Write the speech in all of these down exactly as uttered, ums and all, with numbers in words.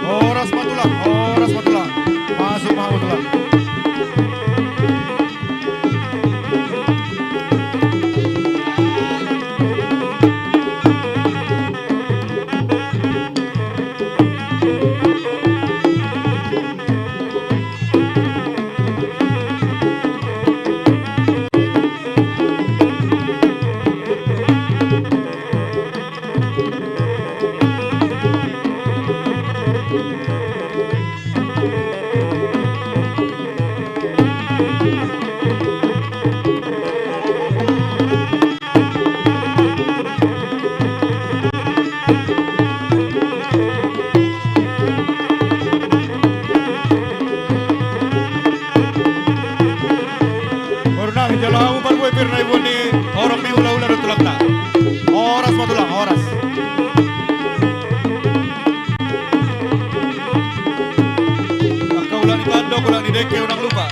Horas ma tulang, horas ma tulang. Masuk ma hamu tulang. Boru nami, jalo hamu parbue pir na ibuan ni horong ni hulahula dohot tulangta. Horas ma tulang, horas. Angka ulang ni tandok, ulang ni dengke, unang lupa.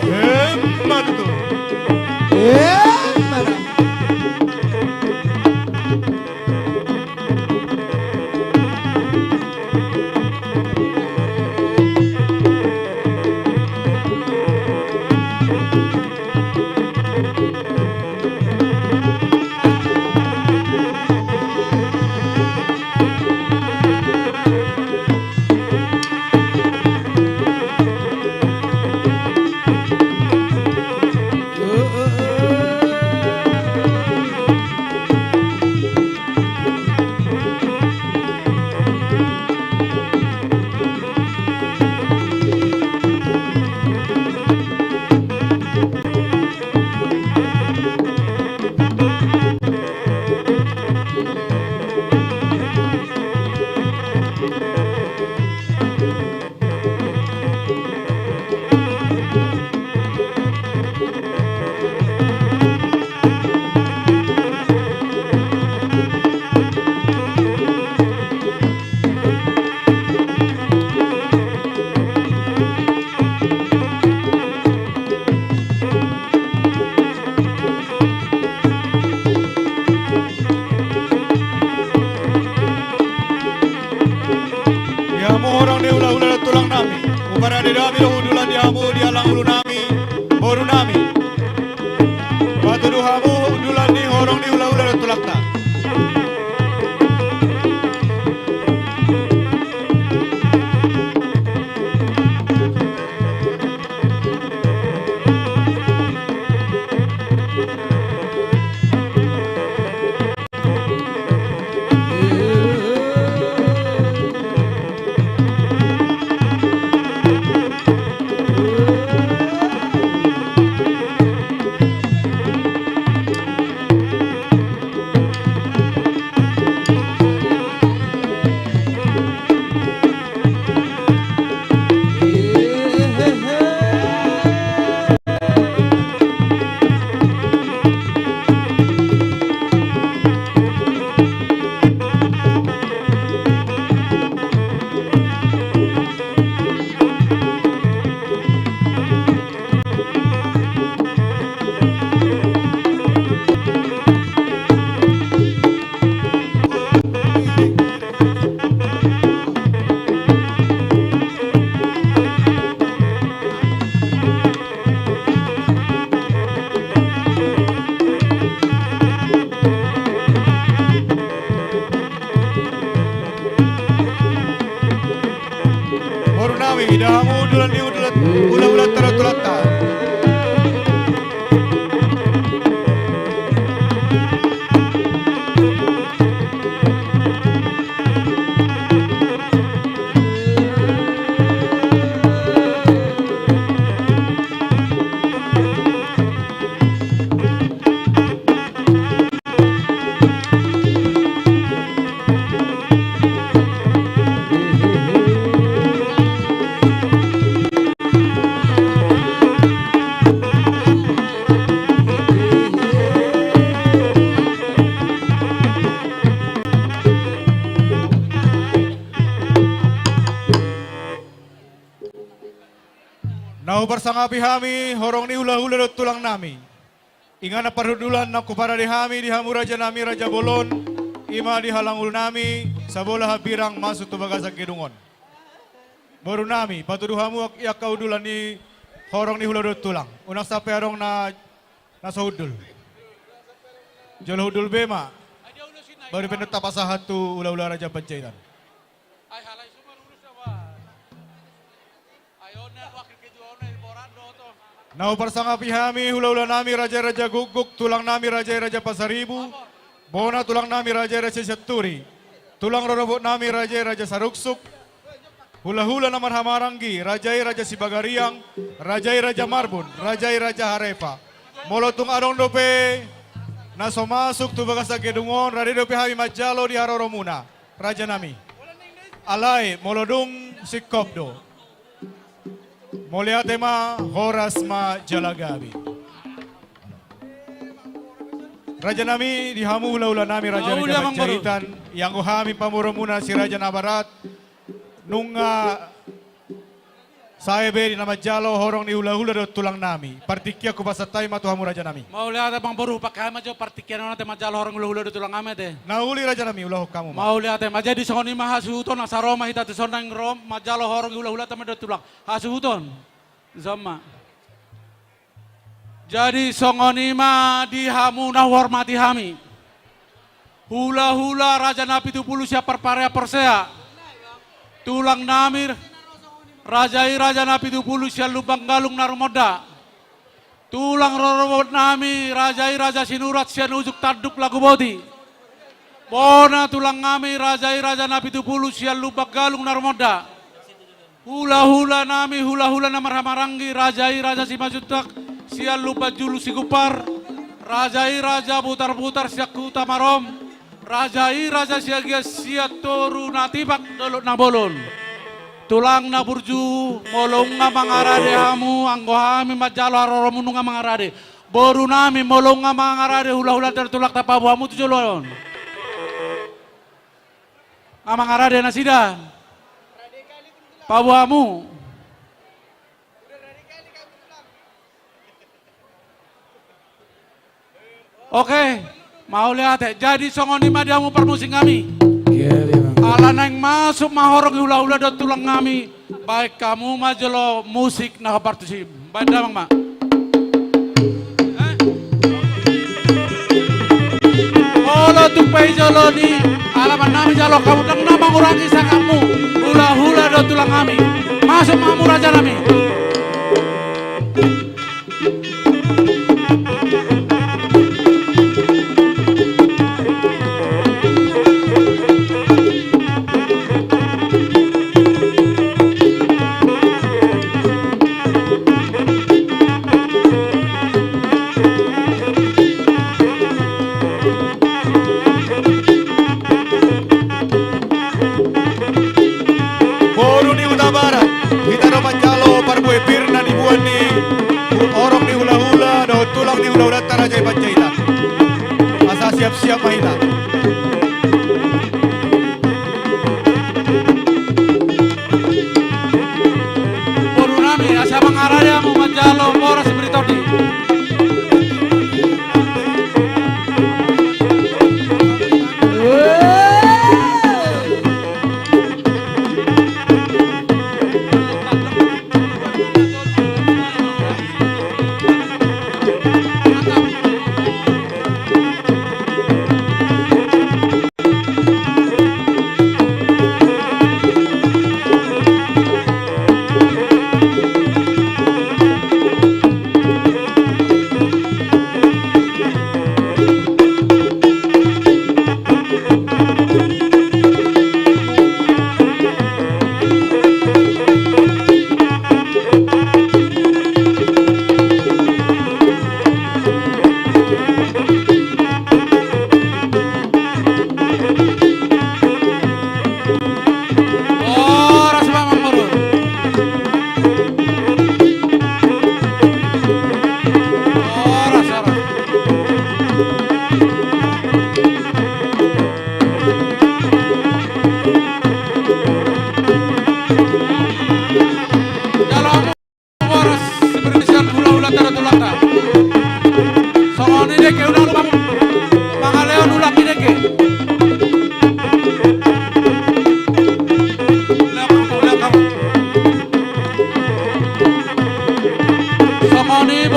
Emma tutu. Emma. Di hamu horong ni hulahula dohot tulang nami, huparade hami do hundulan di hamu di alang ulu nami, boru nami. Patudu hamu hundulan ni horong ni hulahula dohot tulangta. nami, di hamu hundulan ni hundulan, hula-hulanta dohot tulangta. Na huparsangapi hami horong ni hula-hula dohot tulang nami. Inganan parhundulan na huparade hami di hamu raja nami, Raja Bolon, i ma di halangul nami, Sabola Hambirang, masuk tu bagasan gedung on. Boru nami, patudu hamu i angka hundulan ni horong ni hula dohot tulang. Unang sampe adong na, na so hundul. Jolo hundul be ma. Baru pe tapasahat tu hula-hula Raja Panjaitan. Na huparsangapi hami hula-hula nami raja-raja Guguk, tulang nami raja-raja Pasaribu, bona tulang nami raja-raja Sianturi, tulang rorobot nami raja-raja Saruksuk, hula-hula na marhahamaranggi, raja i raja Sibagariang, raja i raja Marbun, raja i raja Harepa. Molo tung adong dope na so masuk tu bagasan gedung on, rade dope hami manjalo di haroromuna. Raja nami. Alai, molo dung singkop do. Mauliate ma, horas ma jala gabe. Raja nami, di hamu hula-hula nami raja-raja Panjaitan, ianggo hami pamoruonmuna si Raja Nabarat, nunga sae be di na manjalo horong ni hula-hula dohot tulang nami. Partingkian hupasahat hami ma tu hamu raja nami. Mauliate amang boru, hupasahat hami ma jo partingkian on ate manjalo horong hula-hula dohot tulang nami ate. Na uli raja nami, ulahon hamu ma. Mauliate ma, jadi songon i ma hasuhuton, asa ro ma hita tu son naeng ro manjalo horong hula-hula tama dohot tulang. Hasuhuton. Sama. Jadi songon i ma di hamu na huhormati hami. Hula-hula Raja Napitupulu Siapar Parea Porsea. Tulang nami, raja i Raja Napitupulu sian Lumban Galung Narumonda. Tulang rorobot nami, raja i Raja Sinurat sian Ujung Tanduk Laguboti. Bona tulang nami, raja i Raja Napitupulu sian Lumban Galung Narumonda. Hula-hula nami, hula-hula na marhahamaranggi, raja i Raja Simanjuntak sian Lumban Julu Sigumpar, raja i Raja Butar-butar sian Huta Marom, raja i Raja Siagian sian Toru Natipak Dolok Nabolon. Tulang na burju, molo nunga mangarade hamu, anggo hami manjalo haroromu nunga mangarade. Boru nami, molo nunga mangarade hula-hula dohot tulangta, paboa hamu tu jolo on. Nga mangarade nasida. Paboa hamu. Oke, mauliate. Jadi songon i ma di hamu parmusik nami. Iya, iya, Bang. Ala naeng masuk ma horong ni hula-hula dohot tulang nami. Baen hamu ma jolo musik na partusi. Baen damang ma. Eh? Molo tung pe i jolo ni alaman nami jalo hamu, ndang na mangurangi sangapmu. Hula-hula dohot tulang nami. Masuk ma hamu raja nami. Boru ni Hutabarat, hita do manjalo parbue pir na nibuan ni horong ni hula-hula dohot tulang ni hula-hulanta Raja i Panjaitan. Asa siap-siap ma hita. Boru nami, asa mangarade hamu manjalo boras biri tondi.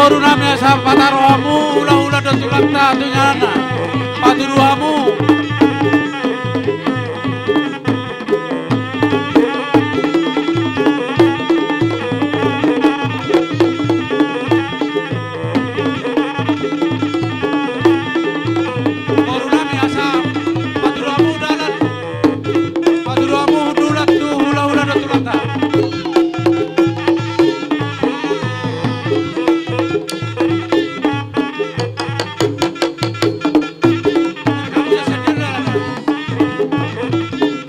Boru nami, asa pataru hamu hulahula dohot tulangta tu ingananna. Patudu hamu. Boru nami, asa patudu hamu dalan. Patudu hamu dalan tu hulahula dohot tulangta.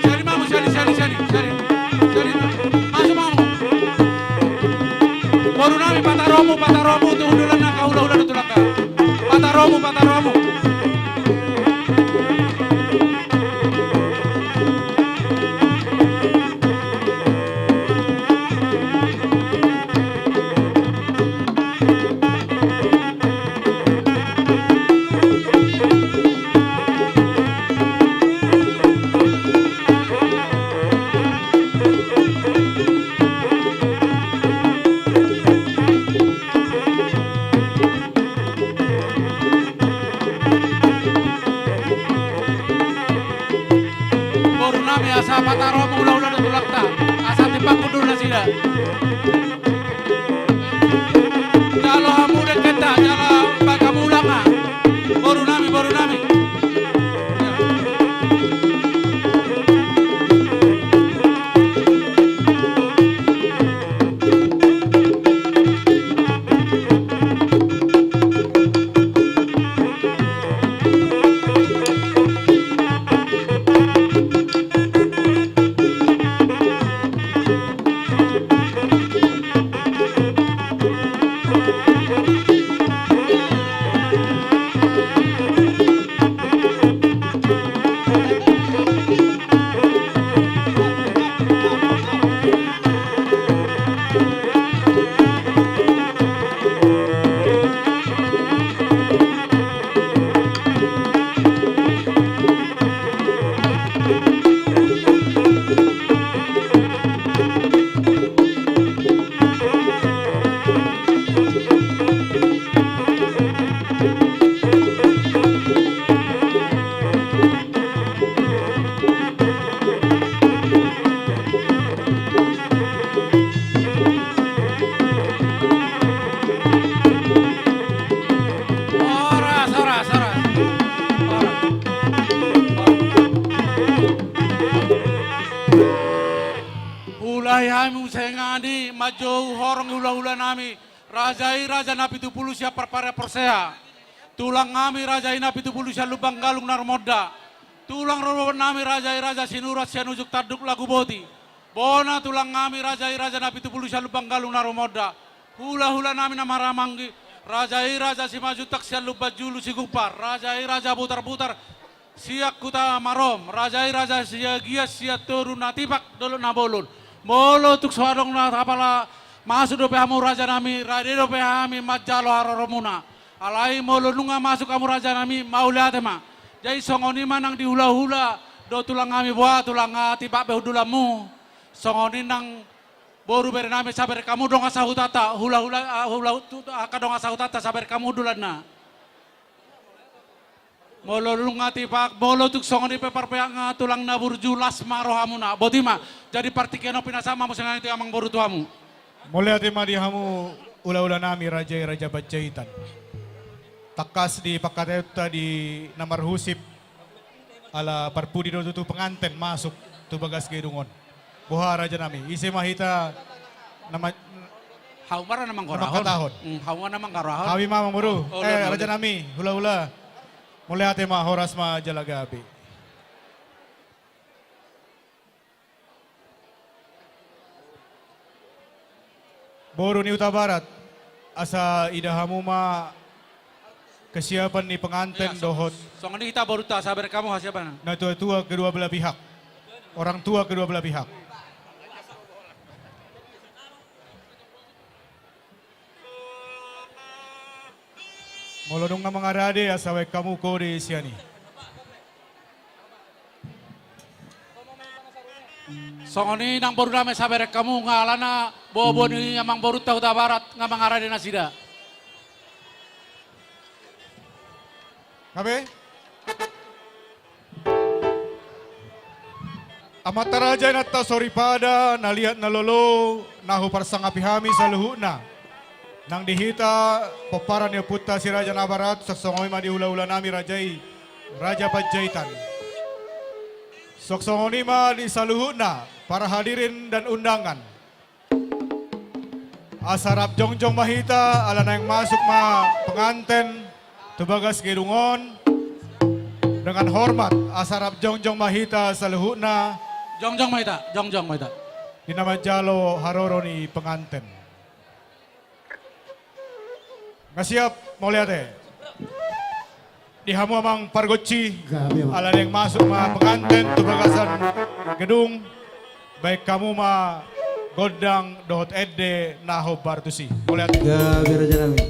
Seri ma hamu, seri, seri, seri, seri. Seri ma. Masuk ma hamu. Boru nami, pataru hamu, pataru hamu tu hundulan angka hulahula dohot tulangta. Pataru hamu, pataru hamu. Boru nami, asa pataru hamu hulahula dohot tulangta, asa timbang hundul nasida. Jalo hamu dengkenta, jalo bahen hamu ulanga. Boru nami, boru nami. Horas, horas, horas. Horas. Horas. Huulahi hami muse nangkin i, manjou horong ni hulahula nami, raja i raja Napitupulu sian Parpare Porsea. Tulang nami raja i Napitupulu sian Lumban Galung na Rumonda. Tulang rorobot nami raja i raja Sinurat sian Ujung Tanduk Laguboti. Bona tulang nami raja i raja Napitupulu sian Lumban Galung na Rumonda. Hulahula nami na marhahamaranggi, raja i raja Simanjuntak sian Lumban Julu Sigumpar, raja i raja Butarbutar sian Huta Marom, raja i raja Siagian sian Toru Natipak Dolok Nabolon. Molo tung so adong na tapala, masuk dope hamu raja nami, rade dope hami manjalo haroromuna. Alai molo nunga masuk hamu raja nami, mauliate ma. Jadi songon i ma nang di hulahula dohot tulang nami, boha tulang, ah, tipak be hundulanmu. Songon i nang boru bere nami, sabereng hamu dongan sahutanta, hulahula, ah, hula, tu, tu, angka dongan sahutanta, sabereng hamu hundulanna. Molo nunga tipak, molo tung songon i pe parpeakna tulang na burju, las ma rohamuna. Boti ma, jadi partingkian on pinasahat ma muse nangkin i tu amangboru tu hamu. Mauliate ma di hamu hulahula nami, raja i raja Panjaitan. Tangkas di pangkataionta di na marhusip, ala parpudi do tutu penganten masuk tu bagas gedung on. Boha raja nami, ise ma hita na ma-, hamu ma ra na manggorahon. Na mangkatahon. Hmm, hamu ma na manggorahon. Hami ma amangboru. Oh, eh, raja nami, hulahula. Mauliate ma, horas ma jala gabe. Boru ni Hutabarat, asa ida hamu ma kesiapan ni penganten dohot. Songon i hita borunta, sabereng hamu hasiapan. Natuatua kedua belah pihak. Orang tua kedua belah pihak. Molo nunga mangarade, asa baen hamu kode sian i. Songon i nang boru nami, sabereng hamu, nga alana boaboa ni amangborunta Hutabarat nga mangarade nasida. Hape? Amanta raja, inanta soripada, na liat na lolo, na huparsangapi hami saluhutna. Nang di hita pomparan ni ompunta si Raja Nabarat, songon i ma di hula-hula nami raja i, Raja Panjaitan. Songon i ma di saluhutna para hadirin dan undangan. Asa rap jongjong ma hita, ala naeng masuk ma penganten tu bagas gedung on. Dengan hormat, asa rap jongjong ma hita saluhutna. Jongjong ma hita, jongjong ma hita. Di na manjalo haroro ni penganten. Nga siap, mauliate. Di hamu amang pargonsi, gabe, amang. Ala naeng masuk ma penganten tu bagasan gedung, baen hamu ma gondang dohot ende na hombar tusi. Mauliate. Gabe, raja nami.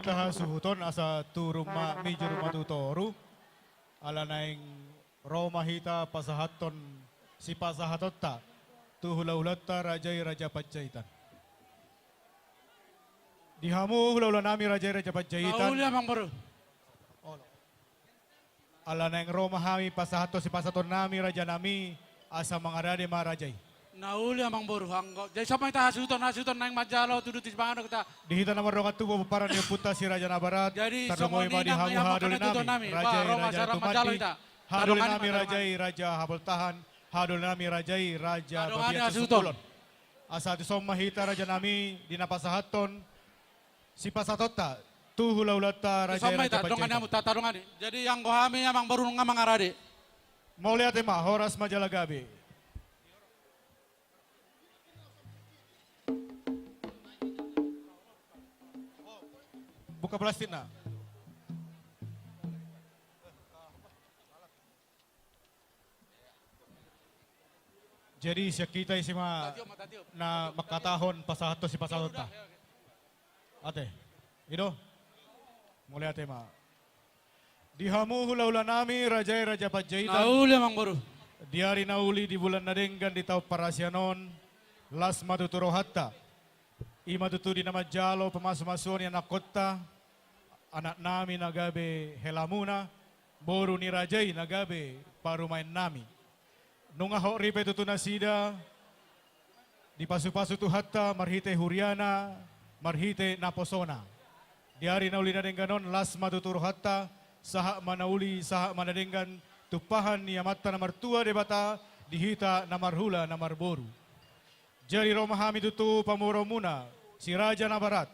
Tahasuhuton asa turun ma mijur ma tu toru. Ala naeng ro ma hita pasahathon sipasahatonta tu hulahulanta raja i Raja Panjaitan. Di hamu hulahula nami raja i Raja Panjaitan. Na uli amang boru. Olo. Ala naeng ro ma hami pasahathon sipasahaton nami raja nami, asa mangarade ma raja i. Na uli amang boru, anggo. Jadi songon hita hasuhuton, hasuhuton naeng manjalo tudutudu sipanganon hita. Di hita na mardongan tubu pomparan ni ompunta si Raja Nabarat. Jadi tarlumobi ma di hamu hahadolinami raja i Raja Natumandi, hahadolinami raja i Raja Haboltahan, hahadolinami raja i Raja Babiat Sisungkulon. Asa tuson ma hita raja nami di na pasahathon sipasahatonta tu hulahulanta raja i Raja Panjaitan. Jadi anggo hami amang boru nunga mangarade. Mauliate ma, horas ma jala gabe. Buka plastikna. Jadi sian hita ise ma na mangkatahon pasahathon sipasahatonta. Ate. I do. Mauliate ma. Di hamu hulahula nami raja i Raja Panjaitan. Na uli amang boru. Di ari na uli di bulan na denggan di taon parasian on, las ma tutu rohanta. I ma tutu di na manjalo pamasumasuon ni anakkonta, anak nami na gabe helamuna, boru ni raja i na gabe parumaen nami. Nunga hot ripe tutu nasida, dipasupasu Tuhanta marhite huriana, marhite naposona. Di ari na uli na denggan on las ma tutu rohanta, sahat ma na uli, sahat ma na denggan, tumpahan ni Amanta na martua Debata, di hita na marhula na marboru. Jadi ro ma hami tutu pamoruonmuna, si Raja Nabarat,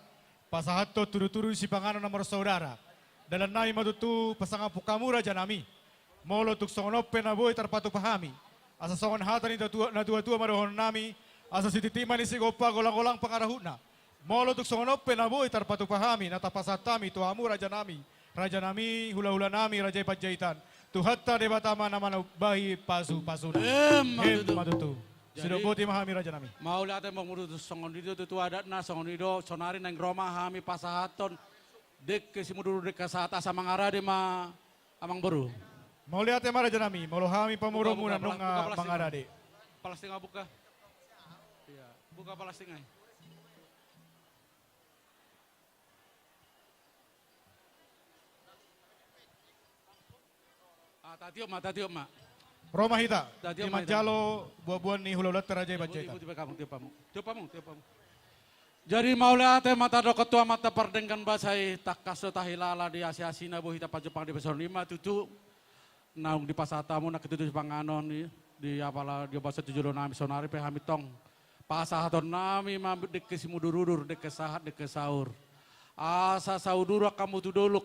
pasahathon tudutudu sipanganon na marsaudara. Dalan nami ma tutu pasangaphon hamu raja nami. Molo tung songon on pe na boi tarpatupa hami, asa songon hata ni tatua-, natuatua ma dohonon nami, asa sititi ma ni sigompa golanggolang pangarahutna. Molo tung songon on pe na boi tarpatupa hami, na tapasahat hami tu hamu raja nami, raja nami, hulahula nami, raja i Panjaitan, Tuhanta Debata ma na manambahi pasupasuna. Emma tutu. Emma tutu. Jadi, sidok boti ma hami raja nami. Mauliate ma amang boru, songon i do tutu adatna, songon i do, sonari naeng ro ma hami pasahathon dengke simudurudur, dengke sahat, asa mangarade ma amang boru. Mauliate ma raja nami, molo hami pamoruonmuna nunga mangarade. Plastik ma, buka. Iya, buka plastik ai. Ah, tatiop ma, tatiop ma. Ro ma hita. Tatiop ma hita. Di manjalo buabuan ni hulahulanta raja i Panjaitan. Tiop hamu, tiop hamu, tiop hamu, tiop hamu. Jadi mauliate ma tadokkon tu Amanta pardenggan basa i, tangkas do tahilala di asiasina boi hita pajumpang di basa on, i ma tutu naung dipasahat hamu na tudutudu sipanganon i, di apala di basa tu jolo nami, sonari pe hami tong pasahaton nami ma dengke simudurudur, dengke sahat, dengke saur. Asa sauduran hamu tu dolok,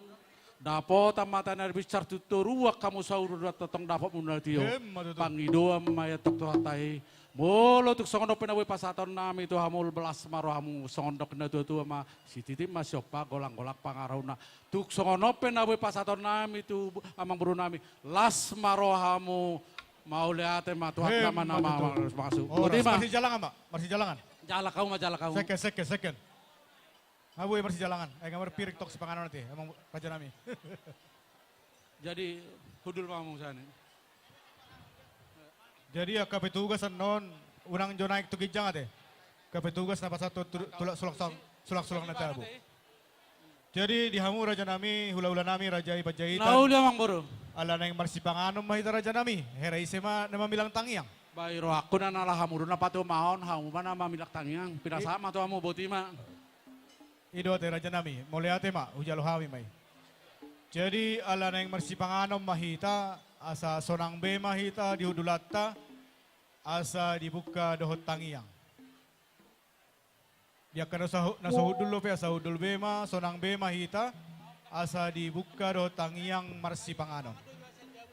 dapotan mata ni ari binsar tu toruan hamu sauduran, tongtong dapot muna tio. Emma tutu. Pangidoan ma i antong tu hata i. Molo tung songon on pe na boi pasahaton nami tu hamu, las ma rohamu, songon dok ni natuatua ma, sititi ma siompa golanggolang pangarahutna. Tung songon on pe na boi pasahaton nami tu amang boru nami, las ma rohamu. Mauliate ma, Tuhanta ma na mangaramoti. Horas. Boti ma. Marsijalangan ma, marsijalangan. Jalak hamu ma, jalak hamu. Seken, seken, seken. Nga boi marsijalangan, ai nga marpiring tong sipanganon ate, amang raja nami. Jadi hundul ma hamu sian i. Jadi angka petugas annon unang jo naek tu ginjang ate. Angka petugas na pasahat tu, tu, tulak sulak, sulak, sulak na tabu. Jadi di hamu raja nami, hulahula nami, raja i Panjaitan. Na uli amang boru. Ala naeng marsipanganon ma hita raja nami, hera ise ma na mamilang tangiang. Ba i rohangku na, na laho hamu do na patupaon, hamu ma na mamilang tangiang, pinasahat ma tu hamu, boti ma. I do ate raja nami, mauliate ma, hujalo hami ma i. Jadi ala naeng marsipanganon ma hita, asa sonang be ma hita di hundulanta, asa dibuka dohot tangiang. Di angka na so, na so hundul dope, asa hundul be ma, sonang be ma hita, asa dibuka dohot tangiang marsipanganon.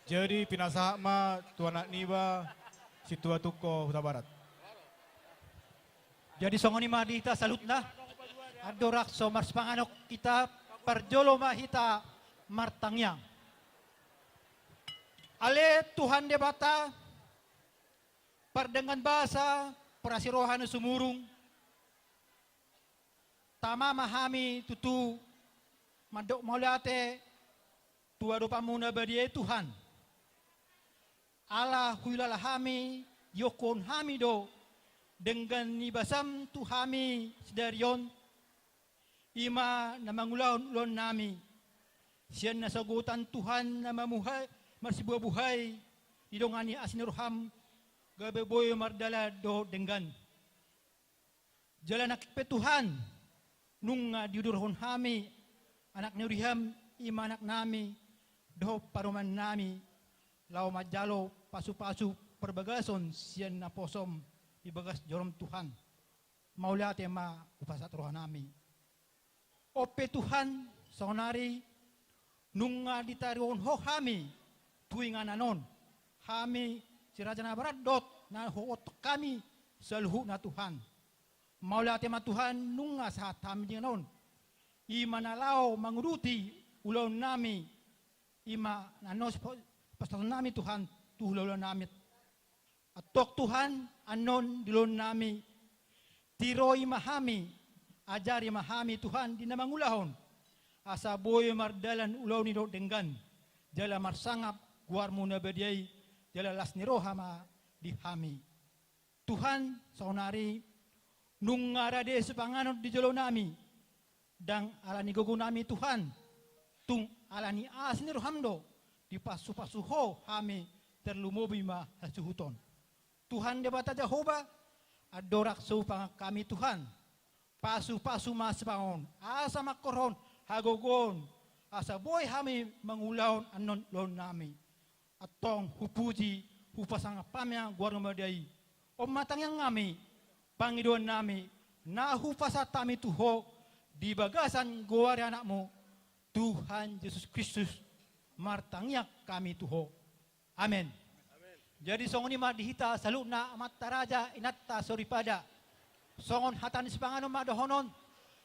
Jadi pinasahat ma tu anak niba, Sintua Tungko Hutabarat. Jadi songon i ma di hita saluhutna, andorang so marsipanganon hita, parjolo ma hita martangiang. Ale Tuhan Debata, pardenggan basa, parasi roha na sumurung, tama ma hami tutu Mandok mauliate tu adopanmu na badia i Tuhan. Ala huhilala hami, diokkon hami do denggan ni basam tu hami sadari on, i ma na mangulahon ulaonnami. Sian na sagotan Tuhan na mamuhai, marsibuhabuhai, didongani asi ni roham, gabe boi mardalan dohot denggan. Jala nangkin pe Tuhan, nunga diudurhon hami, anak ni uriham, i ma anaknami, dohot parumaennami, laho manjalo pasupasu parbagason sian naposom di bagas joroM Tuhan. Mauliate ma hupasahat rohanami. On pe Tuhan, saonari nunga ditaruhon Ho hami tu inganan on. Hami si Raja Nabarat dohot na huboto hami saluhutna Tuhan. Mauliate ma Tuhan nunga sahat hami di inganan on. I ma na laho manguduti ulaonnami. I ma na naeng pasahatonnami Tuhan tu hulahulanami. Antong Tuhan, annon di ulaonnami, tiroi ma hami, ajari ma hami Tuhan di na mangulahon, asa boi mardalan ulaon i dohot denggan, jala marsangap goarMu na badia i, jala las ni roha ma di hami. Tuhan, saonari nunga rade sipanganon di jolonami, ndang ala ni gogonami Tuhan, tung ala ni asi ni rohaM do, dipasupasu Ho hami tarlumobi ma hasuhuton. Tuhan Debata Jahowa, andorang so hupangan hami Tuhan, pasupasu ma sipanganon, asa mangkorhon hagogoon, asa boi hami mangulahon annon ulaonnami. Antong hupuji, hupasangap hami ma goarMu na badia i. On ma tangiangnami, pangidoannami, na hupasahat hami tu Ho, di bagasan goar ni AnakMu, Tuhan Jesus Kristus, martangiang hami tu Ho. Amen. Jadi songon i ma di hita saluhutna amanta raja, inanta soripada. Songon hata ni sipanganon ma dohonon,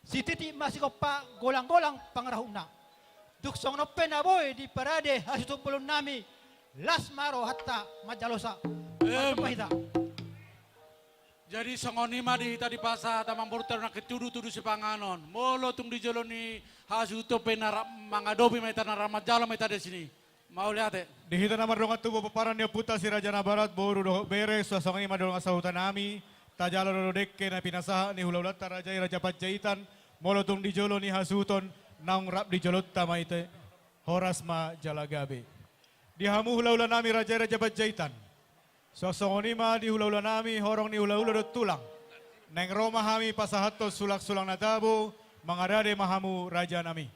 sititi ma sigompa, golanggolang pangarahutna. Tung songon on pe na boi diparade hasuhuton bolonnami, las ma rohanta manjalosa. Em. Marhite ma hita. Jadi songon i ma di hita dipasahat amangborunta nangkin tudutudu sipanganon. Molo tung di jolo ni hasuhuton pe na rap mangadopi ma hita, na rap manjalo ma hita di sini. Mauliate. Di hita na mardongan tubu pomparan ni ompunta si Raja Nabarat, boru dohot bere, suang songon i ma dongan sahutanami, tajalo do dengke na pinasahat ni hulahulanta raja i Raja Panjaitan, molo tung di jolo ni hasuhuton, naung rap di jolonta ma hita, horas ma jala gabe. Di hamu hulahulanami raja i Raja Panjaitan, suang songon i ma di hulahulanami horong ni hulahula dohot tulang. Naeng ro ma hami pasahathon sulangsulang na tabo, mangarade ma hamu rajanami.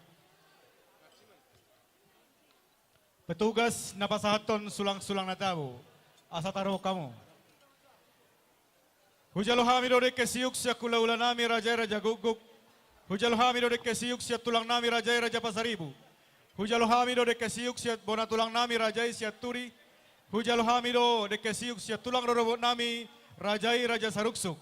Petugas na pasahathon sulangsulang na tabo, asa taruhon hamu. Hujalo hami do dengke siuk sian hulahulanami raja i Raja Gukguk. Hujalo hami do dengke siuk sian tulangnami raja i Raja Pasaribu. Hujalo hami do dengke siuk sian bona tulangnami raja i Sianturi. Hujalo hami do dengke siuk sian tulang rorobotnami raja i Raja Saruksuk.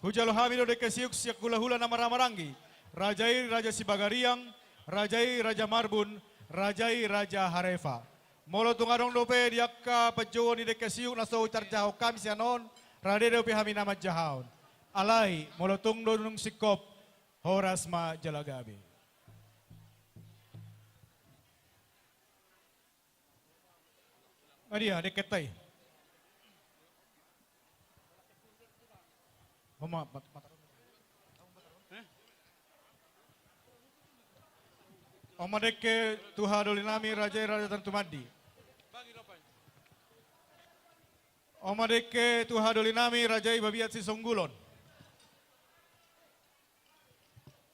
Hujalo hami do dengke siuk sian hulahula na marhahamaranggi, raja i Raja Sibagariang, raja i Raja Marbun, raja i Raja Harefa. Molo tung adong dope di angka panjouon ni dengke siuk na so tarjahahon hami sian on, rade dope hami na manjahahon. Alai molo tung do dung singkop, horas ma jala gabe. Adia, dengkenta i. Oma, mat-, mat-, Oma dengke tu hahadolinami raja i Raja Tantumandi. Oma dengke tu hahadolinami raja i Babiat Sisonggulon.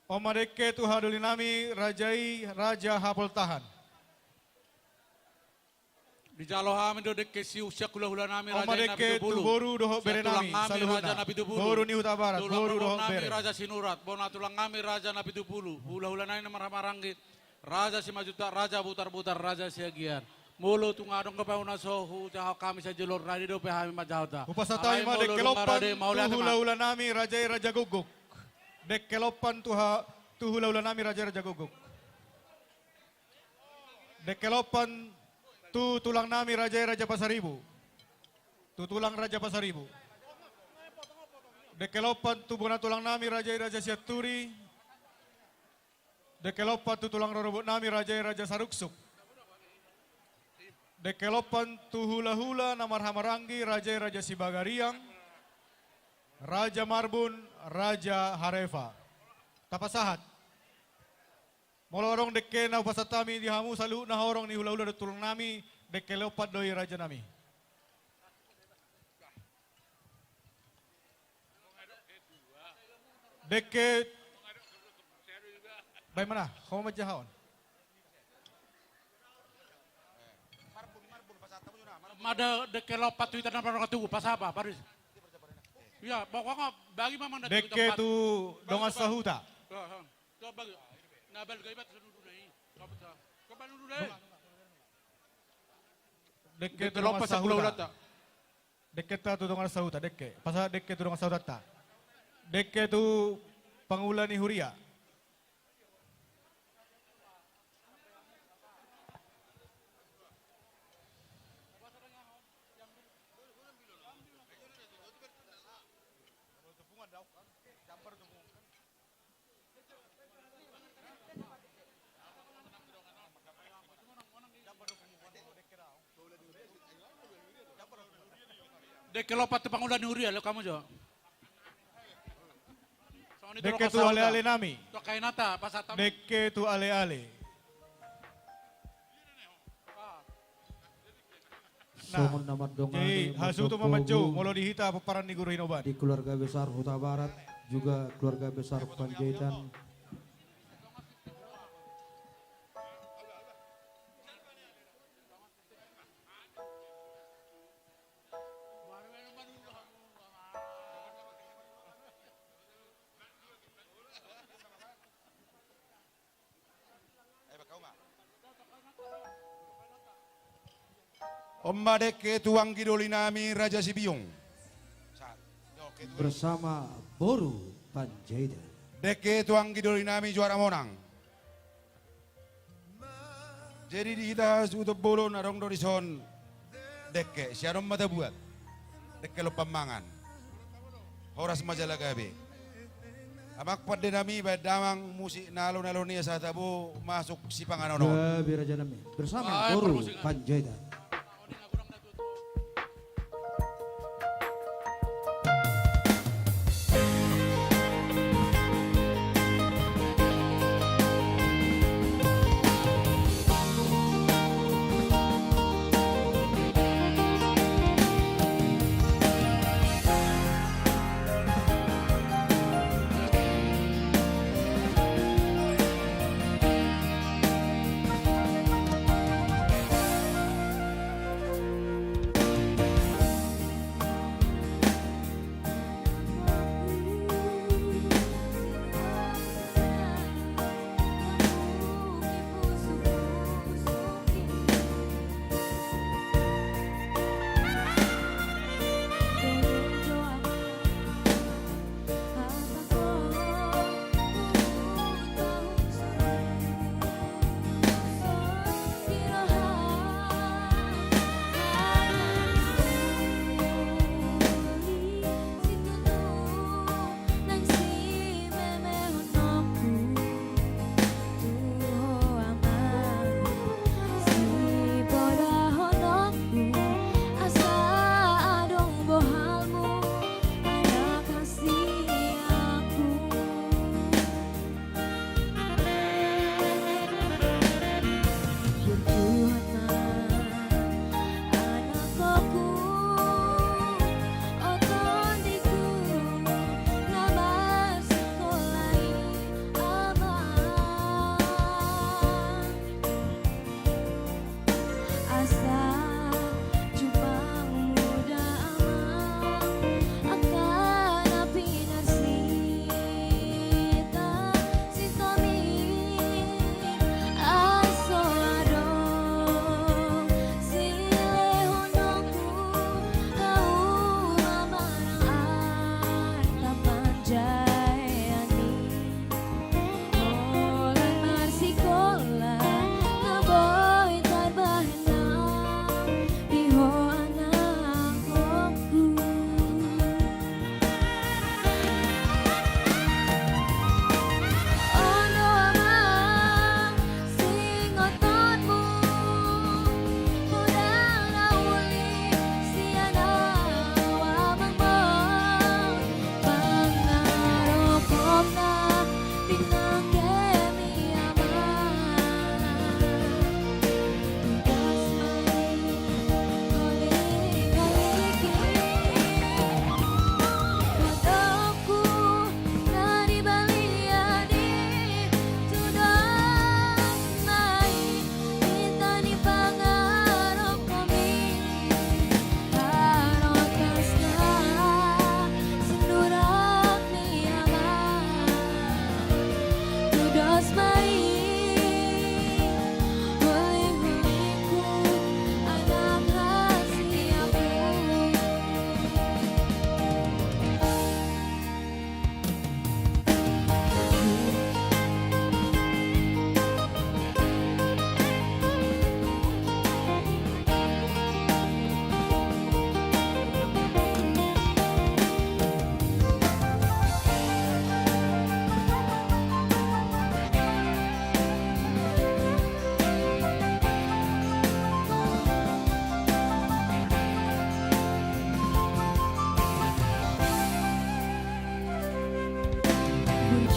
Oma dengke tu hahadolinami raja i Raja Hapoltahan. Dijalo hami do dengke siuk sian hulahulanami raja i Napitupulu. Oma dengke tu boru dohot berenami saluhutna. Raja Napitupulu. Boru ni Hutabarat, boru dohot bere. Raja Sinurat, bona tulangnami raja Napitupulu. Hulahulanami na marhahamaranggi, Raja Simanjuntak, Raja Butarbutar, Raja Siagian. Molo tung adong dope na so hujahahon hami sian jolo, rade dope hami manjahahonta. Hupasahat hami ma dengke lompan tu hulahulanami raja i Raja Gukguk. Dengke lompan tu ha-, tu hulahulanami raja i Raja Gukguk. Dengke lompan tu tulangnami raja i Raja Pasaribu. Tu tulang Raja Pasaribu. Dengke lompan tu bona tulangnami raja i Raja Sianturi. Dengke lompan tu tulang rorobot nami, raja i Raja Saruksuk. Dengke lompan tu hulahula na marhahamaranggi, raja i Raja Sibagariang, Raja Marbun, Raja Harefa. Tapasahat. Molo adong dengke na hupasahat hami di hamu saluhutna horong ni hulahula dohot tulang nami, dengke lompan do i raja nami. Dengke. Baen ma na, ho ma jahaon. Mada dengke lompan tu hita na marga Tugu, pasapa, Paris. Iya, pokokna bagi ma mada dengke tu dongan sahuta. Coba bagi. Na balga ibat sanuduna i. Coba, coba nuduna i. Dengke tu dongan sahuta. Dengkenta tu dongan sahuta, dengke. Pasahat dengke tu dongan sahutanta. Dengke tu pangula ni huria. Dengke lompan tu pangula ni huria, lehon hamu jo. Dengke tu ale-ale nami. Dengke tu ale-ale. Nah, songon na mandongani, jadi hasuhuton ma manjou molo di hita pomparan ni Guru Hinoban. Di keluarga besar Hutabarat, juga keluarga besar Panjaitan. On ma dengke tu anggi doli nami Raja Sibiong. Bersama boru Panjaitan. Dengke tu anggi doli nami Juara Monang. Jadi di hita suhut bolon adong do dison dengke, sian on ma tabuat. Dengke lompan mangan. Horas ma jala gabe. Amang pande nami, baen damang musik na alonalon i asa tabo masuk sipanganon on. Gabe raja nami. Bersama boru Panjaitan.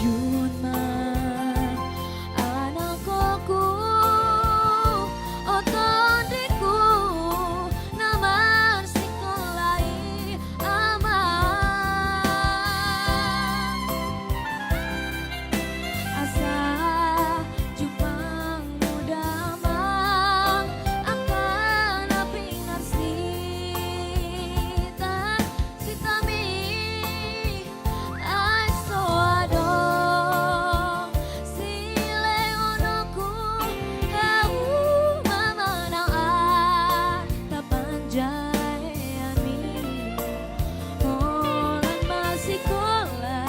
Juhut ma anakku, o tondiku, na marsikola i amang. Asa jumpang mu damang angka na pinarsinta, sintami. Ai so adong silehononku, hauma ma nang arta panjaeanmi. Holan marsikola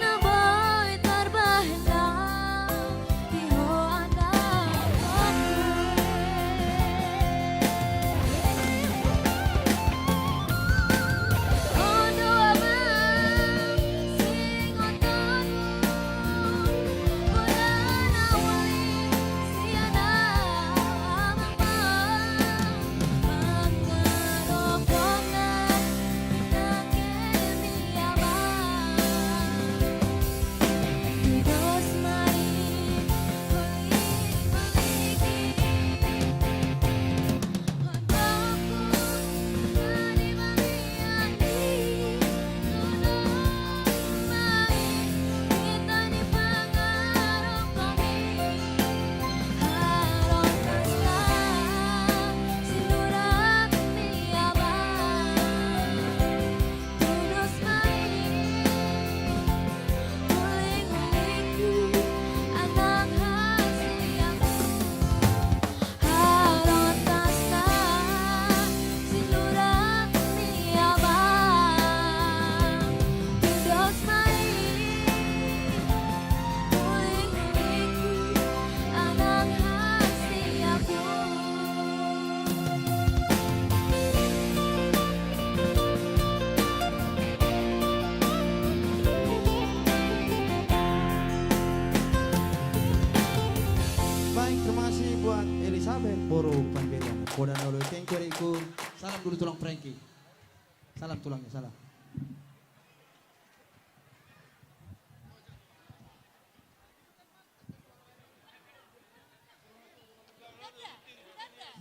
na boi tarbahen nang di ho anakku. Baik, terima kasih buat Elizabeth, boru Panjaitan. Poda na olo, thank you, adikku. Salam dulu, Tulang Frankie. Salam, Tulang, ya, salam.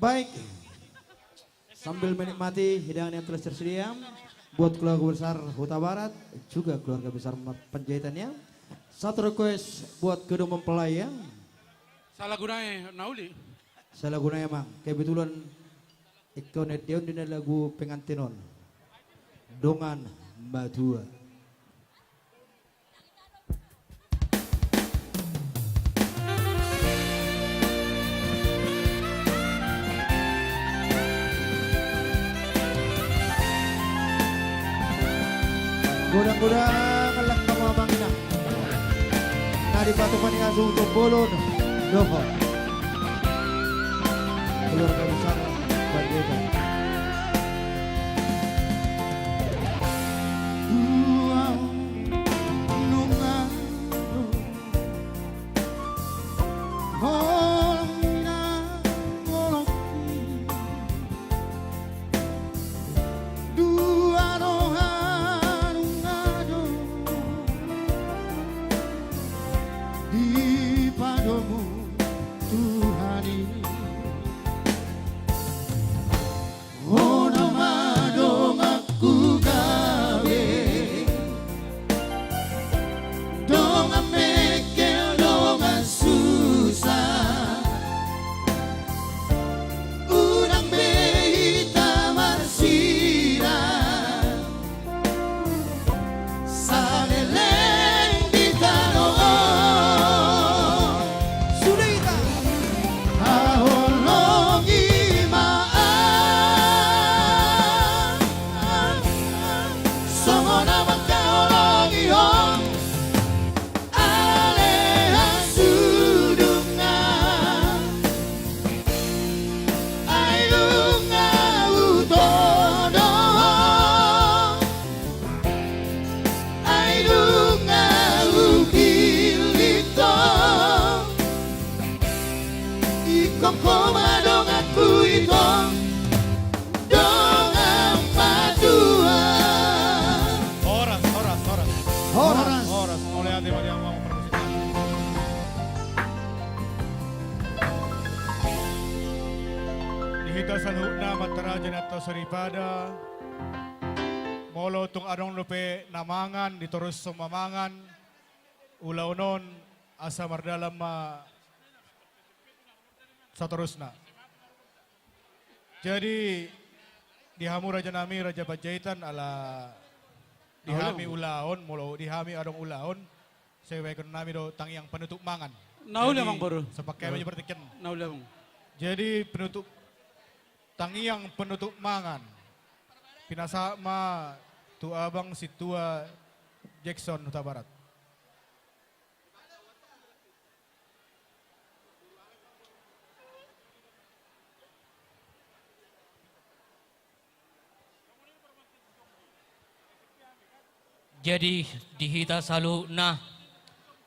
Baik. Sambil menikmati hidangan yang telah tersedia buat keluarga besar Hutabarat, juga keluarga besar Panjaitan, ya. Satu request buat kedua mempelai, ya. Salah gunai nauli. Salah gunai, Mang. Kebetulan ingkon edeon di na lagu pengantin on. Dongan matua. Godang-godang, langkam ma, Amang Inang. Na dipatupa ni hasutupolon dohot keluarga besar Panjaitan. Tulang, nunga adong holong ni na ngolongki. Dua do hamu nunga adong dipadomu Tuhan i. Saripada molo tung adong dope na mangan, ditorushon ma mangan ulaon on, asa mardalan ma satorusna. Jadi, di hamu raja nami, Raja Panjaitan, ala di hami ulaon, molo di hami adong ulaon, sai baen nami do tangiang penutup mangan. Na uli, Amangboru. Sapakke ma jo partingkian. Na uli, Amang. Jadi, penutup, tangiang penutup mangan pinasahat ma tu Abang Sintua Jackson Hutabarat. Jadi, di hita saluhutna,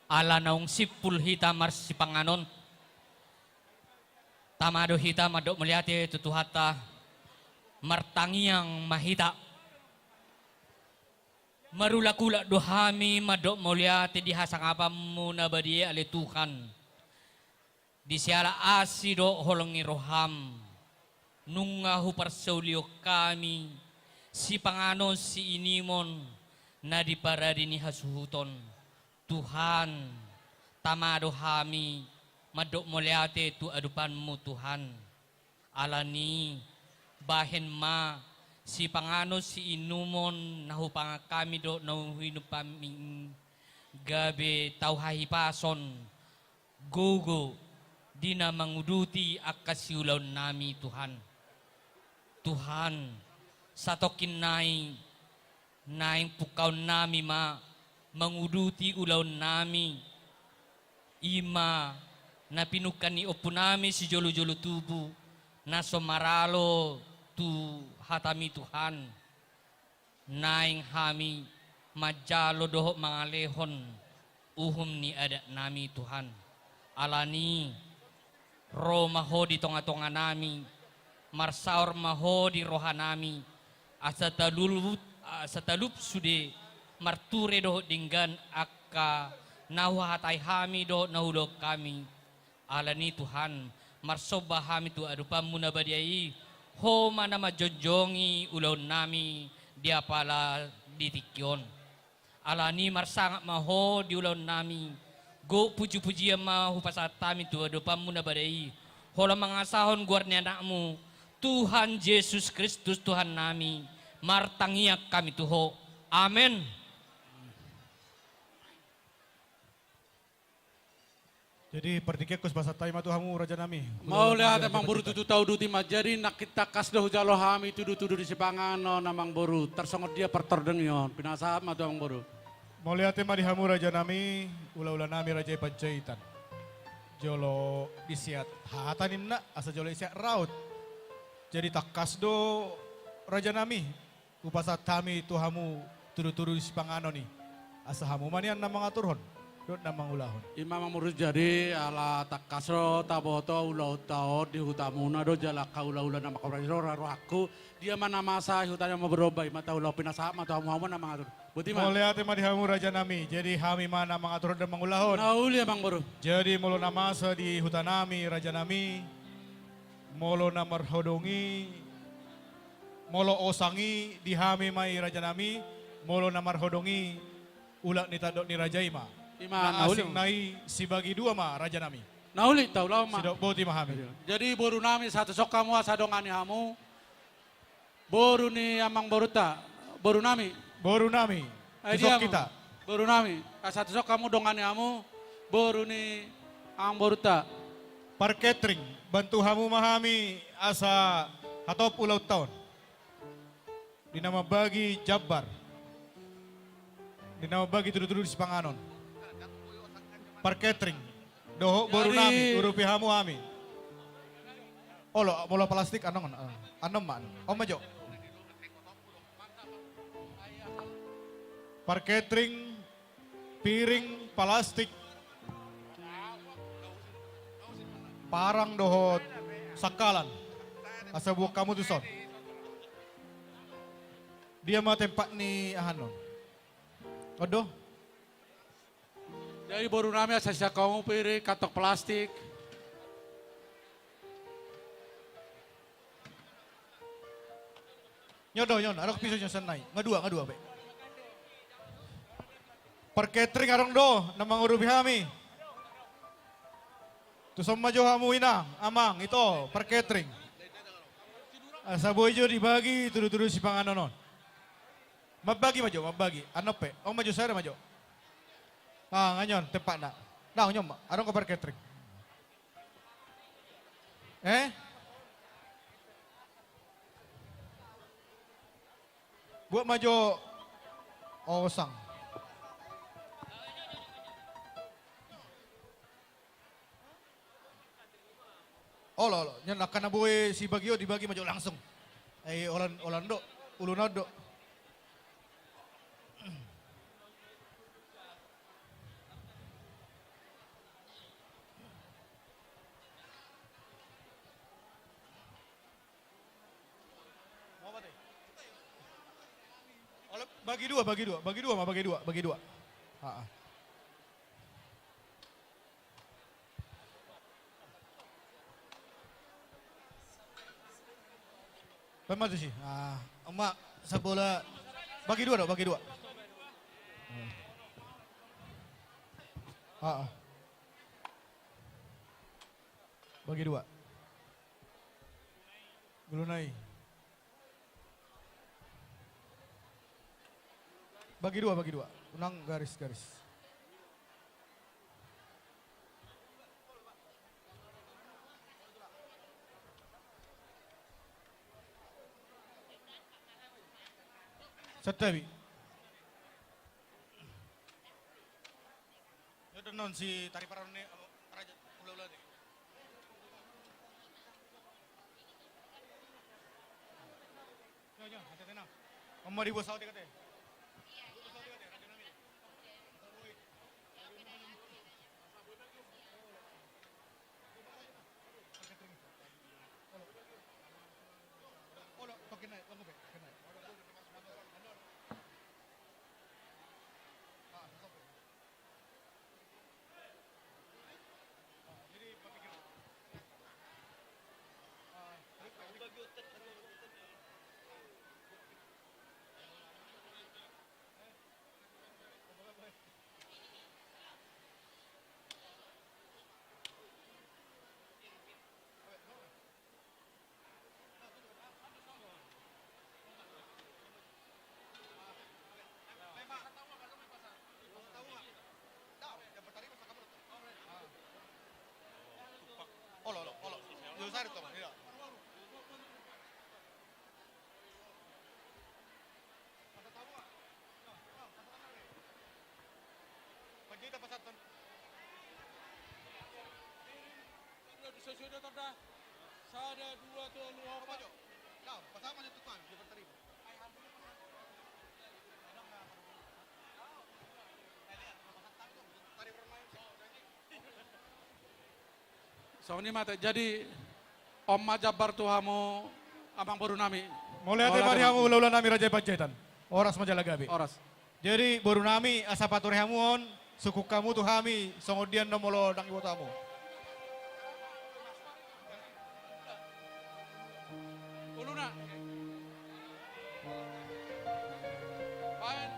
ala naung simpul hita marsipanganon, tama do hita mandok mauliate tu Tuhanta, martangiang ma hita. Marulak-ulak do hami mandok mauliate di hasangapanMu na badia i, ale Tuhan. Di siala asi dohot holong ni rohaM, nunga huparsaulihon hami sipanganon siinumon na di parade ni hasuhuton. Tuhan, tama do hami mandok mauliate tu adopanMu, Tuhan. Alani, bahen ma sipanganon siinumon na hupangan hami dohot na huinum hami, gabe tau hahipason, gogo di na manguduti angka siulaonnami, Tuhan. Tuhan, satongkin nai naeng pungkaonnami ma manguduti ulaonnami, i ma na pinungka ni ompunami sijolo-jolo tubu, na so maralo tu hataMi, Tuhan. Naeng hami manjalo dohot mangalehon uhum ni adatnami, Tuhan. Alani, ro ma Ho di tonga-tonganami, marsaor ma Ho di rohanami, asa talup, asa talup sude marture dohot denggan angka na huhatai hami dohot na huulahon hami. Alani, Tuhan, marsomba hami tu adopanMu na badia i, Ho ma na manjonjongi ulaonnami di apala di tingki on. Alani, marsangap ma Ho di ulaonnami, gok puji-pujian ma hupasahat hami tu adopanMu na badia i, holan mangasahon goar ni AnakMu, Tuhan Jesus Kristus Tuhannami, martangiang hami tu Ho. Amen. Jadi, partingkian, hupasahat hami ma tu hamu, rajanami. Mauliate, Amangboru, tutu tauduti ma. Jadi, nangkin tangkas do hujalo hami tudu-tudu di sipanganon, Amangboru. Tarsongon dia partordongi on. Pinasahat ma tu Amangboru. Mauliate ma di hamu, rajanami, ula-ulanami, Raja i Panjaitan. Jolo disiat hata ninna, asa jolo disiat raut. Jadi, tangkas do, rajanami. Hupasahat hami tu hamu tudu-tudu di sipanganon i. Asa hamu ma nian na mangaturhon dohot na mangulahon. I ma, Amangboru, jadi ala tangkas do taboto ulaonta on di hutamuna do jala angka ula-ula na mangkaprasi do, ra rohangku. Dia ma na masa di huta ni Amangboru Omba, i ma taulahon. Pinasahat ma tu hamu, hamu na mangatur. Boti ma. Mauliate ma di hamu, rajanami. Jadi hami ma na mangaturhon dohot mangulahon. Na uli, Amangboru. Jadi molo na masa di hutanami, rajanami, molo na marhodong i, molo osang i di hami ma i, rajanami, molo na marhodong i ulak ni tandok ni raja i ma. I ma, na uli. Na asing na i sibagi dua ma, rajanami. Na uli, taulahon ma. Sidok boti ma hami. Jadi borunami, sahat tuson hamu asa dongani hamu. Boru ni Amangborunta, borunami. Borunami. Ai tuson dia ma hita. Borunami. Asa tuson hamu, dongani hamu boru ni Amangborunta. Par catering, bantu hamu ma hami asa hatop ulaonta on. Di na mambagi jambar. Di na mambagi tudu-tudu di sipanganon. Par catering. Dohot borunami, urupi hamu hami. Olo, molo plastik annon, eh, annon ma. On ma jo. Par catering, piring, plastik, parang dohot sangkalan. Asa buat hamu tuson. Dia ma tempat ni ahanon. On do. Jadi borunami, asa sian hamu piring, kantong plastik. Nyo do, nyo, adong piso nyo sian nai. Nga dua, nga dua be. Par catering adong do na mangurupi hami. Tuson ma jo hamu inang, amang, ito, par catering. Asa boi jo dibagi tudu-tudu sipanganon on. Mambagi ma jo, mambagi. Annon pe. On ma jo, sada ma jo. Ah, nga on tempatna. Nah, on ma. Adong do par catering. Eh? Buat ma jo osang. Olo, olo. Nian angka na boi sibagi on, dibagi ma jo langsung. Eh, holan, holan do. Uluna do. Bagi dua, bagi dua, bagi dua ma, bagi dua, bagi dua. Ah, ah. Pemain tusi. Ah, emak sabola. Bagi dua do, bagi dua. Ah, ah. Bagi dua. Gulunai. Bagi dua, bagi dua. Unang garis-garis. Santabi. Nyo do annon si tari parau ni, raja, ula-ula ni. Nyo, nyo, hati-hati nang. Mama di bos saotik ate. Sada, dua, tolu, opat. Songon i ma ate, jadi on ma jambar tu hamu amangboru nami. Mauliate ma di hamu ula-ula nami Raja Panjaitan. Horas ma jala gabe. Horas. Jadi boru nami, asa pature hamu on, sungkun hamu tu hami songon dia annon molo ndang diboto hamu. Uluna. Baen.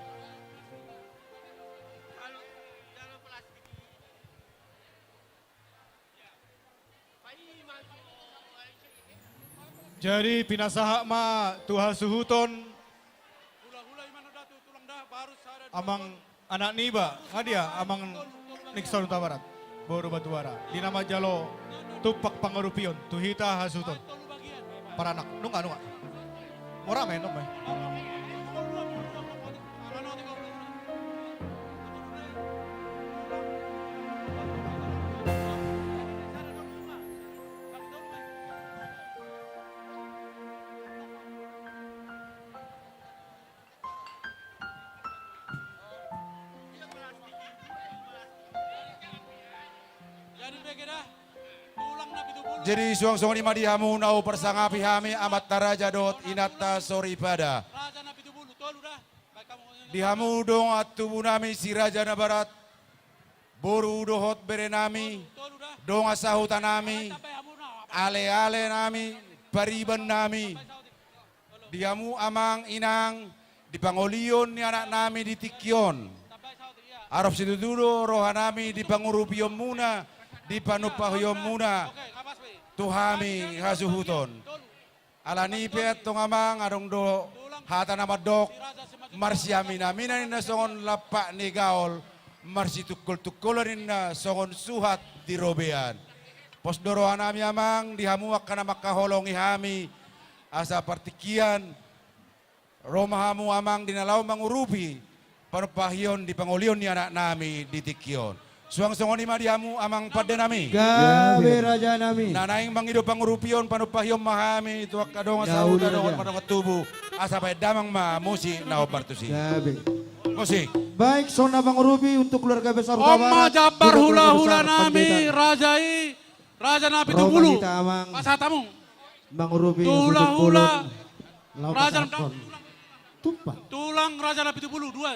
Jadi pinasahat ma tu hasuhuton amang anak niba, nga dia amang Nixon Hutabarat, boru Batuara, di na manjalo tumpak pangurupion tu hita hasuhuton paranak. Nunga, nunga. Mora main, nunga. Jadi suang songon i ma di hamu na huparsangapi hami amanta raja dohot inanta soripada. Di hamu dongan tubu nami si Raja Nabarat, boru dohot bere nami, dongan sahuta nami, ale-ale nami, pariban nami. Di hamu amang inang, di pangolion ni anaknami di tingki on, arop situtu do rohanami di pangurupionmuna, di panumpahionmuna tu hami hasuhuton. Alani pe antong amang, adong do hata na mandok, marsiaminaminan ninna songon lampak ni gaol, marsitungkoltungkolan ninna songon suhat di robean. Pos do rohanami amang di hamu angka na mangkaholongi hami, asa partingkian ro ma hamu amang di na laho mangurupi panumpahion di pangolion ni anaknami di tingki on. Suang songon i ma di hamu amang pandenami. Gabe rajanami. Na naeng mangido pangurupion panumpahion ma hami tu angka dongan sahuta, dongan pardongan tubu, asa baen damang ma musik na hombar tusi. Gabe. Musik. Baik, songon na mangurupi untuk keluarga besar Hutabarat, jambar hulahulanami, raja i, raja na pitupulu. Pasahat hamu. Mangurupi tu hulahula raja na pitupulu. Tulang raja na pitupulu, dua.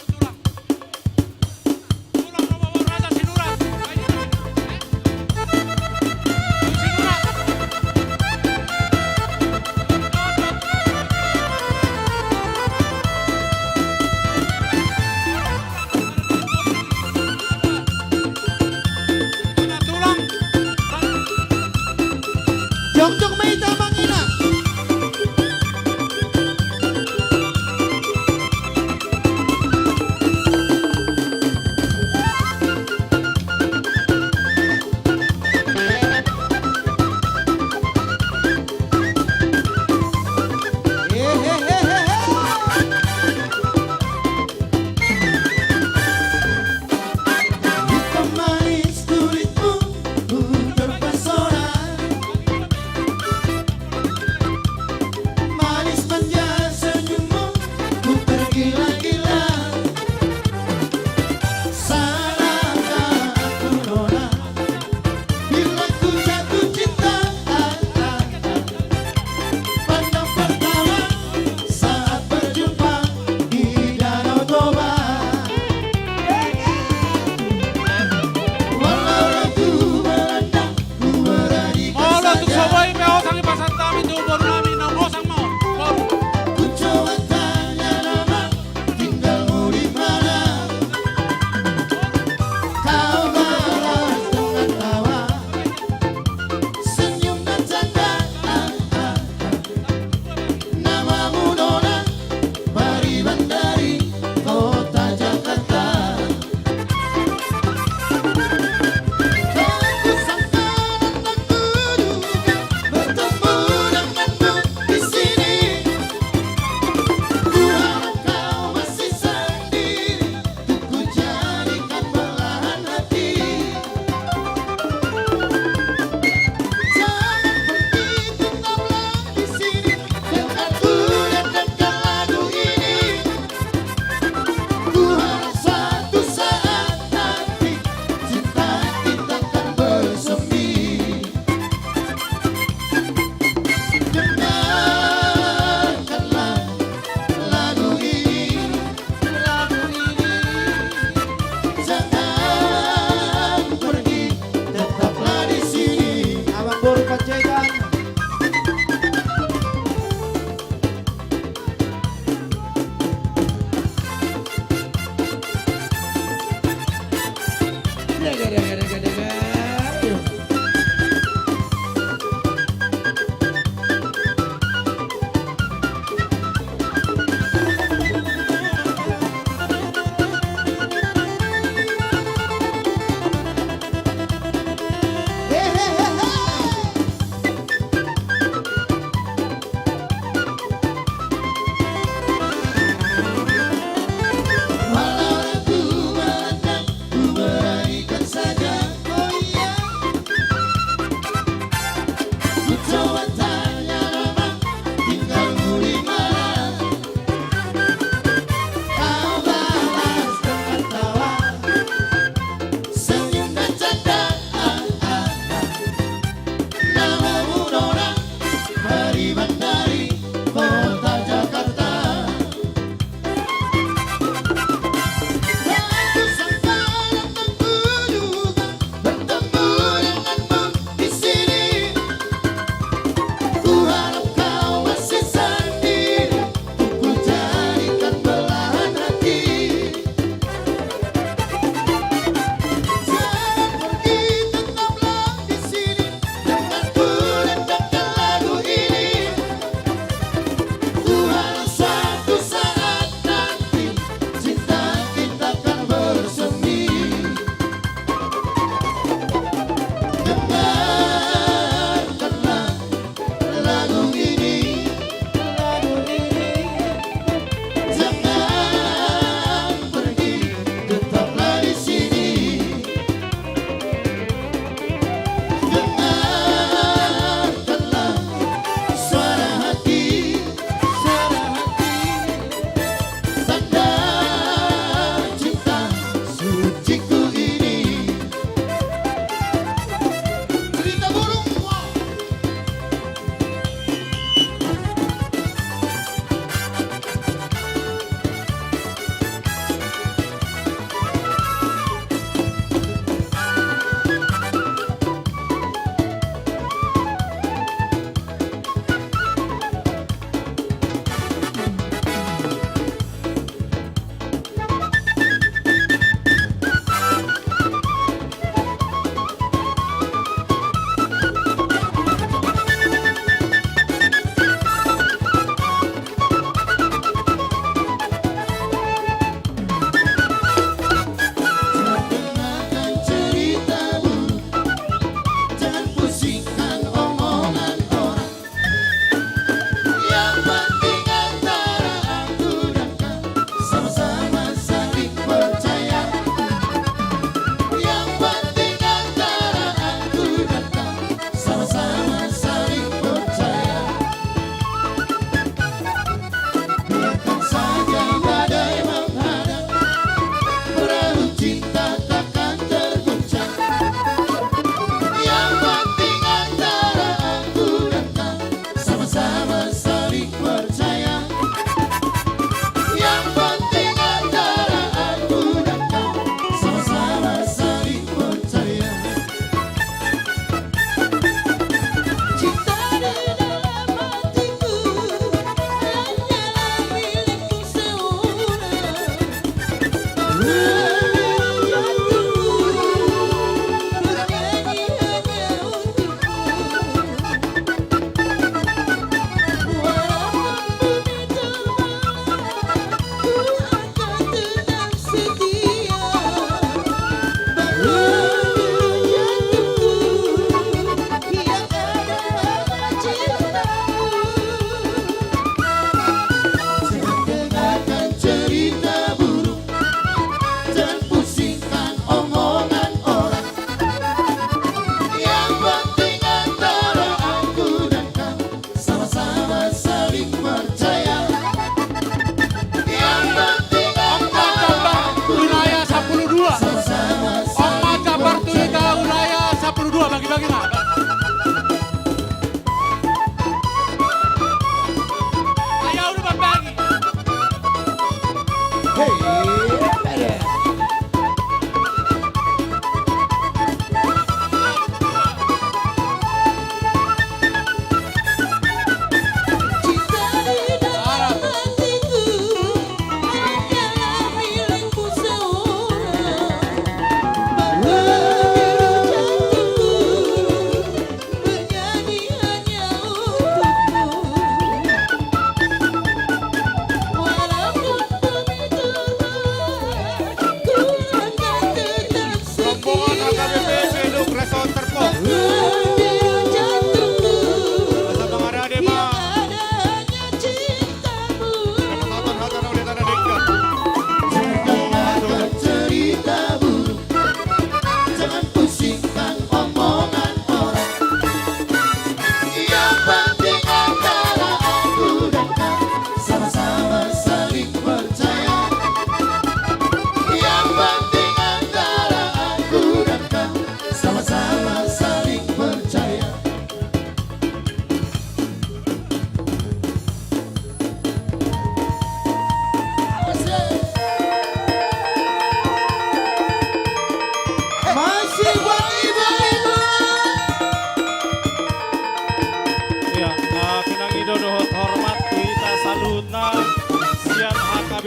Tulang. Tulang, raja Sinurat. Sinurat. Jongjong ma hita amang inang.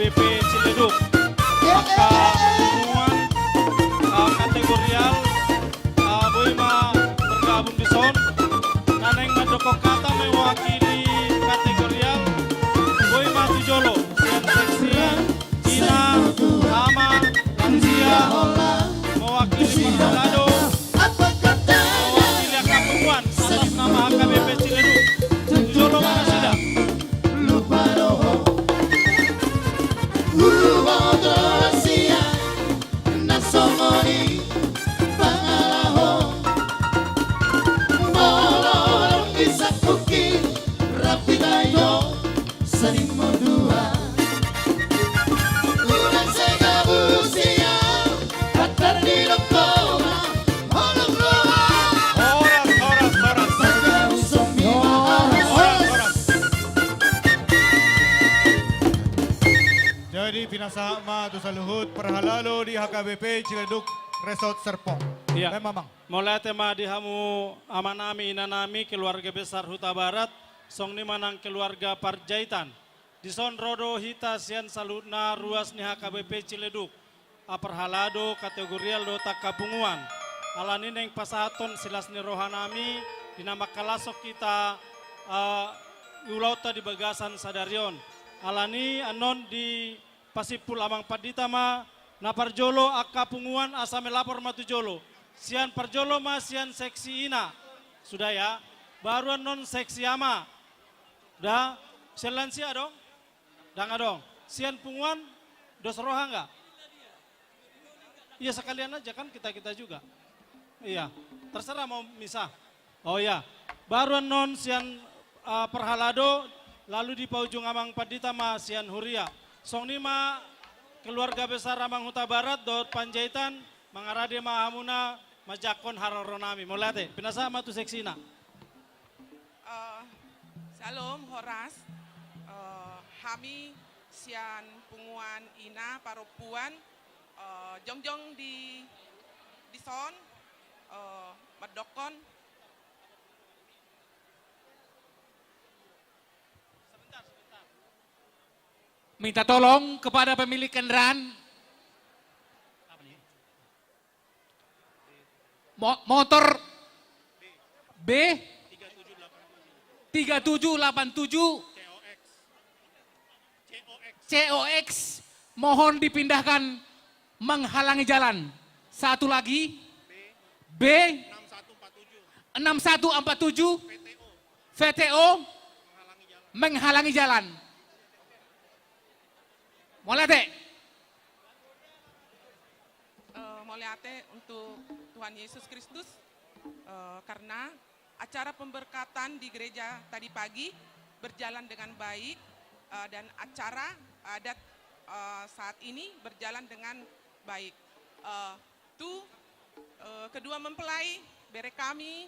B P Ciledug. Angka punguan, ah, kategorial, ah, boi ma bergabung dison. Na naeng mandok hata mewakili kategorial, boi ma tu jolo. Sian seksi ina, ama, lansia, mewakili parhalado, mewakili angka punguan atas nama H K B P Ciledug. Tu jolo ma nasida. Horas, horas, horas. Horas, horas. Jadi, pinasahat ma tu saluhut parhalado di H K B P Ciledug Resort Serpong. Iya. Baen ma, Amang. Mauliate ma di hamu amanami, inanami, keluarga besar Hutabarat, songon i ma nang keluarga Panjaitan. Dison ro do hita sian saluhutna ruas ni H K B P Ciledug, ah, parhalado, kategorial dohot angka punguan. Alani naeng pasahathon silas ni rohanami di na mangkalashon hita, ah, ulaonta di bagasan sadari on. Alani annon dipasimpul Amang Pandita ma na parjolo angka punguan asa melapor ma tu jolo. Sian parjolo ma sian seksi ina. Sudah ya. Baru annon seksi ama. Sudah. Sian lansia adong? Ndang adong. Sian punguan dos roha nggak? Iya, sekalian aja kan kita-kita juga. Iya, terserah mau misah. Oh iya, baru annon sian, eh, parhalado, lalu di paujung Amang Pandita ma sian huria. Songon i ma keluarga besar Amang Hutabarat dohot Panjaitan, mangarade ma hamuna manjangkon haroronami. Mauliate, pinasahat ma tu seksina. Eh, Shalom, horas. Eh, hami sian punguan ina parompuan, eh, jongjong di, dison, eh, mandokkon. Minta tolong kepada pemilik kendaraan. Mo-, motor B tiga tujuh delapan tujuh C O X mohon dipindahkan menghalangi jalan. Satu lagi, B enam satu empat tujuh V T O menghalangi jalan. Mauliate. Eh, mauliate untuk Tuhan Yesus Kristus, eh, karena acara pemberkatan di gereja tadi pagi berjalan dengan baik, eh, dan acara adat, eh, saat ini berjalan dengan baik. Eh, Tu, eh, kedua mempelai, bere kami,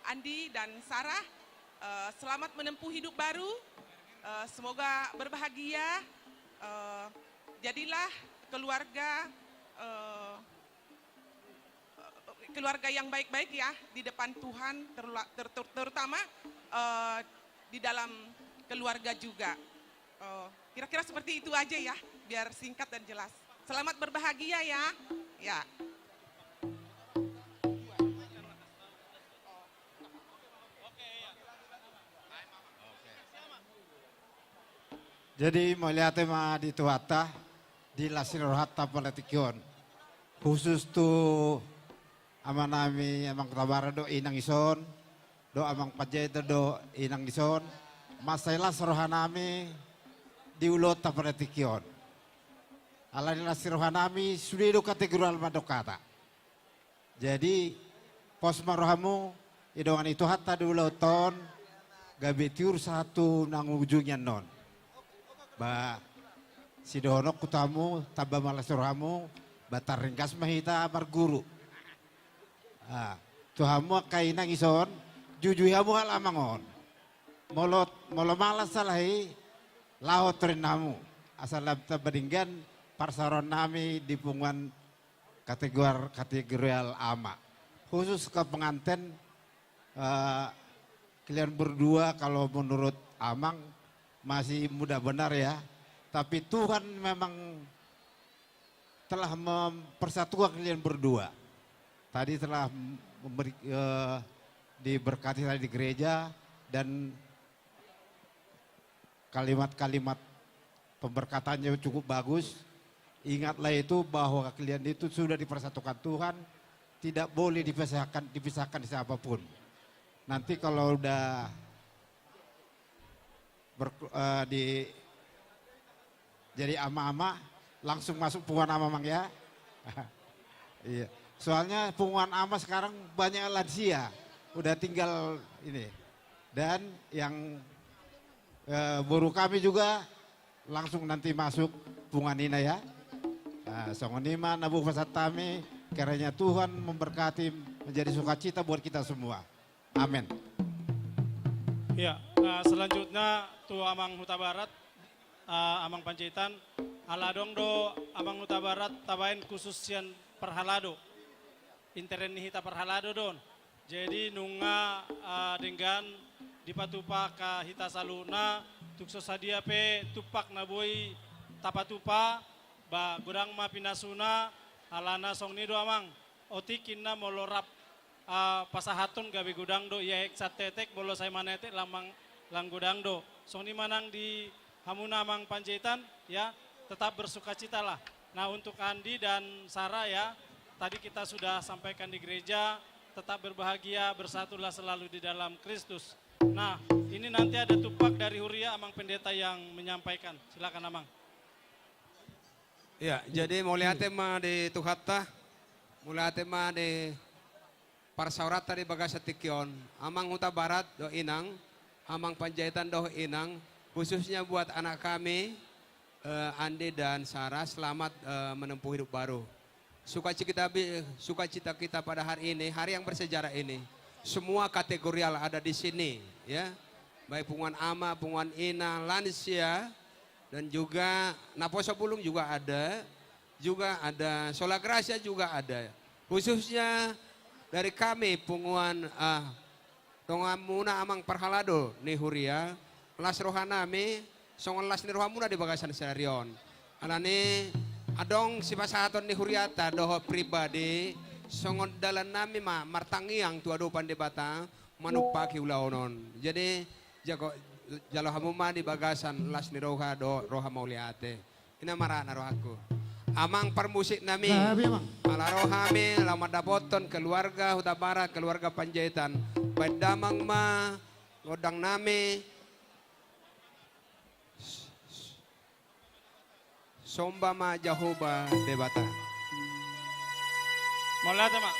Andi dan Sarah, eh, selamat menempuh hidup baru. Eh, semoga berbahagia. Eh, jadilah keluarga, eh, keluarga yang baik-baik ya di depan Tuhan, terla-, ter-, ter-, terutama, eh, di dalam keluarga juga. Oh, kira-kira seperti itu aja ya, biar singkat dan jelas. Selamat berbahagia ya. Ya. Jadi, mauliate ma di Tuhanta, di las ni rohanta pada tingki on. Khusus tu amanami, Amang Hutabarat dohot inang dison, dohot Amang Panjaitan dohot inang dison, mansai las rohanami di ulaonta pada tingki on. Alani las ni rohanami, sude do kategorial mandok hata. Jadi, pos ma rohamu, didongani Tuhanta do ulaonta on, gabe tiur sahat tu na ujungna annon. Ba, sidohononku tu hamu, tamba ma las ni rohamu, ba tarringgas ma hita marguru. Ah, tu hamu angka inang dison, jujui hamu halak amang on. Molo, molo malas salah i, laho torinna hamu. Asa lam tamba denggan parsaorannami di punguan kategor-, kategorial ama. Khusus ke penganten, eh, kalian berdua kalau menurut Amang masih muda benar ya. Tapi Tuhan memang telah mempersatukan kalian berdua. Tadi telah memberi, eh, diberkati tadi di gereja, dan kalimat-kalimat pemberkatannya cukup bagus. Ingatlah itu, bahwa kalian itu sudah dipersatukan Tuhan, tidak boleh dipisahkan, dipisahkan siapapun. Nanti kalau udah ber-, eh, di, jadi ama-ama, langsung masuk punguan ama, Mang, ya. Iya. Soalnya punguan ama sekarang banyak lansia, udah tinggal ini. Dan yang, eh, boru kami juga langsung nanti masuk punguan ina, ya. Nah, songon i ma na boi pasahat hami, kiranya Tuhan memberkati, menjadi sukacita buat kita semua. Amin. Ya, eh, selanjutnya tu Amang Hutabarat, eh, Amang Panjaitan, ala adong do Amang Hutabarat tabaen khusus sian parhalado. Interen ni hita parhalado do on. Jadi nunga, eh, denggan dipatupa angka hita saluhutna, tung so sadia pe tumpak na boi tapatupa, ba godang ma pinasuna, alana songon i do, Amang. Otik ninna molo rap, ah, pasahathon gabe godang do, ia ek satetek, molo sai manetek lang, lang godang do. Songon i ma nang di hamuna Amang Panjaitan, ya, tetap bersukacitalah. Nah, untuk Andi dan Sarah, ya, tadi kita sudah sampaikan di gereja, tetap berbahagia, bersatulah selalu di dalam Kristus. Nah, ini nanti ada tumpak dari Huria, Amang Pendeta yang menyampaikan. Silakan, Amang. Ya, jadi mauliate ma di Tuhanta, mauliate ma di parsaoranta di bagasan tingki on, Amang Hutabarat dohot Inang, Amang Panjaitan dohot Inang, khususnya buat anak kami, eh, Andi dan Sarah, selamat, eh, menempuh hidup baru. Sukacita bi-, sukacita kita pada hari ini, hari yang bersejarah ini, semua kategorial ada di sini, ya. Baik punguan ama, punguan ina, lansia, dan juga naposo bulung juga ada, juga ada, sola grasia juga ada. Khususnya dari kami punguan, ah, donganmuna Amang parhalado ni Huria, las rohanami songon las ni rohamuna di bagasan sadari on. Alani adong sipasahaton ni Huriata dohot pribadi, songon dalannami ma martangiang tu adopan Debata, manumpahi ulaon on. Jadi, jago, jalo hamu ma di bagasan las ni roha dohot roha mauliate. Ina ma ra na rohangku. Amang parmusiknami. Gabe, Amang. Ala rohami, laho mandapothon keluarga Hutabarat, keluarga Panjaitan. Baen damang ma gondangnami. Somba ma Jahowa Debata. Mauliate ma.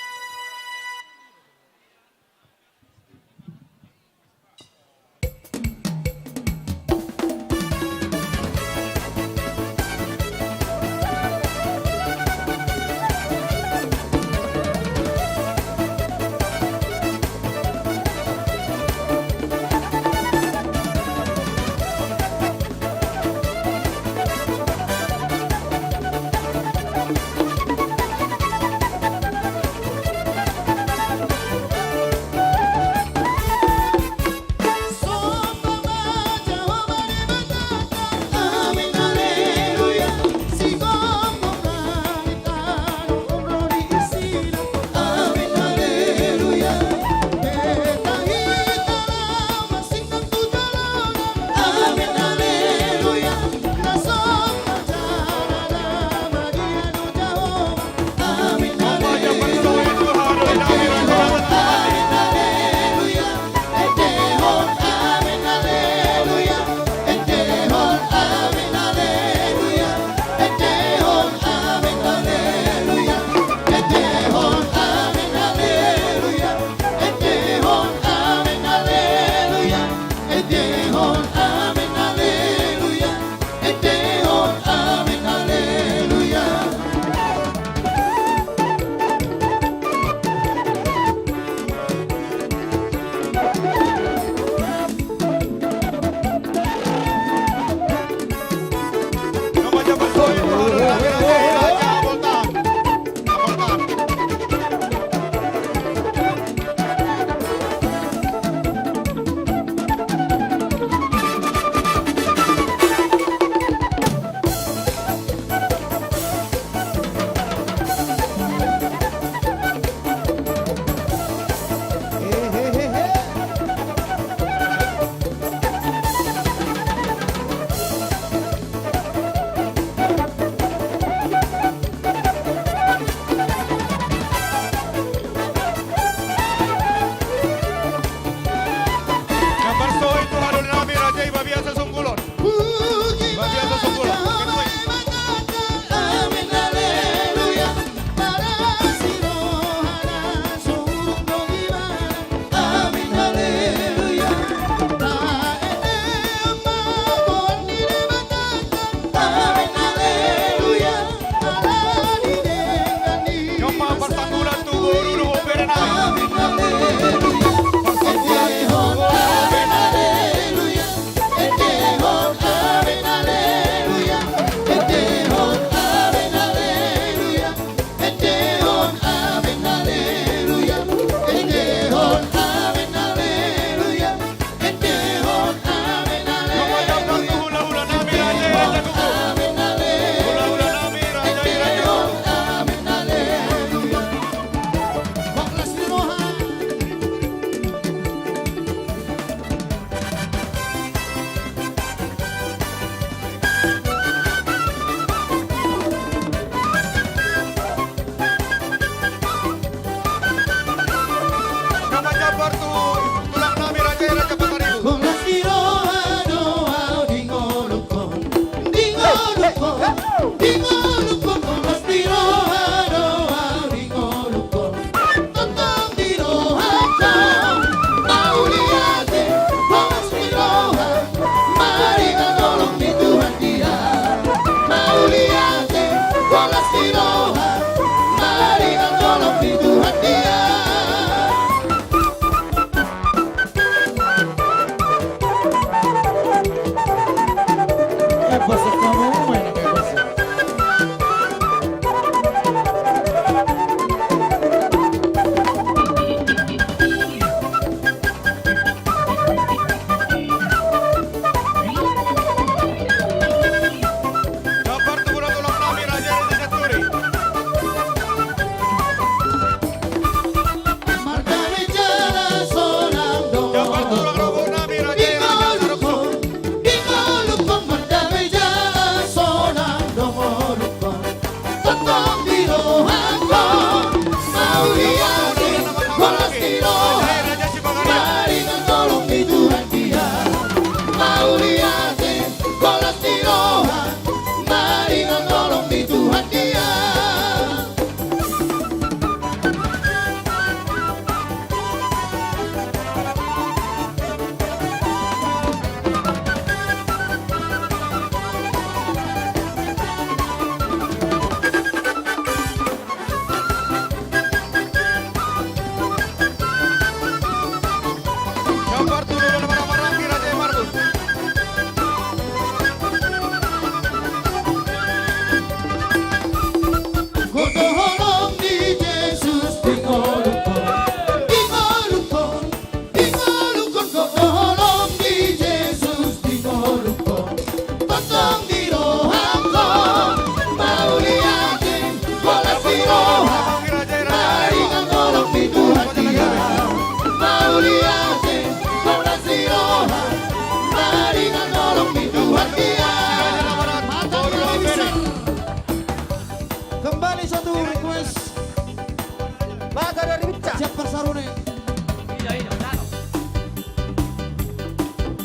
Ida, ida, undalo.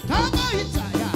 Tama ita, ya.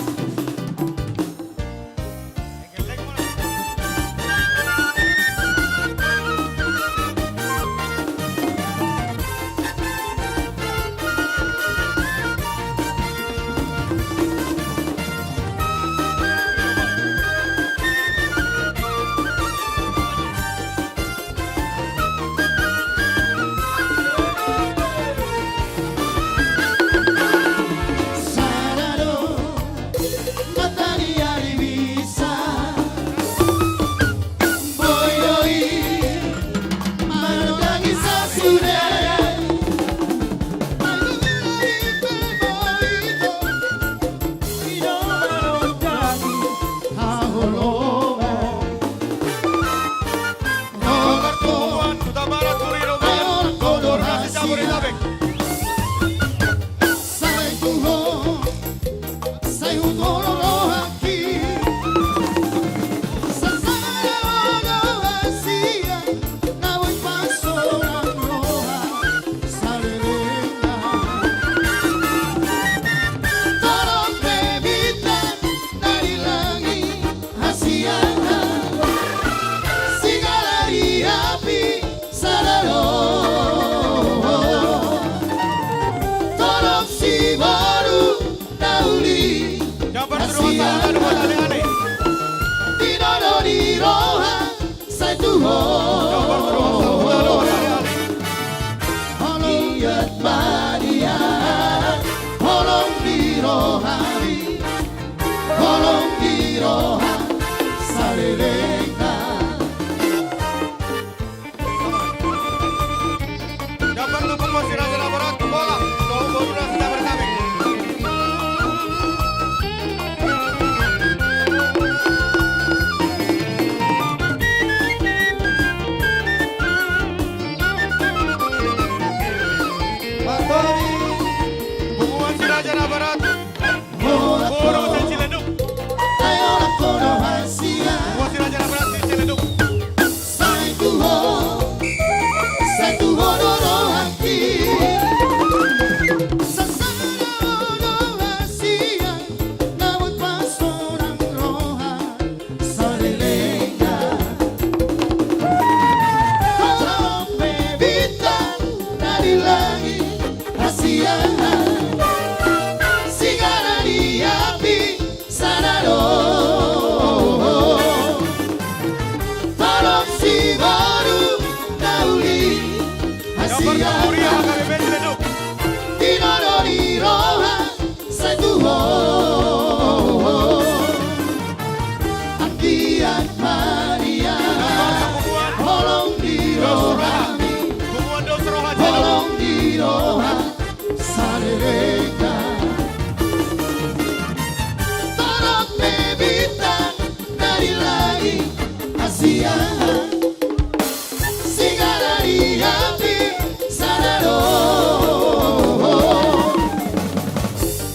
Hasiangan, sigala di api sada do. Torop siboru na uli. Hasiangan, di nono ni roha. Sai tu ho. Holong ni roha, holong ni roha, holong ni roha, saleleng. Dapat tu pungguan si Raja Nabarat, bola, bola, bola, bola, bola, bola. Pungguan si Raja Nabarat. Boru Sileduk. Boru Sileduk. Sai tu ho, sai tu ho do rohangki. Sasada do hasian, na boi pasoran roha. Saleleng. Torop pe bintang na di langit, hasiangan, sigala di api sada do. Torop siboru na uli, hasiangan, di nono ni roha. Sai tu ho. Anggiat Maria, holong di rohami, holong di roha, saleleng. Torop pe bintang na di langit, hasiangan, sigala di api sada do.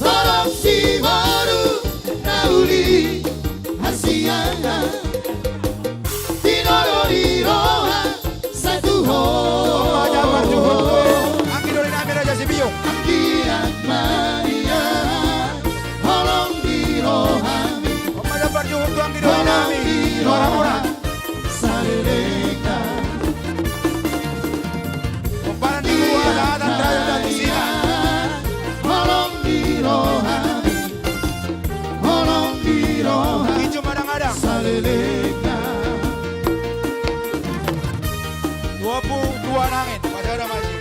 Torop siboru na uli, hasiangan, di nono ni roha. Sai tu ho. Anggi doli nami Raja Sibiu. Anggiat Maria, holong di rohami. Anggi doli nami. Mora-mora. Saleleng. Pomparan ni gua, dahatan raja dan sina. Holong di rohami. Holong di roha. Ijo madang-adang. Saleleng. Dua puluh dua nangin, masih ada masih.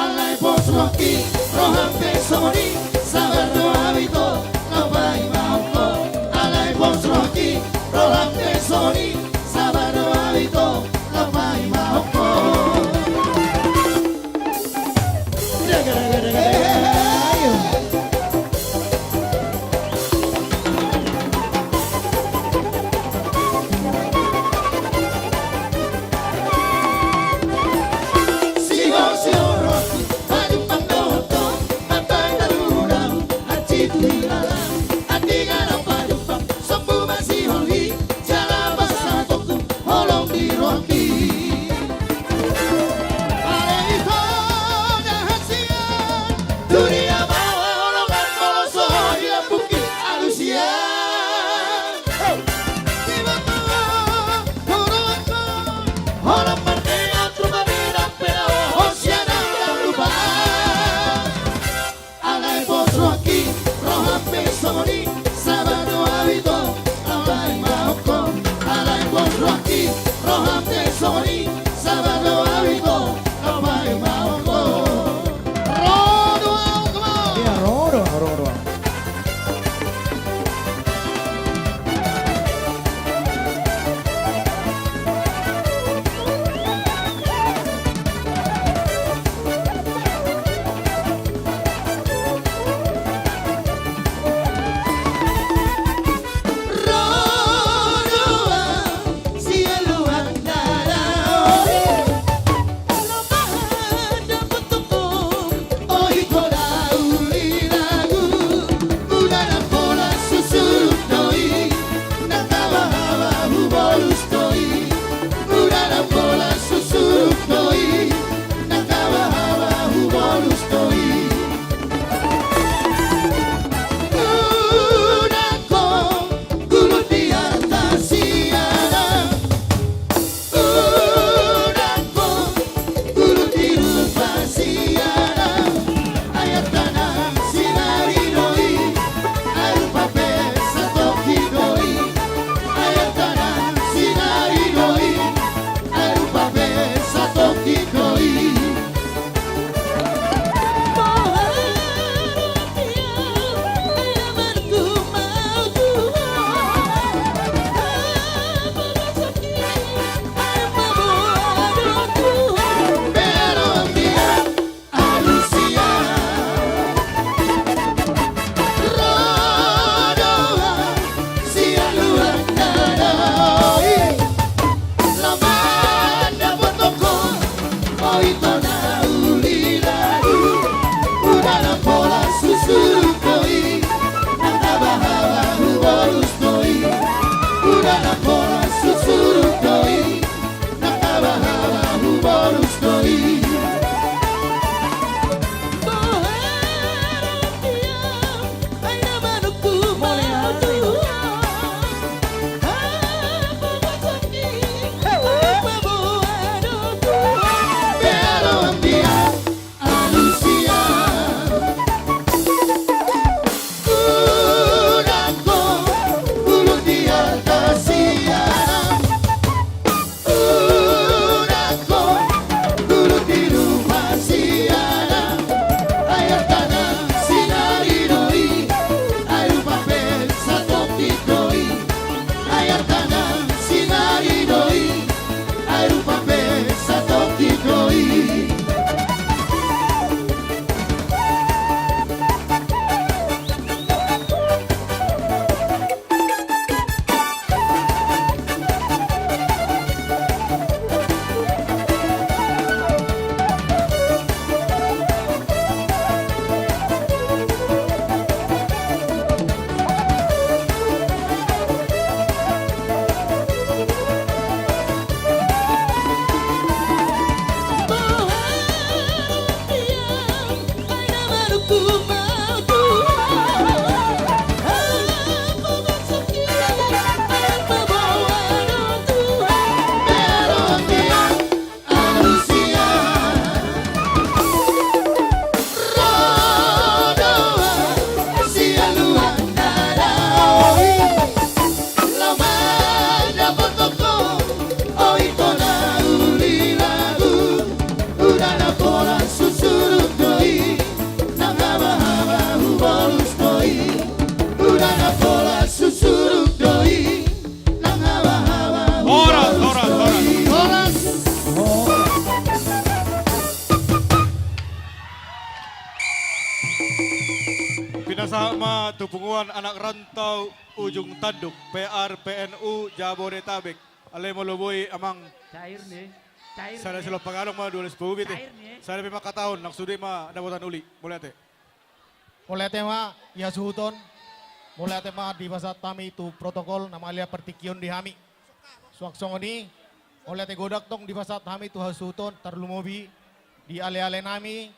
Alai pos rohangki, roham pe songon i, sabar do au ito, laho paima ho. Alai pos rohangki, roham pe songon i, sabar do au ito, laho paima ho. Sama tu punguan anak rantau Ujung Tanduk, P R P N U Jabodetabek. Ale molo boi amang. Cair nih. Cair. Sada nih. Silop pangalong ma dua belas puluh bit. Cair nih. Sada pe mangkatahon, nang sude ma dapotan uli. Mauliate. Mauliate ma di hasuhuton. Mauliate ma dipasahat hami tu protokol na mangalean partingkian di hami. Suang songon i, mauliate godang tong dipasahat hami tu hasuhuton, tarlumobi di aleale nami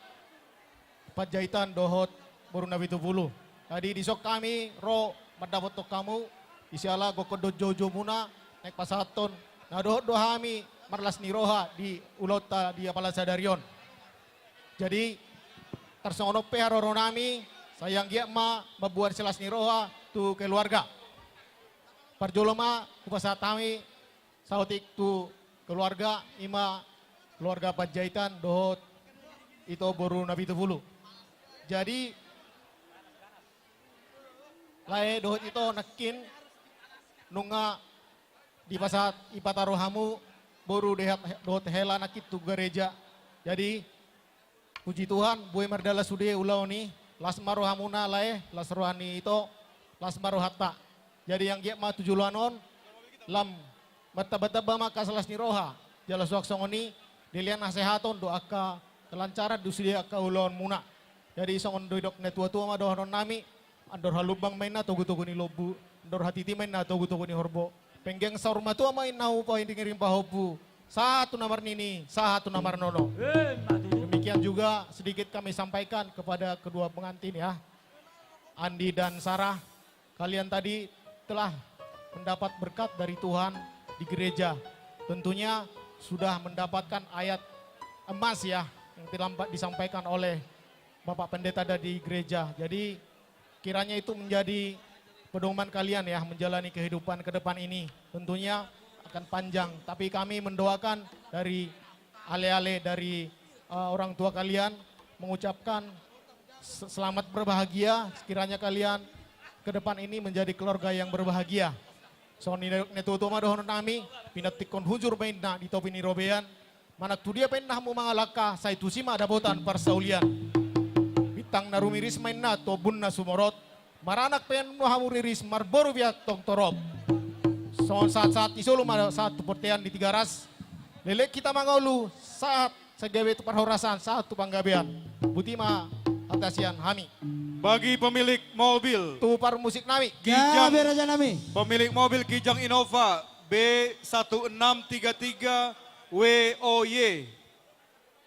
Panjaitan dohot boru Napitupulu. Jadi dison hami ro mandapothon hamu, di siala gokkon dohot joujoumuna, naeng pasahathon na dohot do hami marlas ni roha di ulaonta di apala sadari on. Jadi, tarsongon on pe haroro nami, sai anggiat ma mamboan silas ni roha tu keluarga. Parjolo ma hupasahat hami saotik tu keluarga, ima keluarga Panjaitan dohot ito boru Napitupulu. Jadi, lae dohot ito nangkin nunga dipasahat, dipataru hamu boru dehat dohot hela nangkin tu gareja. Jadi, puji Tuhan, boi mardalan sude ulaon i, las ma rohamuna lae, las roha ni ito, las ma rohanta. Jadi anggiat ma tu joloan on lam martambatamba ma angka silas ni roha, jala suang songon i dilehon hasehaton dohot angka kelancaran tu sude angka ulaonmuna. Jadi songon didok natuatua ma dohonon nami, andor halumbang ma inna togutogu ni lombu, andor hatiti ma inna togutogu ni horbo, penggeng saur matua ma inna hupahiringhiri pahompu, sahat tu na marnini, sahat tu na marnono. Demikian juga sedikit kami sampaikan kepada kedua pengantin ya, Andi dan Sarah. Kalian tadi telah mendapat berkat dari Tuhan di gereja. Tentunya sudah mendapatkan ayat emas ya, yang telah disampaikan oleh Bapak Pendeta dari gereja. Jadi kiranya itu menjadi pedoman kalian ya, menjalani kehidupan ke depan ini. Tentunya akan panjang, tapi kami mendoakan dari aleale, dari eh, orang tua kalian, mengucapkan se-, selamat berbahagia. Sekiranya kalian ke depan ini menjadi keluarga yang berbahagia. Songon i natuatua ma dohonon nami, pinantikhon hujur ma inna di topi ni robean, manang tu dia pe inna hamu mangalangka, sai tusi ma dapotan parsaulian. Bintang na rumiris ma inna tu ombun na sumorop, maranak pe inna hamu riris, marboru pe antong torop. Songon sahatsahat ni solu ma sahat tu bontean di Tigaras. Leleng hita mangolu, sahat sai gabe tu parhorasan, sahat tu panggabean. Boti ma hata sian hami. Bagi pemilik mobil. Tu parmusik nami. Kijang. Gabe raja nami. Pemilik mobil Kijang Innova B satu enam tiga tiga W O Y.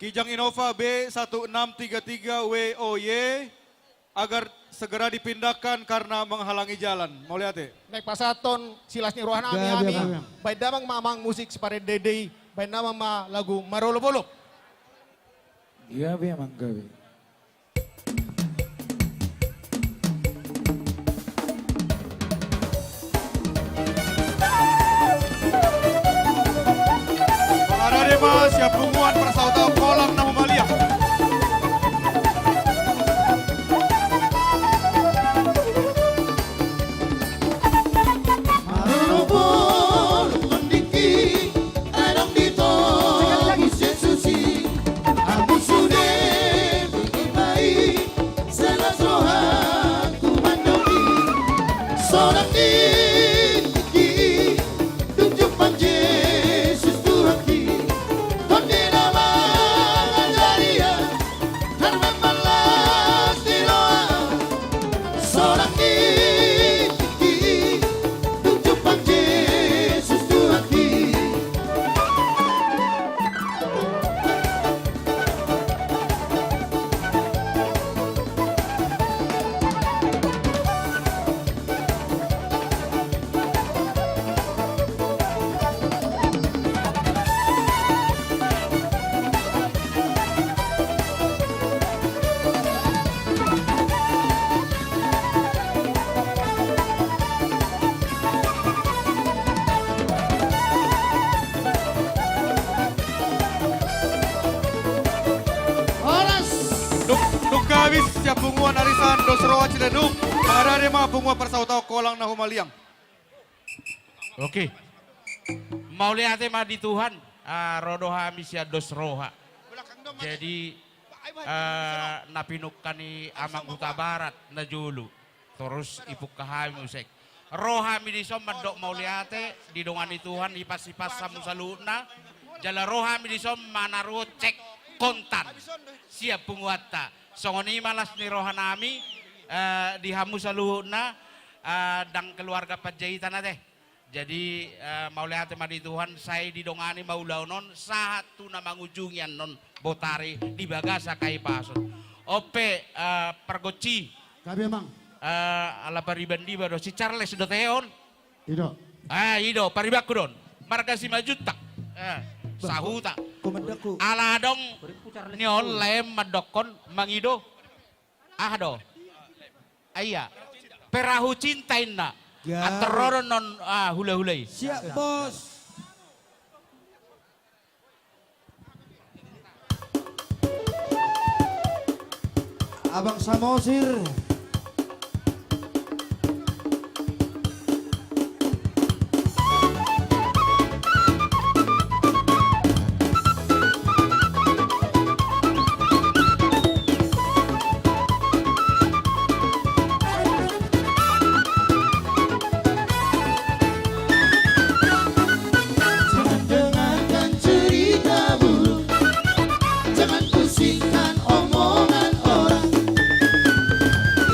Kijang Innova B satu enam tiga tiga W O Y, agar segera dipindahkan karena menghalangi jalan. Mauliate. Naeng pasahathon silas ni roha nami. Gabe, hami. Gabe. Baen damang ma amang musik siparende i, baen damang ma lagu marolopolop. Gabe amang, gabe. Parade ma sian punguan parsautaon Kolang na humaliang. Marolopolop tondingki, adong di togu Jesus i, amu sude mangimai, silas rohangku mandok i, sonang i tingki i, dung jumpang Jesus Tuhanki, Tondi na mangajari, Herman marlas ni roha, sonang i tingki i, dung jumpang Jesus Tuhanki. Horas. Dung, dung habis sian punguan arisan dos roha Ciledug, parade ma punguan parsautaon Kolang na humaliang. Oke. Mauliate ma di Tuhan, ah, ro do hami sian dos roha. Jadi, ah, na pinungka ni amang Hutabarat na jolo. Torus ipungka hami muse. Ro hami dison mandok mauliate, didongani Tuhan, hipas-hipas hamu saluhutna. Jala ro hami dison manaruhon cek kontan sian punguanta. Songon i ma las ni rohanami, eh, di hamu saluhutna, eh, ndang keluarga Panjaitan ate. Jadi, eh, mauliate ma di Tuhan, sai didongani ma ulaon on, sahat tu na mangujungi annon botari di bagasan hahipason. On pe, eh, pargonsi. Gabe, Amang. Eh, ala pariban diba do, si Charles do teon. I do. Eh, i do, paribanku do on. Marga Simanjuntak. Eh, sahuta. Ala adong ni on laem mandokkon mangido. Aha do? Ah, iya. Perahu cinta inna. Antar ro do on, ah, hula-hula i. Siap, Bos. Abang Samosir. Jangan dengarkan cerita burung, jangan pusingkan omongan orang.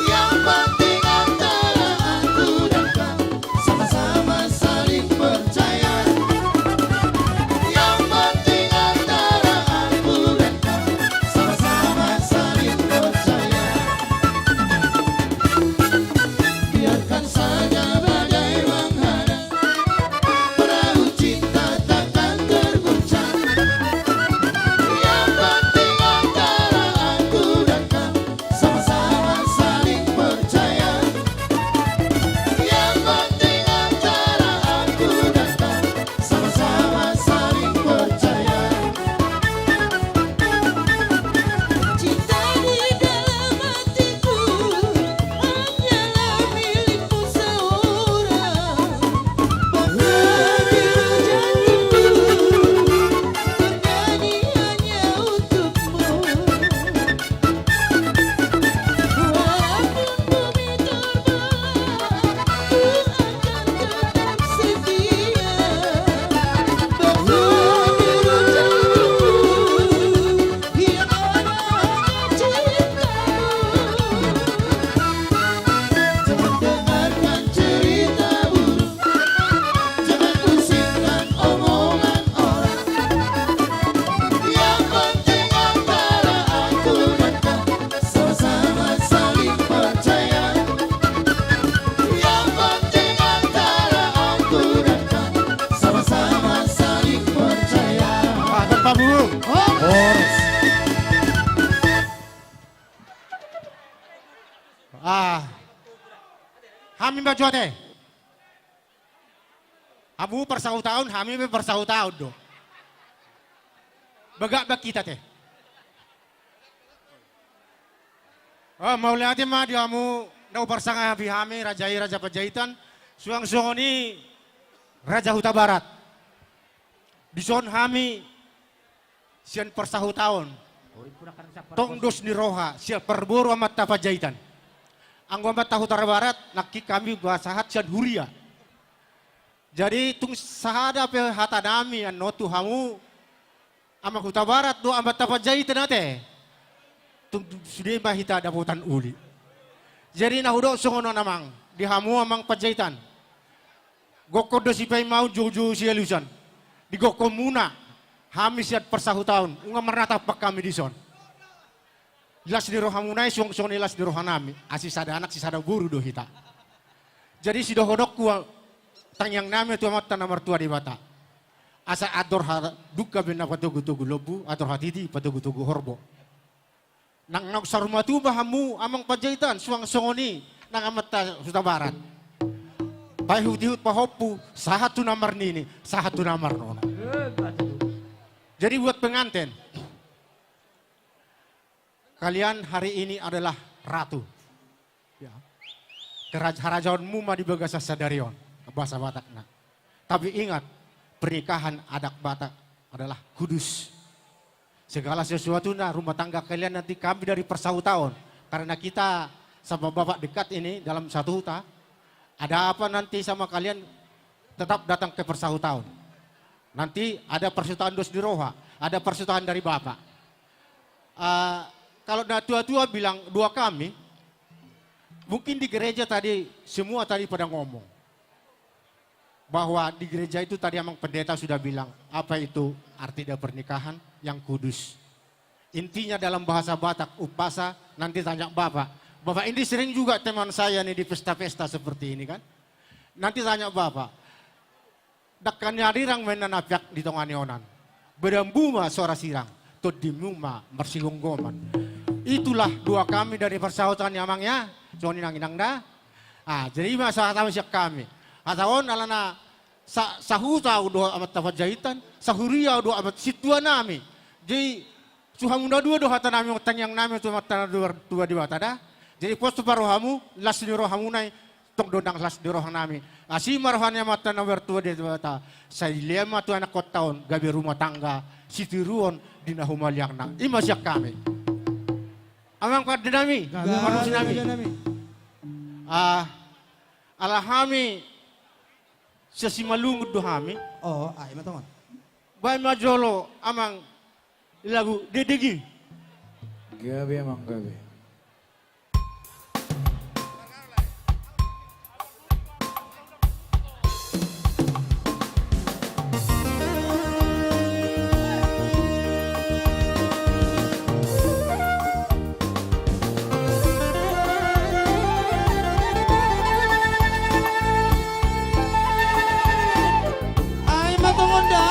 Yang penting antara aku dan kau sama-sama saling percaya. Yang penting antara aku dan kau sama-sama saling percaya. Biarkan saja badai menghadang, perahu cinta takkan terguncang. Yang penting antara aku dan kau sama-sama saling percaya. Yang penting antara aku dan kau sama-sama saling percaya. Cinta di dalam hatiku hanyalah milikmu seorang. Bahwa biru jantungku bernyanyi hanya untukmu. Walaupun bumi terbelah, ku akan tetap setia. Bahwa biru jantungku yang ada hanya cintamu. Jangan dengarkan cerita burung, jangan pusingkan omongan orang. Yang penting antara aku dan kau sama-sama saling percaya. Yang penting antara aku dan kau sama-sama saling percaya. Ah, tanpa burung. Horas. Horas. Ah. Hami ma jo ate. Hamu parsahutaon, hami pe parsahutaon do. Bagak bak hita ate. Ah, mauliate ma di hamu na huparsangapi hami, raja i, Raja Panjaitan, suang songon i Raja Hutabarat. Dison hami sian parsahutaon tong dos ni roha sian parboru amanta Panjaitan. Anggo amanta Hutabarat nangkin hami pasahat sian huria. Jadi tung sahada pe hatanami annon tu hamu, Amang Hutabarat dohot amanta Panjaitan ate, tung sude ma hita dapotan uli. Jadi na hudok songon on, Amang, di hamu Amang Panjaitan. Gokhon do sipaimaon, joujou sialusan. Di gokhonmuna hami sian parsahutaon, nunga marnatap hami dison. Las ni rohamuna i suang songon i las ni rohanami, asi sada anak sisada boru do hita. Jadi sidohononku tangiangnami tu Amanta na martua Debata, asa andor hadungka be na patogutogu lombu, andor hatiti patogutogu horbo. Nang naung saur matua hamu Amang Panjaitan suang songon i nang amanta Hutabarat. Paihutihut pahompu, sahat tu na marnini, sahat tu na marnono. Jadi buat pengantin, kalian hari ini adalah ratu. Ya. Keraj-, harajaonmu ma di bagasan sadari on, bahasa Batakna. Tapi ingat, pernikahan adat Batak adalah kudus. Segala sesuatunya, rumah tangga kalian nanti kami dari parsahutaon. Karena kita sama Bapak dekat ini dalam satu huta. Ada apa nanti sama kalian, tetap datang ke persahutaon. Nanti ada persahutaon dos di roha, ada persahutaon dari Bapak. Ah, kalau na tua-tua bilang dua kami, mungkin di gereja tadi semua tadi pada ngomong bahwa di gereja itu tadi emang pendeta sudah bilang apa itu arti dari pernikahan yang kudus. Intinya dalam bahasa Batak, umpasa, nanti tanya Bapak. Bapak ini sering juga teman saya nih di pesta-pesta seperti ini kan. Nanti tanya Bapak. Dangka ni arirang ma inna na peak di tonga ni onan. Badambu ma sora sirang, tondimuna ma marsigomgoman. Itulah dua kami dari persahutaon ni amang ya, songon i nang inang da. Ah, jadi i ma sahat hami sian hami. Hata on alana sa-, sahuta au dohot amanta Panjaitan, sahuria au dohot amanta sintua nami. Jadi tu hamu na dua do hata nami, tangiang nami tu amanta na dua, tu Debata da. Jadi pos tu parrohamu, las ni rohamuna i, tong do ndang las ni roha nami. Asi ma roha ni amanta na martua Debata, sai lean ma tu anakkonta on gabe rumah tangga sitiruon di na humaliangna. I ma sian hami. Amang pande nami, gabe, panusi nami. Pande nami. Ah, ala hami sian Simalungun do hami. Oh, ah, i ma tongon. Baen ma jolo amang lagu Dedegi. Gabe amang, gabe. Ai ma tongon da.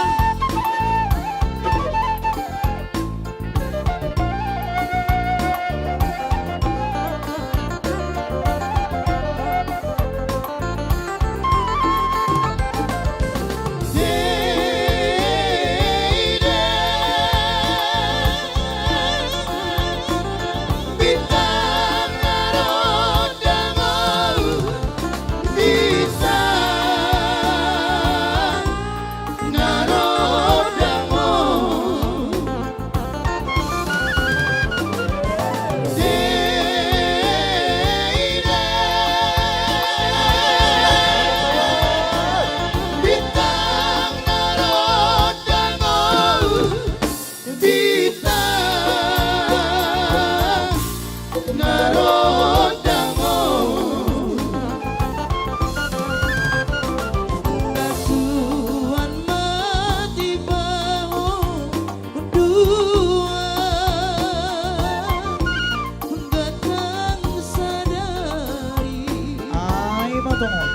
Ai ma tongon.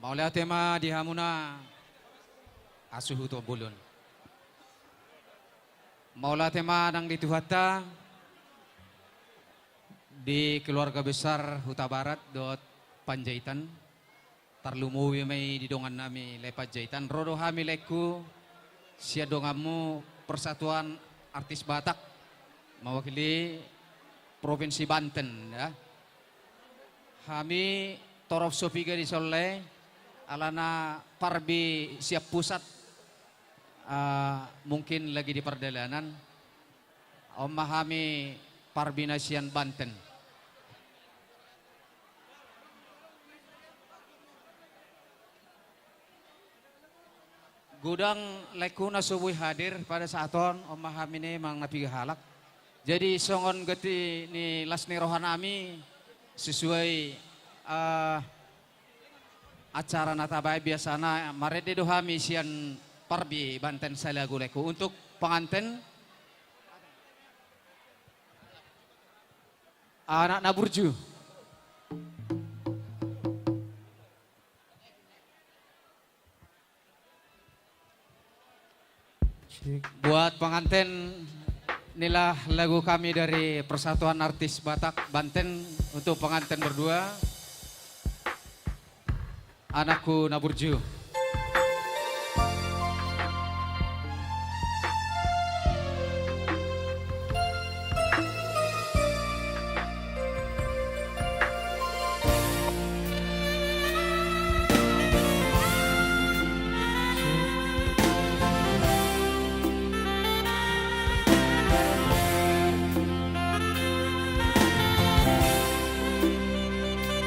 Mauliate ma di hamuna, asuhuton bolon. Mauliate ma nang di Tuhanta, di keluarga besar Hutabarat dohot Panjaitan. Tarlumobi ma i di dongannami lae Panjaitan. Ro do hami laengku sian donganmu Persatuan Artis Batak mewakili Provinsi Banten, ya. Hami torop so piga dison lae, alana Parbi sian pusat, ah, mungkin lagi di pardalanan. On ma hami Parbi na sian Banten. Godang laengku na so boi hadir pada saat on, on ma hami ne manang na piga halak. Jadi songon ganti ni las ni rohanami, sesuai, eh, acara na tabaen biasana, marende do hami sian Parbi Banten sahali lagu laengku. Untuk penganten, anak na burju. Buat penganten, inilah lagu kami dari Persatuan Artis Batak Banten untuk penganten berdua, Anakku na Burju.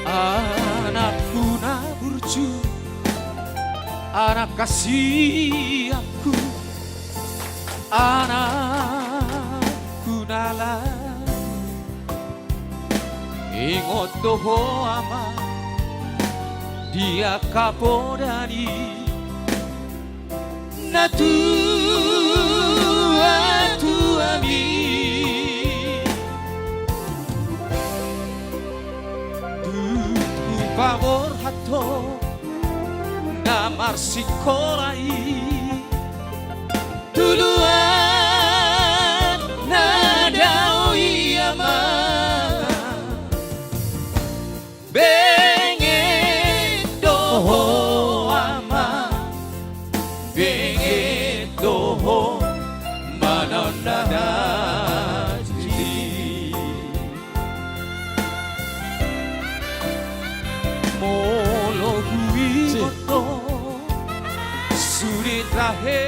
Anakku na burju, anak kasihanku, anakku na lalu. Ingot do ho ama, di angka podami, na tuatuami. Tung hupaborhat ho na marsikola i, tu luat na dao i ama. Benget do ho ama, benget do ho mananda na jadi. Molo huingot do sude tahe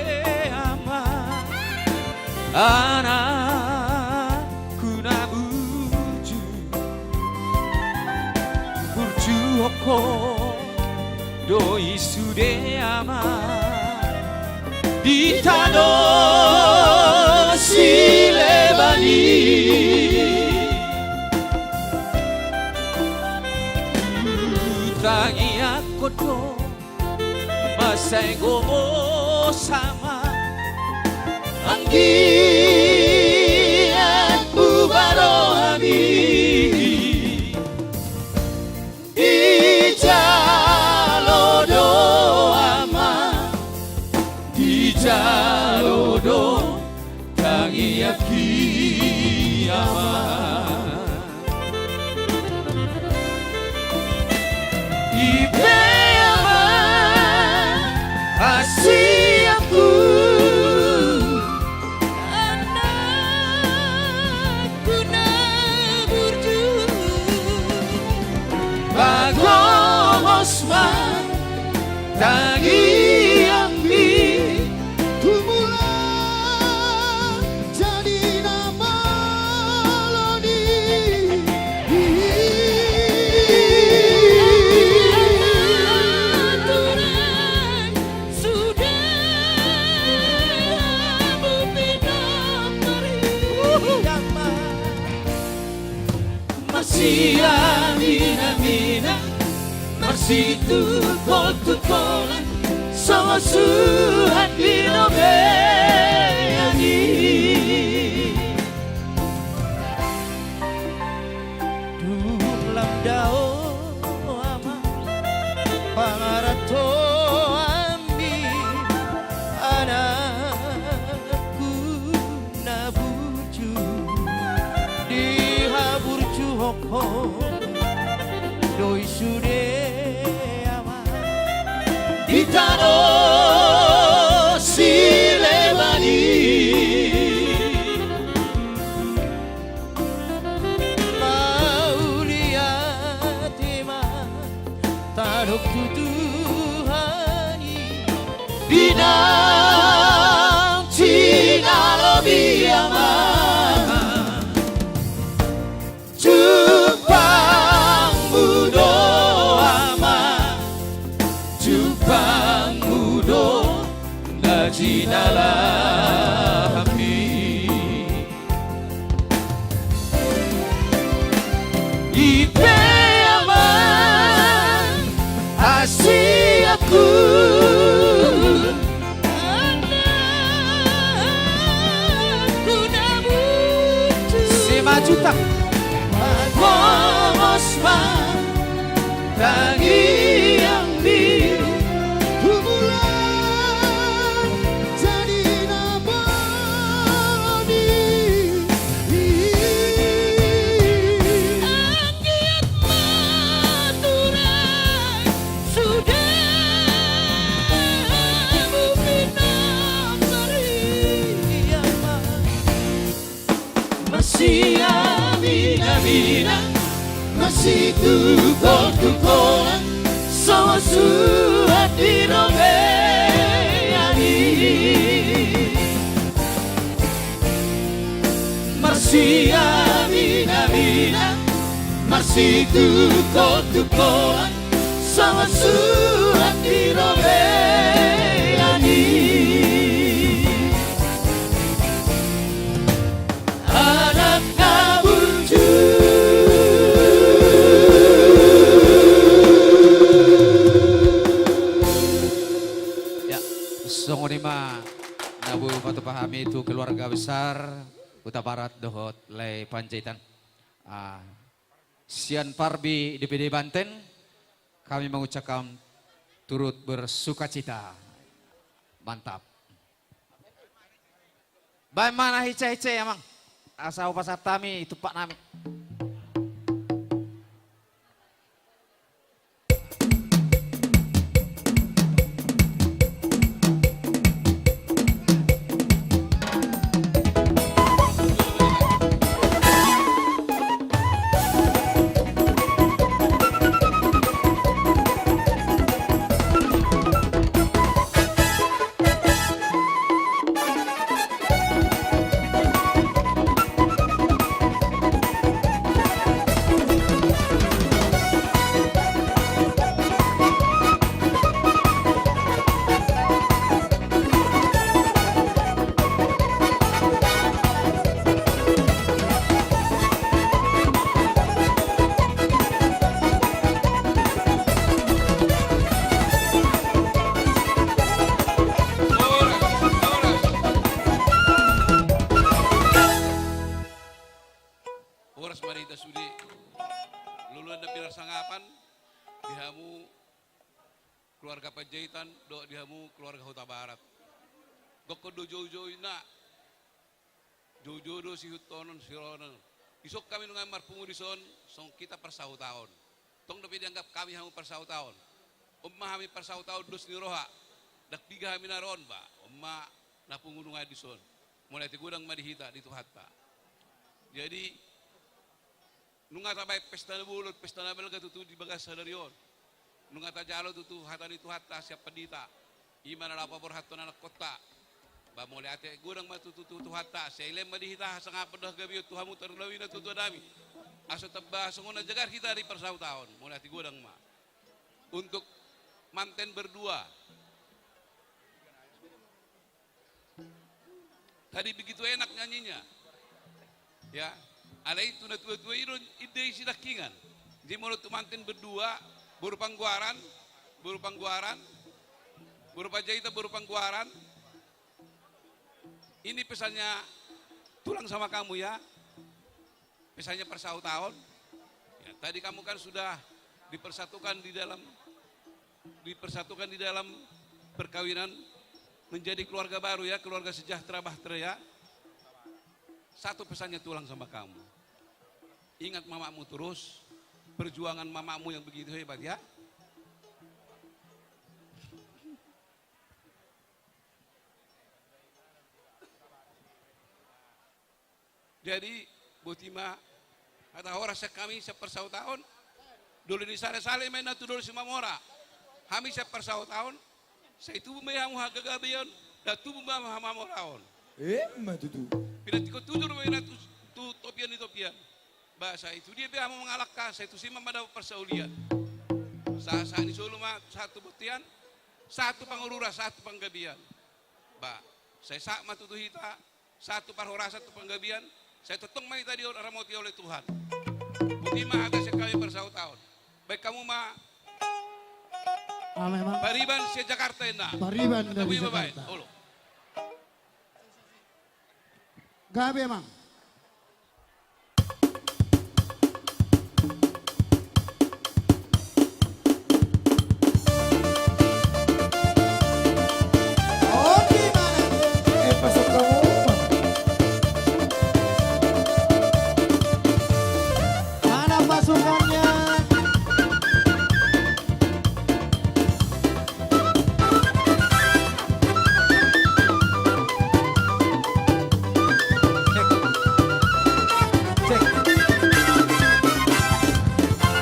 ama, anakku na burju, burju ho do i sude ama, di tano sileban i. Hutangiangkon do masa i gomos ama, anggiat bubar rohami. Dijalo do ama, dijalo do tangiangki ama. I pe ama hasianku, anakku na burju. Pagomos ma tangiangmi, tumula jadi na malo ni. Sude hamu pinompar i, marsiaminaminan, marsitungkoltungkolan, songon suhat di robean i. Dung lam dao ama, pangaranto Ho, doi sude ama di tano Sileban i. Mauliate ma tadok tu Tuhan i. Di na cinalobi ama. Jumpanmu do ama, jumpanmu do na jinalahan i. I pe ama hasianku. Anakku na bucu. Simajuta. Mangongos ma tangiang di humulan jadi na boni. Anggiat ma tulang sude bumi na meriah ma. Masiaminamina, masitungkoltungkolan, songon suhat di robean i. Masiaminamina, masitungkoltungkolan, songon suhat di robean i. Anak na bucu. Ya, songon i ma na boi patupa hami tu keluarga besar Hutabarat dohot Lae Panjaitan. Ah, sian Parbi D P D Banten, kami mengucapkan turut bersukacita. Mantap. Baen ma na hinsa-hinsa i, amang. Asa hupasahat hami tumpak nami. Horas ma di hita sude. Loloan na pinarsangapan di hamu keluarga Panjaitan dohot di hamu keluarga Hutabarat. Gokkon do joujou inna. Joujou do sihuthonon, sirohonon. Dison hami nunga marpungu dison, songon hita parsahutaon. Tong dope dianggap hami hamu parsahutaon. On ma hami parsahutaon dos ni roha. Ndang piga hami na ro on ba. On ma na pungu nunga dison. Mauliate godang ma di hita, di Tuhanta. Jadi, nunga tabaen pesta na bolon, pesta na balga tutu di bagasan sadari on. Nunga tajalo tutu hata ni Tuhanta sian pandita. I ma na laho paborhathon anakkonta. Ba mauliate godang ma tutu tu Tuhanta. Sai lehon ma di hita hasangapon dohot hagabeon tu hamu tarlumobi na tuatua nami. Asa tamba songon na jagar hita di parsahutaon. Mauliate godang ma. Untuk manten berdua. Tadi begitu enak nyanyinya. Ya. Alai tu na tuatua i do inda i sidangkingan. Jadi molo tu manten berdua, boru Pangguaran, boru Pangguaran, boru Panjaitan, boru Pangguaran. Ini pesannya tulang sama kamu ya. Misalnya parsahutaon, ya, tadi kamu kan sudah dipersatukan di dalam, dipersatukan di dalam perkawinan menjadi keluarga baru ya, keluarga sejahtera bahtera ya. Satu pesannya tulang sama kamu. Ingat mamakmu terus, perjuangan mamakmu yang begitu hebat, ya. Jadi, boti ma, hata horas sian hami sian parsaotaon, doli ni Salesale ma inna tu doli Simamora. Hami sian parsaotaon, sai tubu ma hamu hagabeon, dan tubu ma hamu hamamoraon. Emma tutu. Pinantikhon tujur ma inna tu, tu topian ni topian. Ba, sai tu dia pe hamu mangalangka, sai tusi ma mandapot parsaulian. Sa, sahat ni solu ma, sahat tu bontean, sahat tu pangururan, sahat tu panggabean. Ba, sai sahat ma tutu hita, sahat tu parhorasan tu panggabean, sai tongtong ma hita diramoti oleh Tuhan. Boti ma hata sian hami parsaotaon. Baen hamu ma. Pariban sian Jakarta inna. Pariban dari Jakarta. Olo. Gabe, Amang. Mana pasukannya? Cek. Cek.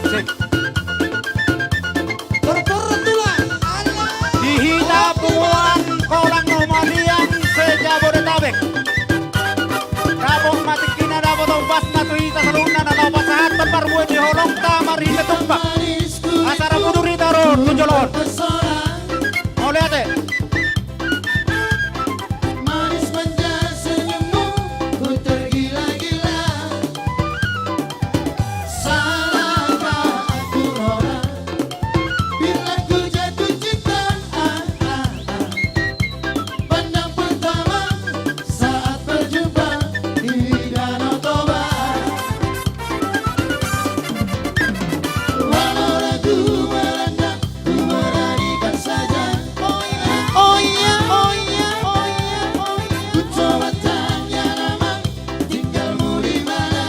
Cek. Di hita punguan Kolang na Humaliang se-Jabodetabek. Dapot ma tingkina, dapot ombasna tu hita saluhutna na laho pasahathon parbue ni holongta marhite tumpak. Asa rap udur hita ro tu jolo on. Mauliate. Manis manja senyummu, ku tergila-gila. Salahkah aku orang bila ku jatuh cinta? Ah, ah, ah. Pandang pertama saat berjumpa di Danau Toba. Walau ragu melanda, ku beranikan saja. Oh iya, oh iya, oh iya, oh iya, oh iya. Ku coba tanya nama, tinggalmu di mana?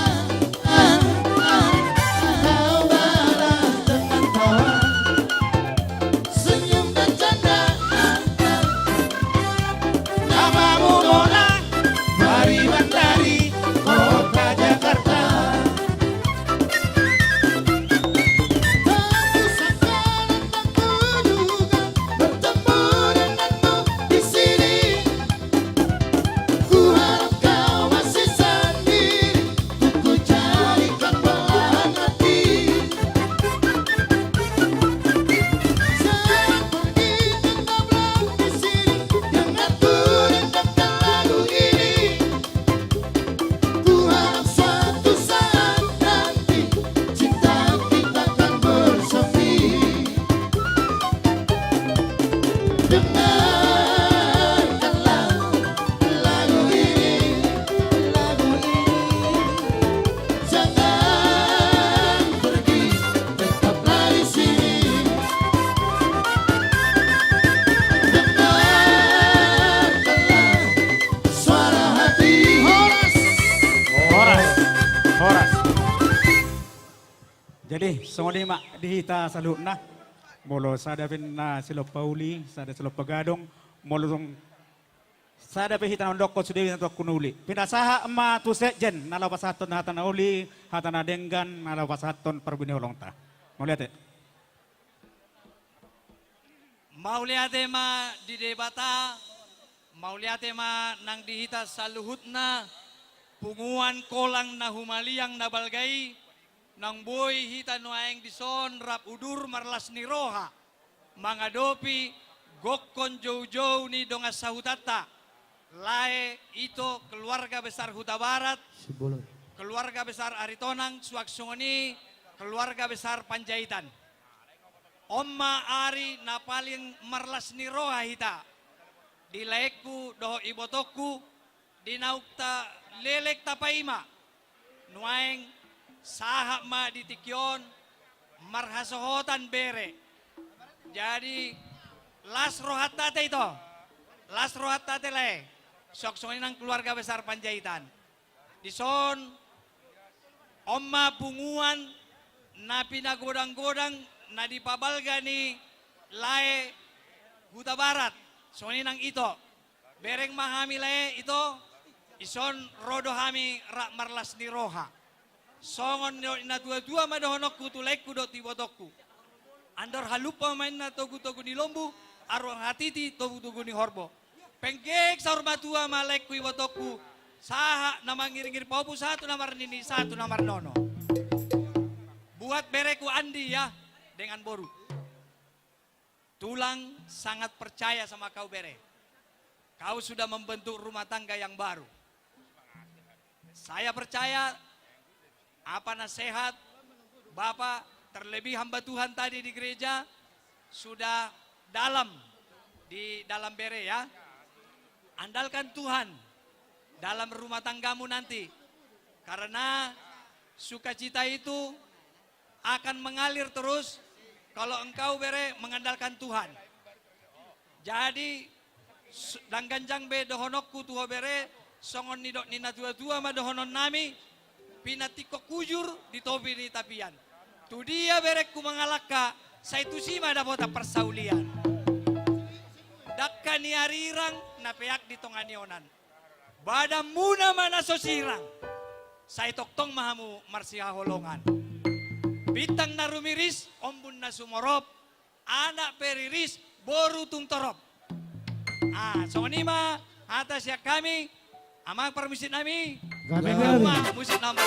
Ah, ah, ah. Kau balas dengan tawa, senyum dan canda. Ah, ah, ah. Namamu Mona, Pariban dari kota Jakarta. Ku harap suatu saat nanti cinta kita kan bersemi. Dengarkanlah lagu ini, lagu ini. Jangan pergi, tetaplah di sini. Dengarkanlah suara hati. Horas. Horas. Horas. Jadi, songon i ma di hita saluhutna. Molo sada pe na silompa uli, sada silompa gadong, molo dung sada pe hita na mandokkon sude hita na uli. Pinasahat ma tu sekjen, na laho pasahathon hata na uli, hata na denggan, na laho pasahathon parbue ni holongta. Mauliate. Mauliate ma di Debata, mauliate ma nang di hita saluhutna, punguan Kolang na Humaliang na balga i, naung boi hita nuaeng dison rap udur marlas ni roha, mangadopi gokhon joujou ni dongan sahutanta, lae, ito, keluarga besar Hutabarat, Simbolon, keluarga besar Aritonang, suang songon i keluarga besar Panjaitan. On ma ari na paling marlas ni roha hita, di laengku dohot ibotongku, di naung taleleng tapaima. Nuaeng sahat ma di tingki on marhasohotan bere. Jadi, las rohanta ate, ito. Las rohanta ate, lae. Suang songon i nang keluarga besar Panjaitan. Dison, On ma punguan na pinagodang-godang na dipabalga ni lae Hutabarat, songon i nang ito. Bereng ma hami lae ito, dison ro do hami rap marlas ni roha. Songon ni na tua-tua ma dohononku tu laengku dohot ibotongku. Andor halumpang ma inna togu-togu ni lombu, andor hatiti togu-togu ni horbo. Penggeng saur matua ma laengku ibotongku, sahat na mangiring-iring pahompu, sahat tu na marnini, sahat tu na marnono. Buat bereku Andi ya, dengan boru. Tulang sangat percaya sama kau, bere. Kau sudah membentuk rumah tangga yang baru. Saya percaya apa nasehat Bapak, terlebih hamba Tuhan tadi di gereja, sudah dalam di dalam, bere, ya. Andalkan Tuhan dalam rumah tanggamu nanti. Karena sukacita itu akan mengalir terus kalau engkau, bere, mengandalkan Tuhan. Jadi, s-, ndang ganjang be dohononku tu ho, bere, songon nidok ni na tua-tua ma dohononnami, pinantikhon hujur di topi ni tapian. Tu dia berengku mangalangka, sai tusi ma dapotan parsaulian. Dangka ni arirang na peak di tonga ni onan. Badanmuna ma na so sirang, sai tongtong ma hamu marsihaholongan. Bintang na rumiris, ombun na sumorop, anak pe riris, boru tung torop. Ah, songon i ma hata sian hami, amang parmusiknami. Gabe, gabe. Musik nomor.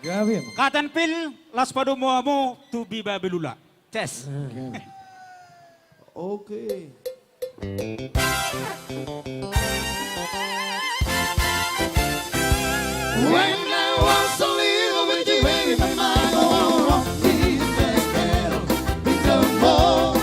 Gabe. Katan pil, las padomu hamu tu Biba Belula. Ces. Oke. Oke. When I was a little bitty baby, my mother won't me in the bed, in the morning.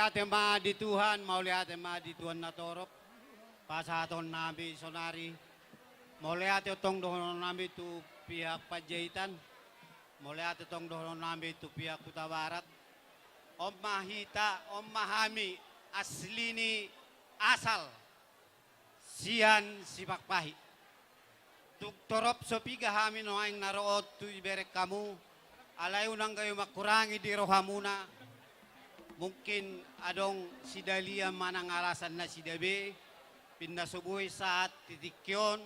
Mauliate ma di Tuhan, mauliate ma di Tuhan na torop. Pasahaton nami sonari. Mauliate tong dohonon nami tu pihak Panjaitan. Mauliate tong dohonon nami tu pihak Hutabarat. On ma hita, on ma hami asli ni asal sian Sipakpahi. Tung torop so piga hami nuaeng na ro on tu ibereng hamu, alai unang gabe mangkurangi di rohamuna. Mungkin adong sidalia manang alasan nasida be, pinda so boi sahat di tingki on,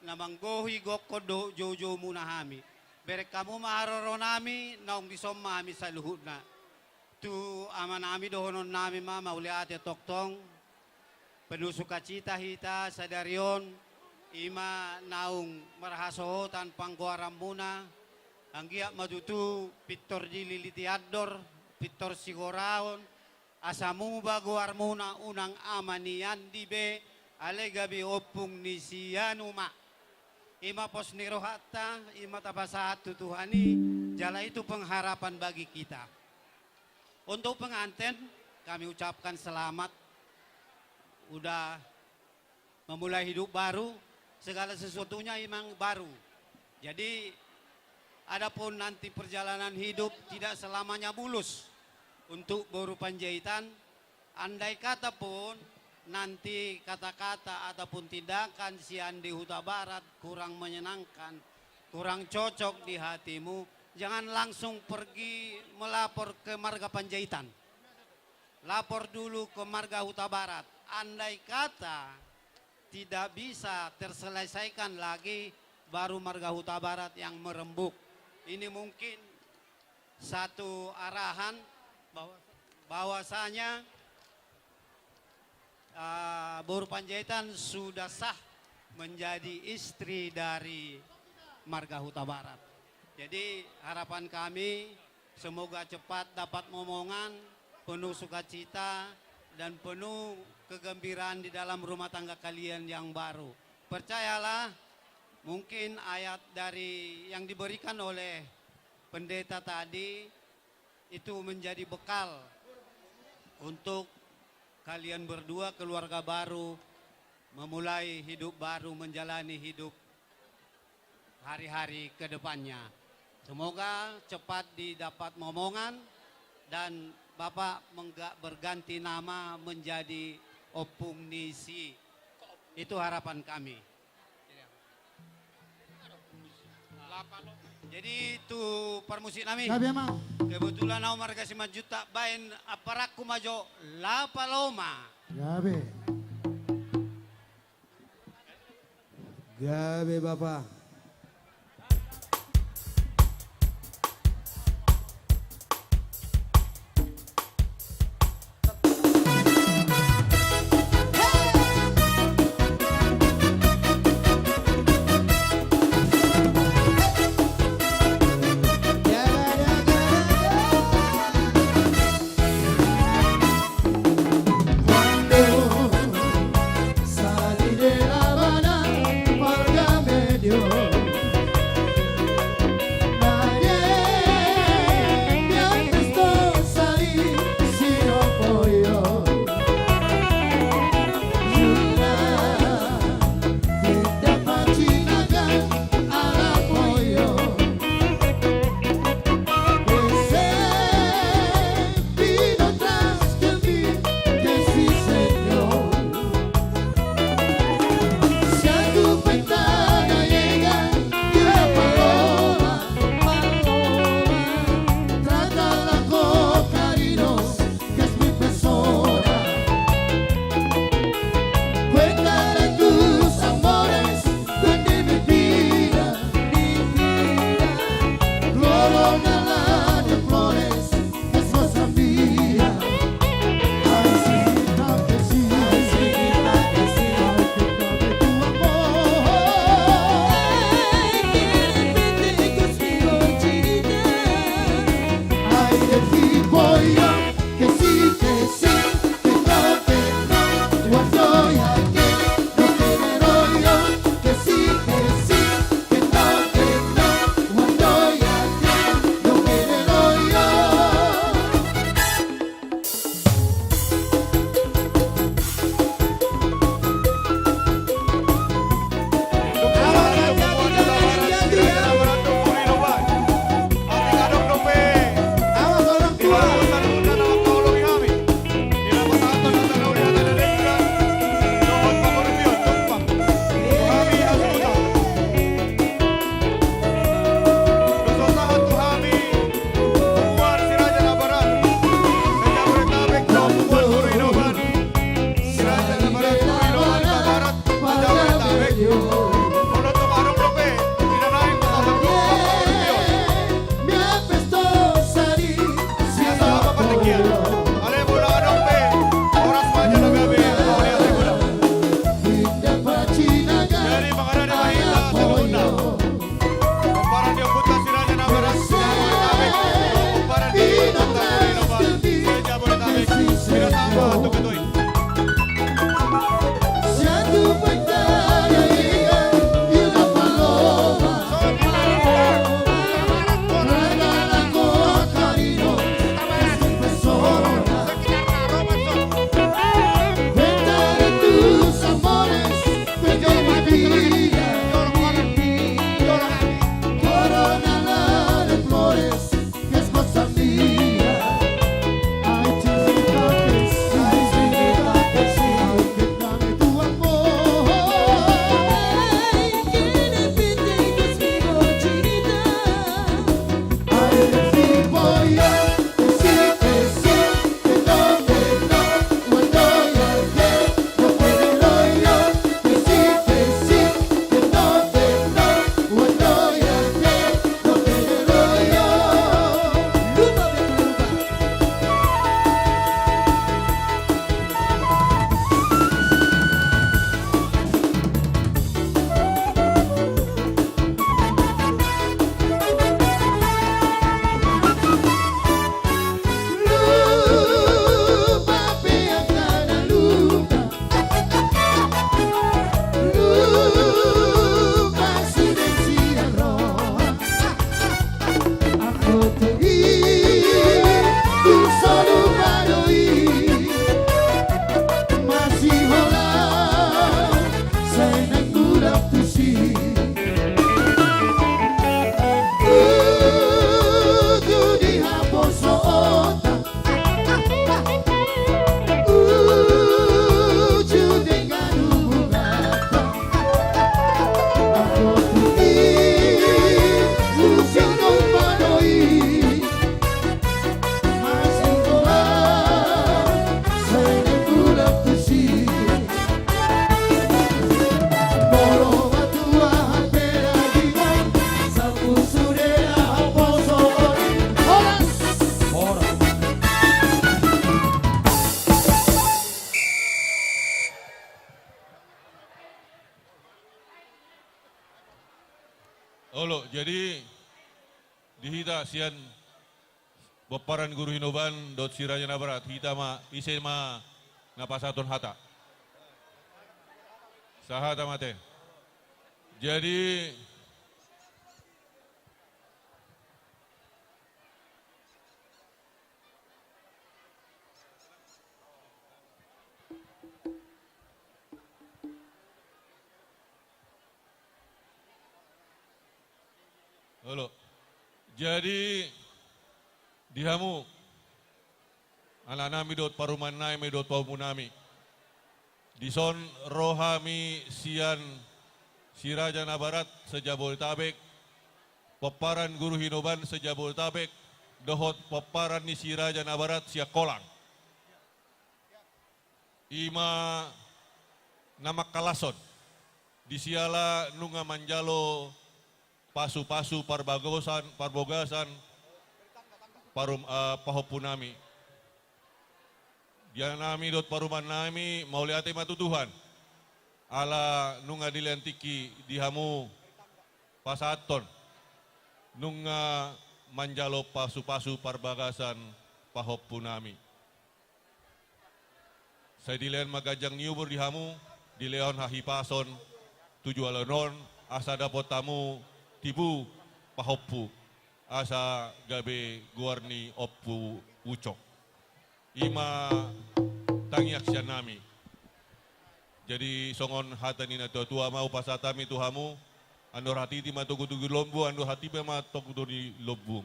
na manggohi gokhon dohot joujoumuna hami. Bereng hamu ma haroro nami, naung dison ma hami saluhutna. Tu ama nami dohonon nami ma, mauliate tongtong. Penuh sukacita hita sadari on, i ma naung marhasohotan panggoaranmuna, anggiat ma tutu pintor dililiti andor, pintor sigoraon, asa muba goarmuna unang ama ni andi be, alai gabe ompung ni sian uma. I ma pos ni rohanta, i ma tapasahat tu Tuhan i, jala itu pengharapan bagi kita. Untuk pengantin, kami ucapkan selamat udah memulai hidup baru, segala sesuatunya memang baru. Jadi, adapun nanti perjalanan hidup tidak selamanya mulus untuk boru Panjaitan, andai kata pun nanti kata-kata ataupun tindakan sian di Hutabarat kurang menyenangkan, kurang cocok di hatimu, jangan langsung pergi melapor ke marga Panjaitan. Lapor dulu ke marga Hutabarat. Andai kata tidak bisa terselesaikan lagi, baru marga Hutabarat yang merembuk. Ini mungkin satu arahan bahwa, bahwasanya, eh, boru Panjaitan sudah sah menjadi istri dari marga Hutabarat. Jadi, harapan kami, semoga cepat dapat momongan, penuh sukacita, dan penuh kegembiraan di dalam rumah tangga kalian yang baru. Percayalah, mungkin ayat dari yang diberikan oleh pendeta tadi itu menjadi bekal untuk kalian berdua, keluarga baru, memulai hidup baru, menjalani hidup hari-hari ke depannya. Semoga cepat didapat momongan dan Bapak mengga-, berganti nama menjadi Ompung ni Si. Itu harapan kami. Jadi tu parmusik nami. Gabe ma. Kebetulan au marga Simanjuntak, baen aparanku ma jo La Paloma. Gabe. Gabe, Bapa. Olo, jadi di hita sian pomparan Guru Hinoban dohot Si Raja Nabarat, hita ma, ise ma na pasahathon hata? Sahata ma ate. Jadi, olo. Jadi, di hamu, anaknami dohot parumaennami dohot pahompunami, dison ro hami sian Si Raja Nabarat se-Jabodetabek, pomparan Guru Hinoban se-Jabodetabek, dohot pomparan ni Si Raja Nabarat sian Kolang. I ma na mangkalashon, di siala nunga manjalo pasupasu parbagosan, parbagasan parum-, eh, pahompunami. Di anaknami dohot parumaennami, mauliate ma tu Tuhan, ala nunga dilean tingki di hamu pasahathon, nunga manjalo pasupasu parbagasan pahompunami. Sai dilean ma ganjang ni umur di hamu, dilehon hahipason tu joloan on, asa dapot hamu tibu pahompu, asa gabe goar ni ompu ucok. I ma tangiang sian nami. Jadi songon hata ni natuatua ma hupasahat hami tu hamu: Andor hatiti ma togutogu ni lombu, andor hatipe ma togutogu ni lombu.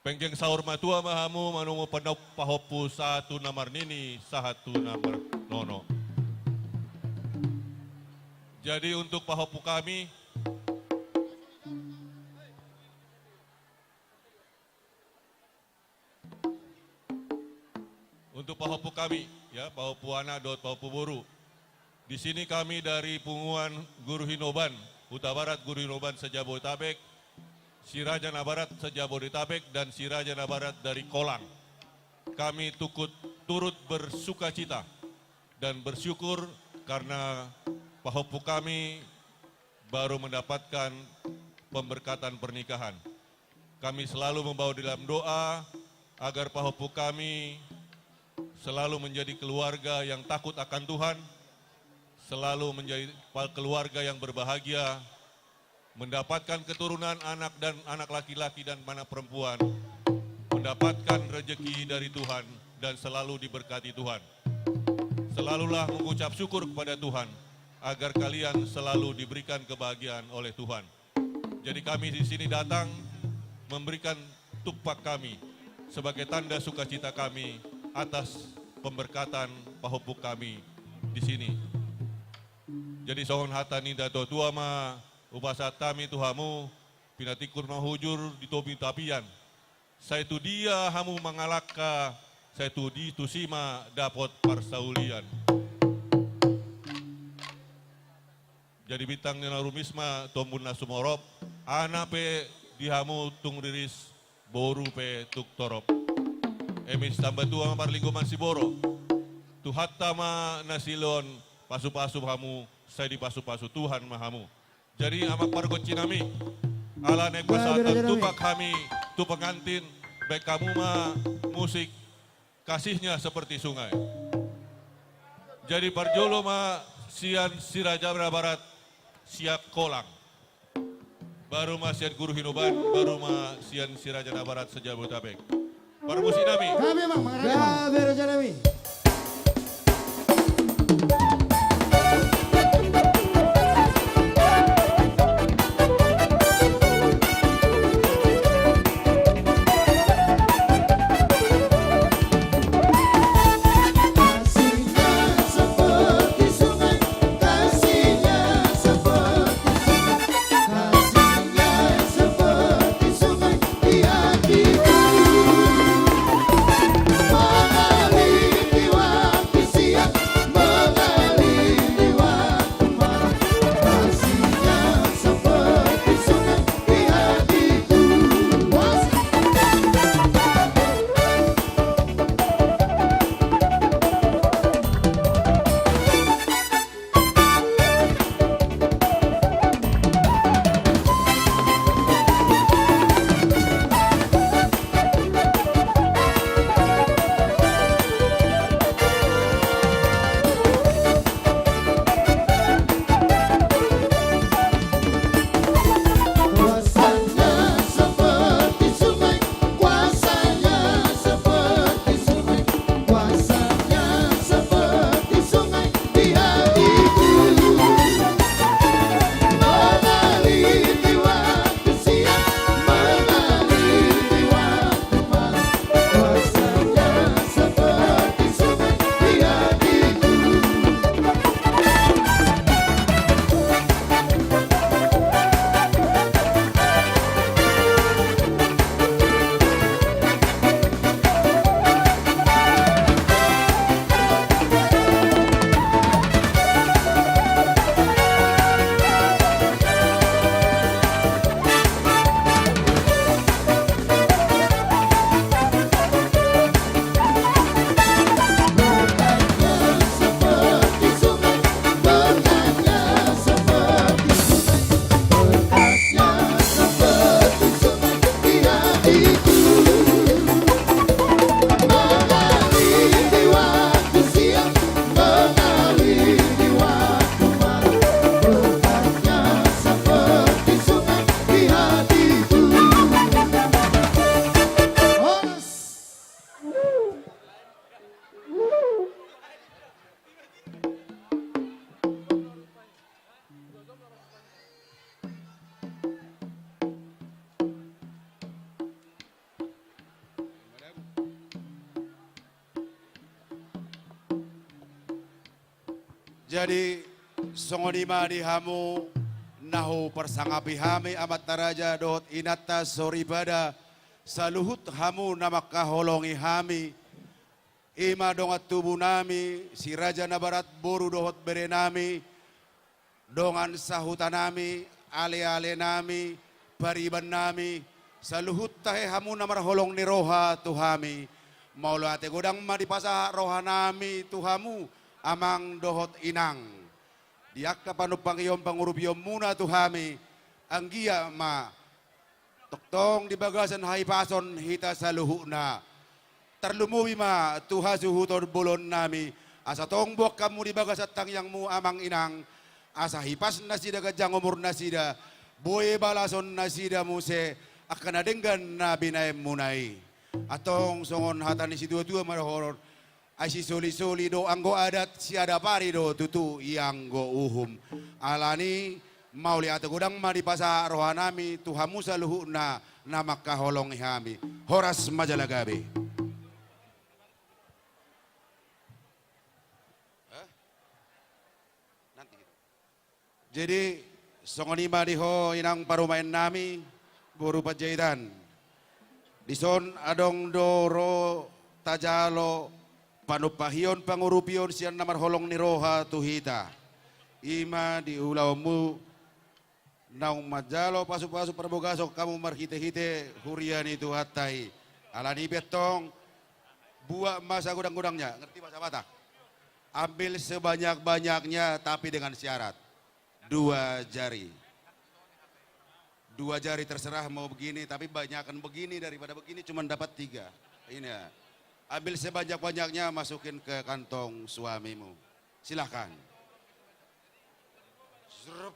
Penggeng saur matua ma hamu, manungkun pahompu sahat tu na marnini, sahat tu na marnono. Jadi untuk pahompu kami, untuk pahompu kami, ya, pahompu anak dohot pahompu boru. Di sini kami dari punguan Guru Hinoban, Hutabarat Guru Hinoban se-Jabodetabek, Si Raja Nabarat se-Jabodetabek, dan Si Raja Nabarat dari Kolang. Kami tukut turut bersukacita dan bersyukur karena pahompu kami baru mendapatkan pemberkatan pernikahan. Kami selalu membawa dalam doa agar pahompu kami selalu menjadi keluarga yang takut akan Tuhan, selalu menjadi pa-, keluarga yang berbahagia, mendapatkan keturunan anak dan anak laki-laki dan anak perempuan, mendapatkan rezeki dari Tuhan, dan selalu diberkati Tuhan. Selalulah mengucap syukur kepada Tuhan, agar kalian selalu diberikan kebahagiaan oleh Tuhan. Jadi kami di sini datang memberikan tumpak kami sebagai tanda sukacita kami atas pemberkatan pahompu kami di sini. Jadi songon hata ni natuatua ma hupasahat hami tu hamu, pinantikhon ma hujur di topi tapian. Sai tu dia hamu mangalangka, sai tu di, tusi ma dapot parsaulian. Jadi bintang ni na rumiris ma tu ombun na sumorop, anak pe di hamu tung riris, boru pe tung torop. Eme sitamba tua ma parlinggoman siborok, Tuhanta ma na silehon pasupasu hamu, sai dipasupasu Tuhan ma hamu. Jadi amang pargonsi nami, ala naeng pasahathon tumpak hami tu pengantin, baen hamu ma musik Kasihnya Seperti Sungai. Jadi parjolo ma sian Si Raja Nabarat sian Kolang. Baru ma sian Guru Hinoban, baru ma sian Si Raja Nabarat se-Jabodetabek. Parmusik nami. Gabe, Amang, mangaraja. Gabe, raja nami. Jadi, songon i ma di hamu na huparsangapi hami amanta raja dohot inanta soripada, saluhut hamu na mangkaholongi hami, i ma dongan tubu nami, si Raja Nabarat, boru dohot bere nami, dongan sahuta nami, ale-ale nami, pariban nami, saluhut tahe hamu na marholong ni roha tu hami. Mauliate godang ma dipasahat roha nami tu hamu, amang dohot inang. Di angka panumpahion pangurupion muna tu hami, anggiat ma tongtong di bagasan hahipason hita saluhutna. Tarlumobi ma tu hasuhuton bolon nami, asa tong boan hamu di bagasan tangiangmu amang inang, asa hipas nasida ganjang umur nasida, boi balason nasida muse angka na denggan na binahen muna i. Antong songon hata ni situatua ma dohonon, ai sisoli-soli do anggo adat, siadap ari do tutu i anggo uhum. Alani, mauliate godang ma dipasahat roha nami tu hamu saluhutna na mangkaholongi hami. Horas ma jala gabe. Jadi, songon i ma di ho inang parumaen nami, boru Panjaitan. Dison adong do ro tajalo panumpahion pangurupion sian na marholong ni roha tu hita. I ma di ulaonmu naung manjalo pasu-pasu parbogason hamu marhite-hite huria ni Tuhanta i. Alani i pe antong, buat ma sagodang-godangnya, ngerti bahasa Batak? Ambil sebanyak-banyaknya, tapi dengan syarat. Dua jari. Dua jari terserah mau begini, tapi banyakan begini daripada begini, cuma dapat tiga. Ini ya. Ambil sebanyak-banyaknya, masukin ke kantong suamimu. Silahkan. Zrup.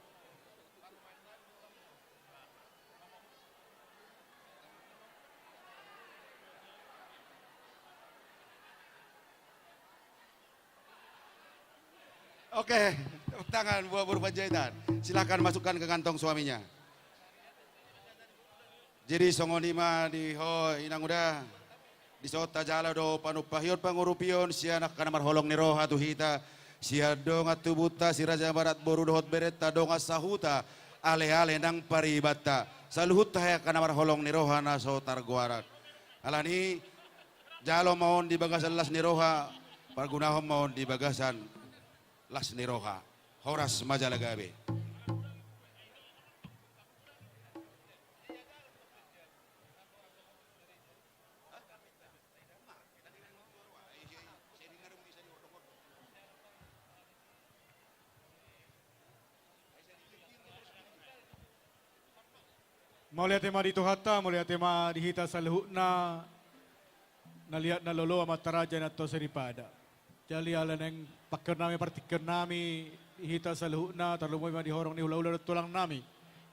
Oke, tepuk tangan buat boru Panjaitan. Silahkan masukkan ke kantong suaminya. Jadi songon i ma di ho inang uda. Dison tajalo do panumpahion pangurupion sian angka na marholong ni roha tu hita, sian dongan tubunta si Raja Nabarat, boru dohot berenta, dongan sahuta, ale-ale nang paribanta, saluhut tahe angka na marholong ni roha na so targoaran. Alani, jalo ma on di bagasan las ni roha, pargunahon ma on di bagasan las ni roha. Horas ma jala gabe. Mauliate ma di Tuhanta, mauliate ma di hita saluhutna na liat na lolo, amanta raja, inanta soripada. Jadi ala naeng pangkeon nami, partingkian nami, hita saluhutna, tarlumobi ma di horong ni hula-hula dohot tulang nami,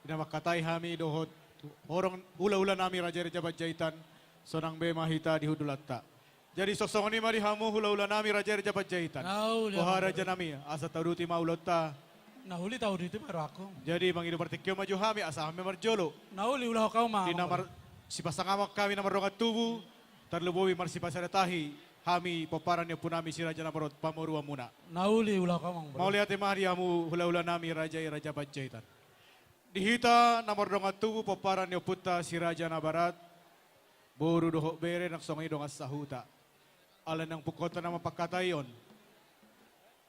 di na mangkatai hami dohot horong hula-hula nami raja i Raja Panjaitan, sonang be ma hita di hundulanta. Jadi songon i ma di hamu hula-hula nami raja i Raja Panjaitan. Nauli, boha raja nami, asa tauduti ma ulaonta? Nauli tauduti ma rohangku. Jadi mangido partingkian ma jo hami, asa hami marjolo. Nauli, ulahon hamu ma. Di na mar-, sipasangapan hami na mardongan tubu, tarlumobi marsipasada tahi hami pomparan ni ompu nami si Raja Nabarat pamoruon muna. Nauli, ulahon hamu. Mauliate ma di hamu hula-hula nami raja i Raja Panjaitan. Di hita na mardongan tubu pomparan ni ompunta si Raja Nabarat, boru dohot bere nang songon i dongan sahuta. Ala naung pungkaonta nama pangkataion,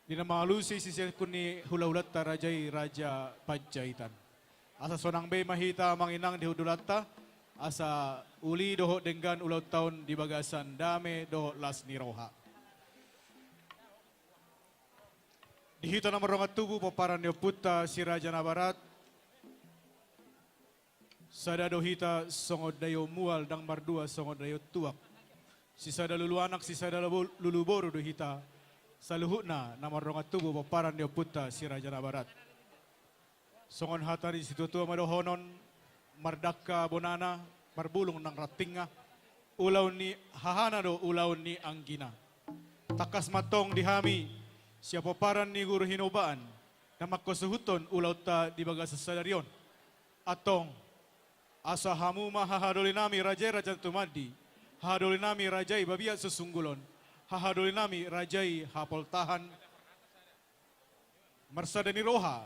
di na mangalusi sisekun ni hula-hulanta raja i Raja Panjaitan. Asa sonang be ma hita amang inang di hundulanta, asa uli dohot denggan ulaonta on di bagasan dame dohot las ni roha. Di hita na mardongan tubu pomparan ni ompunta si Raja Nabarat, sada do hita songon daion mual, ndang mardua songon daion tuak. Sisada lulu anak, sisada labo-, lulu boru do hita saluhutna na mardongan tubu pomparan ni ompunta si Raja Nabarat. Songon hata ni situatua ma dohonon, mardangka bonana, marbulung nang rantingna, ulaon ni hahana do ulaon ni anggina. Tangkas ma antong di hami sian pomparan ni Guru Hinobaan na mangkasuhuthon ulaonta di bagasan sadari on. Antong, asa hamu ma hahadoli nami raja i Raja Tumandi, hahadoli nami raja i Babiat Susunggulon, hahadoli nami raja i Hapoltahan, Marsada ni roha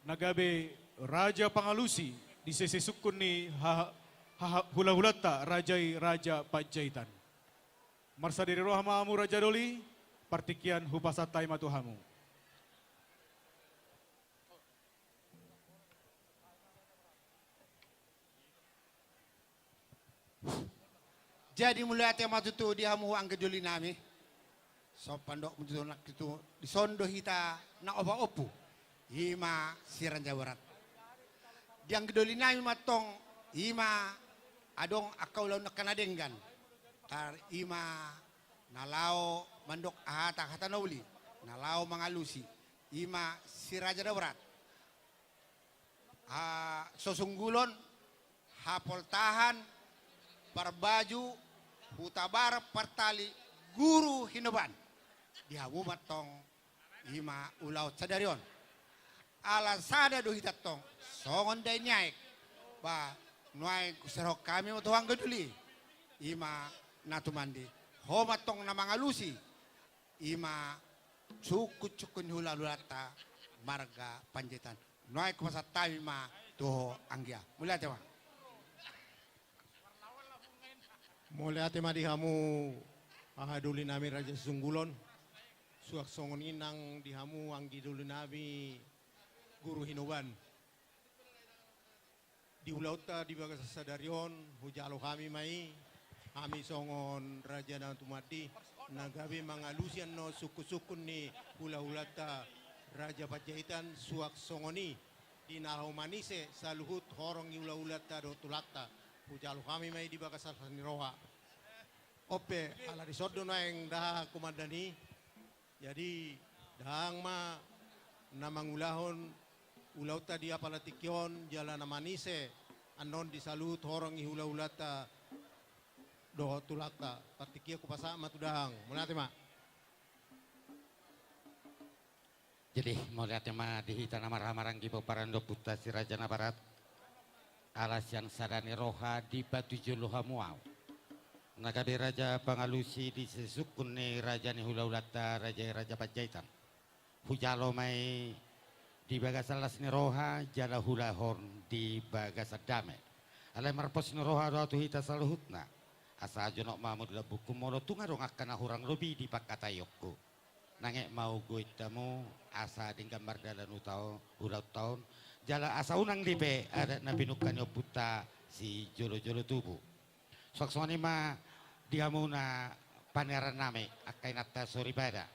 na gabe raja pangalusi di sese sungkun ni ha-, ha-, hulahulanta raja i Raja Panjaitan. Marsada ni roha ma hamu raja doli, partingkian hupasahat hami ma tu hamu. Jadi mauliate ma tutu di hamu anggi doli nami. So pandok tutu nang tutu, dison do hita na opa ompu. I ma si Raja Barat. Di anggi doli nami ma tong, i ma adong angka ulaon angka na denggan. Tar i ma na laho mandok hata, hata na uli, na laho mangalusi. I ma si Raja Dabarat. Ah, so sunggulon, hapoltahan, parbaju, hutabar, partali, guru hinoban. Di hamu ma tong, i ma ulaon sadari on. Ala sada do hita tong, songon dai ni aek. Ba, nuaeng huserahon hami ma tu anggi doli. I ma na tumandi. Ho ma tong na mangalusi. I ma sungkun-sungkun ni hulahulanta marga Panjaitan. Nuaeng hupasahat hami ma tu ho anggia. Mauliate ma. Mauliate ma di hamu anggi doli nami raja sunggulon. Suang songon i nang di hamu anggi doli nami guru hinoban. Di ulaonta di bagasan sadari on, hujalo hami ma i, hami songon raja na tumandi, na gabe mangalusi annon sungkun-sungkun ni hulahulanta Raja Panjaitan suang songon i, di na laho manise saluhut horong ni hulahulanta dohot tulangta, hujalo hami ma i di bagasan las ni roha. On pe, ala dison do nuaeng dahahang komandan i, jadi, dahahang ma na mangulahon ulaonta di apala tingki on, jala na manise annon di saluhut horong ni hulahulanta dohot tulangta. Partingkian hupasahat ma tu dahahang. Mauliate ma. Jadi, mauliate ma di hita na marhahamaranggi pomparan ni ompunta si Raja Nabarat. Ala sian sada ni roha dipatujolo hamu ahu, na gabe raja pangalusi di sese sungkun ni raja ni hulahulanta raja i Raja Panjaitan. Hujalo ma i di bagasan las ni roha, jala huulahon di bagasan dame. Alai marpos ni roha do ahu tu hita saluhutna. Asa jonok ma hamu di lambungku molo tung adong angka na hurang lobi di pangkataionku. Nanget ma hugoit hamu, asa denggan mardalan ulaonta on, jala asa unang dipe adat na pinungka ni ompunta sijolojolo tubu. Suang songon i ma di hamuna paniaran nami, angka inanta soripada.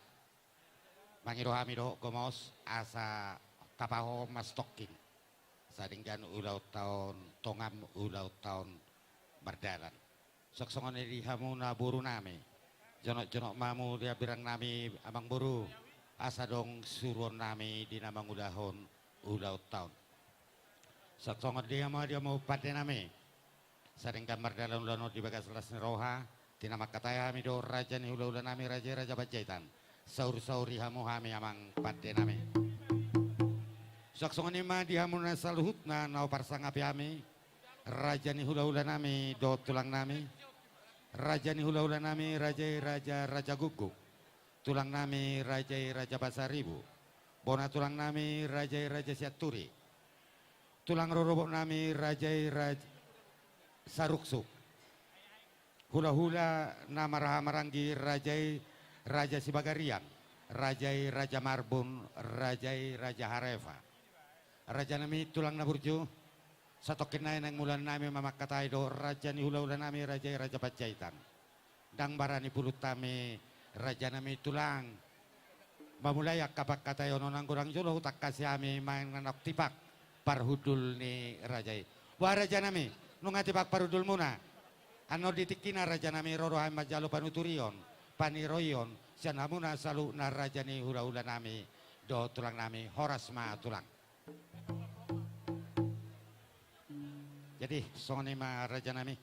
Mangido hami dohot gomos, asa tapahohom ma sitongkin. Asa denggan ulaonta on, tongam ulaonta on mardalan. Suang songon i di hamuna boru nami. Jonok-jonok ma hamu di hambirang nami amang boru. Asa adong suruon nami di na mangulahon ulaonta on. Suang songon i di hamu, di hamu pande nami. Asa denggan mardalan ulaon on di bagas las ni roha. Di na mangkatai hami do raja ni hulahula nami raja i Raja Panjaitan. Saur-sauri hamu hami amang pande nami. Suang songon i ma di hamuna saluhutna na huparsangapi hami. Raja ni hulahula nami dohot tulang nami. Raja ni hulahula nami raja i Raja, Raja Guguk. Tulang nami raja i Raja Pasaribu. Bona tulang nami raja i Raja Sianturi. Tulang rorobot nami raja i Raja Saruksuk. Hulahula na marhahamaranggi raja i Raja Sibagariang. Raja i Raja Marbun, raja i Raja Harefa. Raja nami tulang na burju, satongkin nai naeng mula nami ma mangkatai do raja ni hulahula nami raja i Raja Panjaitan. Ndang barani pulut hami raja nami tulang mamulai angka pangkataion on, anggo ndang jolo hutangkasi hami manang na tipak parhundul ni raja i. Boha raja nami, nunga tipak parhundulmuna? Annon di tingkina raja nami ro do hami manjalo panuturion, paniroion sian hamuna saluhutna raja ni hulahula nami dohot tulang nami. Horas ma tulang. Jadi songon i ma raja nami,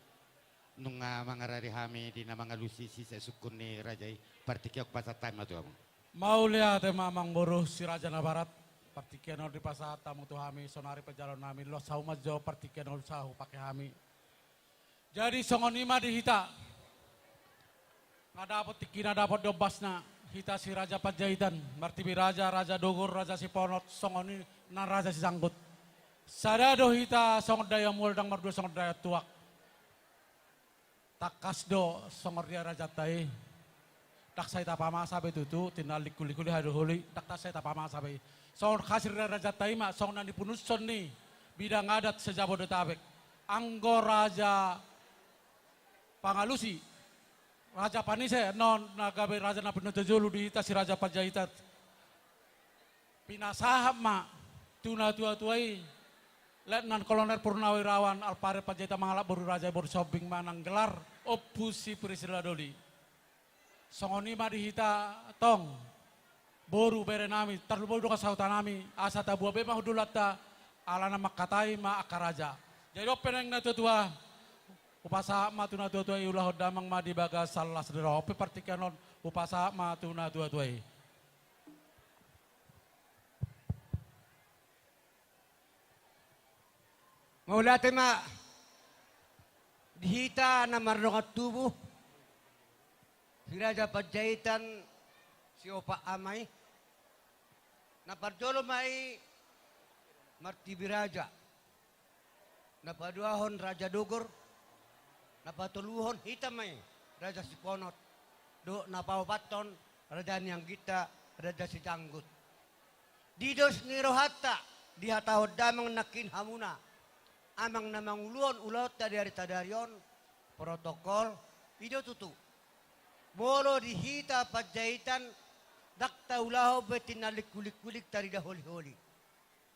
nunga mangarade hami di na mangalusi sese sungkun ni raja i. Partingkian hupasahat hami ma tu hamu. Mauliate ma amang boru si Raja Nabarat. Partingkian on dipasahat hamu tu hami, saonari panjalo nami, los hamu ma jo partingkian on sahat hupake hami. Jadi songon i ma di hita. Nga dapot tingkina, dapot di ombasna. Hita si Raja Panjaitan, Martibi Raja, Raja Dogor, Raja Siponot, songon i nang Raja Sijanggut. Sada do hita songon dai hamual, ndang mardua songon dai tuak. Tangkas do songon riak rajanta i. Ndang sai tapamasa be tutu, tinggal lingku-lingku, holi-holi, ndang sai tapamasa be. Songon hasiriak rajanta i ma, songon na nipunushon ni bidang adat se-Jabodetabek. Anggo raja pangalusi, raja panise, non na gabe raja na pinoto jolo di hita si Raja Panjaitan. Pinasahat ma tu natua-tua i, Letnan Kolonel Purnawirawan Alparet Panjaitan, mangalap boru raja i, boru Sombing manang gelar Ompu si Priscilla Doli. Songon i ma di hita tong, boru bere nami, tarlumobi dongan sahuta nami, asa taboa be ma hundulanta, alana mangkatai ma angka raja. Jadi on pe naeng natua-tua, hupasahat ma tu natua-tua i, ulahon damang ma di bagasan las ni roha. On pe partingkian on, hupasahat ma tu natua-tua i. Mauliate ma di hita na mardongan tubu, si Raja Panjaitan siopat ama i. Na parjolo ma i Martibi Raja, na paduahon Raja Dogor, na patoluhon hita ma i Raja Siponot, dohot na paopathon raja ni angginta Raja Sijanggut. Di dos ni rohanta, dihatahon damang nangkin hamuna, amang na manguluhon ulaonta di ari sadari on, protokol, i do tutu. Molo di hita Panjaitan, ndang taulahon be tinggal lingku-lingku, ndang tarida holi-holi.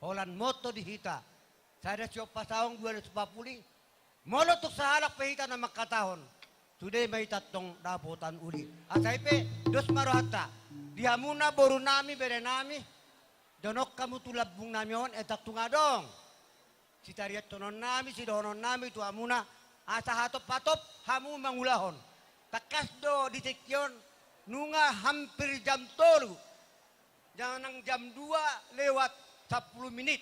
Holan motto di hita, sada siompat saong dua ratus empat puluh, molo tung sahalak pe hita na mangkatahon, sude ma hita tong dapotan uli. Asa i pe, dos ma rohanta di hamuna boru nami, bere nami, jonok hamu tu lambung nami on, ndang tung adong sitariashononnami, sidohononnami tu hamuna, asa hatop-hatop hamu mangulahon. Tangkas do di tingki on, nunga hampir jam tolu, jangan jam dua lewat sampulu minit,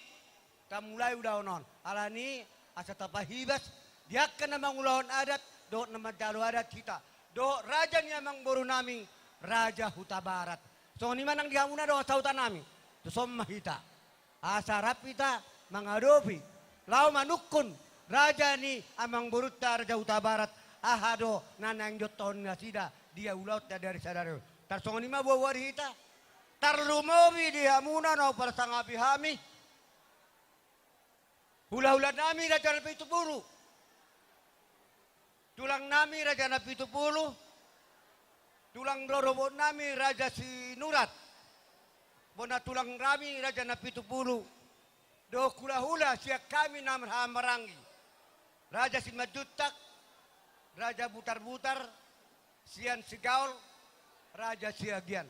tamulai ulaon on. Alani asa tapahibas di angka na mangulahon adat dohot na manjalo adat hita, dohot raja ni amangboru nami, Raja Hutabarat. Songon i ma nang di hamuna dongan sahuta nami, tuson ma hita. Asa rap hita mangadopi, laho manungkun raja ni amangborunta Raja Hutabarat, aha do na naeng diontahon nasida di ulaonta di ari sadari on. Tarsongon i ma boa-boa di hita, tarlumobi di hamuna na huparsangapi hami, hula-hula nami Raja Napitupulu, tulang nami Raja Napitupulu, tulang rorobot nami Raja Sinurat, bona tulang nami Raja Napitupulu, dohot hula-hula sian hami na marhaha maranggi, Raja Simanjuntak, Raja Butar-butar, sian Sigaol, Raja Siagian.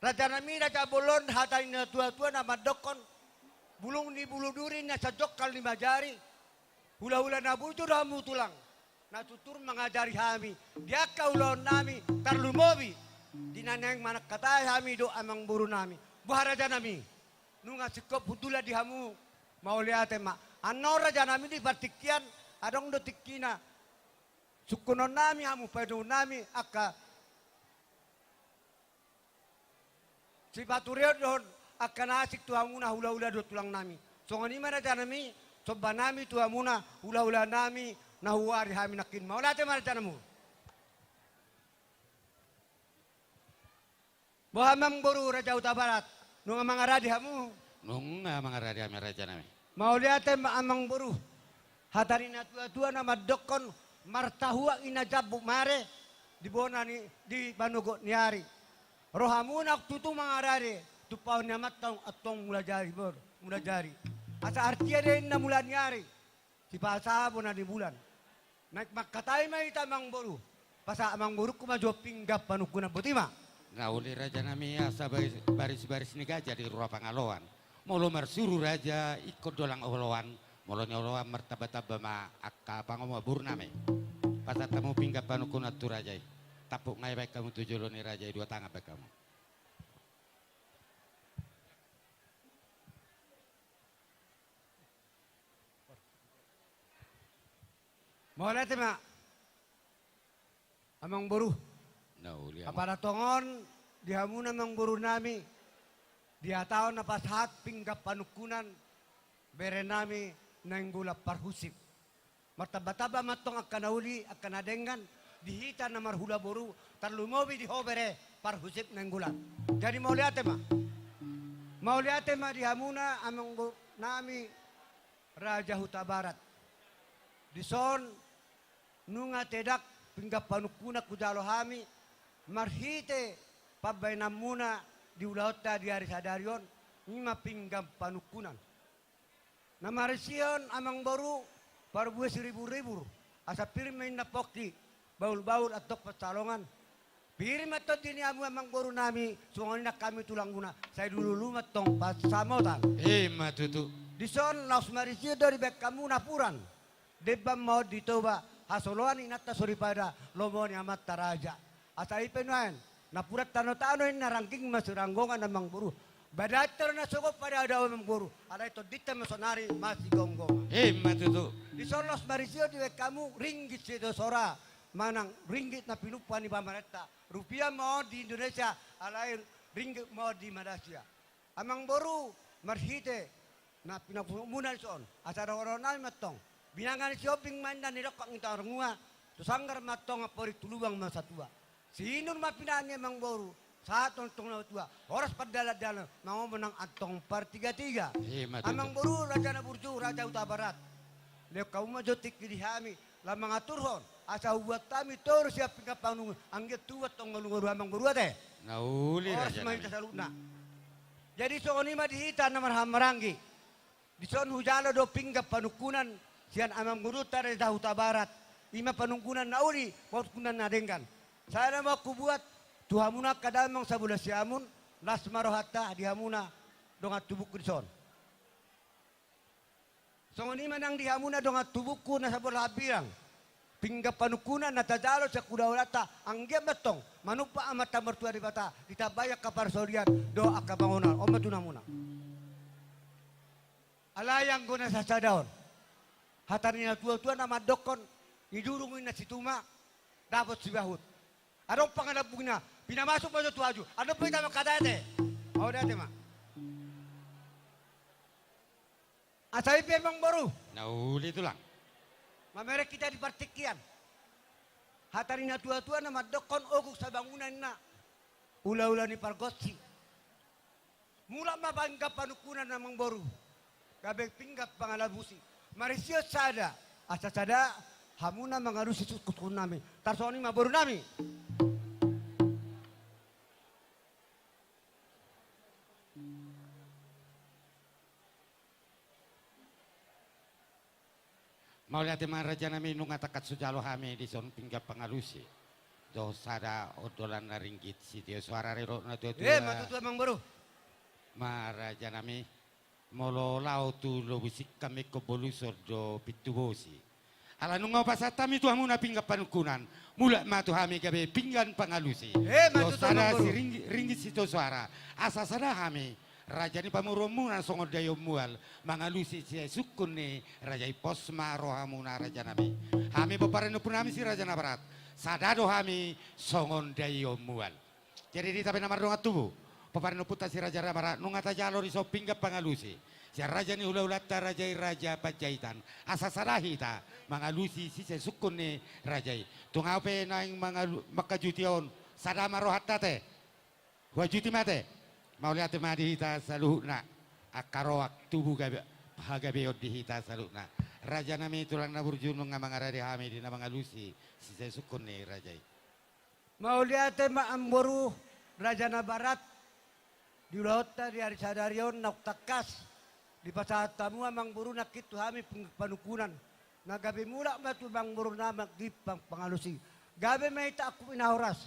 Raja nami, raja bolon, hata ni natua-tua na mandokkon, bulung ni bulu duri na sajongkal ni manjari, hula-hula na bujur hamu tulang, na tutur mangajari hami di angka ulaon nami, tarlumobi di na naeng manangkatai hami dohot amangboru nami. Boha raja nami, nunga singkop hundulan di hamu, mauliate ma. Annon raja nami, di partingkian adong do tingkina, sungkunon nami hamu, padomu nami angka sipatureon dohot angka na asing tu hamuna hula-hula dohot tulang nami. Songon i ma raja nami, somba nami tu hamuna hula-hula nami na huari hami nangkin. Mauliate ma raja nami. Boha amangboru Raja Hutabarat, nunga mangarade hamu? Nunga mangarade hami raja nami. Mauliate ma amangboru. Hata ni natua-tua na mandokkon, martahuak i na jambuk mare di bona ni, di panogot ni ari. Rohamuna tutu mangarade, tumpahon ni amanta antong mulajadi, bor, mulajadi. Asa artia do inna mula ni ari, sipasahat bona ni bulan. Naeng mangkatai ma hita amangboru. Pasahat amangborungku ma jo pinggan panungkunan, boti ma. Na uli raja nami, asa baris, baris-baris ni gaja di rura pangaloan. Molo marsuru raja ingkon do lang oloan, molo nioloan martamba-tamba ma angka pangomoan boru nami. Pasahat hamu pinggan panungkunan tu raja i. Tampuk ngai baen hamu tu jolo ni raja i, dua tangan baen hamu. Mauliate ma amangboru. Na uli amang. Apala tongon Di hamuna amangboru nami, dihatahon na pasahat pinggan panungkunan, bere nami Nainggolan Parhusip. Martamba-tamba ma antong angka na uli, angka na denggan, di hita na marhula boru, tarlumobi di ho bere Parhusip Nainggolan. Jadi mauliate ma. Mauliate ma di hamuna amangboru nami Raja Hutabarat. Dison nunga tedang pinggan panungkunan hujalo hami, marhite pambahenanmuna di ulaonta di ari sadari on, i ma pinggan panungkunan. Na marisihon amangboru parbue siribur-ribur, asa pir ma inna pongki, bahul-bahul antong pansalongan. Pir ma tondi ni hamu amangboru nami, songon i nang hami tulangnami, sai lulu-lulu ma antong pansamotan. I ma tutu. Dison laos marisihon do dibahen hamu napuran. Demban ma on di Toba, hasoloan inanta soripada, lomo ni amanta raja. Asa i pe nuaeng, napuran tano-tano inna, rangging masiranggongan amangboru. Badan tano na sogot pada ada amangboru. Alai tondinta ma sonari masigomgoman. I ma tutu. Dison laos marisihon dibahen hamu ringgit sitio soara, manang ringgit na pinumpa ni pamarenta. Rupiah ma on di Indonesia, alai ringgit ma on di Malaysia. Amangboru, marhite na pinapungu muna dison, asa dohononnami ma antong. Binanga ni Sihombing ma inna nidok angka na marnua, tu sanggar ma antong amporik, tu lubang ma satua. Siinur ma pinangan ni amangboru, sahat ma antong na tua, horas pardalan-dalan, mangomo nang antong partiga-tiga. I ma tutu. Amangboru, raja na burju, Raja Hutabarat. Lehon hamu ma jo tingki di hami, laho mangaturhon, asa hubuat hami toru sian pinggan panungkunan, anggiat tubu antong ngolu-ngolu amangboru ate. Na uli. Horas raja ma nami. Hita saluhutna. Jadi songon i ma di hita na marhaha maranggi. Dison hujalo do pinggan panungkunan sian amangborunta Raja Hutabarat. I ma panungkunan na uli, panungkunan na denggan. Sada ma hubuat tu hamuna angka damang sabola siamun, las ma rohanta di hamuna dongan tubungku dison. Songon i ma nang di hamuna dongan tubungku na sabola hambirang. Pinggan panungkunan na tajalo sian hulahulamuna, anggiat ma antong manumpak Amanta Martua Debata, ditambai angka parsaulian dohot angka bangunan. On ma tu hamuna. Alai anggo na sasada on, hata ni natuatua na mandokkon, nidurung inna situma, dapot sibahut. Adong pangalambungna, pinamasuk ma jo tu haju. Adong pe hita mangkatai ate. Mauliate ma. Asa i pe amangboru. Na uli tulang. Mamereng hita di partingkian. Hata ni natuatua na mandokkon, ogung sabangunan inna, ulaula ni pargonsi. Mulak ma pinggan panungkunan amangboru. Gabe pinggan pangalusi. Marisihon sada. Asa sada hamuna mangalusi sungkunsungkunnami. Tarsongon i ma borunami. Mauliate ma rajanami, nunga tangkas hujalo hami dison pinggan pangalusi dohot sada ondolan na ringgit sitio soara, ro natuatua. I ma tutu amangboru. Ma rajanami, molo laho tu lobi singkang, ingkon boluson do pintu bosi. Ala nunga hupasahat hami tu hamuna pinggan panungkunan, mulak ma tu hami gabe pinggan pangalusi. I ma tutu amangboru. Dohot sada siring-, ringgit sitio soara. Asa sada hami, raja ni pamoruonmuna songon daion mual, mangalusi sisae sungkun ni raja i. Pos ma rohamuna rajanami. Hami pomparan ni ompunami Si Raja Nabarat, sada do hami songon daion mual. Jadi di hita pe na mardongan tubu, pomparan ni ompunta Si Raja Nabarat, nunga tajalo dison pinggan pangalusi sian raja ni hulahulanta raja i, Raja Panjaitan. Asa sada hita mangalusi sisae sungkun ni raja i. Tung ahu pe naeng mangalu-, mangkajuti on, sada ma rohanta ate. Huajuti ma ate. Mauliate ma di hita saluhutna. Angka roha tubu gabe, hagabeon di hita saluhutna. Rajanami tulang na burju, nunga mangarade hami di na mangalusi sisae sungkun ni raja i. Mauliate ma amangboru Raja Nabarat. Di ulaonta di ari sadari on naung tangkas dipasahat hamu amangboru nangkin tu hami ping-, panungkunan. Na gabe mulak ma tu amangboru na manggit pang-, pangalusi. Gabe ma hita angkup ni na horas,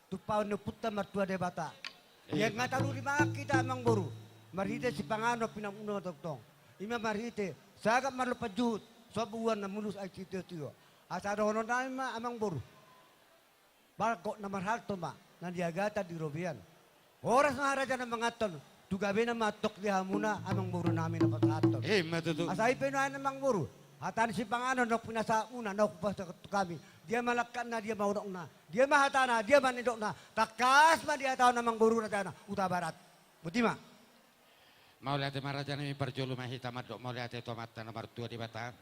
tumpahon ni Ompunta Martua Debata. Ia nga talu di mangan hita amangboru, marhite sipanganon pinamuna tongtong. Ima marhite sagat marlompan juhut, sombu uan na mulus ai sitiotio. Asa dohononnami ma amangboru. Balgok na marhalto ma na niagatan di robean. Horas ma raja na manganhon, tu gabena ma antong di hamuna amangboru nami na pasahathon. Ima tutu. Asa i pe nuaeng amangboru, hata ni sipanganon na pinasahatmuna na hupasahat tu hami, Dia ma langkatna, dia ma unokna, dia ma hatana, dia ma nidokna. Tangkas ma dihatahon amangboru, raja na Hutabarat. Botima. Mauliate ma raja nami, parjolo ma hita mandok mauliate tu Amanta na martua Debata.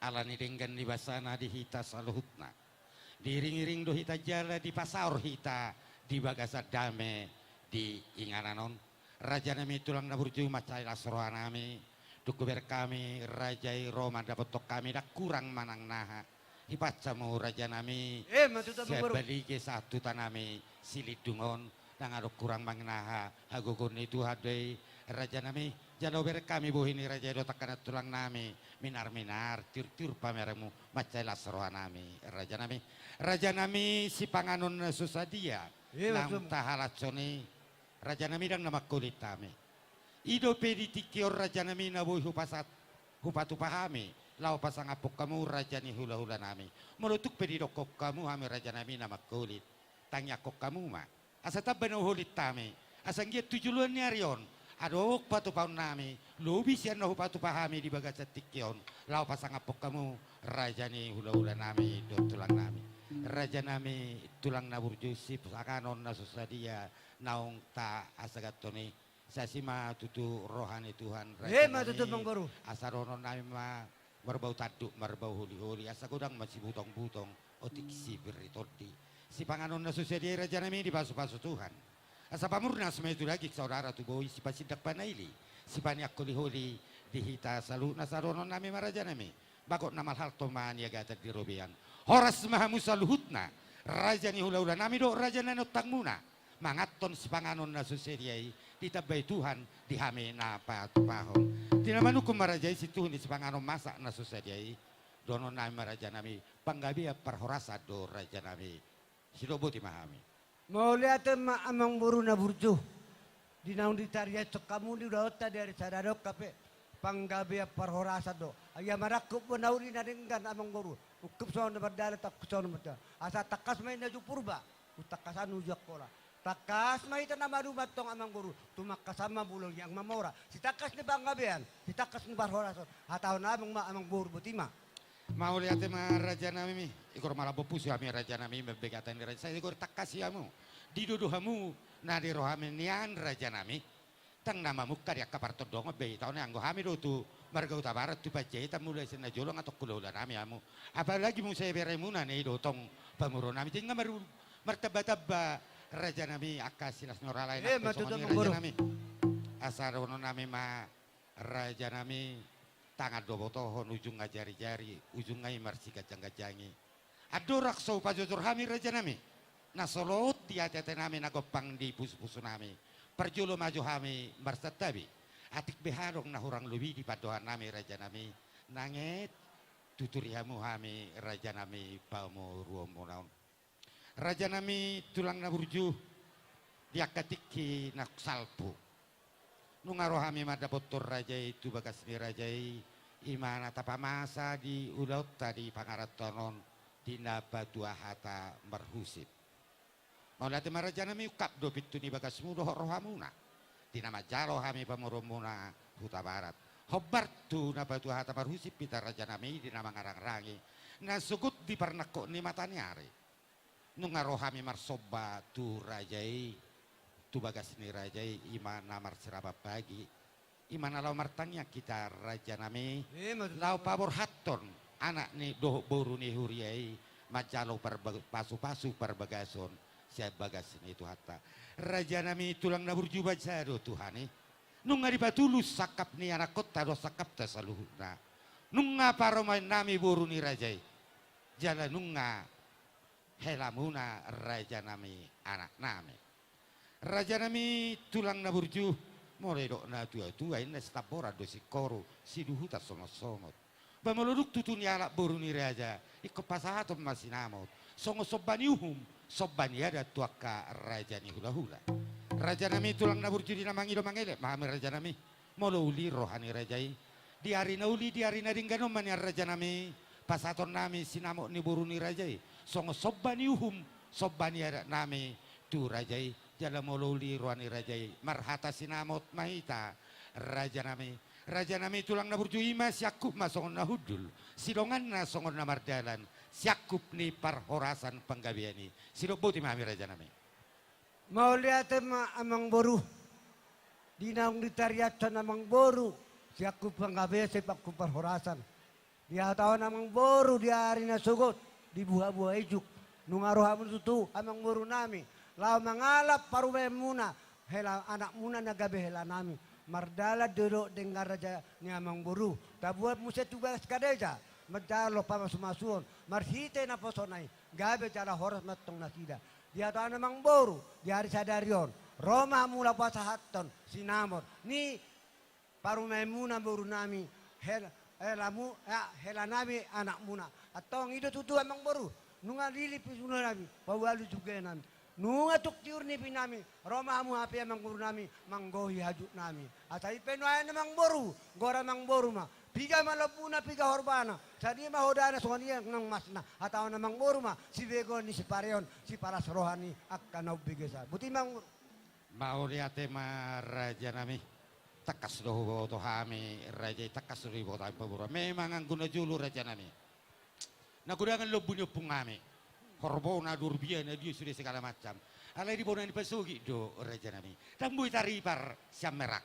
Ala ni denggan ni basana di hita saluhutna. Diiring-iring do hita jala dipasaor hita di bagasan dame di inganan on. Raja nami tulang na burju, mansai las roha nami. Dung hubereng hami raja i ro mandapothon hami, ndang hurang manang na aha. Hipas hamu raja nami. Eh, ma tutu, sian amangboru. Balige sahat tu huta nami Silindung on. Ndang adong hurang manang na aha, hagogoon ni Tuhan do i, raja nami. Jala hubereng hami bohi ni raja i dohot angka na tulang nami, minar-minar, tiur-tiur pamerengmu, mansai las roha nami, raja nami. Raja nami, sipanganon na so sadia, eh, naung tahalashon i, raja nami, ndang na mangkolit hami. I dope di tingki on raja nami na boi hupasahat, hupatupa hami, laho pasangaphon hamu raja ni hula-hula nami. Molo tung pe didokkon hamu hami raja nami na mangkolit, tangiangkon hamu ma. Asa tamba na huholit hami, asa anggiat tu joloan ni ari on, adong patupaon nami, lobi sian na hupatupa hami di bagasan tingki on, laho pasangaphon hamu, raja ni hula-hula nami, dohot tulang nami. Raja nami, tulang na burju, sipanganon na so sadia, naung tahasahathon i, sai asi ma tutu roha ni Tuhan, raja nami. Eh, ma tutu, amangboru. Asa dohonon nami ma, marbau tanduk, marbau holi-holi, asa godang ma sibutong-butong, otik sipir ni tondi. Sipanganon na so sadia i raja nami, dipasu-pasu Tuhan. Asa pamurnas ma i tu daging, saudara tu bohi, sipasindak panaili, sipaneang holi-holi, di hita saluhutna. Asa dohonon nami ma raja nami, bagot na malhalto ma niagatan di robean. Horas ma hamu saluhutna, raja ni hula-hula nami dohot raja na niontangmuna. Manganhon sipanganon na so sadia i, ditambai Tuhan di hami na patupahon. Di na manungkun ma raja i sintuhu ni sipanganon masak na so sadia i, dohonon nami ma raja nami, panggabean parhorasan do raja nami. Sidok, botima hami. Mauliate ma amangboru na burju. Di naung ditariashon hamu di ulaonta di ari sadari on, hape panggabean parhorasan do. Ai ia marangkup bona uli na denggan amangboru. Ungkup songon na mardalan, tangkup songon na mardalan. Asa tangkas ma i na uju Purba, umtangkasan uju Angkola. Tangkas ma hita na maduma antong amangboru. Tumangkasan ma bulung, hiang mamora. Sitangkas ni panggabean, sitangkas ni parhorasan. Hatahon abang ma amangboru, botima. Mauliate ma raja nami. Igor malambok pusu hami raja nami, membegatan ni raja, sai igor tangkasi hamu. Dido do hamu na di roha nami nian raja nami. Ndang na mamungka di angka partondongan be hita on, anggo hami do tu marga Hutabarat, tu Panjaitan, mulai sian na jolo nang tu hula-hula nami hamu. Apalagi muse beremuna na i do tong pamoruon nami, tinggal mar-, martamba-tamba raja nami angka silas ni roha lain. Eh, ma tutu, amangboru. Raja nami. Asa dohonon nami ma raja nami, tangan do botohon, ujungna jari-jari, ujungna i marsiganjang-ganjangi. Andorang so hupajojor hami raja nami, na so lot di ate-ate nami, na gompang di pusu-pusu nami, parjolo ma jo hami marsantabi. Atik beha adong na hurang lobi di pandohan nami raja nami, nanget tuturi hamu hami raja nami pamoruonmuna on. Raja nami tulang na burju, di angka tingki na salpu, nunga ro hami mandapothon raja i tu bagas ni raja i, i ma na tapamasa di ulaonta di pangarantoan on, di Napatua Hata Marhusip. Mauliate ma raja nami, ungkap do pintu ni bagasmu dohot rohamuna, di na manjalo hami pamoruonmuna Hutabarat. Hombar tu Napatua Hata Marhusip hita raja nami, di na mangarang-arangi na sogot di parnangkok ni mata ni ari. Nunga ro hami marsomba tu raja i, tu bagas ni raja i, i ma na marsirapan bagi, i ma na laho martangiang hita raja nami, eh, ma tutu, laho paborhathon anak ni dohot boru ni huria i, manjalo parba-, pasu-pasu parbagason sian bagas ni Tuhanta. Raja nami tulang na burju, bahen sada do Tuhan i. Nunga dipatulus sangkap ni anakkonta dohot sangkapta saluhutna. Nunga parumaen nami boru ni raja i. Jala nunga helamuna raja nami, anak nami. Raja nami tulang na burju, molo didok na tua-tua, inna sitamboran do singkoru, siduhutan songot-songot. Ba molo dung tutu nialap boru ni raja, ingkon pasahaton ma sinamot, songon somba ni uhum, somba ni adat tu angka raja ni hula-hula. Raja nami tulang na burju, di na mangido mangelek ma hami raja nami. Molo uli roha ni raja i, di ari na uli, di ari na denggan on ma nian raja nami, pasahaton nami sinamot ni boru ni raja i, songon somba ni uhum, somba ni adat nami tu raja i. Jala molo uli roha ni raja i, marhata sinamot ma hita raja nami. Raja nami tulang na burju, i ma siangkup ma songon na hundul, sidonganna songon na mardalan, siangkup ni parhorasan panggabean i. Sidok boti ma hami, rajanami. Mauliate ma, amangboru. Di naung ditariashon amangboru siangkup panggabean, siangkup parhorasan. Dihatahon amangboru di ari na sogot, di buhabuha ijuk, nunga ro hamu tutu, amangborunami, laho mangalap parumaenmuna, hela anakmuna na gabe helanami. Mardalan do denggan raja ni amangboru, tabuat muse tu bagas karejo, manjalo pamasumasuon, marhite naposona i, gabe jala horas ma antong nasida. Dihatahon amangboru, di ari sadari on, ro ma hamu laho pasahathon sinamot ni parumaenmuna borunami, hel-, helamu-, eh, helanami anakmuna. Antong i do tutu, amangboru, nunga lilip isunami, paualu jugenami. Nunga tuk tiur nipinami, ro ma hamu hape, amangborunami, manggohi hajutnami. Asa i pe nuaeng, amangboru, goar amangboru ma. Piga ma lombuna, piga horbana, sadia ma hodana, songon i nang masna. Hatahon amangboru ma, sibegeon ni sipareon, sipalas roha ni angka na umbegesa. Boti ma, amangboru. Mauliate ma, rajanami. Tangkas do huboto hami, raja i, tangkas do diboto hami pamoruon. Memang anggo na jolo, rajanami, na godangan lombu ni ompung nami, horbo na durbia na dio sude segala macam. Alai di bona ni pasogit do, rajanami, ndang boi taripar sian merak.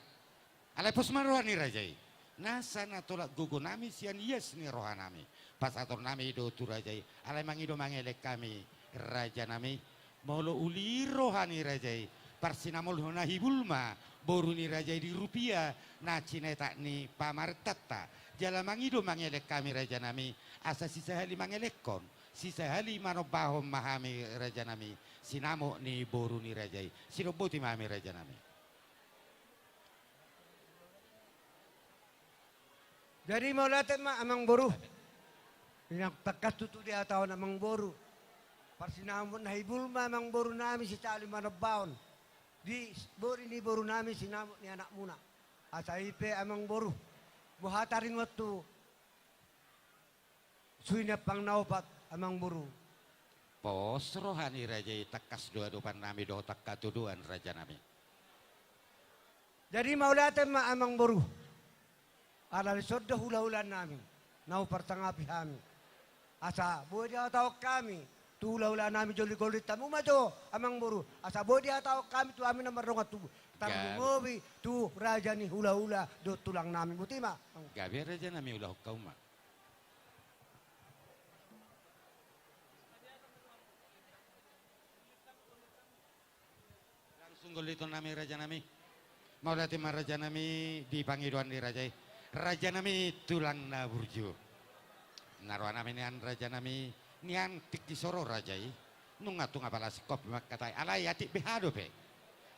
Alai pos ma roha ni raja i, nasa na tolap gogonami sian ias ni rohanami, pasahatonnami do tu raja i. Alai mangido mangelek hami, rajanami, molo uli roha ni raja i, parsinamot na hibul ma boru ni raja i di rupia na cinetak ni pamarentanta. Jala mangido mangelek hami, rajanami, asa sisahali mangelekhon, sisahali manombahon ma hami, rajanami, sinamot ni boru ni raja i. Sidok boti ma hami, rajanami. Jadi mauliate ma, amangboru. Inang tangkas tutu dihatahon amangboru, parsinamot na hibul ma, amangborunami, sisahali manombahon di boru ni borunami sinamot ni anakmuna. Asa i pe, amangboru, boha taringot tu suhi ni ampang na opat, amangboru? Pos roha ni raja i, tangkas do adopannami dohot angka tuduan, rajanami. Jadi mauliate ma, amangboru. Ala dison do hulahulanami na huparsangapi hami, asa boi dihatahon hami tu hulahulanami, jolligollin hamu ma jo, amangboru, asa boi dihatahon hami tu hami na mardongan tubu, tarlumobi tu raja ni hulahula dohot tulangnami. Boti ma. Gabe, rajanami, ulahon hamu ma. Langsung gollitonnami, rajanami. Mauliate ma, rajanami, di pangidoan ni raja i. Rajanami, tulang na burju, na rohanami nian, rajanami, nian tingki so ro raja i, nunga tung apala singkop mangkatai, alai atik beha dope.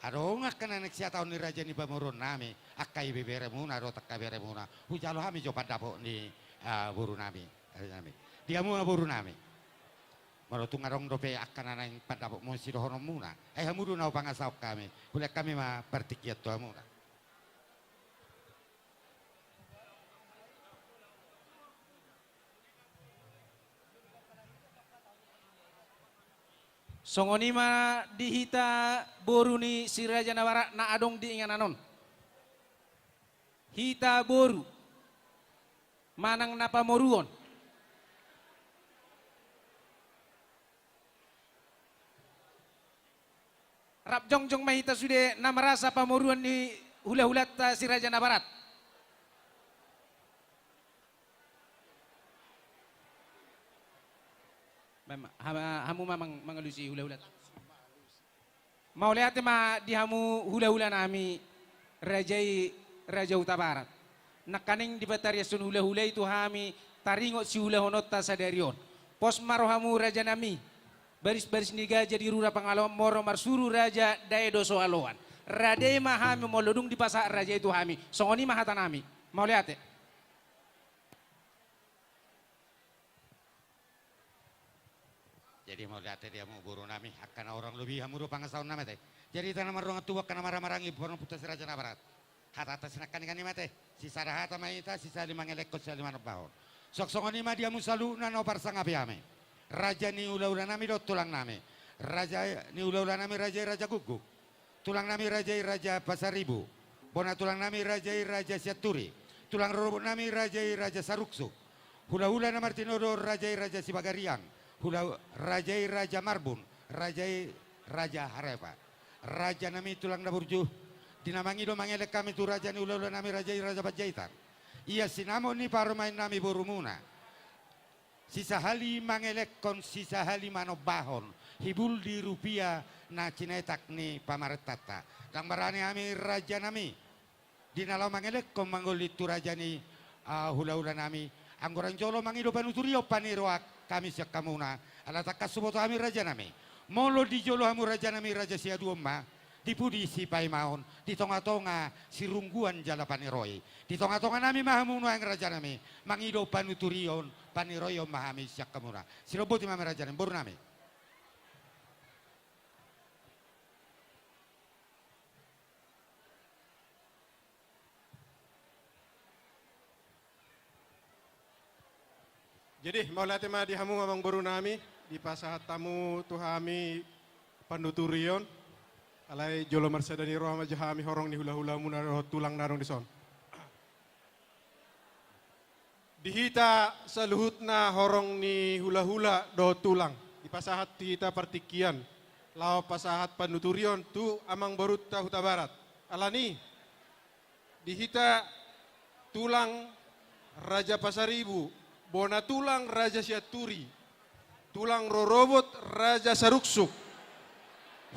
Adong angka na naeng sihatahon ni raja ni pamoruonnami, angka ibeberemuna dohot angka beremuna. Hujalo hami jo pandapot ni, ah, borunami, rajanami. Di hamu ma, borunami. Molo tung adong dope angka na naeng pandapotmuna, sidohononmuna, ai hamu do na hupangasahon hami, hulehon hami ma partingkian tu hamuna. Songon i ma di hita boru ni Si Raja Nabarat na adong di inganan on. Hita boru manang na pamoruon, rap jongjong ma hita sude na marasa pamoruon ni hulahulanta Si Raja Nabarat. Mam-, ha-, hamu ma mang-, mangalusi hulahulanta. Mauliate ma di hamu hulahulanami, raja i Raja Hutabarat. Nangkaning dipatariashon hulahula i tu hami taringot siulahononta sadari on. Pos ma rohamu, rajanami. Barisbaris ni gaja di rura Pangaloan, moro marsuru raja, dae do so aloan. Rade ma hami molo dung dipasahat raja i tu hami. Songon i ma hatanami. Mauliate. Jadi mauliate di hamu borunami, angka na hurang lobi hamu do pangasahonnami ate. Jadi hita na mardongan tubu, angka na marhahamaranggi, boru ni ompunta Si Raja Nabarat, hatanta sinangkaningan i ma ate. Sisada hata ma hita, sisahali mangelekhon, sisahali manombahon. Suang songon i ma di hamu saluhutna na huparsangapi hami, raja ni hulahulanami dohot tulangnami. Raja ni hulahulanami, raja i Raja Guguk. Tulangnami, raja i Raja Pasaribu. Bona tulangnami, raja i Raja Sianturi. Tulang rorobotnami, raja i Raja Saruksuk. Hulahula na martinodohon raja i Raja Sibagariang, hula, raja i Raja Marbun, raja i Raja Harepa. Raja nami tulang na burju, di na mangido mangelek hami tu raja ni hulahula nami raja i Raja Panjaitan. Ia sinamot ni parumaen nami borumuna. Sisahali mangelekhon, sisahali manombahon, hibul di rupia na cinetak ni pamarentanta. Ndang barani hami raja nami. Di na laho mangelekhon manggollit tu raja ni, ah, hulahula nami. Anggo rang jolo mangido panuturion paniroan hami sian hamuna. Ala tangkas huboto hami raja nami. Molo di jolo hamu raja nami raja siaduon ma. Di pudi sipaimaon. Di tongatonga sirungguan jala paniroi. Di tongatonga nami ma hamu nuaeng raja nami. Mangido panuturion, paniroion ma hami sian hamuna. Sidohot boti ma hami raja nami, boru nami. Jadi, mauliate ma di hamu amangboru nami, dipasahat hamu tu hami panuturion, alai jolo marsada ni roha ma jo hami horong ni hulahulamuna dohot tulang na adong dison. Di hita saluhutna horong ni hulahula dohot tulang, dipasahat tu hita partingkian, laho pasahat panuturion tu amangborunta Hutabarat. Alani, di hita tulang Raja Pasaribu, bona tulang Raja Sianturi, tulang rorobot Raja Saruksuk,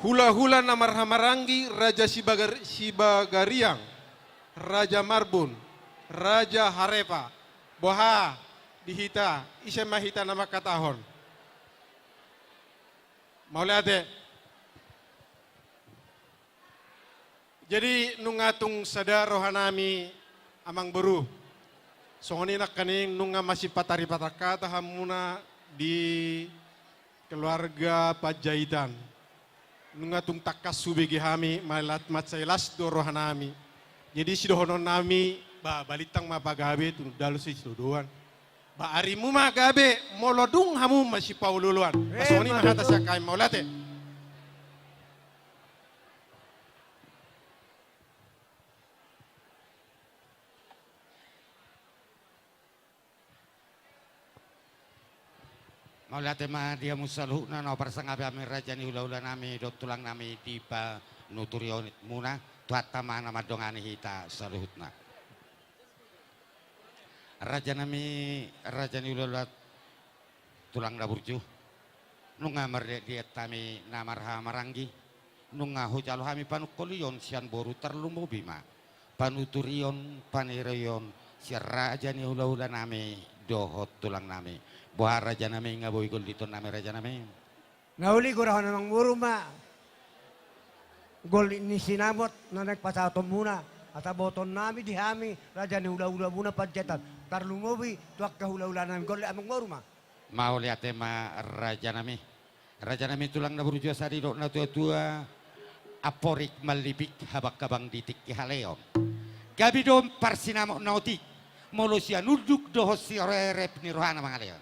hulahula na marhahamaranggi Raja Sibagar-, Sibagariang, Raja Marbun, Raja Harepa, boha di hita, ise ma hita na mangkatahon. Mauliate. Jadi, nunga tung sada rohanami, amangboru. Songon i nangkaning nunga masipataripatak hata hamuna di keluarga Panjaitan. Nunga tung tangkas hubege hami, mauliate mansai las do rohanami. Jadi, sidohononnami, ba, balintang ma pagabe, tu dalu sitodoan. Ba arimu ma gabe, molo dung hamu masipaolooloan. Ba songon i ma hata sian hami, mauliate. Mauliate ma di hamu saluhutna, na huparsangapi hami raja ni hulahulanami dohot tulangnami di panuturion muna, Tuhanta ma na mandongani hita saluhutna. Rajanami, raja ni hulahula, tulang na burju. Nunga marliatliat hami na marhahamaranggi. Nunga hujalo hami panungkolion sian boru, tarlumobi ma panuturion, paniroion sian raja ni hulahulanami dohot tulangnami. Boha rajanami, nga boi gollitonnami rajanami? Na uli gorahon amangboru ma gollit ni sinamot na naeng pasahatonmuna, asa botoonnami di hami raja ni hulahulamuna Panjaitan, tarlumobi tu angka hulahulanami, gollit amangboru ma. Mauliate ma rajanami. Rajanami tulang na burju, asa didok natuatua, amporik mallipik, habanghabang di tingki haleon. Gabe do parsinamot na otik, molo sian unduk dohot sirep ni rohana mangaleon.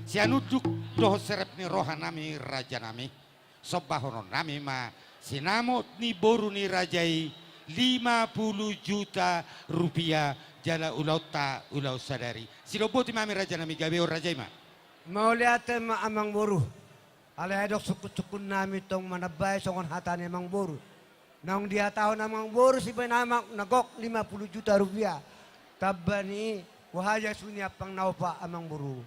Sian unduk dohot sirep ni rohanami rajanami, sombahononnami ma sinamot ni boru ni raja i lima pulu juta rupia, jala ulaonta ulaon sadari. Sidohot boti ma hami rajanami, gabe on raja i ma. Mauliate ma amangboru. Alai adong sungkunsungkunnami tong manambai songon hata ni amangboru. Naung dihatahon amangboru sipainama na gok lima pulu juta rupia. Tamba ni i, boha ia suhi ni ampang na opat amangboru?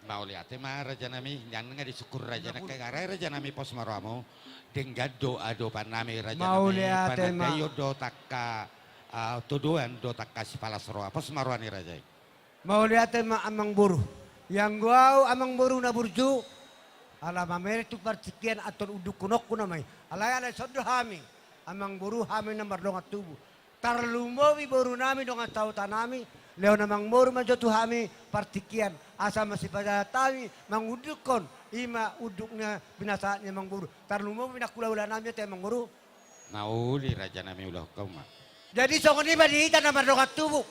Mauliate ma rajanami, nian nga disungkun raja nangkin, rajanami, pos ma rohamu. Denggan do adopannami rajanami. Mauliate ma. Panandaion dohot angka, ah, todoan dohot angka sipalas roha, pos ma roha ni raja i. Mauliate ma amangboru. Ianggo au amangboru na burju, ala mamereng tu partingkian antong undukkononku nama i. Alai, alai dison do hami amangboru, hami na mardongan tubu. Tarlumobi borunami dongan sahutanami, lehon amangboru ma jo tu hami partingkian, asa masipajahat hami mangundukkon, i ma unduk na pinasahat ni amangboru. Tarlumobi nang hulahulanami ate amangboru. Na uli rajanami, ulahon hamu ma. Jadi songon i ma di hita na mardongan tubu.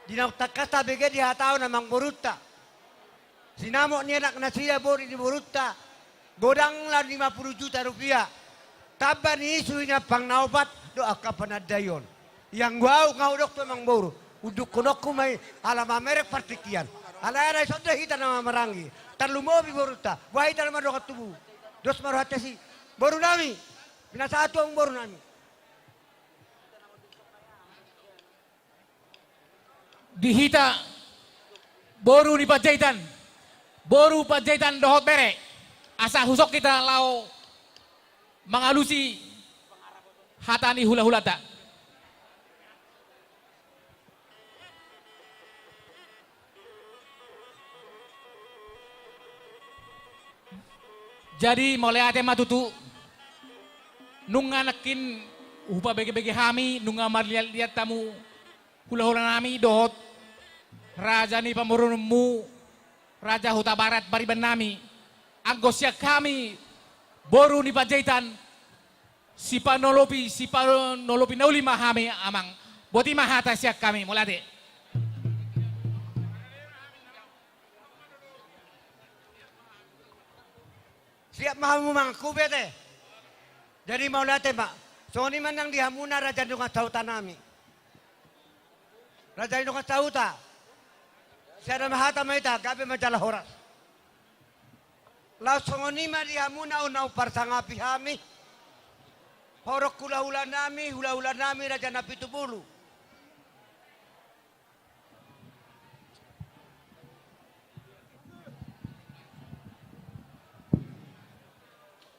Di naung tangkas tabege dihatahon amangborunta, sinamot ni anak nasida boru ni borunta godang lima pulu juta rupia. Tamba ni i suhi ni ampang na opat dohot angka panandaion. Ianggo au nga hudok tu amangboru, Undukkononku ma i, ala mamereng partingkian. Ala era ison do hita na marhahamaranggi. Tarlumobi borunta, boha hita na mardongan tubu. Dos ma rohanta si boru nami. Pinasahat tu amang boru nami. Di hita boru ni Panjaitan, boru Panjaitan dohot bere, asa husok hita laho mangalusi hata ni hulahulanta. Jadi mauliate ma tutu, nunga nangkin hupabegebege hami, nunga marliatliat hamu hulahula nami dohot raja ni pamoruonmu, Raja Hutabarat pariban nami. Anggo sian hami boru ni Panjaitan, sipanolopi, sipanolopi na uli ma hami amang. Boti ma hata sian hami, mauliate. Siap ma hamu mangaku bete. Jadi mauliate ma. Songon i ma nang di hamuna raja ni dongan sahuta nami. Raja ni dongan sahuta. Sada ma hata ma hita, gabe ma jala horas. Laos songon i ma di hamuna na umparsangapi hami. Horong hulahula nami, hulahula nami raja Napitupulu.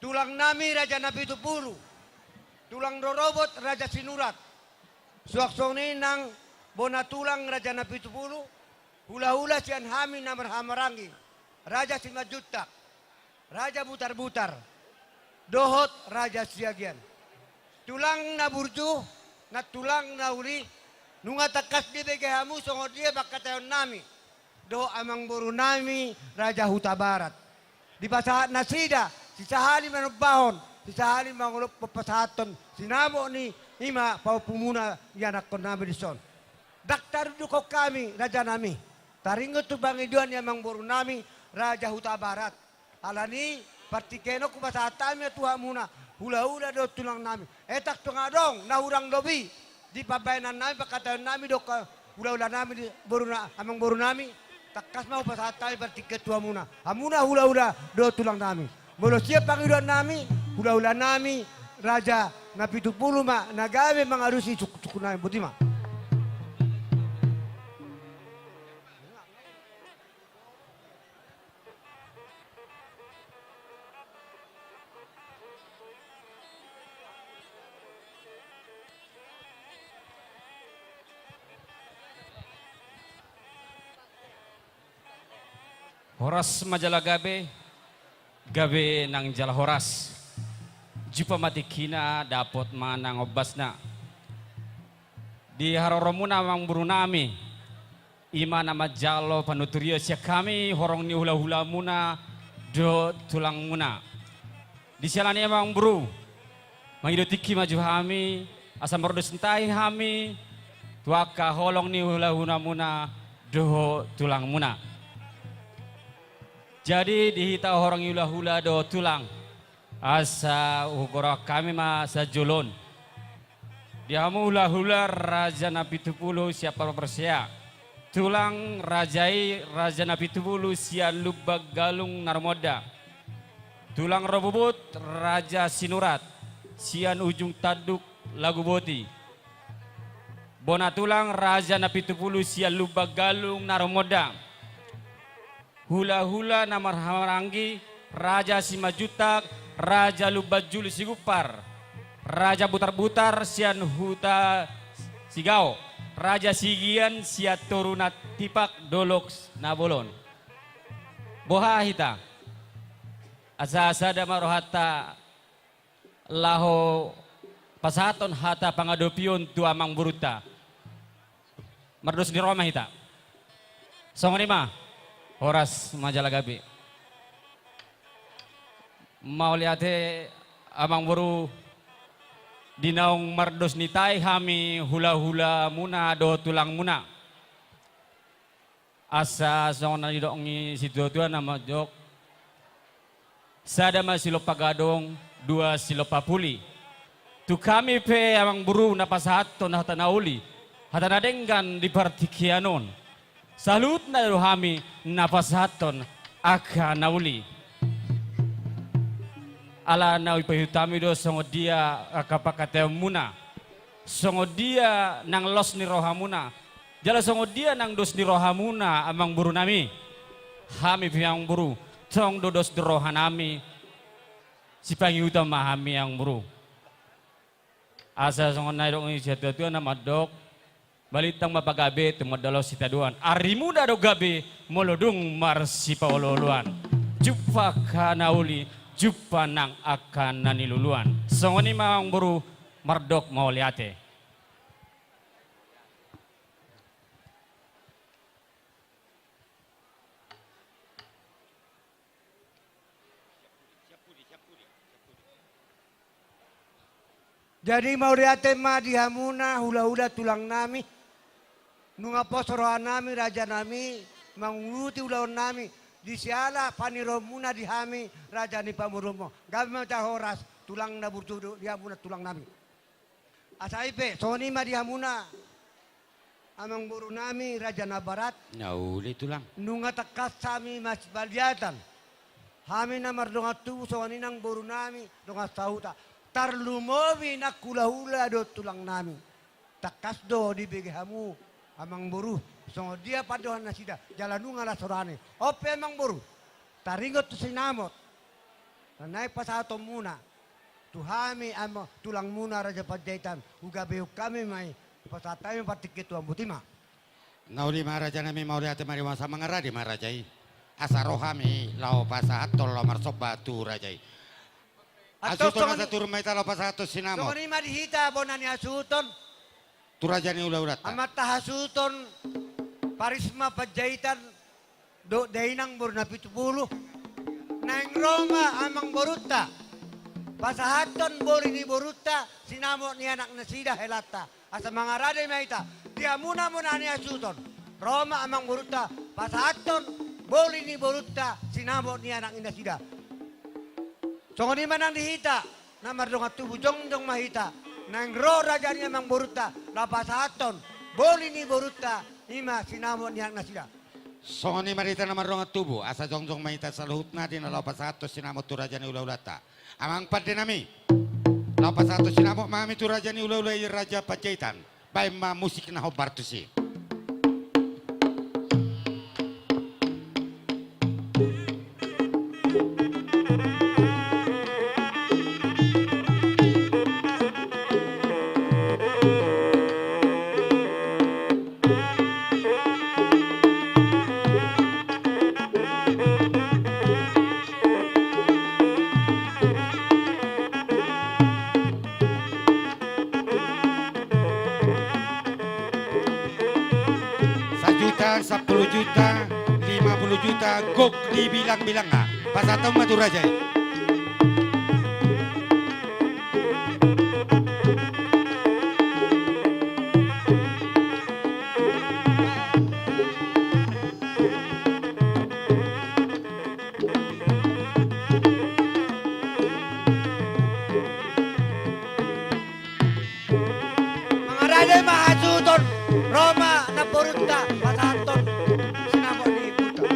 Tulang nami raja Napitupulu. Tulang rorobot raja Sinurat. Suang songon i nang bona tulang raja Napitupulu. Hulahula sian hami na marhahamaranggi. Raja Simanjuntak. Raja Butarbutar dohot Raja Siagian. Tulang na burju, na tulang na uli, nunga tangkas dibege hamu songon dia pangkataion nami dohot amang boru nami Raja Hutabarat. Dipasahat nasida, sisahali manombahon, sisahali mangolophon pasahathon sinamot ni i ma pahompumuna ianakhon nami dison. Ndang tarundukhon hami raja nami. Taringot tu pangidoan ni amang boru nami Raja Hutabarat. Alani partingkian on hupasahat hami ma tu hamuna hulahula dohot tulang nami. Etang tung adong na hurang lobi di pambahenan nami, pangkataion nami dohot ha-, hulahula nami di boru na-, amang boru nami. Tangkas ma hupasahat hami partingkian tu hamuna. Hamuna hulahula dohot tulang nami. Molo sian pangidoan nami, hulahula nami Raja Napitupulu ma na gabe mangalusi sungkunsungkun nami, boti ma. Horas ma jala gabe, gabe nang jala horas. Jumpa ma tingkina, dapot ma nang ombasna. Di haroromuna amang boru nami, i ma na manjalo panuturion sian hami horong ni hulahulamuna dohot tulangmuna. Di siala ni i amang boru, mangido tingki ma jo hami, asa mardos ni tahi hami tu angka holong ni hulahulamuna dohot tulangmuna. Jadi di hita horong ni hulahula dohot tulang, asa hugorakhon hami ma sajolo on. Di hamu hulahula Raja Napitupulu sian Parborsea. Tulang raja i Raja Napitupulu sian Lumban Galung Narumonda. Tulang rorobot Raja Sinurat sian Ujung Tanduk Laguboti. Bona tulang Raja Napitupulu sian Lumban Galung Narumonda. Hulahula na marhahamaranggi, Raja Simanjuntak, Raja Lumban Julu Sigumpar, Raja Butarbutar sian Huta Sigao, Raja Siagian sian Toru Natipak Dolok Nabolon. Boha hita? Asa sada ma rohanta laho pasahathon hata pangadopion tu amang borunta. Mardos ni roha ma hita. Songon i ma. Horas ma jala gabe. Mauliate amang boru, di naung mardos ni tahi hami hulahulamuna dohot tulangmuna. Asa songon na nidok ni situatua na mandok, sada ma silompa gadong, dua silompa puli. Tu hami pe amang boru na pasahathon hata na uli. Hata na denggan di partingkian on, saluhutna do hami na pasahathon angka na uli. Ala na hupaihut hami do songon dia angka pangkataionmuna, songon dia nang los ni rohamuna, jala songon dia nang dos ni rohamuna, amangborunami. Hami pe, amangboru, tong do dos ni rohanami, sipangihuton ma hami, amangboru. Asa songon na nidok ni sian tuatua na mandok, balintang ma pagabe, tumandangkon sitadoan. Arimuna do gabe, molo dung marsipaolooloan. Jumpang angka na uli, jumpang nang angka na niluluan. Songon i ma, amangboru, mandok mauliate. Jadi mauliate ma di hamuna hulahula tulangnami. Nunga pos rohanami, rajanami, mangurupi ulaonnami di siala paniroonmuna di hami, raja ni pamoruonmu. Gabe ma hita horas, tulang na burju di hamuna tulangnami. Asa i pe, songon i ma di hamuna, amangborunami, raja na barat. Na uli, tulang. Nunga tangkas hami masipaliatan. Hami na mardongan tubu, songon i nang borunami, dongan sahuta. Tarlumobi nang hulahula dohot tulangnami. Tangkas do dibege hamu, amangboru, songon dia pandohan nasida, jala nunga las rohana. On pe, amangboru, taringot tu sinamot na naeng pasahatonmuna tu hami, amang, tulangmuna Raja Panjaitan, hugabehon hami ma i, hupasahat hami ma partingkian on, boti ma. Na uli ma, rajanami, mauliate ma di hamuna, asa mangarade ma raja i. Asa ro hami laho pasahathon, laho marsomba tu raja i. Antong, hasuhuton, songon i, asa turun ma hita laho pasahathon sinamot. Songon i ma di hita bona ni hasuhuton. Tu raja ni hulahulanta. Amanta hasuhuton, Parisma Panjaitan, dohot dainang boru na pitu pulu. Naeng ro ma amangborunta pasahathon boli ni borunta, sinamot ni anak nasida, helanta. Asa mangarade ma hita, di hamuna bona ni hasuhuton. Ro ma amangborunta pasahathon boli ni borunta, sinamot ni anak ni nasida. Songon i ma nang di hita na mardongan tubu, jongjong ma hita. Naeng ro raja ni amangborunta laho pasahathon boli ni borunta, i ma sinamot ni anak nasida. Songon i ma di hita na mardongan tubu, asa jongjong ma hita saluhutna di na laho pasahathon sinamot tu raja ni hulahulanta. Amang pandenami, laho pasahathon sinamot ma hami tu raja ni hulahula i, Raja Panjaitan. Baen ma musik na hombar tusi. Sajuta, sampulu juta, lima pulu juta, gok dibilangbilangna. Pasahathon ma tu raja i. Mangarade ma hasuhuton, ro ma namborunta pasahathon sinamot ni borunta.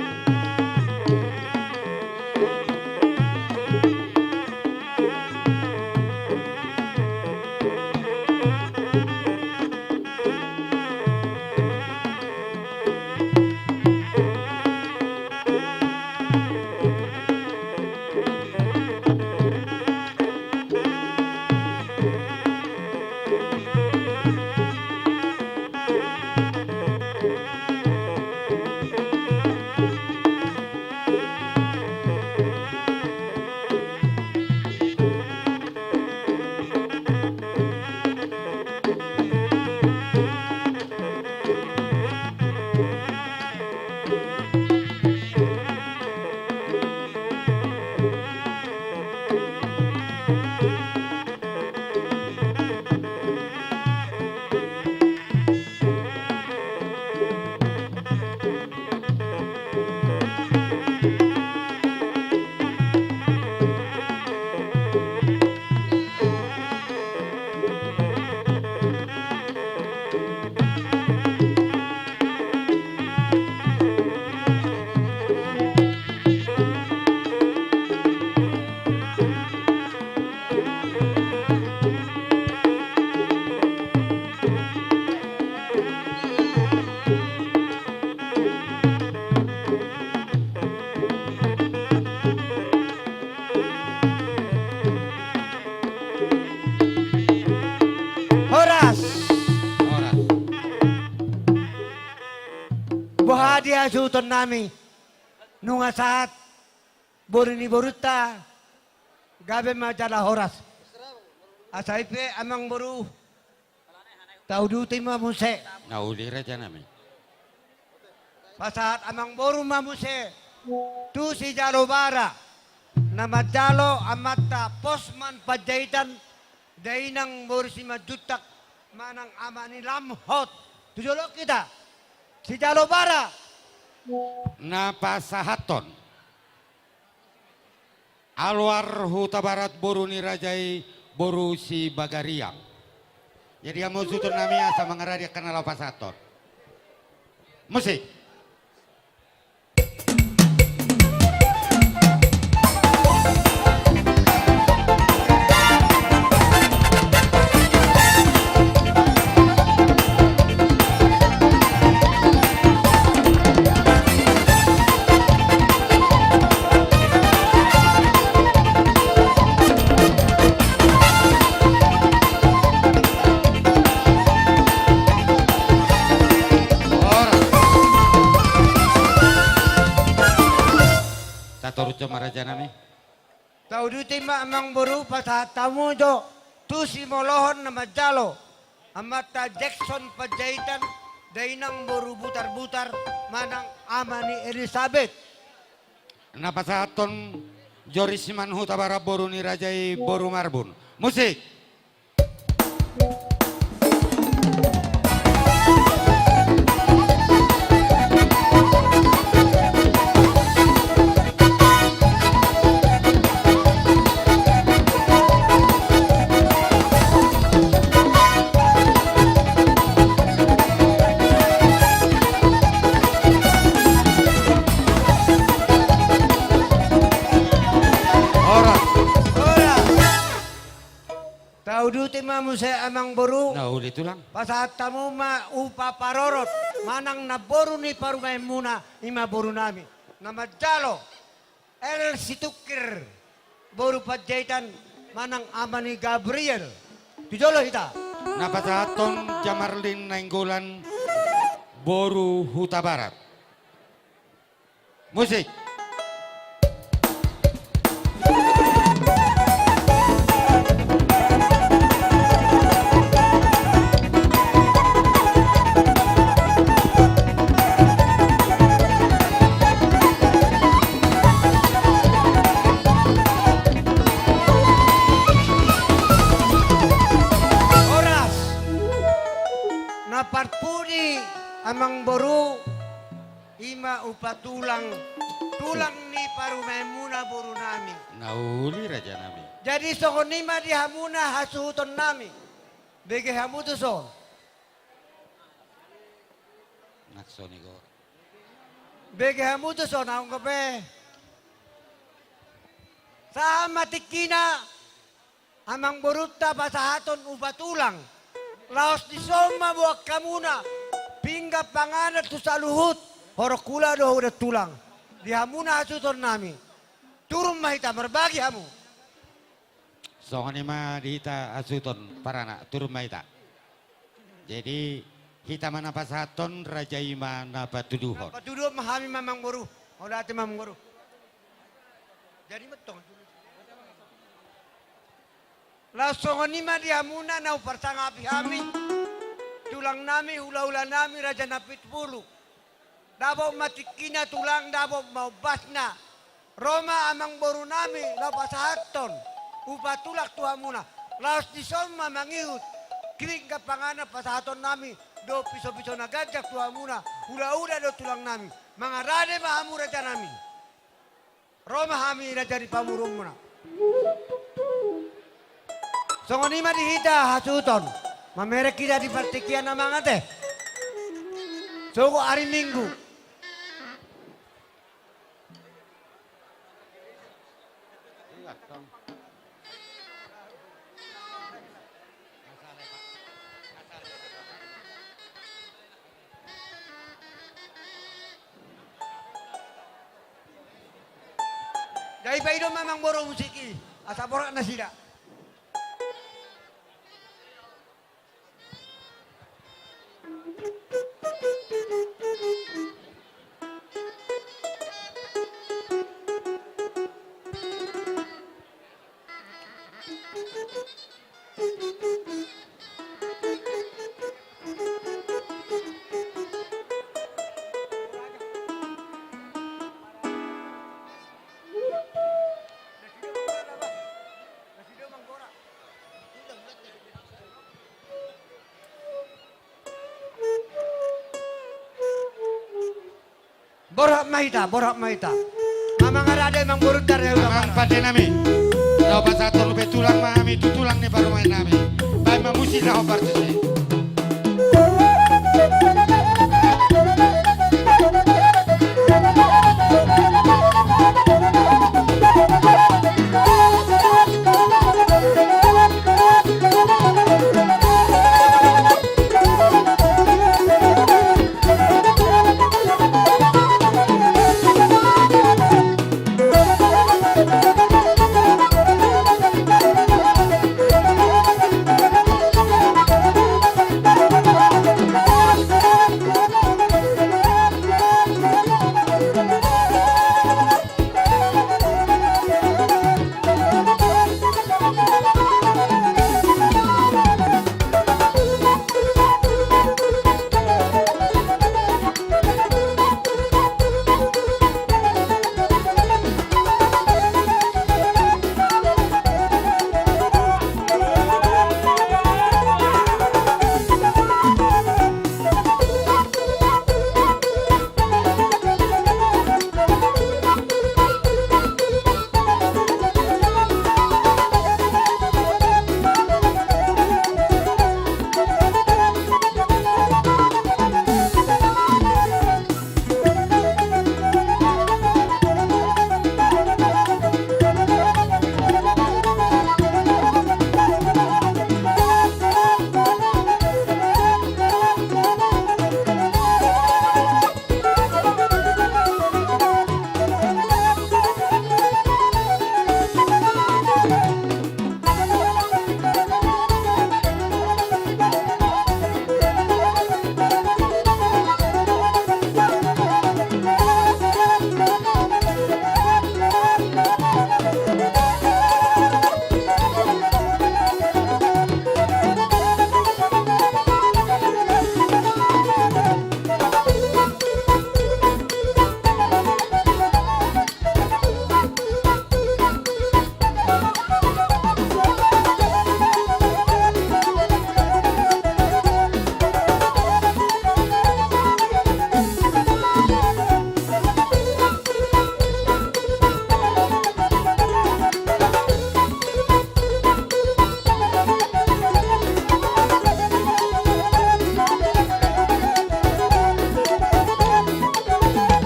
suhuton nami, nunga sahat boru ni borunta, gabe ma jala horas. Asa i pe amang boru, tauduti ma muse. Na uli raja nami. Pasahat amang boru ma muse tu sijalo bara na manjalo amanta Posman Panjaitan, dainang boru Simanjuntak manang ama ni Lamhot. Tu jolo hita. Sijalo bara. Na pasahathon. Aluar Hutabarat boru ni raja i boru Sibagariang. Jadi hamu suhuton nami asa mangaradi angka na laho pasahathon. Musik. Horas. Tatorus jo ma raja nami. Tauduti ma amang boru, pasahat hamu jo tu simolohon na manjalo amanta Jackson Panjaitan, dainang boru Butarbutar manang ama ni Elisabet. Na pasahathon Joris Simanhutabarat boru ni raja i boru Marbun. Musik. Horas. Horas. Tauduti ma muse amang boru. Na uli tulang. Pasahat hamu ma upa parorot manang namboru ni parumaenmuna, i ma boru nami na manjalo El Situngkir boru Panjaitan manang ama ni Gabriel. Tu jolo hita. Na pasahathon Jamarlin Nainggolan boru Hutabarat. Musik. Horas. Na parpudi amang boru. I ma upa tulang, tulang ni parumaenmuna boru nami. Na uli raja nami. Jadi songon i ma di hamuna hasuhuton nami. Bege hamu tu son. Nang songon i do. Bege hamu tu son, anggo pe. Sahat ma tingkina. Amang borunta pasahathon upa tulang. Laos dison ma boan hamuna pinggan panganan tu saluhut horong hula dohot tulang. Di hamuna hasuhuton nami. Turun ma hita marbagi hamu. Songon i ma di hita hasuhuton paranak, turun ma hita. Jadi hita ma na pasahathon, raja i ma na patuduhon. Patuduhon ma hami ma amang boru. Mauliate ma amang boru. Jadi metong. Laos songon i ma di hamuna na huparsangapi hami, tulang nami, hula-hula nami, raja na pitupulu. Dapot ma tingkina tulang, dapot ma ombasna. Ro ma amang boru nami laho pasahathon upa tulang tu hamuna. Laos dison ma mangihut pinggan panganan pasahaton nami dohot piso-piso na ganjang tu hamuna, hula-hula dohot tulang nami. Mangarade ma hamu raja nami. Ro ma hami raja ni pamoruonmuna. Songon i ma di hita hasuhuton. Mamereng hita di partingkian na mangan ate. Sogot ari Minggu. Jadi paido ma amang boru musik i, asa borat nasida. Borhat ma hita, borhat ma hita. Amang Arade, Amang Boru, Tarjana. Amang Pandenami, na hupasahathon pe tulang ma hami tu tulang ni parumaennami. Baen ma musik na hombar tusi.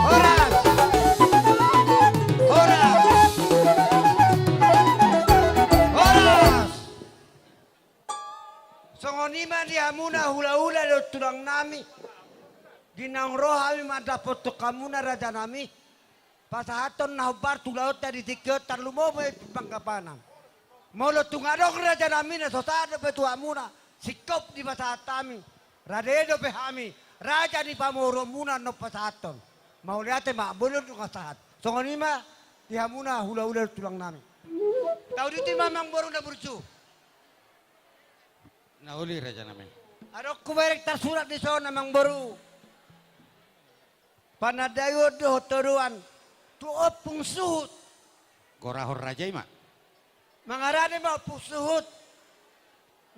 Horas! Horas! Horas! Songon i ma di hamuna hulahula dohot tulang nami. Di naung ro hami mandapothon hamuna raja nami. Pasahathon na hombar tu ulaonta di tingki on, tarlumobi di panggabean. Molo tung adong raja nami na so sahat dope tu hamuna, singkop dipasahat hami. Rade dope hami, raja ni pamoruonmuna na pasahathon. Mauliate ma, molo tung sahat. Songon i ma di hamuna hulahula tulang nami. Tauduti ma amang boru na burju. Na uli raja nami. Adong hubereng tarsurat dison amang boru. Panandaion dohot todoan tu ompung suhut. Gorahon raja i ma. Mangarade ma ompung suhut.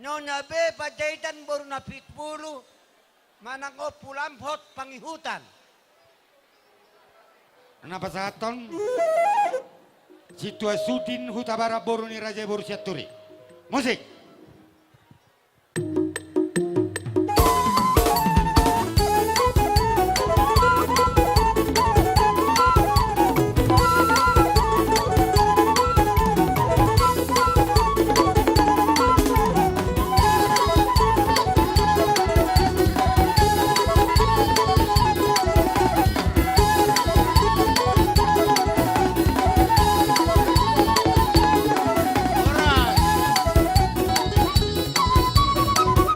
Nyonya be Panjaitan boru Napitvolu manang Ompu Lamhot Pangihutan. Na pasahathon Sintua Sudin Hutabarat boru ni Raja i boru Sianturi. Musik.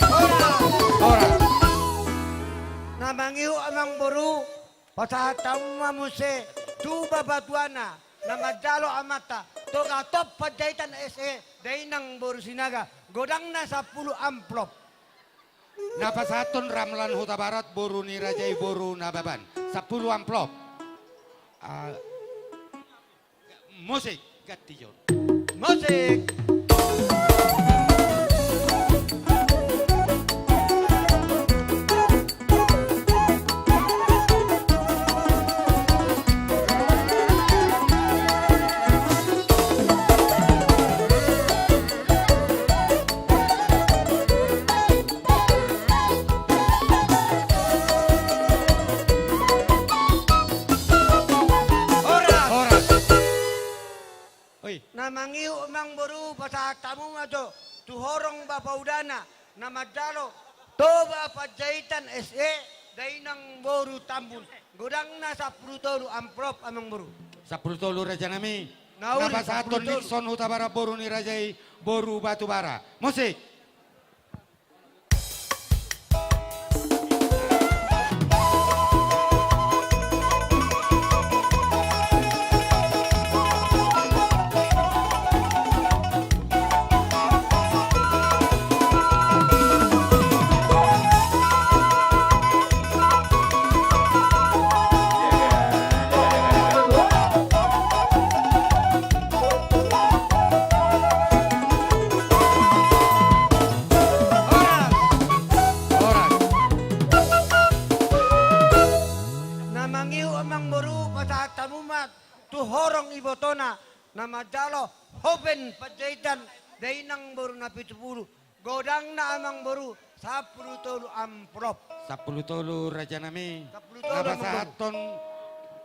Horas. Horas. Na mangihut amang boru, pasahat hamu ma muse tu bapatuana, na manjalo amanta Toga Top Panjaitan S E, Dainang boru Sinaga, godangna sampulu amplop. Na pasahathon Ramlan Hutabarat, boru ni raja i boru Nababan, sampulu amplop. Ah, musik, ganti jo. Musik. Horas. Horas. Oi. Na mangihut amangboru, pasahat hamu ma jo tu horong bapaudana, na manjalo Toba Panjaitan S E, Dainang boru Tambun, godangna sampulu tolu amplop, amangboru. Sampulu tolu, rajanami. Na uli, na pasahathon sampulu tolu. Nixon Hutabarat, boru ni raja i boru Batubara. Musik. Horas. Horas. Na mangihut amangboru, pasahat hamu ma tu horong ibotona, na manjalo Hoben Panjaitan, Dainang boru Napitupulu, godangna amangboru sampulu tolu amplop. Sampulu tolu, rajanami. Sampulu tolu, amangboru. Na pasahathon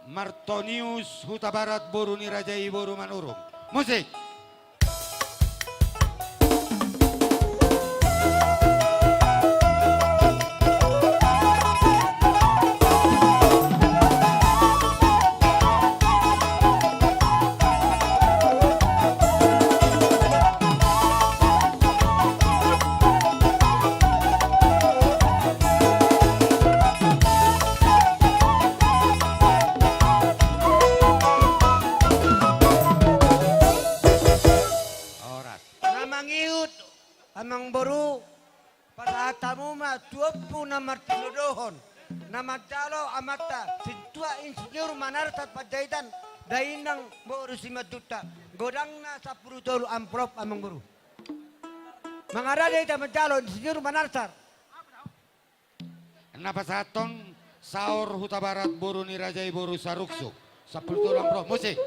Martonius Hutabarat, boru ni raja i boru Manurung. Musik. Horas. Na mangihut amangboru, pasahat hamu ma tu ompu na martinodohon, na manjalo amanta Sintua Insinyur Manarsar Panjaitan, Dainang boru Simanjuntak, godangna sampulu tolu amplop, amangboru. Mangarade hita manjalo Insinyur Manarsar. Na pasahathon Saur Hutabarat, boru ni raja i boru Saruksuk, sampulu tolu amplop. Musik.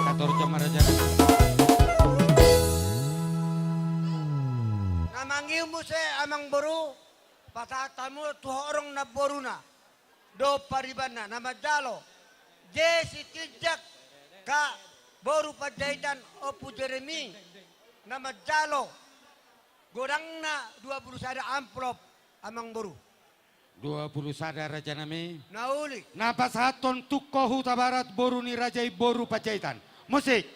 Kator jam raja. Na mangihut muse amangboru, pasahat hamu tu horong namboruna dohot paribanna, na manjalo J Sitinjak, ka boru Panjaitan, Ompu Jeremy, na manjalo godangna dua pulu sada amplop, amangboru. Dua pulu sada, rajanami. Na uli. Na pasahathon Tungko Hutabarat, boru ni raja i boru Panjaitan. Musik.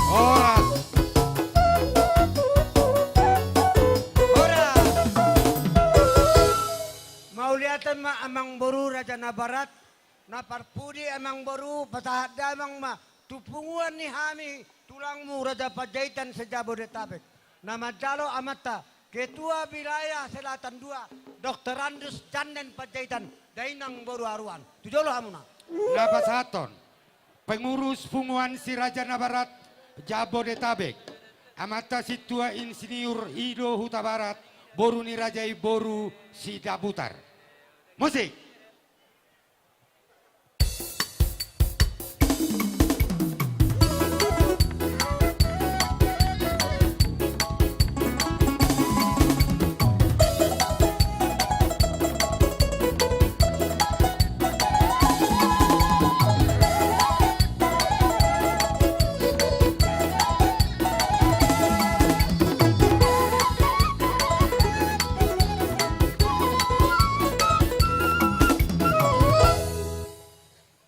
Horas. Horas. Mauliate ma amangboru Raja Nabarat, na parpudi amangboru, pasahat damang ma tu punguan ni hami tulangmu Raja Panjaitan se-Jabodetabek, na manjalo amanta Ketua Wilayah Selatan dua, Doktorandus Janden Panjaitan, Dainang boru Aruan. Tu jolo hamuna. Na pasahathon pengurus punguan Si Raja Nabarat Jabodetabek, amanta Sintua Insinyur Ido Hutabarat, Boru ni raja i boru Sidabutar. Musik.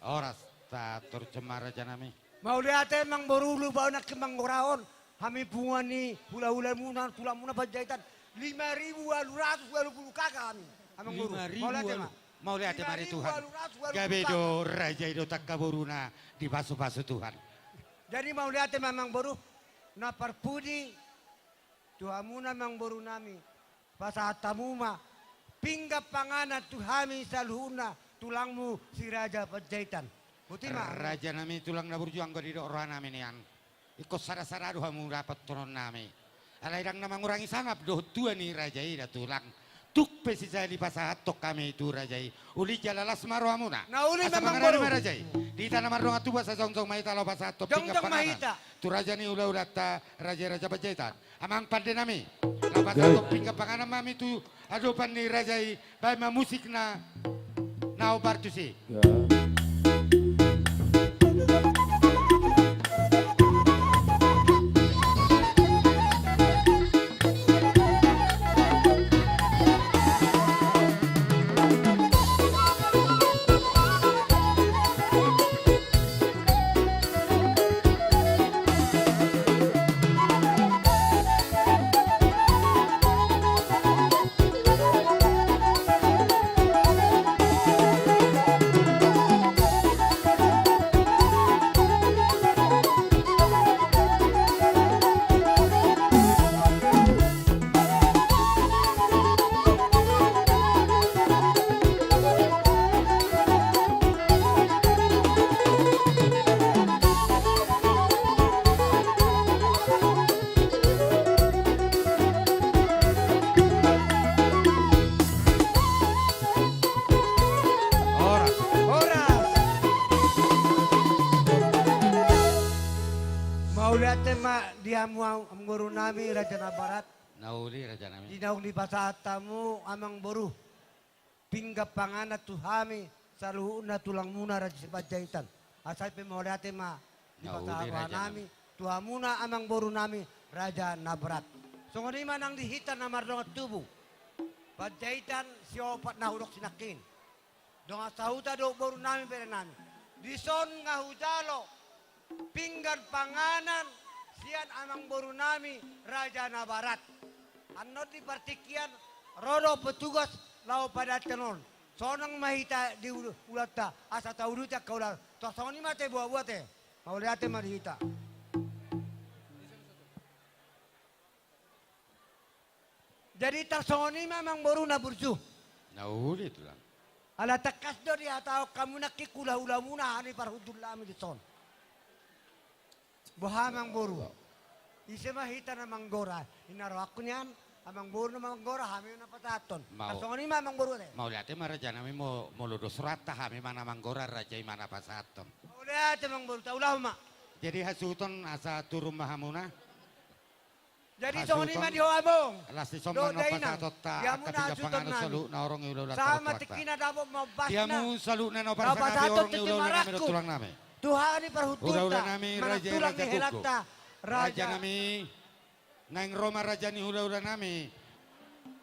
Horas, tator jema raja nami. Mauliate amangboru, lupa nangkin manggorahon hami punguan ni hulahula muna, tulang muna Panjaitan, lima ribu ualu ratus ualu pulu K K hami, amangboru. Lima ribu ualu. Mauliate ma. Mauliate ma di Tuhan. Lima ribu ualu ratus ualu pulu K K. Gabe do raja i dohot angka boruna dipasupasu Tuhan. Jadi mauliate ma amangboru, na parpudi tu hamuna amangboru nami, pasahat hamu ma pinggan panganan tu hami saluhutna tulangmu si Raja Panjaitan. Boti ma. Raja nami tulang na burju, anggo didok roha nami nian, ingkon sada-sada do hamu dapothon nami. Alai ndang na mangurangi sangap dohot tua ni raja i da tulang. Tung pe sisada dipasahathon hami tu raja i, uli jala las ma rohamuna. Na uli ma amangboru. Asa mangarade ma raja i. Di hita na mardongan tubu asa jongjong ma hita laho pasahathon pinggan panganan tu raja ni hulahulanta raja i Raja Panjaitan. Amang pande nami, laho pasahathon pinggan panganan ma hami tu adopan ni raja i, baen ma musikna na hombar tusi. Ya. Horas. Horas. Mauliate ma di hamu amangboru nami Raja Nabarat. Na uli raja nami. Di naung dipasahat hamu amangboru pinggan panganan tu hami saluhutna tulangmuna Raja Sipanjaitan. Asa i pe mauliate ma dipasahat roha nami tu hamuna amangboru nami Raja Nabarat. Songon i ma nang di hita na mardongan tubu Panjaitan siopat na hudok sinangkin. Dongan sahuta dohot boru nami, bere nami. Dison nga hujalo pinggan panganan sian amangboru nami Raja Nabarat. Annon di partingkian ro do petugas laho padatanhon. Sonang ma hita di ulu-, ulaonta asa tauduti angka ulaon. Tor songon i ma te, boa-boa te. Mauliate ma di hita. Jadi tarsongon i ma amangboru na burju. Na uli tulang. Ala tangkas do dihatahon hamu nangkin hulahulamuna hami parhundul nami dison. Boha amangboru? Ise ma hita na manggora? Inna rohangku nian, amangboru na manggora, hami na pasahathon. Tarsongon i ma amangboru ate. Mauliate ma raja nami, mo-, molo dos rohanta hami ma na manggora, raja i ma na pasahathon. Mauliate amangboru, taulahon ma. Jadi hasuhuton asa turun ma hamuna. Jadi songon i ma di ho amang. Las ni somba na pasahatonta angka pinggan panganon saluhutna horong ni hulahulanta. Sama tingkina dapot ma ombasna. Di hamu saluhutna na pasahat horong ni hulahula nami dohot tulang nami. Tuhan i parhundulta. Hulahula nami raja i Raja Gogok. Raja nami naeng ro ma raja ni hulahula nami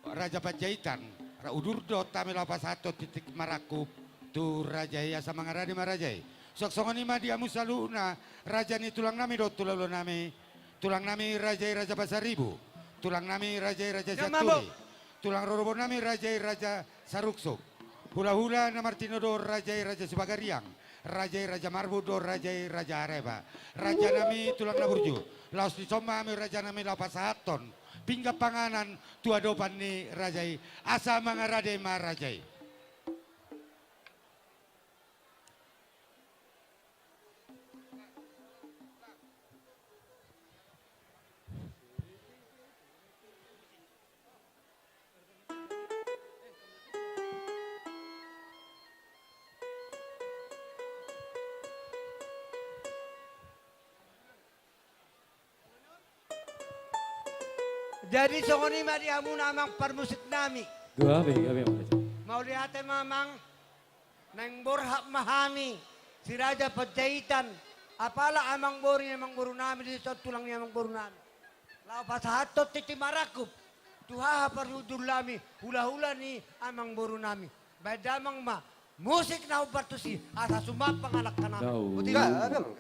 Raja Panjaitan. Ra udur do hami laho pasahathon titik marangkup tu raja i asa mangarade ma raja i. Suang songon i ma di hamu saluhutna raja ni tulang nami dohot hulahula nami. Tulang nami raja i Raja Pasaribu, tulang nami raja i Raja Sianturi, tulang rorobot nami raja i Raja Saruksuk, hulahula na martinodohon raja i Raja Sibagariang, raja i Raja Marbun dohot raja i Raja Areba. Raja nami tulang na burju, laos dison ma hami raja nami laho pasahathon pinggan panganan tu adopan ni raja i, asa mangarade ma raja i. Jadi songon i ma di hamuna amang parmusik nami. Gabe, gabe, Amang Raja. Mauliate ma amang, naeng borhat ma hami, si Raja Panjaitan, apala amang boru ni amang boru nami, dison tulang ni amang boru nami. Laho pasahathon tintin marangkup, tu haha parhundul nami, hulahula ni amang boru nami. Baen damang ma, musik na hombar tusi, asa sumampang anak kanana. Dao. Boti. Gabe, amang.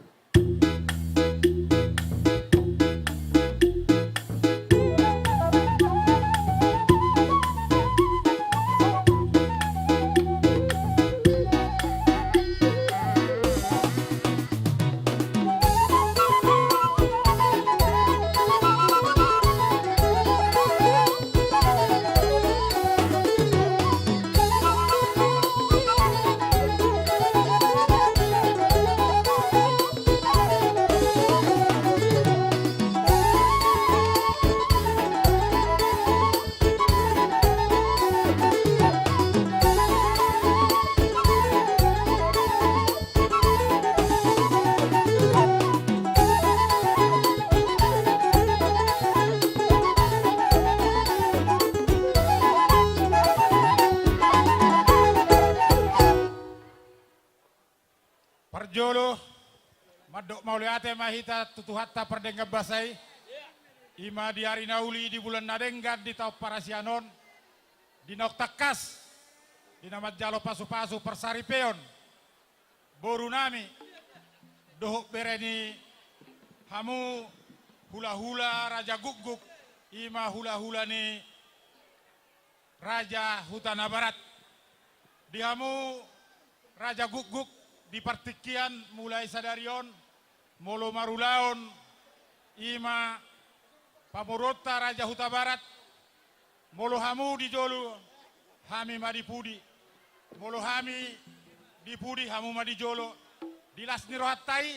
Parjolo, mandok mauliate ma hita tu Tuhanta pardenggan basa i. I ma di ari na uli, di bulan na denggan, di taon parasian on, di naung tangkas, di na manjalo pasupasu parsaripeon boru nami dohot bere ni hamu hulahula Raja Gukguk, i ma hulahula ni Raja Hutanabarat. Di hamu Raja Gukguk, di partingkian mulai sadari on, molo marulaon, i ma pamoruonta Raja Hutabarat, molo hamu di jolo, hami ma di pudi. Molo hami di pudi, hamu ma di jolo. Di las ni rohanta i,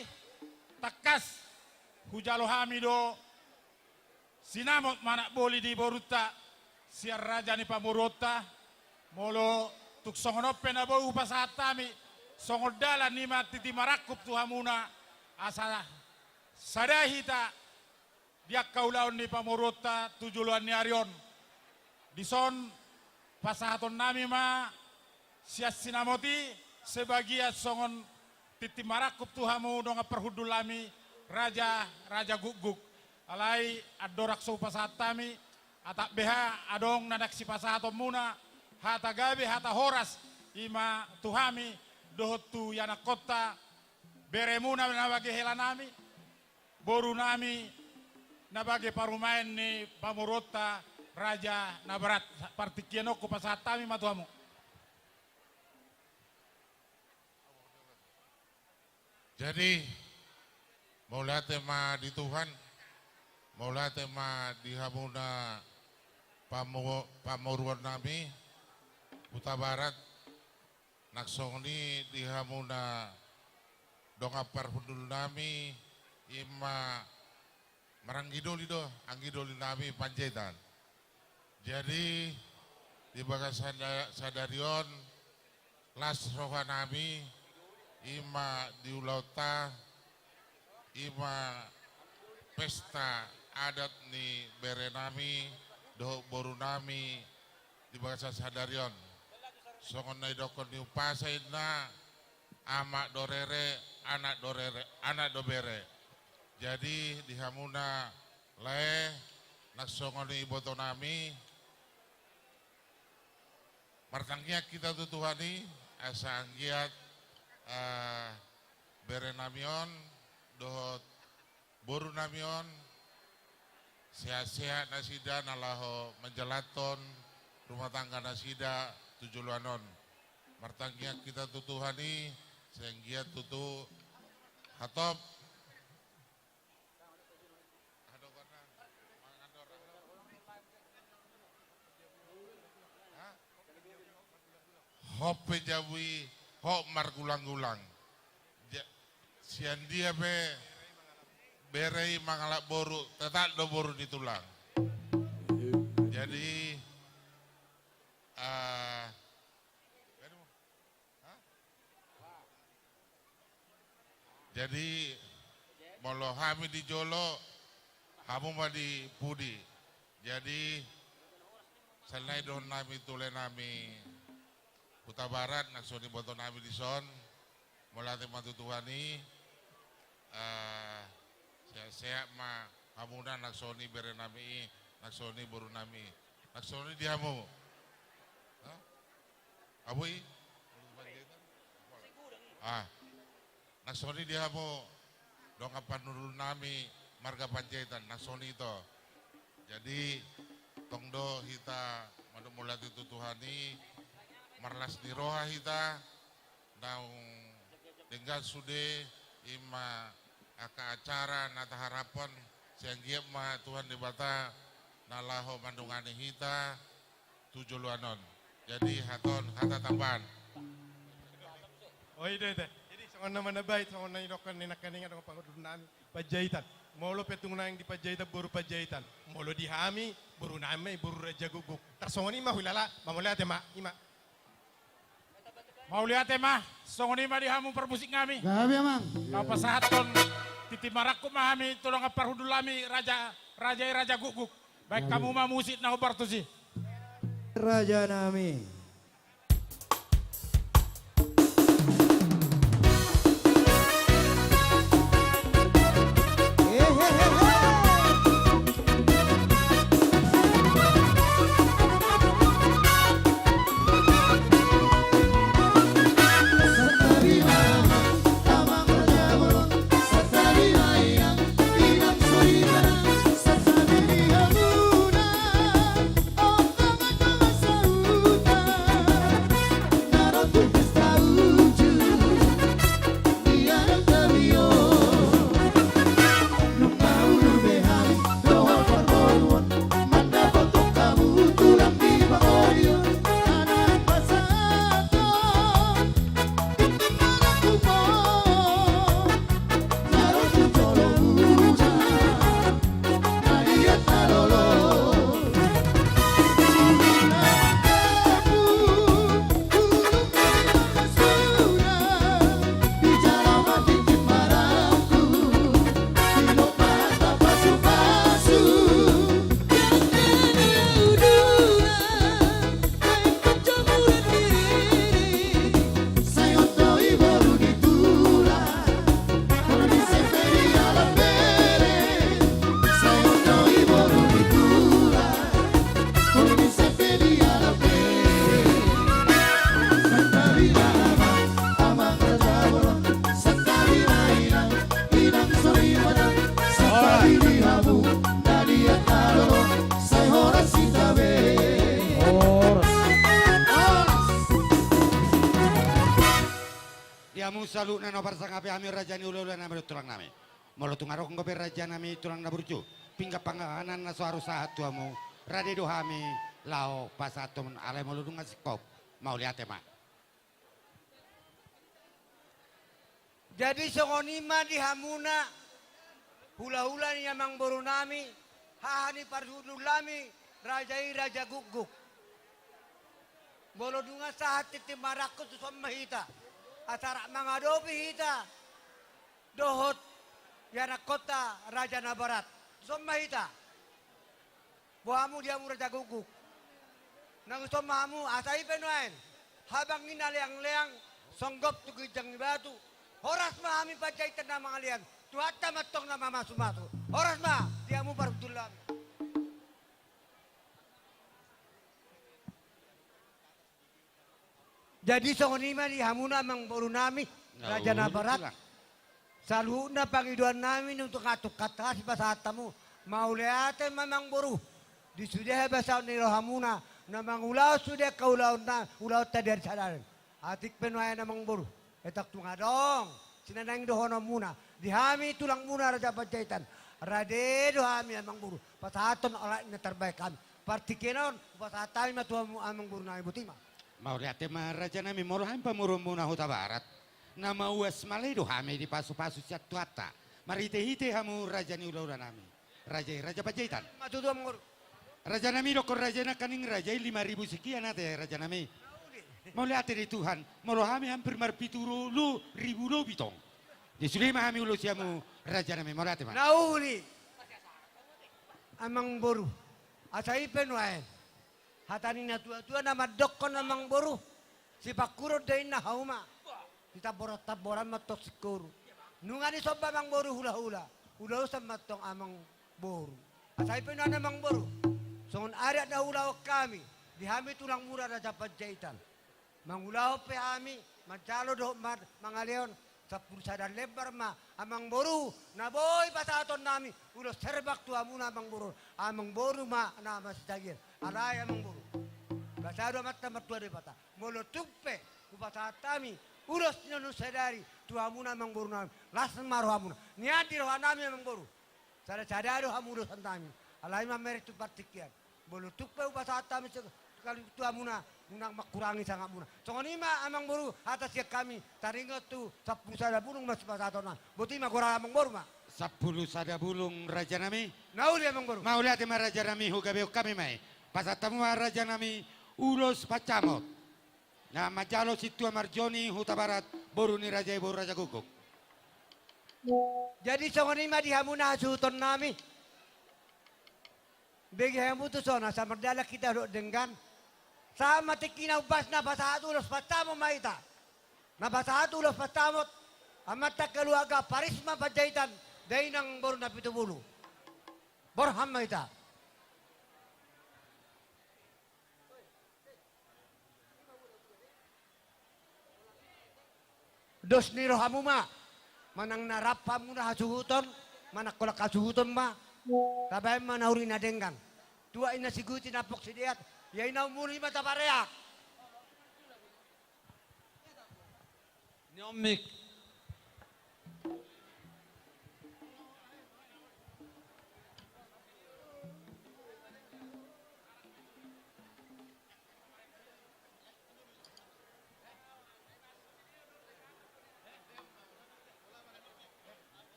tangkas hujalo hami do sinamot manang boli ni borunta, sian raja ni pamoruonta. Molo tung songon on pe na boi hupasahat hami, songon dalan i ma tintin marangkup tu hamuna, asa sada hita di angka ulaon ni pamoruonta tu joloan ni ari on. Dison pasahaton nami ma sian sinamot i, sebagian songon tintin marangkup tu hamu dongan parhundul nami, Raja, Raja Gukguk. Alai andorang so hupasahat hami, atap beha adong na naeng sipasahatonmuna, hata gabe, hata horas, i ma tu hami dohot tu ianakkonta, beremuna na bage hela nami, boru nami na bage parumaen ni pamoruonta Raja Nabarat. Partingkian on hupasahat hami ma tu hamu. Jadi, mauliate ma di Tuhan, mauliate ma di hamuna pamo-, pamoruon nami, Hutabarat, nang songon i di hamuna dongan parhundul nami, i ma maranggidoli do, anggidoli nami Panjaitan. Jadi, di bagasan sada-, sadari on, las roha nami, i ma di ulaonta, i ma pesta adat ni bere nami dohot boru nami di bagasan sadari on. Songon na didokkon ni umpasa inna, amak do rere, anak do rere, anak do bere. Jadi, di hamuna lae, nang songon i iboto nami, martangiang hita tu Tuhan i, asa anggiat, eh, bere nami on dohot boru nami on sehat-sehat nasida na laho manjalanhon rumah tangga nasida tu joloan on. Martangiang hita tu Tuhan i, sai anggiat tutu hatop. Hot pe jabu i, hot margulang-gulang. Ja-, sian dia pe bere i mangalap boru, tetap do boru ni tulang. Jadi, ah, jadi, molo hami di jolo, hamu ma di pudi. Jadi, sian na i dohonon nami tu lae nami Hutabarat, nang songon i boto nami dison, mauliate ma tu Tuhan i, eh, sehat-sehat ma hamuna, nang songon i bere nami i, nang songon i boru nami i, nang songon i di hamu. Hah? Abu i? Ah. Nang songon i di hamu dongan parhundul nami marga Panjaitan, nang songon i ito. Jadi, tong do hita mandok mauliate tu Tuhan i, marlas ni roha hita, naung denggan sude, i ma angka acara na taharaphon, sai anggiat ma Tuhan Debata na laho mandongani hita, tu joloan on. Jadi, hata on, hata tambahan. O, i do, i do. Jadi, songon na manambai, songon na nidok ni nangkaningan dongan parhundul nami Panjaitan. Molo pe tung naeng di Panjaitan, boru Panjaitan. Molo di hami, boru nami, boru Raja Gukguk. Tarsongon i ma huilala, mauliate ma, i ma. Mauliate ma, songon i ma di hamu parmusik nami. Gabe, Amang. Na pasahathon tintin marangkup ma hami tu dongan parhundul nami, raja, raja i Raja Gukguk. Baen hamu ma musik na hombar tusi. Raja nami. Di hamu saluhutna na parsangapi hami raja ni hulahula nami dohot tulang nami. Molo tung adong dope raja nami tulang na burju, pinggan panganan na so haru sahat tu hamu, rade do hami laho pasahathon, alai molo dung na singkop, mauliate ma. Jadi songon i ma di hamuna hulahula ni amangboru nami, haha ni parhundul nami, raja i Raja Gukguk. Molo dung na sahat tintin marangkup, tuson ma hita. Asa rap mangadopi hita dohot ianakkonta Raja Nabarat. Tuson ma hita. Boha hamu di hamu Raja Gukguk. Nang tuson ma hamu, asa i pe nuaeng. Habang i na leangleang, songgop tu ginjang ni batu. Horas ma hami Panjaitan na mangalean. Tuhanta ma antong na mamasumasu. Horas ma di hamu parhundul nami. Jadi songon i ma di hamuna amangboru nami, na, Raja Nabarat. Saluhutna pangidoan nami nunga tung tangkas sipasahat hamu. Mauliate ma amangboru. Di sude habasaon ni rohamuna, na mangulahon sude angka ulaonna, ulaonta di ari sadari on. Atik pe nuaeng amangboru. Etang tung adong sinanaeng dohononmuna. Di hami tulangmuna Raja Panjaitan. Rade do hami amangboru pasahathon olat na tarbahen hami. Partingkian on hupasahat hami ma tu hamu amangboru nami, boti ma. Mauliate ma raja nami, molo hami pamoruonmuna Hutabarat, na mauas male do hami dipasupasu sian Tuhanta. Marhitehite hamu raja ni hulahula nami, raja i Raja Panjaitan. Ma tutu amangboru. Raja nami, dokkon raja i nangkaning raja i lima ribu sekian ate raja nami. Mauliate di Tuhan, molo hami hampir marpitu ro-, lo-, ribu lobi tong. Jadi sude ma hami ulos sian hamu raja nami, mauliate ma. Na uli. Amangboru. Asa i pe nuaeng hata ni natuatua na mandokkon, amangboru, sipangkuron do inna hauma. Sitamborantamboran ma antong singkoru. Nunga disomba, amangboru, hulahula, ulaon ma antong, amangboru. Asa i pe nuaeng, amangboru, songon adat na huulahon hami di hami tulangmuna Raja Panjaitan, mangulahon pe hami, manjalo dohot ma-, mangalehon sampulu sada lembar ma, amangboru, na boi pasahatonnami ulos herbang tu hamuna, amangboru. Amangboru ma na masijagian. Alai, amangboru, basa do amanta martua Debata, molo tung pe hupasahat hami ulos ni on sadari tu hamuna, amangborunami, las ma rohamuna. Nian di rohanami, amangboru, sadasada do hamulosan nami. Alai mamereng tu partingkian, molo tung pe hupasahat hami sekali tu hamuna, unang mangkurangi sangapmuna. Songon i ma, amangboru, hata sian hami, taringot tu sampulu sada bulung ma sipasahatonnami. Boti ma, goar, amangboru, ma. Sampulu sada bulung, rajanami. Na uli, amangboru. Mauliate ma, rajanami, hugabehon hami ma i. Pasahat hamu ma, rajanami, ulos pansamot na manjalo Sintua Marjoni, Hutabarat, boru ni raja i, boru Rajagukguk. Jadi songon i ma di hamuna hasuhutonnami. Bege hamu tuson, asa mardalan hita dohot denggan. Sahat ma tingki na umbasna pasahat ulos pansamot ma hita. Na pasahat ulos pansamot amanta keluarga Parisma Panjaitan, dainang boru Napitupulu. Borhat ma hita. Dos ni rohamu ma, manang na rap hamuna hasuhuton, manang holan hasuhuton ma, tabaen ma na uli na denggan. Tuat ninna siguti, nampok sideat, ia i na umur i ma tapareak. Ni omik.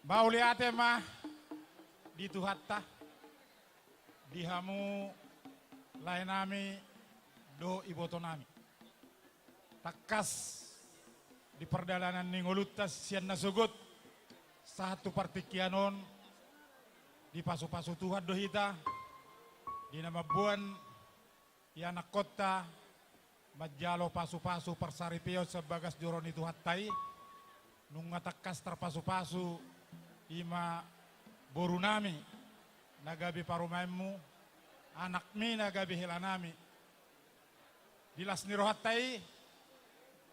Mauliate ma di Tuhanta, di hamu laenami dohot ibotonami. Tangkas di pardalanan ni ngolunta sian na sogot sahat tu partingkian on, dipasupasu Tuhan do hita di na mamboan ianakkonta manjalo pasupasu parsaripeon sian bagas joro ni Tuhanta i. Nunga tangkas tarpasupasu i ma borunami na gabe parumaenmu, anakmi na gabe helanami. Di las ni rohanta i,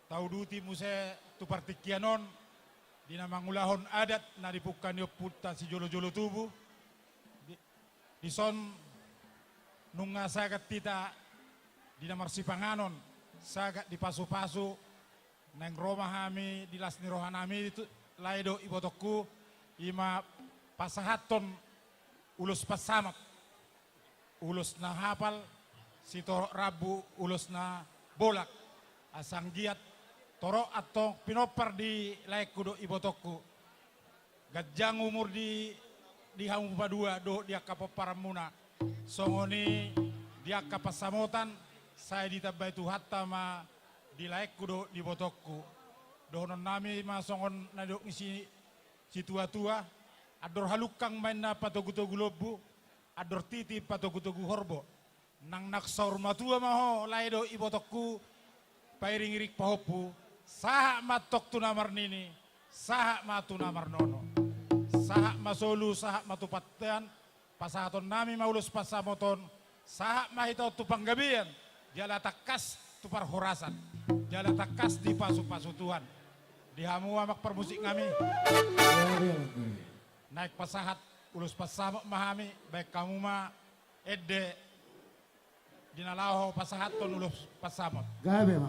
tauduti muse tu partingkian on di na mangulahon adat na dipungka ni ompunta sijolojolo tubu. Di, dison nunga sagat hita di na marsipanganon, sagat dipasupasu. Naeng ro ma hami di las ni rohanami tu, lae dohot ibotongku, i ma pasahathon ulos pansamot, ulos na hapal, sitorop rambu ulos na bolak. Asa anggiat torop antong pinompar di laengku dohot ibotongku. Ganjang umur di, di hamu padua dohot di angka pomparanmuna. Songon i di angka pansamotan, sai ditambai Tuhanta ma di laengku dohot di ibotongku. Dohononnami ma songon na nidok ni si, situatua: Andor halungkang ma inna patogutogu lombu, andor titi patogutogu horbo. Nang na saur matua ma ho, lae dohot ibotongku, pairingiring pahompu, sahat ma antong tu na marnini, sahat ma tu na marnono. Sahat ma solu, sahat ma tu bontean, pasahatonnami ma ulos pansamot on, sahat ma hita on tu panggabean, jala tangkas tu parhorasan, jala tangkas dipasupasu Tuhan. Di hamu amang parmusik nami, naeng pasahat ulos pansamot ma hami, baen hamu ma ende di na laho pasahathon ulos pansamot. Gabe ma.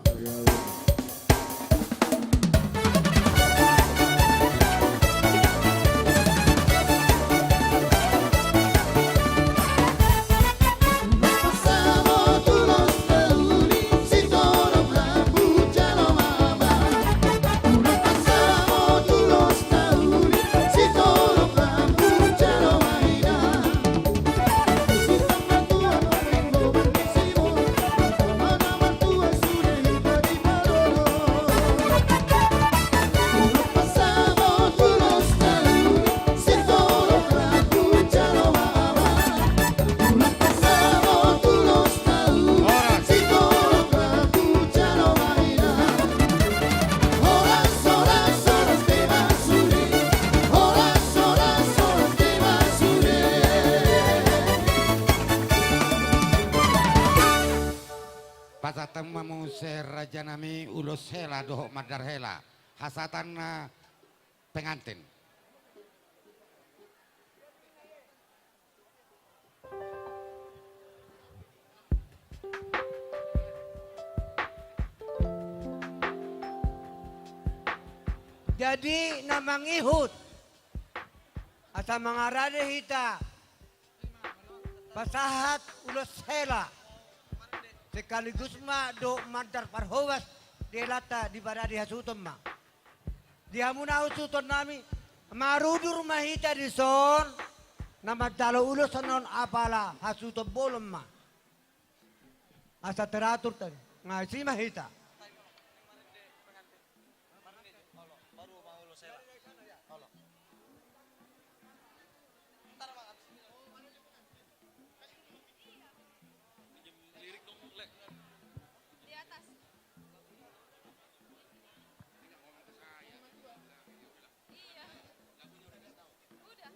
Hasahaton ma muse rajanami ulos hela dohot mandar hela. Hasahaton na pengantin. Jadi na mangihut asa mangarade hita pasahat ulos hela sekaligus ma dohot mandar parhobas di helanta di parade hasuhuton ma. Di hamu na hasuhuton nami, marudur ma hita dison na manjalo ulos on apala hasuhuton bolon ma. Asa teratur tadi. Nga isi ma hita. Iya. Udah.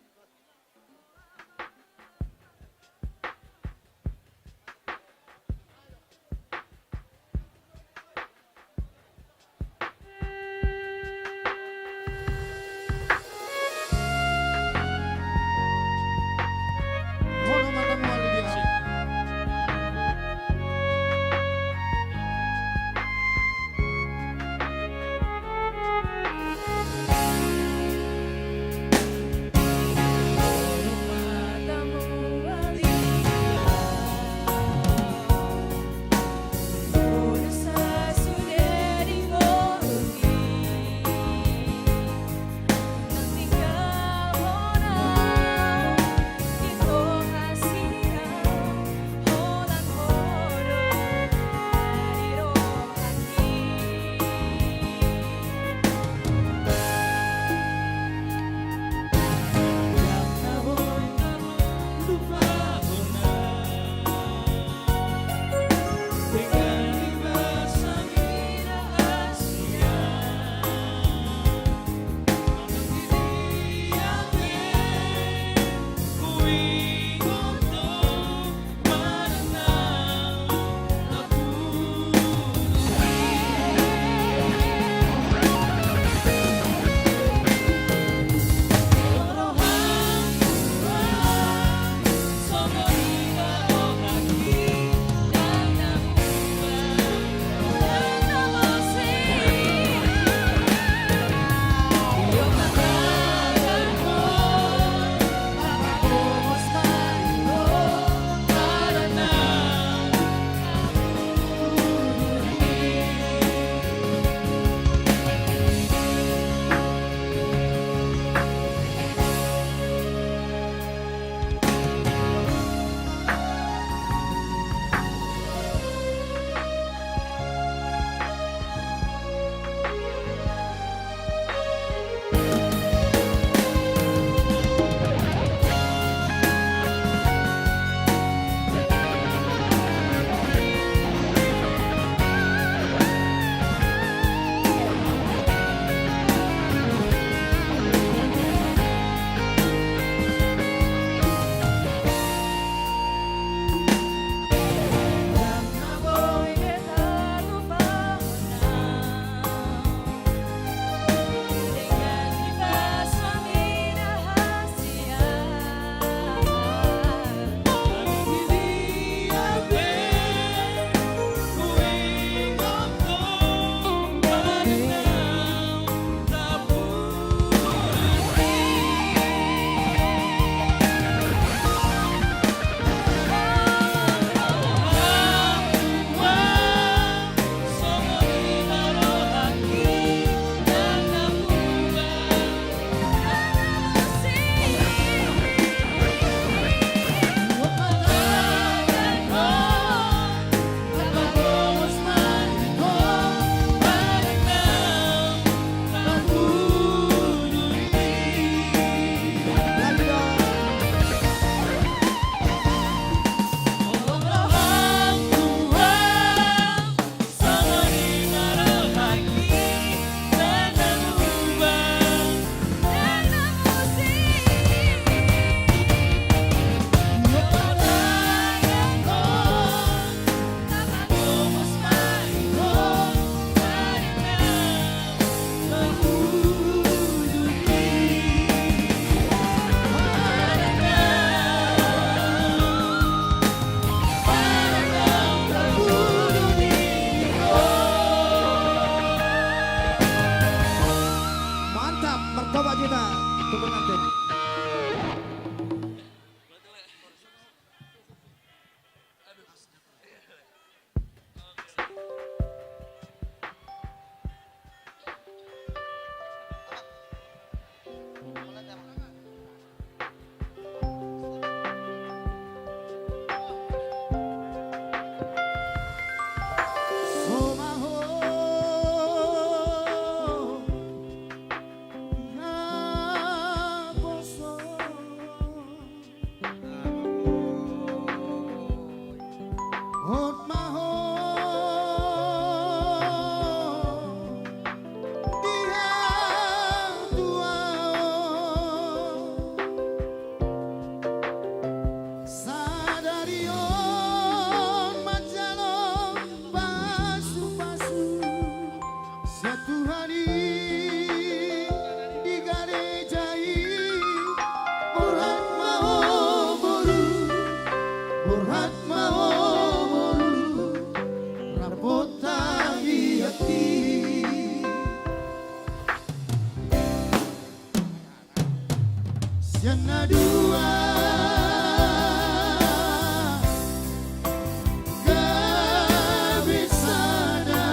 Gabe sada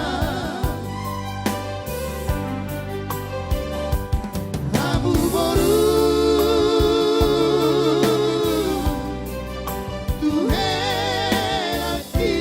hamu boru tu helangki.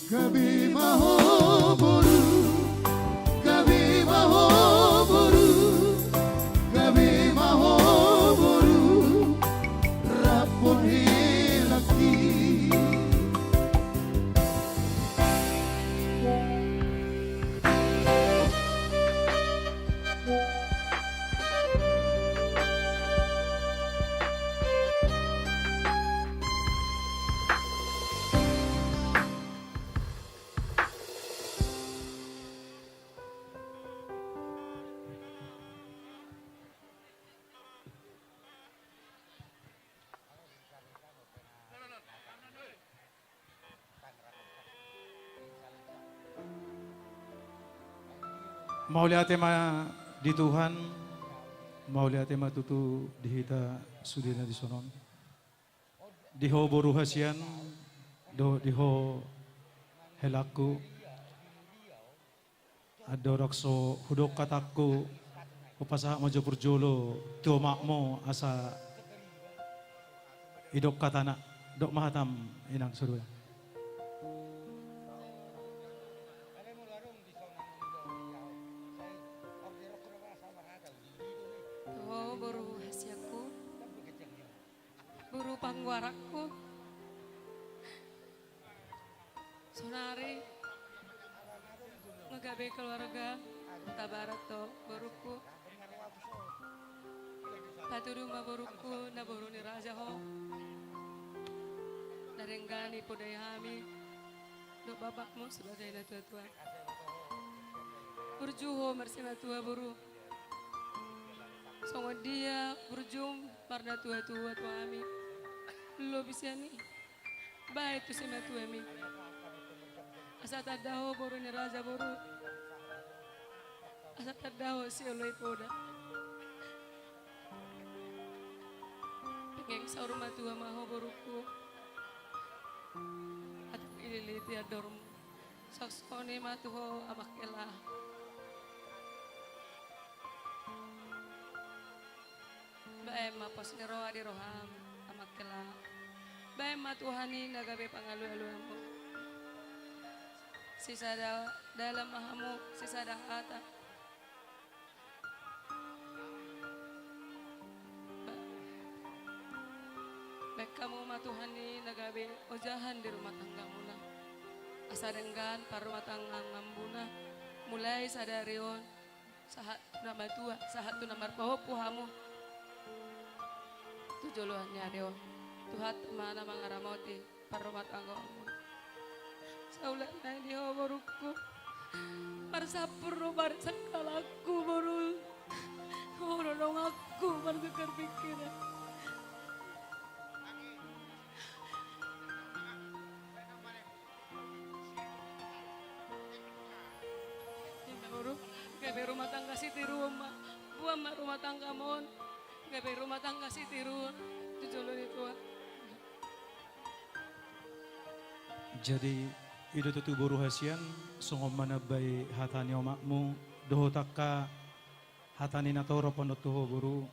Gabe ma ho boru, gabe ma ho boru, gabe ma ho boru, rap dohot helangki. Mauliate ma di Tuhan, mauliate ma tutu di hita sude na dison on. Di ho boru hasian, dohot di ho helangku. Andorang so hudok hatangku, hupasahat ma jo parjolo tu omakmu asa didok hatana, dok ma hatam inang sudena. Tu ho boru hasianku. Boru panggoaranku. Saonari nga gabe keluarga Hutabarat do borungku. Patudu ma borungku na boru ni raja ho. Na denggan dipodai hami dohot bapakmu sebagai natuatua. Burju ho marsimatua boru. Songon dia burjum marnatuatua tu hami. Lobi sian i baen tu simatuami. Asa tanda ho boru ni raja boru. Asa tanda ho sioloi poda. Penggeng saur matua ma ho borungku. Atik ililiti andormu. Songon i ma tu ho amang hela. Baen ma pos ni roha di roham amang hela. Baen ma Tuhan i na gabe pangalualuanmu. Sisada dalan ma hamu, sisada hata. Baen hamu ma Tuhan i na gabe ojahan di rumah tanggamuna. Asa denggan parrumahtanggaonmuna mulai sadari on sahat tu na matua, sahat tu na marpahompu hamu tu joloan ni ari on. Tuhanta ma na mangaramoti parrumahtanggaonmuna. Saulak nai di ho borungku. Marsampur do parsangkalanku boru. Ho do donganku martukar pikiran. Boru, gabe rumah tangga sitiruon ma. Boan ma rumah tanggamon gabe rumah tangga sitiruon tu jolo ni Tuhan. Jadi i do tutu boru hasian, songon manambai hata ni omakmu dohot angka Hata ni natorop on do tu ho, boru.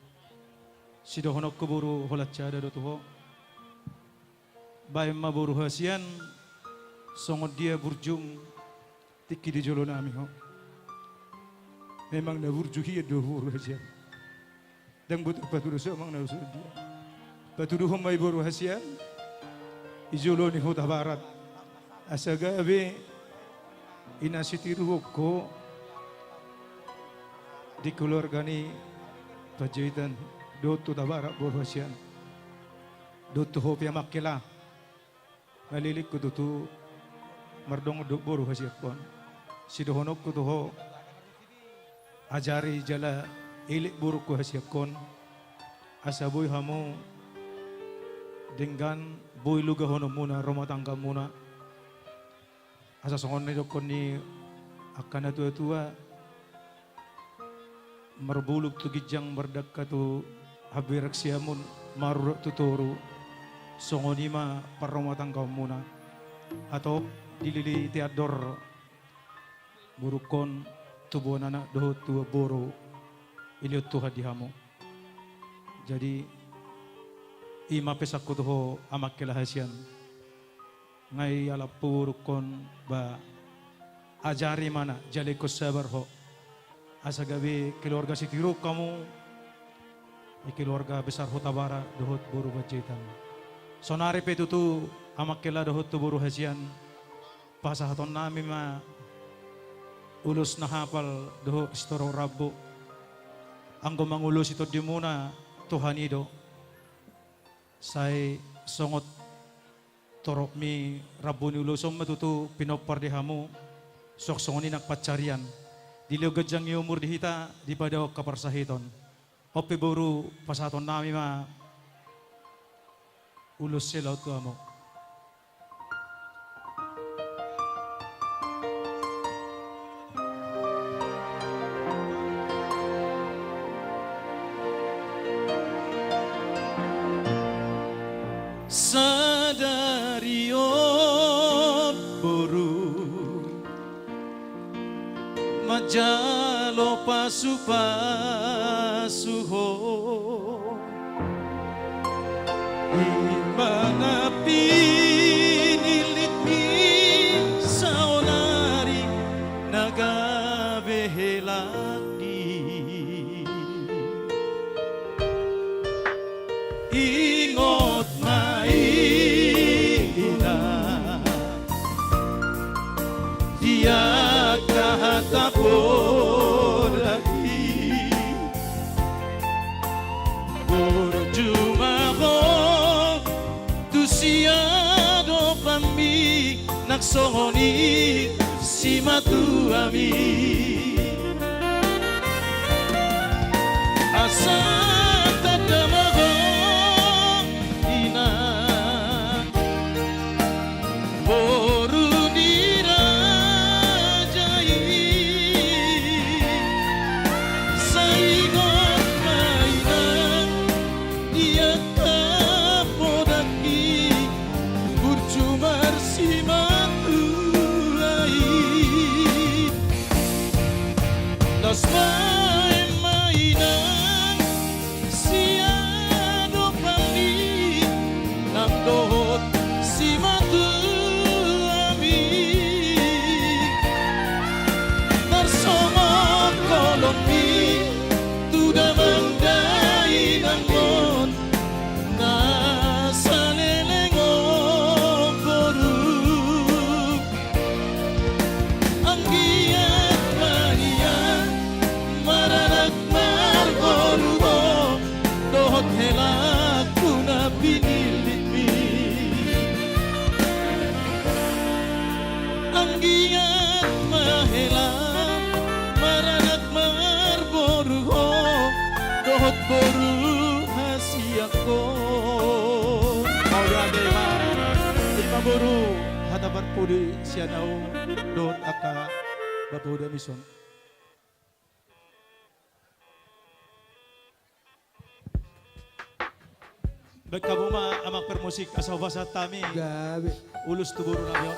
Sidohononku, boru, holan sada do tu ho. Baen ma, boru hasian, songon dia burjum tingki di jolo nami ho. Memang na burju hian do, boru hasian. Ndang boi tarpatudu songon na songon dia. Patuduhon ma i, boru hasian, di jolo ni Hutabarat. Asa gabe ina sitiruonku di keluarga ni Panjaitan dohot Hutabarat, boru hasian. Dohot tu ho pe, Amang Kela. Lelengku tutu mardongan dohot boru hasianhon. Sidohononku tu ho, ajari jala elek borungku hasianhon, asa boi hamu denggan, boi lugahononmuna rumah tanggamuna. Asa songon na nidokkon ni angka natuatua, marbulung tu ginjang, mardangka tu habiaran siamun, marurat tu toru, songon i ma parrumatanggaonmuna. Hatop dililiti andor borungkon, tubuan anak dohot tubuan boru, dilehon Tuhan di hamu. Jadi, i ma pesanku tu ho, Amang Kela hasian. Nga i alampu borungkon, ba, ajari ma na, jaloihon sabar ho. Asa gabe keluarga sitiruon hamu, di keluarga besar Hutabarat dohot boru Panjaitan. Saonari pe tutu, Amang Kela dohot tu boru hasian, pasahatonnami ma ulos na hapal dohot sitorop rambu. Anggo mangulosi tondimuna, Tuhan i do. Sai songon toropmi rambu ni ulos on ma tutu pinompar di hamu, suang songon i nang pansarian. Dilehon ganjang ni umur di hita, dipadaohon haparsahiton. On pe boru, pasahatonnami ma ulos hela on tu hamu. Sadari on boru manjalo pasupasu ho. I ma na pinillitmi saonari na gabe helakdi. Ingot ma inang, di angka hata poda i. Burju ma ho tu siadopanmi, nang songon i simatuami. Asa tanda ma ho inang, boru ni raja i. Sai ingot ma inang, di angka podangki burju marsimatua i. Laos baen ma inang siadopanmi, nang dohot simatuami. Tarsongon holongmi tu damang dainang on, na saleleng on boru. Anggiat ma ia maranak marboru ho, dohot helakku na pinillitmi. Anggiat ma hela maranak marboru ho, dohot boru hasianghon. Mauliate ma. I ma boru hata parpudi sian ahu dohot angka bapa uda mison. Baen hamu ma amang permusik asa hupasahat hami. Gabe. Ulos tu boru nami on.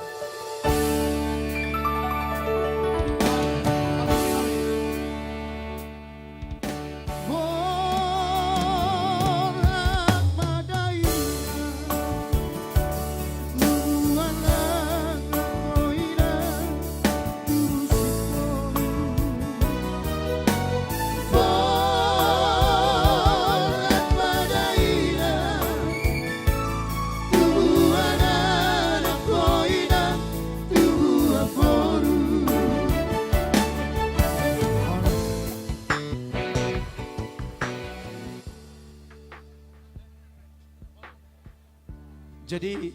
Jadi,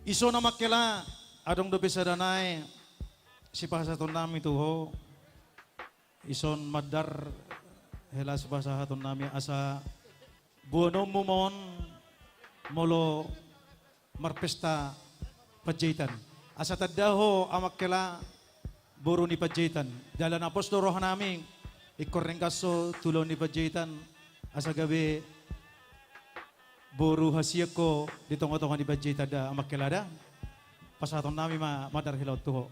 ison amang hela, adong dope sada nai sipasahatonnami tu ho, ison mandar hela sipasahatonnami asa boanonmu ma on molo marpesta Panjaitan. Asa tanda ho amang hela boru ni Panjaitan. Jala na pos do rohanami, ingkon ringgas ho tu ulaon ni Panjaitan, asa gabe boru hasian ho di tongatonga ni Panjaitan da amang hela da. Pasahatonnami ma mandar hela on tu ho.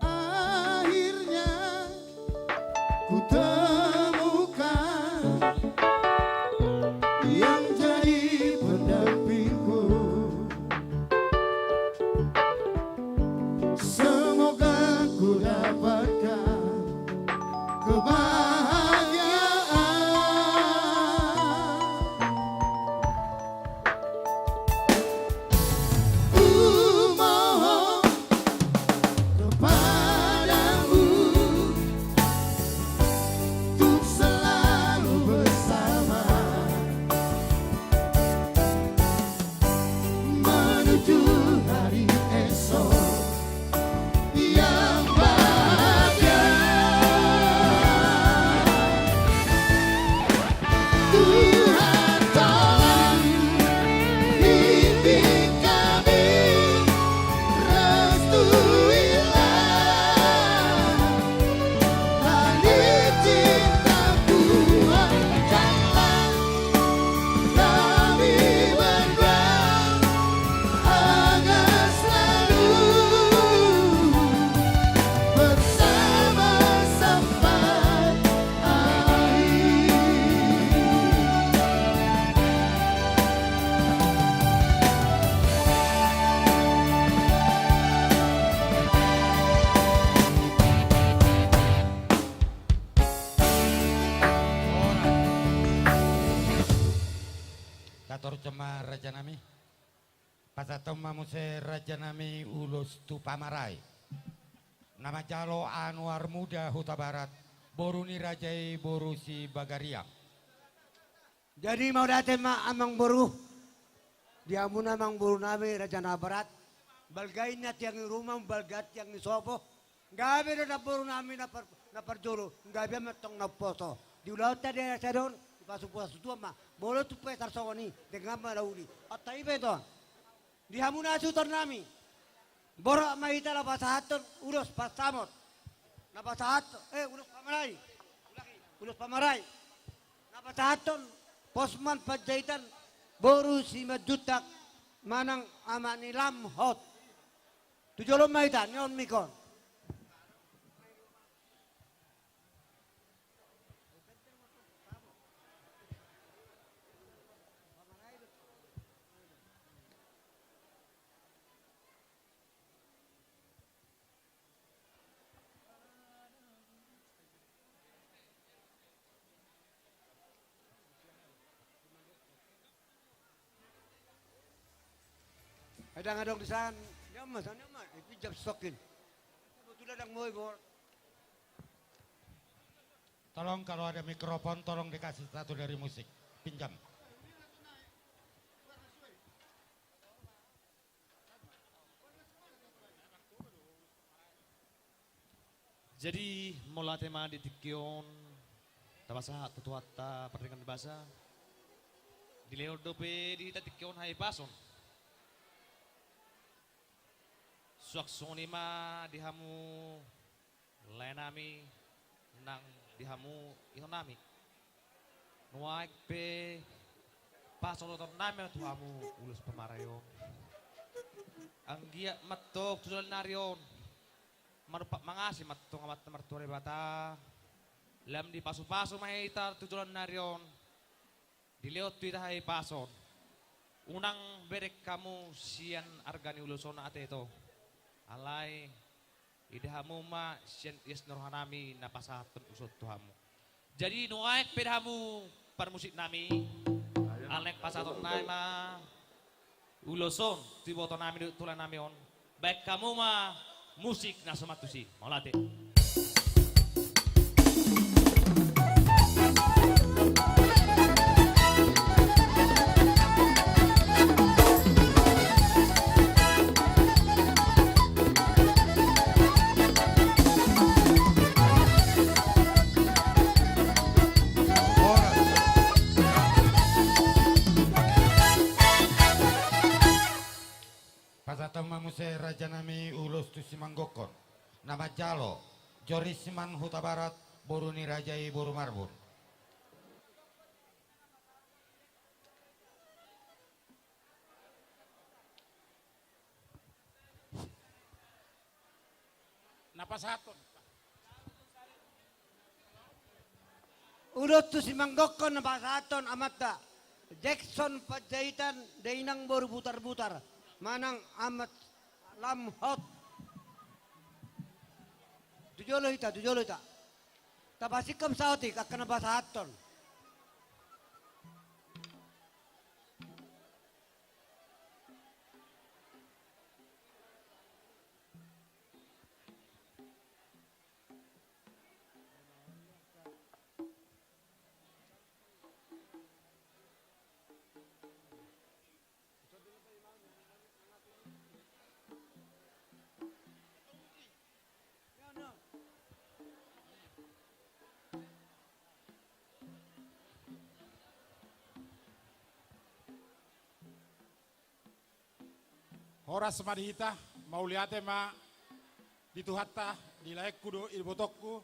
Akhirnya kutemukan yang jadi pendampingku. Semoga ku dapatkan kebahagiaan. Ku mohon kepadamu untuk selalu bersama menuju hari esok yang bahagia. Tuhan, tolong bimbing kami, restuilah tali cinta Tuhan, jangan kami berdua agar selalu bersama sampai akhir. Tatorus ma rajanami. Pasahathon ma muse rajanami ulos tu pamarai. Na manjalo Anwar Muda Hutabarat, boru ni raja i boru Sibagariang. Jadi mauliate ma amangboru. Di hamuna amangborunami raja Nabarat. Balga i na tiang ni ruma, balga tiang ni sopo. Gabe do namborunami na par-, na parjolo, gabe ma tong na poso. Di ulaonta di ari sadari on, dipasupasu Tuhan ma. Molo tung pe tarsongon i, denggan ma na uli. Antong i pe, Tuan. Di hamu na suhut nami. Borhat ma hita laho pasahathon ulos pansamot. Na pasahathon, eh, ulos pamarai. Ulos pamarai. Na pasahathon Posman Panjaitan boru Simanjuntak manang ama ni Lamhot. Tu jolo ma hita, ni on mik on. Ai ndang adong di san, ni on ma, san ni on ma, eh, pinjam stokin. Kebetulan ndang moi bor. Tolong kalau ada mikrofon, tolong dikasih satu dari musik. Pinjam. Jadi, mauliate ma di tingki on, tapasahat tu Tuhanta pardenggan basa. Dilehon dope di hita tingki on hahipason. Suang songon i ma di hamu laenami nang di hamu itonami. Nuaeng pe pasahatonnami ma tu hamu ulos pamarai on. Anggiat ma antong tu joloan ni ari on manumpak mangasi ma antong Amanta Martua Debata. Lam dipasupasu ma hita tu joloan ni ari on. Dilehon tu hita hahipason. Unang bereng hamu sian arga ni ulos on ate, ito. Alai ida hamu ma sian ias ni rohanami na pasahathon ulos on tu hamu. Jadi nuaeng pe ida hamu parmusiknami, alai pasahatonnami ma ulos on tu ibotonami dohot tu laenami on. Baen hamu ma musik na so mantusi. Mauliate. Pasahaton ma muse rajanami ulos tu simanggokhon na manjalo, Jori Siman Hutabarat, boru ni raja i boru Marbun. Na pasahathon. Ulos tu simanggokhon na pasahathon amanta Jackson Panjaitan, dainang boru Butarbutar, manang Amat Lamhot. Tu jolo hita, tu jolo hita. Tapasingkop saotik angka na pasahathon. Horas ma di hita, mauliate ma di Tuhanta, di laengku dohot ibotongku,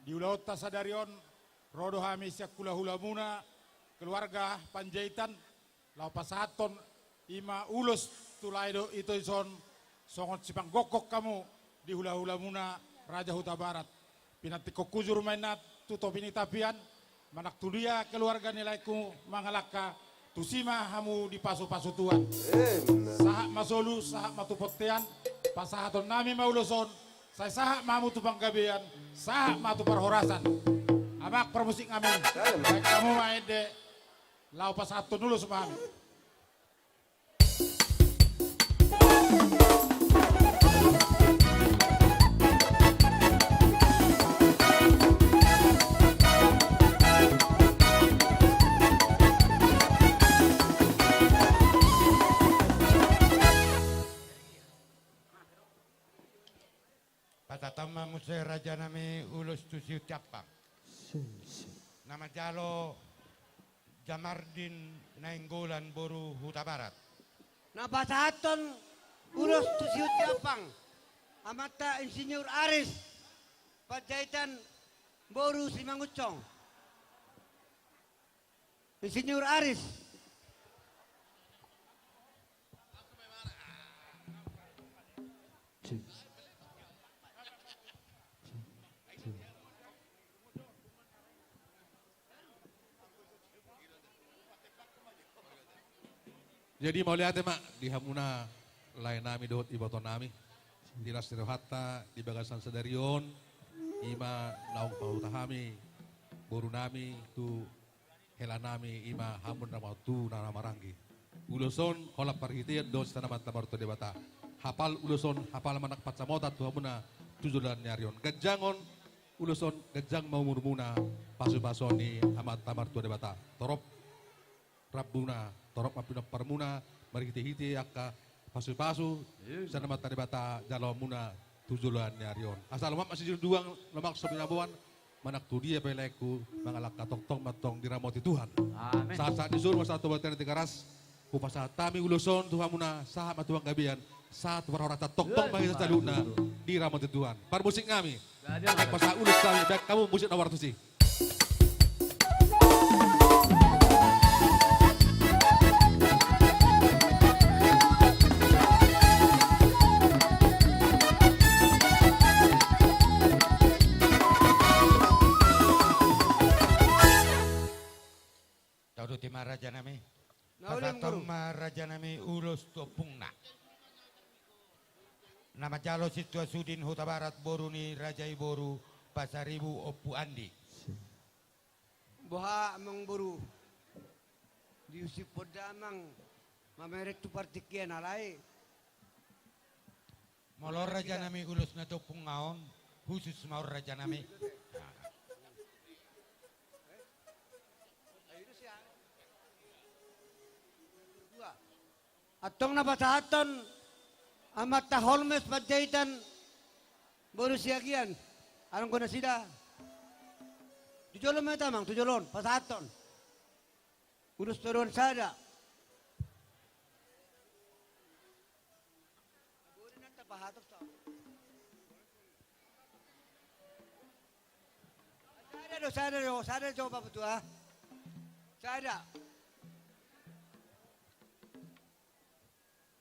di ulaonta sadari on, ro do hami sian hulahulamuna, keluarga Panjaitan, laho pasahathon i ma ulos tu lae dohot ito dison, songon simanggokhon hamu di hulahulamuna Raja Hutabarat. Pinantikhon hujur ma inna tu topi ni tapian, manang tu dia keluarga ni laengku mangalangka, tusi ma hamu dipasupasu Tuhan. Emma. Sahat ma solu, sahat ma tu bontean, pasahatonnami ma ulos on, sai sahat ma hamu tu panggabean, sahat ma tu parhorasan. Amang parmusiknami, emma, baen hamu ma ende, laho pasahathon ulos ma hami. Pasahaton ma muse rajanami ulos tu si Tiampang. Si, si. Na manjalo Jamardin Nainggolan boru Hutabarat. Na pasahathon ulos tu Sihombing Ampang, amanta Insinyur Aris Panjaitan boru Simangunsong. Insinyur Aris. Jadi mauliate ma di hamuna laenami dohot ibotonami. Di las ni rohanta di bagasan sadari on, ima naung pahuta hami borunami tu helanami, ima hamu na martua na maranggi. Ulos on holan parhitean dohot sian Amanta Martua Debata. Hapal ulos on, hapal ma nang pansamotan tu hamuna tu joloan ni ari on. Ganjang on ulos on, ganjang ma umurmuna, pasupasu ni Amanta Martua Debata. Torop rambuna, torop ma pinomparmuna, marhitehite angka pasupasu sian Amanta Debata jaloonmuna tu joloan ni ari on. Asa lomak ma siduang, lomak so binaboan, manang tu dia pe laengku mangalangka, tongtong ma antong diramoti Tuhan. Amin. Sahat-sahat ni suru ma sahat tu bontean ni Tigaras, hupasahat hami ulos on tu hamuna, sahat ma tu panggabean, sahat tu parhorasan, tongtong ma hita saluhutna diramoti Tuhan. Parmusik nami. Naeng pasahat ulos hami, baen hamu musik na hombar tusi. Tauduti ma rajanami. Na uli, pasahaton ma rajanami ulos tu ompungna. Na manjalo Sintua Sudin Hutabarat boru ni Raja i boru Pasaribu Ompu Andi. Boha amang boru? Diusik po damang mamereng tu partingkian alai. Molo rajanami ulos na tu ompungna on, khusus ma on rajanami. Antong na pasahathon amanta Holmes Panjaitan boru Siagian, alangku nasida. Tu jolo ma hita amang, tu jolo on pasahathon. Ulos toruan sada. Sada do, sada do, sada jo paboa. Sada.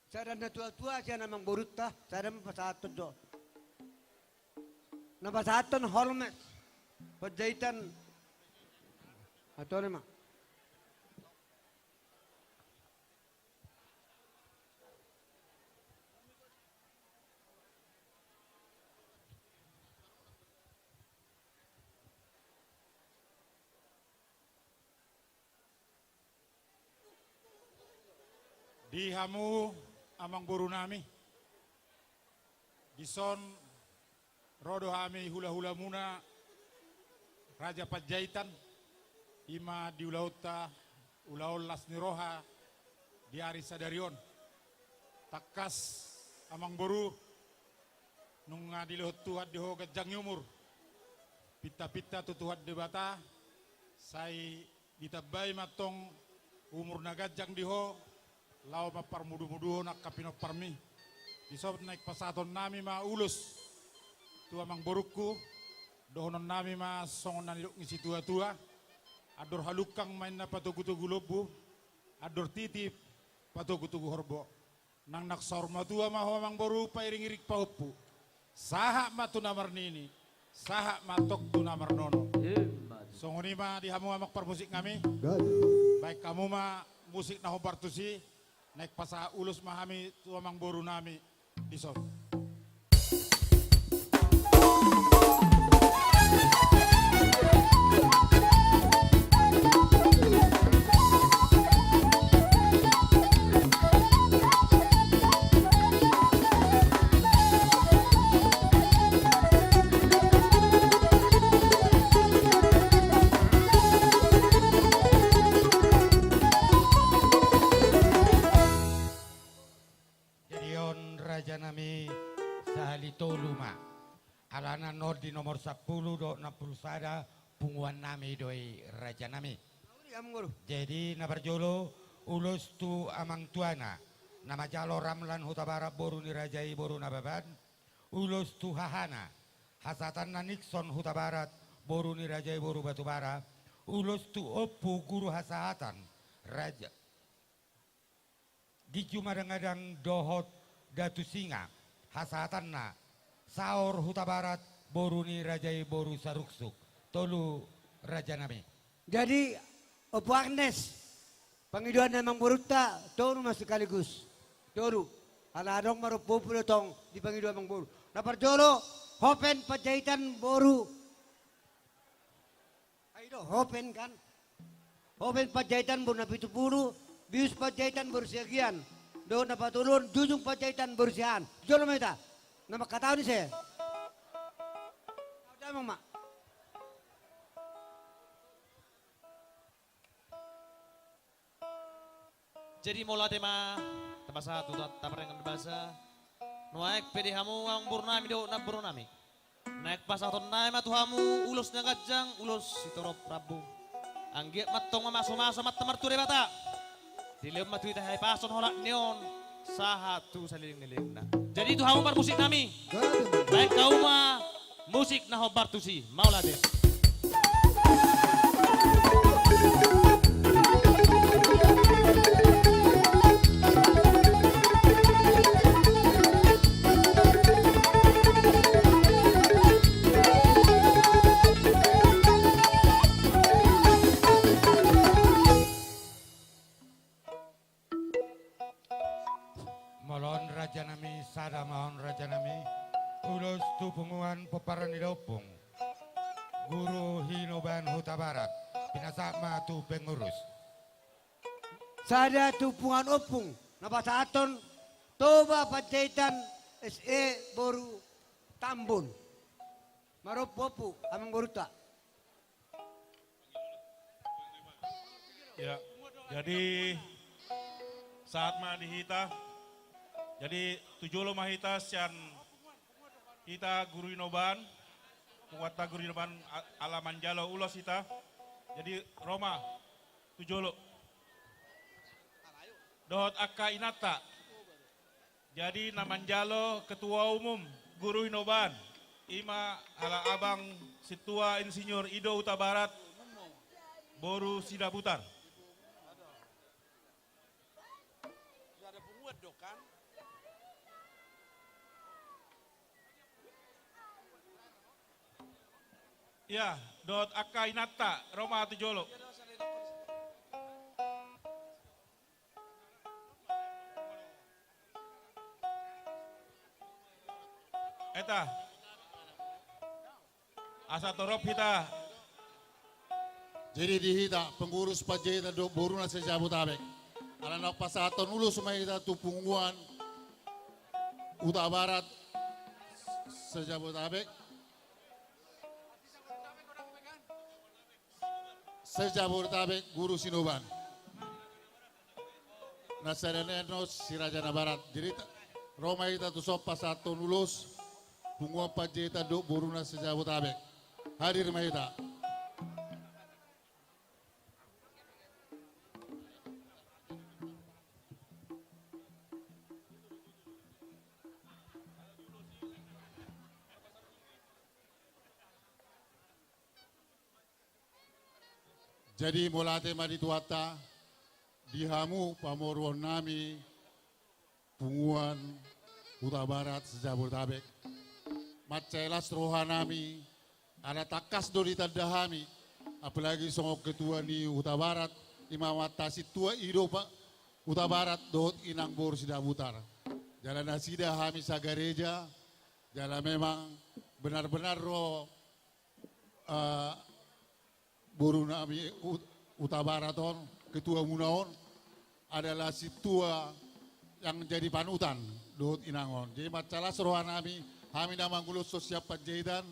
Sada na tua-tua sian amang borunta, sada ma pasahathon jo. Na pasahathon Holmes Panjaitan. Atone ma. Di hamu amang borunami, dison ro do hami hula-hulamuna Raja Panjaitan, ima di ulaonta ulaon las ni roha di ari sadari on. Tangkas amang boru, nunga dilehon Tuhan di ho ganjang ni umur, pinta-pinta tu Tuhan Debata, sai ditambai ma antong umur na ganjang di ho, laho mamparmudu-muduhon angka pinomparmi. Dison naeng pasahatonnami ma ulos tu amang borungku, dohononnami ma songon na nidok ni situa-tua: Andor halungkang ma inna patogu-togu lombu, andor titi patogu-togu horbo. Nang na saur matua ma ho amang boru pairing-iring pahompu. Sahat ma tu na marnini, sahat ma antong tu na marnono. Ima tutu. Songon i ma di hamu amang parmusiknami. Gabe. Baen hamu ma musik na hombar tusi, naeng pasahat ulos ma hami tu amang borunami dison. Jadi on rajanami, sahali tolu ma. Alana nol di nomor sampulu dohot onom pulu sada, Punguan nami do i, raja nami. Mauri, amang boru. Jadi na parjolo, ulos tu amang tuana na manjalo Ramlan Hutabarat, boru ni raja i boru Nababan. Ulos tu hahana, hasahatanna Nixon Hutabarat, boru ni raja i boru Batubara. Ulos tu ompu guru hasahatan, raja ginju madangadang dohot Datu Singa, hasahatanna Saor Hutabarat, boru ni raja i boru Saruksuk. Tolu, raja nami. Jadi, Ompu Agnes, pangidoan ni amang borunta, tolu ma sekaligus. Tolu. Ala adong marompuompu do tong di pangidoan amang boru. Na parjolo, Hopen Panjaitan boru. Ai do, Hopen kan? Hopen Panjaitan boru Napitupulu, Bius Panjaitan boru Siagian, dohot na patoluhon, Jujung Panjaitan boru Siahaan. Jolo ma hita. Na manghatahon ise? Damang ma. Jadi mauliate ma tapasahat tu Tuhanta pardenggan basa. Nuaeng pe di hamu amang boru nami dohot namboru nami, naeng pasahaton nami ma tu hamu ulos na ganjang, ulos sitorop rambu. Anggiat ma antong mamasumasu Amanta Martua Debata, dilehon ma tu hita hahipason holan ni on sahat tu saleleng ni lelengna. Jadi tu hamu parmusik nami, baen hamu ma musik na hombar tusi. Mauliate. Molo on raja nami, sada ma on raja nami, ulos tu punguan pomparan ni da ompung, Guru Hinobaran Hutabarat, pinasahat ma tu pengurus. Sada tu punguan ompung, na pasahathon Toba Panjaitan S E boru Tambun. Marompuompu amang borunta. Ya, jadi sahat ma di hita. Jadi tu jolo ma hita sian hita Guru Hinobaran, punguanta Guru Hinobaran a-, ala manjalo ulos hita. Jadi ro ma tu jolo. Dohot angka inanta. Jadi na manjalo ketua umum Guru Hinobaran, i ma halak abang sintua Insinyur Ido Hutabarat, boru Sidabutar. Ya, dohot angka inanta, ro ma tu jolo. Eta. Asa torop hita. Jadi di hita, pengurus Panjaitan dohot boruna se-Jabodetabek. Ala naung pasahathon ulos ma hita tu punguan Hutabarat se-Jabodetabek. Se-Jabodetabek Guru Sinobaran. Na sada ni annon si Raja Nabarat. Jadi ta-, ro ma hita tu son pasahathon ulos, punguan Panjaitan dohot boruna se-Jabodetabek. Hadir ma hita. Jadi mauliate ma di Tuhanta, di hamu pamoruon nami, punguan Hutabarat se-Jabodetabek. Mansai las roha nami, ala tangkas do ditanda hami, apalagi songon ketua ni Hutabarat, i ma amanta sintua Ido pa-, Hutabarat dohot inang boru Sidabutar. Jala nasida hami sagareja, jala memang benar-benar ro eh, boru nami Ut-, Hutabarat on, ketua muna on, adalah sintua yang jadi panutan dohot inang on. Jadi mansai las roha nami, hami na manguloshon sian Panjaitan,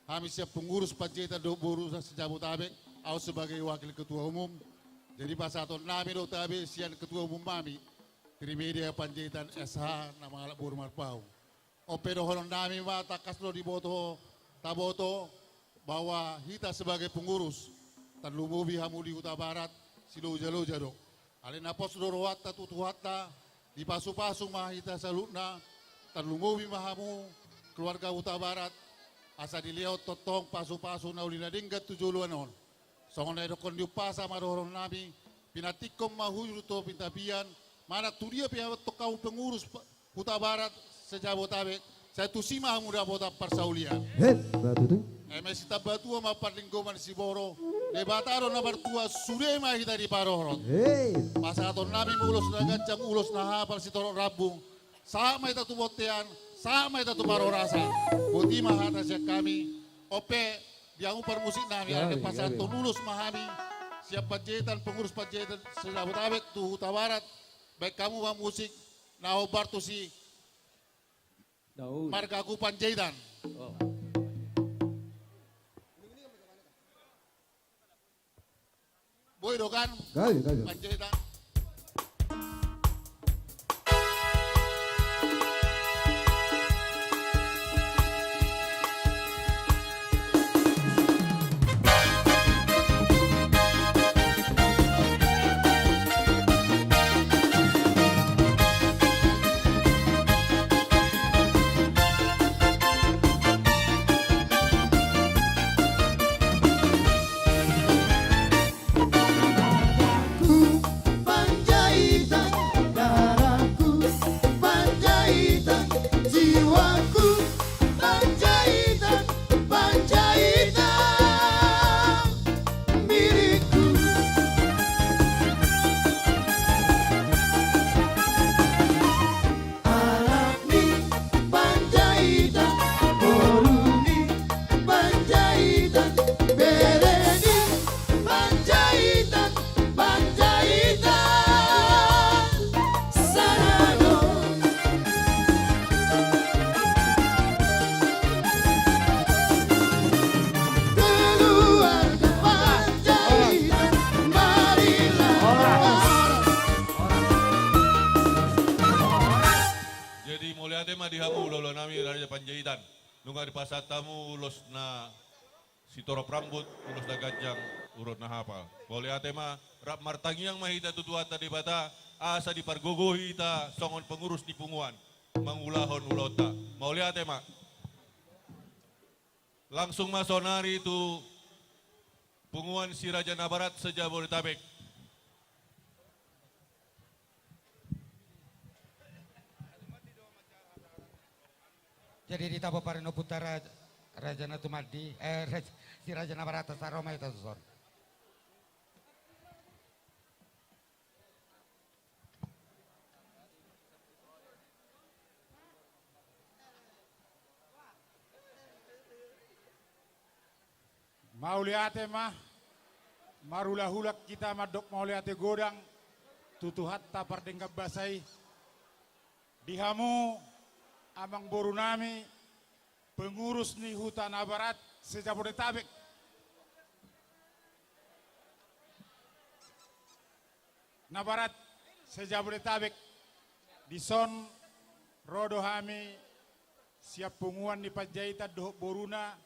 hami sian pengurus Panjaitan dohot boruna se-Jabodetabek, au sebagai wakil ketua umum. Jadi pasahaton nami do tabe sian ketua umum nami, Trimedia Panjaitan S H na mangalap boru Marpaung. On pe dohonon nami ma tangkas do diboto, taboto, bahwa hita sebagai pengurus, tarlumobi hamu di Hutabarat, siloja-loja do. Alai na pos do rohanta tu Tuhanta, dipasupasu ma hita saluhutna, tarlumobi ma hamu keluarga Hutabarat, asa dilehon tongtong pasupasu na uli na denggan tu joloan on. Songon na didokkon ni umpasa ma dohononnami, pinantikhon ma hujur tu topi tapian, manang tu dia pe hamu tongtong pengurus pa-, Hutabarat se-Jabodetabek, sai tusi ma hamu dapotan parsaulian. Hei, batu tu. Eme sitambatua ma parlinggoman siborok, Debata do na martua, sude ma hita diparorot. Hei. Pasahatonnami ma ulos na ganjang, ulos na hapal, sitorop rambu. Sahat ma hita tu bontean, sahat ma hita tu parhorasan. Boti ma hata sian hami. On pe, di hamu parmusiknami, ya, anggiat pasahathon ulos ma hami sian Panjaitan, pengurus Panjaitan se-Jabodetabek tu Hutabarat, baen hamu ma musik na hombar tusi. Daun. Margaku Panjaitan. Oh. Boi do kan? Gabe, gabe. Panjaitan. Panjaitan, darahku Panjaitan, jiwaku Panjaitan, Panjaitan milikku. Anak ni Panjaitan, boru ni Panjaitan, bere ni Panjaitan, Panjaitan sada do. Keluarga Panjaitan, marilah. Jadi, mauliate ma di hamu hulahula nami Raja Panjaitan. Nunga dipasahat hamu ulos na sitorop rambut, ulos na ganjang, ulos na hapal. Mauliate ma, rap martangiang ma hita tu Tuhanta Debata, asa dipargogo hita songon pengurus ni punguan, mangulahon ulaonta. Mauliate ma. Langsung ma saonari tu punguan Si Raja Nabarat se-Jabodetabek. Jadi ditabo parinompunta ra-, Raja Natumandi, eh, Raja, Si Raja Nabarat, asa ro ma hita tu son. Mauliate ma, marhulahula hita mandok mauliate godang tu Tuhanta pardenggan basa i. Di hamu amangboru nami, pengurus ni Huta Nabarat se-Jabodetabek. Nabarat se-Jabodetabek. Dison ro do hami sian punguan ni Panjaitan dohot boruna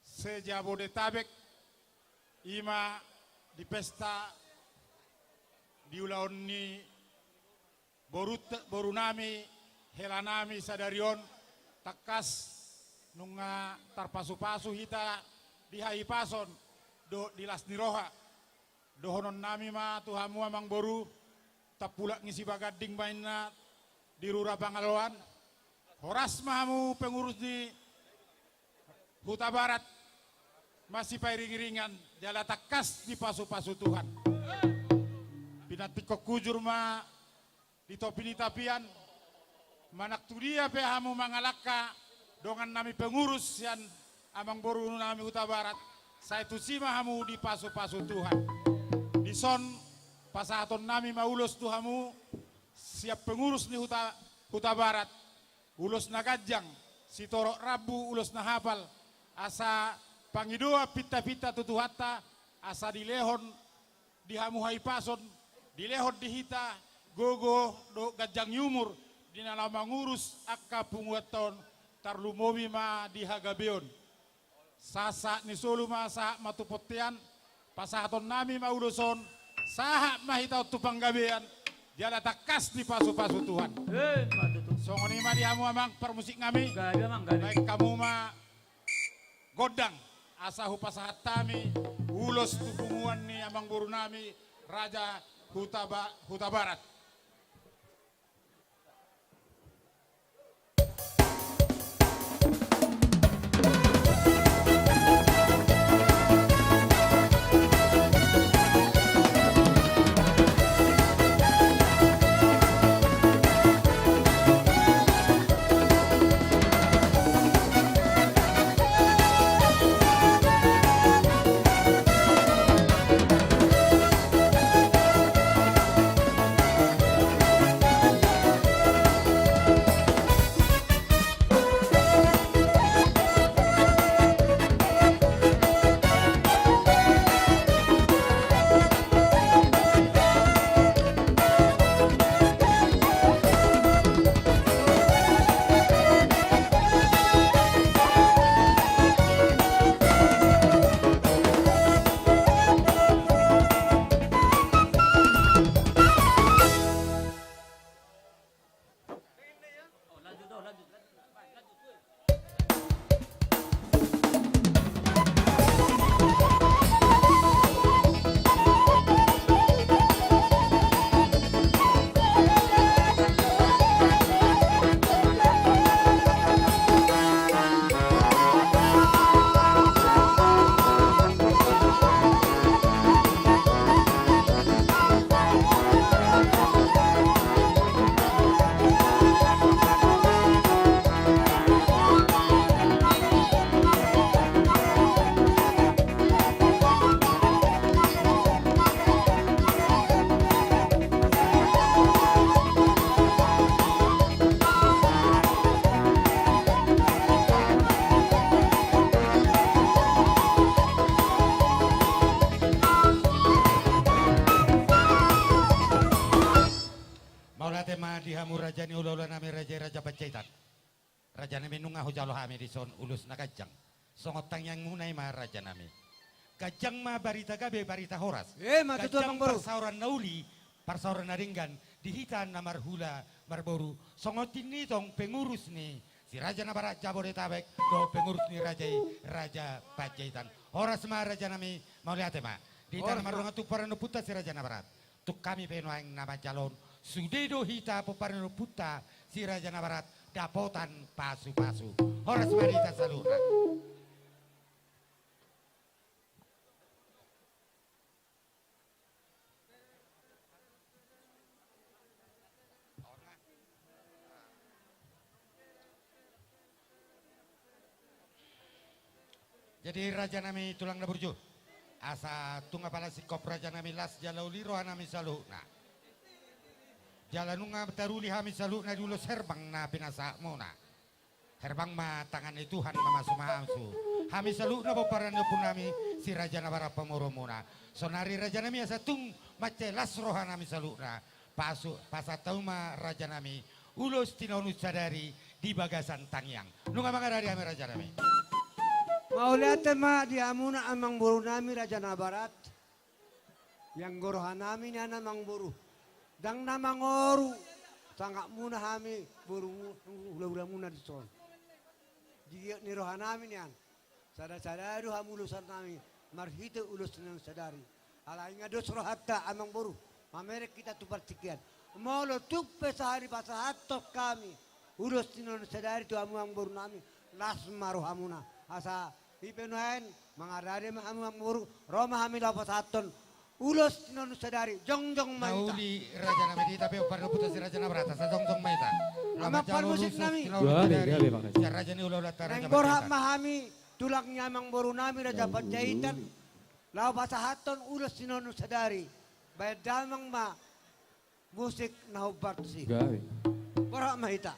se-Jabodetabek, i ma di pesta di ulaon ni boru, boru nami, hela nami sadari on, tangkas nunga tarpasupasu hita di hahipason dohot di las ni roha. Dohonon nami ma tu hamu amangboru, tampulak ni Sibaganding ma inna di rura Pangaloan, horas ma hamu pengurus ni Hutabarat, masipairingiringan jala tangkas dipasupasu Tuhan. Pinantikhon hujur ma di topi ni tapian, manang tu dia pe hamu mangalangka, dongan nami pengurus sian amangboru nami Hutabarat, sai tusi ma hamu dipasupasu Tuhan. Dison pasahaton nami ma ulos tu hamu sian pengurus ni Huta, Hutabarat, ulos na ganjang, sitorop rambu ulos na hapal, asa pangidoan pintapinta tu Tuhanta, asa dilehon di hamu hahipason, dilehon di hita gogo dohot ganjang ni umur di na laho mangurus angka punguanta on, tarlumobi ma di hagabeon. Sahat-sahat ni solu ma, sahat ma tu bontean, pasahatonnami ma ulos on, sahat ma hita on tu panggabean, jala tangkas dipasupasu Tuhan. Eh, ma tutu. Songon i ma di hamu amang parmusiknami. Gabe, amang, gabe. Baen hamu ma gondang, asa hupasahat hami ulos tu punguan ni amangborunami, Raja Hutaba-, Hutabarat. Mauliate ma di hamu raja ni hulahulanami, raja i Raja Panjaitan. Rajanami, nunga hujalo hami dison ulos na ganjang. Songon tangiangmuna i ma rajanami. Ganjang ma barita gabe, barita horas. Eh, ma tutu, ganjang amang boru. Parsaoran na uli, parsaoran na denggan di hita na marhula marboru. Songon tintin i tong pengurus ni Si Raja Nabarat Jabodetabek dohot pengurus ni raja i Raja Panjaitan. Horas ma rajanami, mauliate ma. Di hita na mardongan tu pomparan ni ompunta Si Raja Nabarat. Tung hami pe nuaeng na manjalo on, sude do hita pomparan ni ompunta Si Raja Nabarat dapotan pasupasu. Horas ma di hita saluhutna. Jadi rajanami tulang na burju, asa tung apala singkop rajanami, las jala uli rohanami saluhutna. Jala nunga taruli hami saluhutna di ulos herbang na pinasahatmuna. Herbang ma tangan ni Tuhan mamasumasu hami saluhutna pomparan ni ompunami Si Raja Nabarat pamoruonmuna. Saonari rajanami, asa tung mansai las rohanami saluhutna, pasu-, pasahat hamu ma rajanami ulos tinonun sadari di bagasan tangiang. Nunga mangarade hami rajanami. Mauliate ma di hamuna amangborunami Raja Nabarat. Ianggo rohanami nian amangboru, ndang na mangoru sangapmuna hami borumu, hulahulamuna dison. Di giot ni rohanami nian, sada-sada do hamu ulosannami marhite ulos tinonun sadari. Alai nga dos rohanta amangboru, mamereng hita tu partingkian. Molo tung pe sahali pasahathon hami ulos tinonun sadari tu hamu amangborunami, las ma rohamuna. Asa i pe nuaeng mangarade ma hamu amangboru, ro ma hami laho pasahathon ulos tinonun sadari. Jongjong ma hita. Na uli rajanami, di hita pe pomparan ni ompunta Si Raja Nabarat, asa jongjong ma hita. Amang parmusiknami. Gabe, gabe, Bang Raja. Sian raja ni hulahulanta Raja Panjaitan. Naeng borhat ma hami tulang ni amangborunami Raja Panjaitan laho pasahathon ulos tinonun sadari. Baen damang ma musik na hombar tusi. Gabe. Borhat ma hita.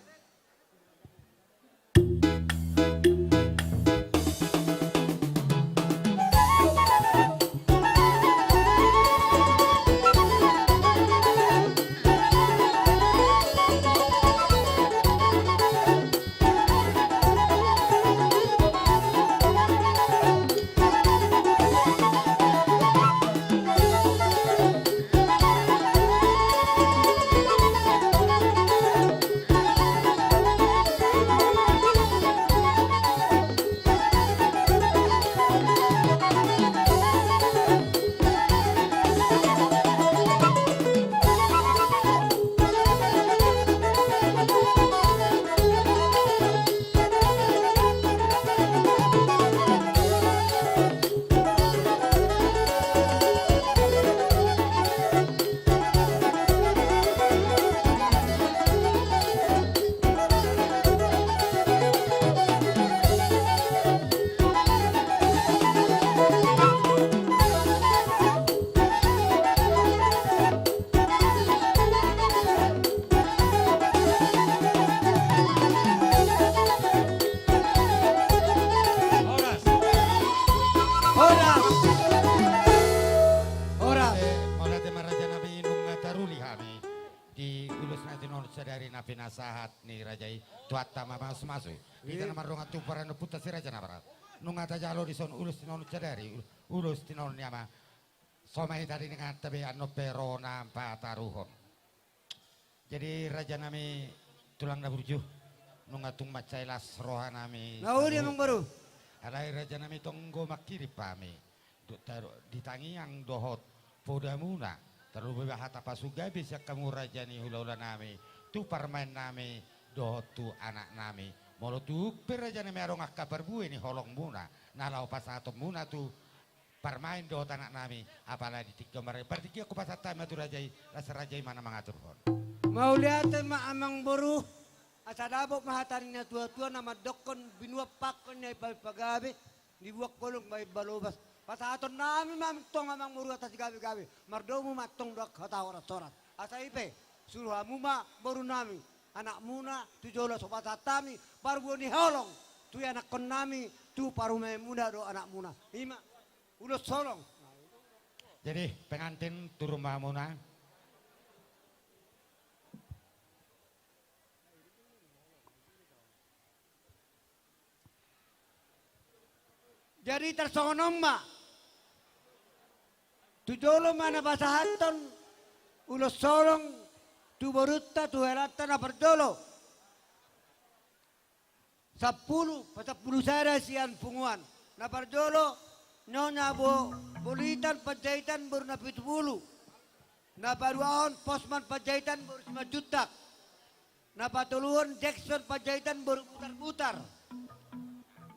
pinasahat ni raja i, Tuhanta ma mamasu-masu. Hita na mardongan tubu, parange ni ompunta si Raja Nabarat. Nunga tajalo dison ulos tinonun sadari, ulos tinonun ni ama. Songon i ma hita di nanganta be, annon pe ro na pataruhon. Jadi raja nami, tulang na burju, nunga tung mansai las roha nami. Na uli, amang boru. Alai raja nami, tonggo manghirim hami di tangiang dohot podamuna, tarlumobi hata pasu gabe sian hamu raja ni hula-hula nami, tu parumaen nami dohot tu anak nami. Molo tung pe raja nami adong angka parbue ni holongmuna na laho pasahatonmuna tu parumaen dohot anak nami, apala di tingki on marga, partingkian hupasahat hami ma tu raja i, las raja i ma na mangaturhon. Mauliate ma, amang boru. Asa dapot ma hata ni na tua-tua na mandokkon: Binuat pangkon na i baen pagabe, dibuat holong baen balobas. Pasahaton nami ma antong, amang boru, hata sigabe-gabe. Mardomu ma antong dohot hata horas-horas. Asa i pe, suru hamu ma boru nami, anakmuna tu jolo, asa hupasahat hami parbue ni holong tu ianakkon nami, tu parumaenmuna dohot anakmuna. I ma. Ulos holong. Jadi pengantin, turun ma hamuna. Jadi tarsongon on ma. Tu jolo ma na pasahathon ulos holong tu borunta, tu helanta. Na parjolo, sampulu, pasampulu sada sian punguan. Na parjolo, Nyonya Bo-, Bolitan Panjaitan boru Napitupulu. Na paduahon, Posman Panjaitan boru Simanjuntak. Na patoluhon, Jackson Panjaitan boru Butarbutar.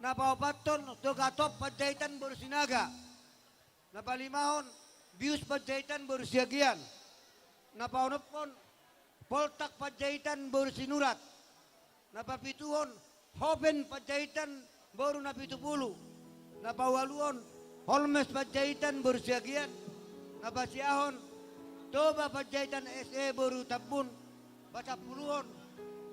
Na paopathon, Togaton Panjaitan boru Sinaga. Na palimahon, Bius Panjaitan boru Siagian. Na paonomhon, Poltak Panjaitan boru Sinurat. Na papituhon, Hoben Panjaitan boru Napitupulu. Na paualuhon, Holmes Panjaitan boru Siagian. Na pasiahon, Toba Panjaitan S E boru Tambun. Pasampuluhon,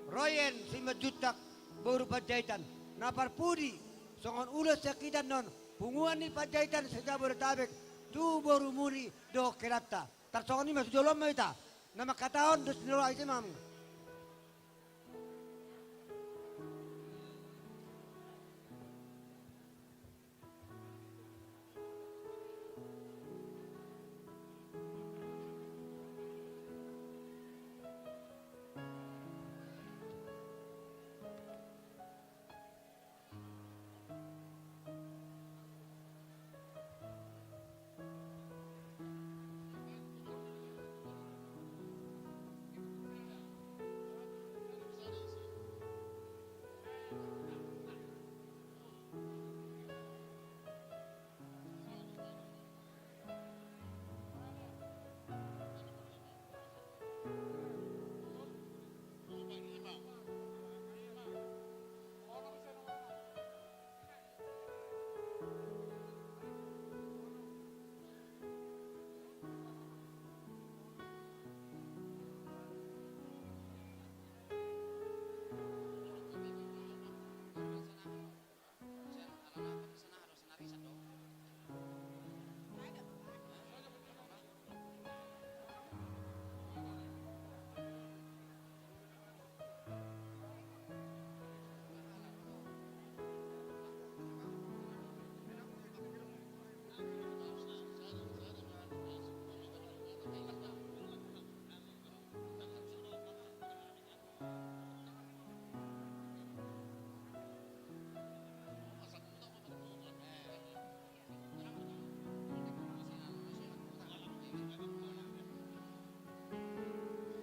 Royen Simanjuntak boru Panjaitan. Na parpudi, songon ulos sian hita annon, punguan ni Panjaitan se-Jabodetabek, tu borumuni dohot helanta. Tarsongon i ma, tu jolo on ma hita. Na manghatahon dos ni roha, ise ma hamu?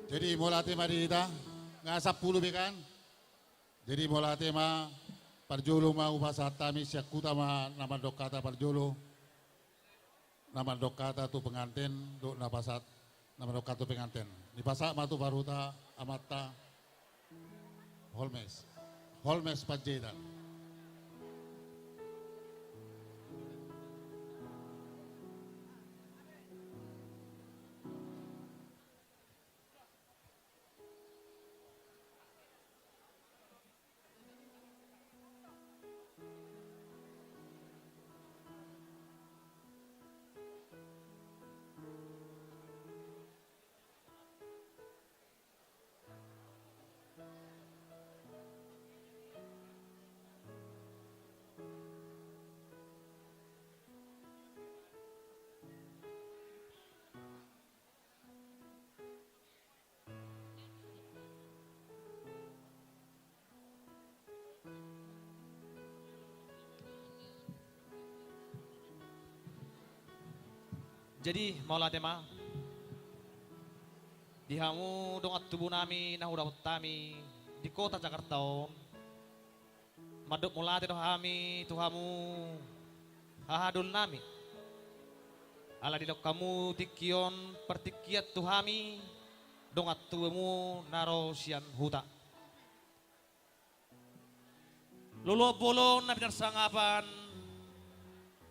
Jadi mauliate ma di hita, nga sampulu be kan? Jadi mauliate ma, parjolo ma hupasahat hami sian huta ma na mandok hata parjolo. Na mandok hata tu pengantin, dohot na pasahat, na mandok hata tu pengantin. Dipasahat ma tu parhuta amanta Holmes. Holmes Panjaitan. Jadi, mauliate ma di hamu dongan tubu nami na hudapot hami di kota Jakarta on. Mandok mauliate do hami tu hamu haha doli nami. Ala didok hamu tingki on partingkian tu hami dongan tubumu na ro sian huta. Loloan bolon na pinarsangapan,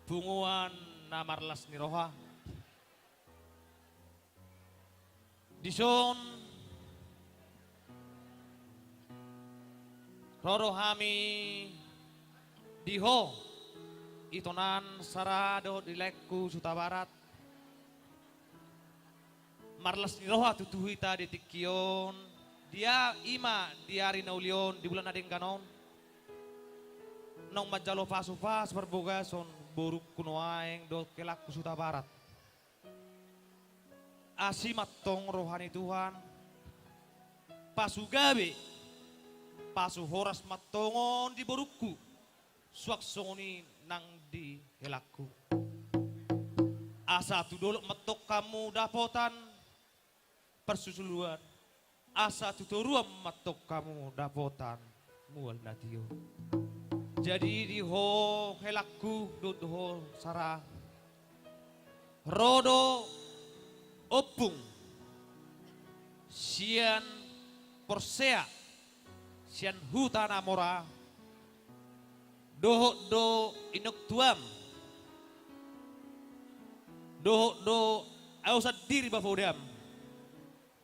punguan na marlas ni roha. Dison ro do hami di ho, itonan Sara dohot di laengku Hutabarat. Marlas ni roha tutu hita di tingki on. Dia i ma di ari na uli on, di bulan na denggan on, naung manjalo pasupasu parbagason borungku nuaeng dohot helangku Hutabarat. Asi ma antong roha ni Tuhan, pasu gabe, pasu horas ma antong on di borungku, suang songon i nang di helangku. Asa tu dolok ma antong hamu dapotan parsusuluan, asa tu toruan ma antong hamu dapotan mual na tio. Jadi di ho helangku dohot ho Sara, ro do ompung sian Porsea, sian Huta na Mora, dohot do inongtuam, dohot do au sandiri bapodam,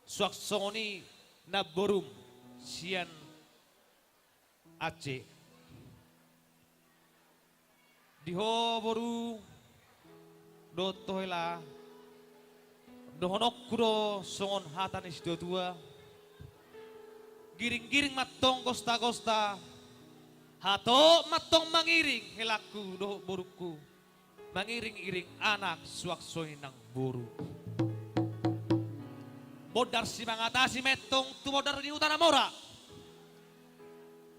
suang songon i namborum sian Aceh. Di ho boru dohot ho hela, dohononku do songon hata ni situatua: Giringgiring ma antong gostagosta, hatop ma antong mangiring helangku dohot borungku, mangiringiring anak suang songon i nang boru. Bondar simangatasi ma antong tu bondar ni Huta na Mora.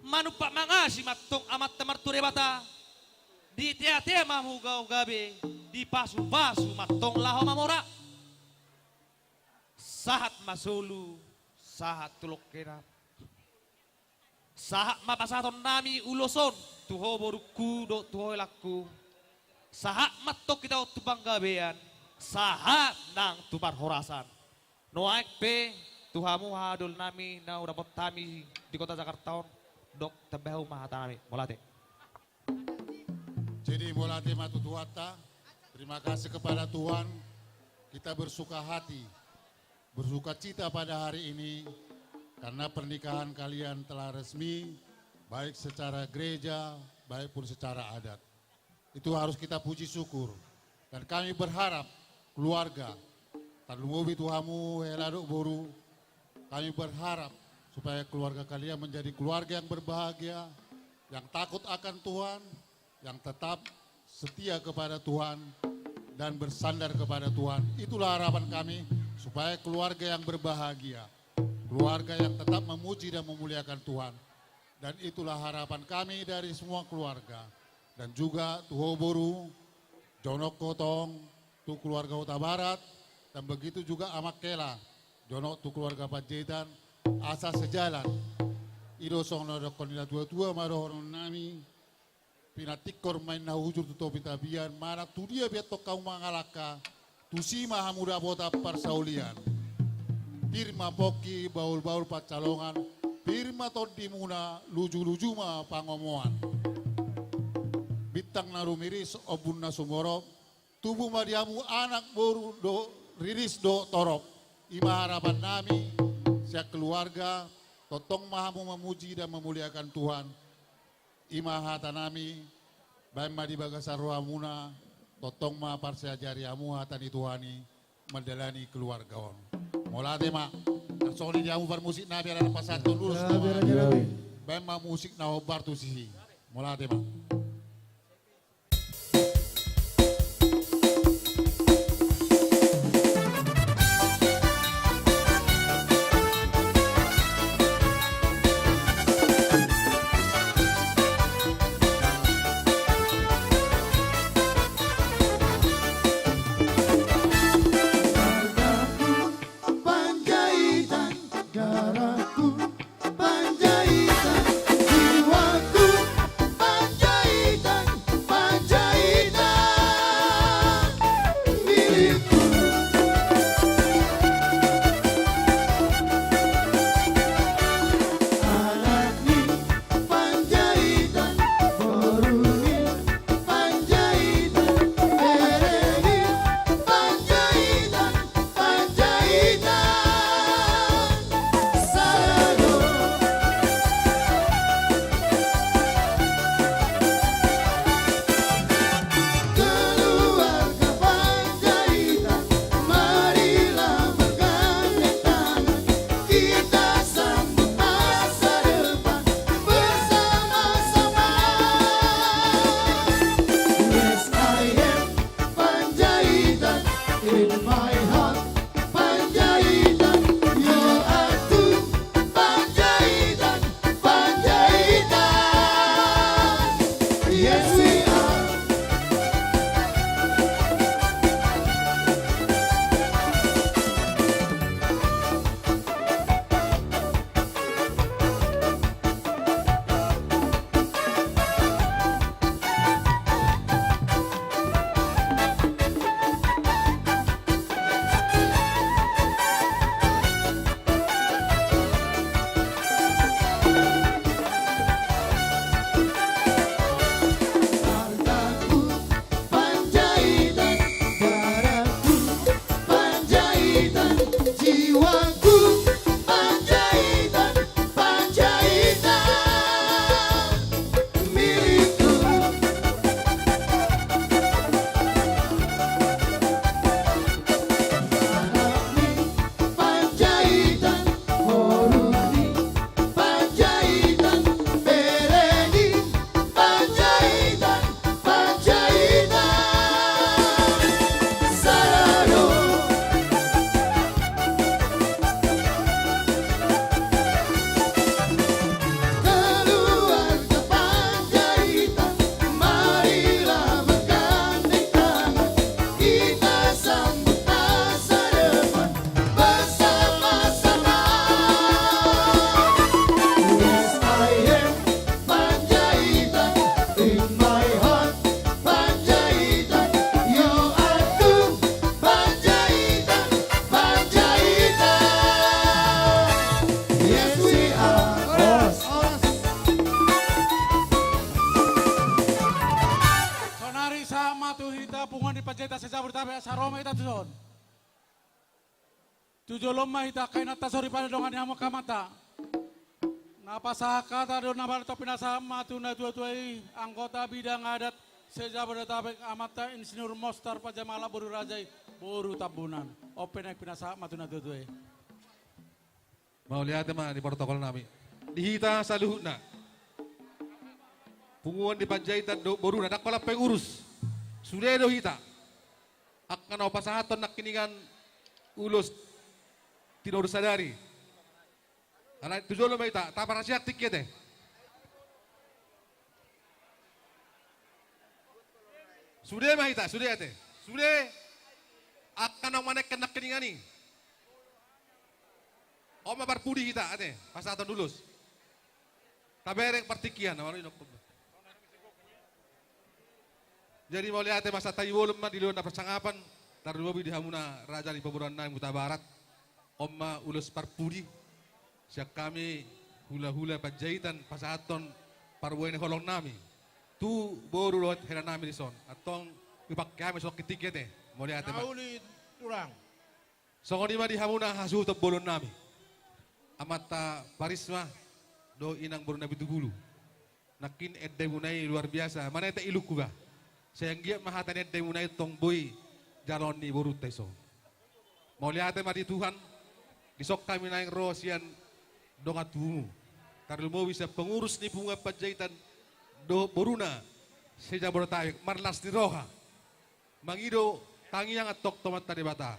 Manumpak mangasi ma antong Amanta Martua Debata. Diteatea ma hamu gabe, dipasupasu ma antong laho mamora. Sahat ma solu, sahat tu longkena. Sahat ma pasahaton nami ulos on tu ho borungku dohot tu ho helangku. Sahat ma antong hita on tu panggabean, sahat nang tu parhorasan. Nuaeng pe tu hamu haha doli nami na hudapot hami di kota Jakarta on, dok, tambai hamu ma hata nami. Mauliate. Jadi mauliate ma tu Tuhanta. Terima kasih kepada Tuhan, kita bersuka hati, bersukacita pada hari ini karena pernikahan kalian telah resmi, baik secara gereja, baik pun secara adat. Itu harus kita puji syukur. Dan kami berharap keluarga, tarlumobi tu hamu hela dohot boru, kami berharap supaya keluarga kalian menjadi keluarga yang berbahagia, yang takut akan Tuhan, yang tetap setia kepada Tuhan dan bersandar kepada Tuhan. Itulah harapan kami, supaya keluarga yang berbahagia, keluarga yang tetap memuji dan memuliakan Tuhan. Dan itulah harapan kami dari semua keluarga. Dan juga tu ho boru, jonok ho tong tu keluarga Hutabarat, dan begitu juga Amang hela, jonok tu keluarga Panjaitan, asa sejalan. I do songon na didokkon ni natuatua ma dohonon nami: Pinantikkon ma inna hujur tu topi tapian, manang tu dia pe antong hamu mangalangka, tusi ma hamu dapotan parsaulian. Pir ma pongki, bahulbahul pansalongan, pir ma tondimuna, lujuluju ma pangomoan. Bintang na rumiris, ombun na sumorop, tubu ma di hamu anak boru do, riris dohot torop. I ma harapan nami sian keluarga, tongtong ma hamu memuji dan memuliakan Tuhan. I ma hata nami, baen ma di bagasan rohamuna, tongtong ma parsiajari hamu hata ni Tuhan i mandalani keluarga on. Mauliate ma. Tarsongon i di hamu parmusik nami, ala na pasahat tu lurus. Baen ma musik na hombar tusi. Mauliate ma. Pasahat ma tu hita punguan ni Panjaitan se-Jabodetabek, asa ro ma hita tu son. Tu jolo ma hita angka inanta soripada, dongan ni hamu angka amanta. Na pasahat hata do na baru, tong pinasahat ma tu natuatua i, anggota bidang adat se-Jabodetabek, amanta Insinyur Mostar Panjaimalan boru Raja i, boru Tambunan. On pe naeng pinasahat ma tu natuatua i. Mauliate ma di protokol nami. Di hita saluhutna, punguan ni Panjaitan dohot boruna, ndang holan pengurus. Sude do hita. Angka na hupasahathon nangkiningan ulos tinorsadari. Alai tu jolo ma hita, taparsiap tingki ate. Sude ma hita, sude ate. Sude. Angka na maneken nangkiningan i. On ma parpudi hita ate, pasahathon ulos. Tabereng partingkian, na malu inok. Jadi mauliate ma, santabi bolon ma di luar na parsangapan, tarlumobi di hamuna raja ni pamoruon nami Hutabarat. On ma ulos parpudi sian hami hulahula Panjaitan pasahathon parbue ni holong nami tu boru dohot hela nami di son. Antong hupangke hami songon tingki ate. Mauliate ma. Nauli turang. Songon i ma di hamuna hasuhuton bolon nami, amanta Parisma dohot inang boru Napitupulu. Nangkin endemuna i luar biasa, manetek ilungku bah. Sai anggiat ma hata ni endemuna i tong boi jaloon ni borunta i son. Mauliate ma di Tuhan, di son hami naeng ro sian dongan tubumu. Tarlumobi sian pengurus ni punguan Panjaitan dohot boruna se-Jabodetabek, marlas ni roha mangido tangiang antong tu Amanta Debata.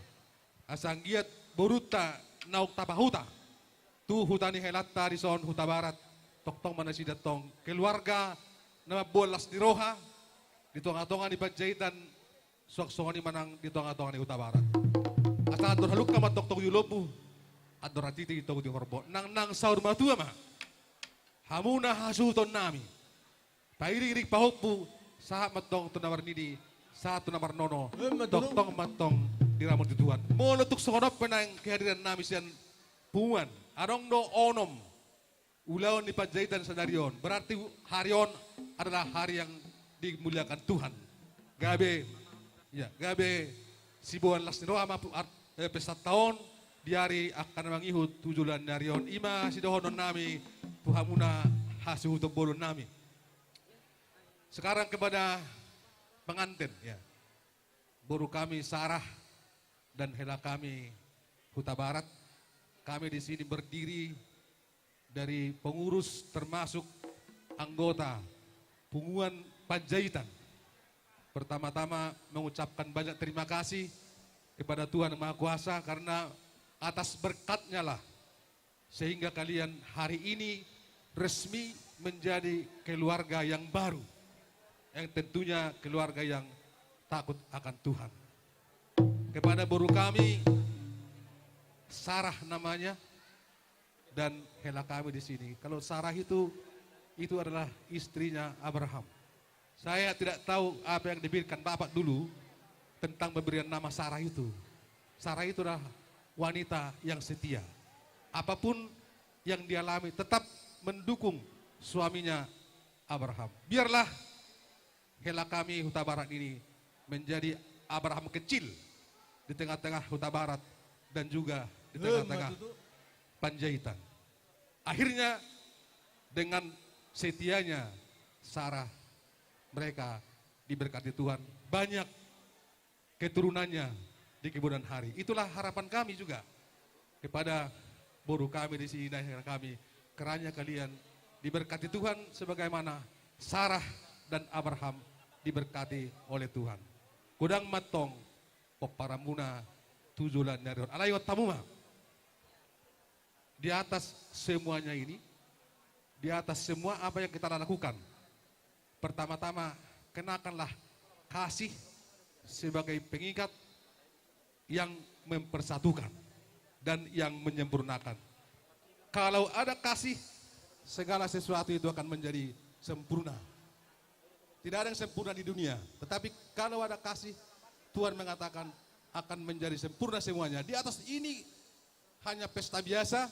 Asa anggiat borunta naung tapahuta tu huta ni helanta di son Hutabarat, tongtong ma nasida tong keluarga na mamboan las ni roha di tongatonga ni Panjaitan, suang songon i ma nang di tongatonga ni Hutabarat. Asa andor halumpang ma tongtong di lombu, andor hatiti tongtong di horbo. Nangnang saur matua ma hamuna hasuhuton nami. Pairingiring pahompu, sahat ma tong tu na marnini, sahat tu na marnono. Emma tutu. Tongtong ma tong diramoti Tuhan. Molo tung songon on pe naeng kehadiran nami sian punguan, adong do onom ulaon ni Panjaitan sadari on. Berarti hari on adalah hari yang dimuliakan Tuhan. Gabe, ya, gabe siboan las ni roha ma pu-, ar-, eh, pestanta on di ari angka na mangihut tu joloan ni ari on. I ma sidohonon nami tu hamuna hasuhuton bolon nami. Sekarang kepada pengantin, ya. Boru kami Sarah dan hela kami Hutabarat. Kami di sini berdiri dari pengurus termasuk anggota punguan Panjaitan. Pertama-tama mengucapkan banyak terima kasih kepada Tuhan Yang Maha Kuasa karena atas berkatnya lah sehingga kalian hari ini resmi menjadi keluarga yang baru, yang tentunya keluarga yang takut akan Tuhan. Kepada boru kami, Sarah namanya, dan hela kami di sini. Kalau Sarah itu, itu adalah istrinya Abraham. Saya tidak tahu apa yang dipikirkan Bapak dulu tentang pemberian nama Sarah itu. Sarah itu adalah wanita yang setia. Apapun yang dialami, tetap mendukung suaminya Abraham. Biarlah hela kami Hutabarat ini menjadi Abraham kecil di tengah-tengah Hutabarat dan juga di tengah-tengah Panjaitan. Akhirnya, dengan setianya Sarah, mereka diberkati Tuhan, banyak keturunannya di kemudian hari. Itulah harapan kami juga kepada boru kami di sini dan hela kami, kiranya kalian diberkati Tuhan sebagaimana Sarah dan Abraham diberkati oleh Tuhan. Godang ma tong pomparanmuna tu joloan ni ari on. Alai ingot hamu ma, di atas semuanya ini, di atas semua apa yang kita lakukan, pertama-tama kenakanlah kasih sebagai pengikat yang mempersatukan dan yang menyempurnakan. Kalau ada kasih, segala sesuatu itu akan menjadi sempurna. Tidak ada yang sempurna di dunia, tetapi kalau ada kasih, Tuhan mengatakan akan menjadi sempurna semuanya. Di atas ini hanya pesta biasa,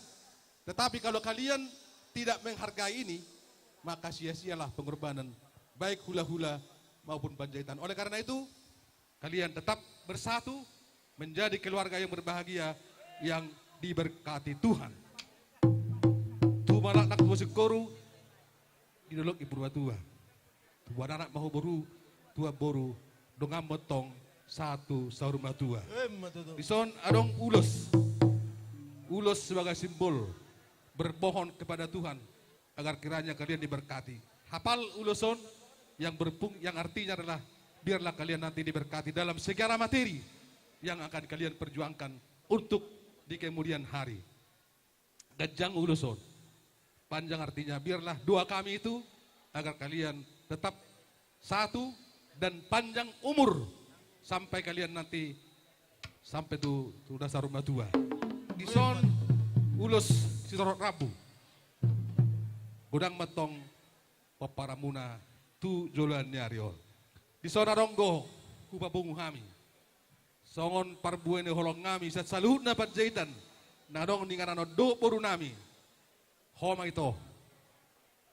tetapi kalau kalian tidak menghargai ini, maka sia-sialah pengorbanan baik hulahula maupun Panjaitan. Oleh karena itu, kalian tetap bersatu menjadi keluarga yang berbahagia, yang diberkati Tuhan. Tu manaknak tu boru singkoru, di dolok i purbatua. Tu anak ma ho boru, tu boru, dongan ma tong sahat tu saur matua. Emma tutu. Dison adong ulos. Ulos sebagai simbol bermohon kepada Tuhan agar kiranya kalian diberkati. Hafal ulos on yang berfung-, yang artinya adalah biarlah kalian nanti diberkati dalam segala materi yang akan kalian perjuangkan untuk di kemudian hari. Ganjang ulos on. Panjang artinya, biarlah doa kami itu agar kalian tetap satu dan panjang umur sampai kalian nanti sampai tu, tu dasar rumah tua. Dison ulos sitorop rambu. Godang ma tong pomparanmuna tu joloan ni ari on. Dison adong do hupapungu hami songon parbue ni holong nami sian saluhutna Panjaitan na adong di inganan on dohot boru nami. Ho ma ito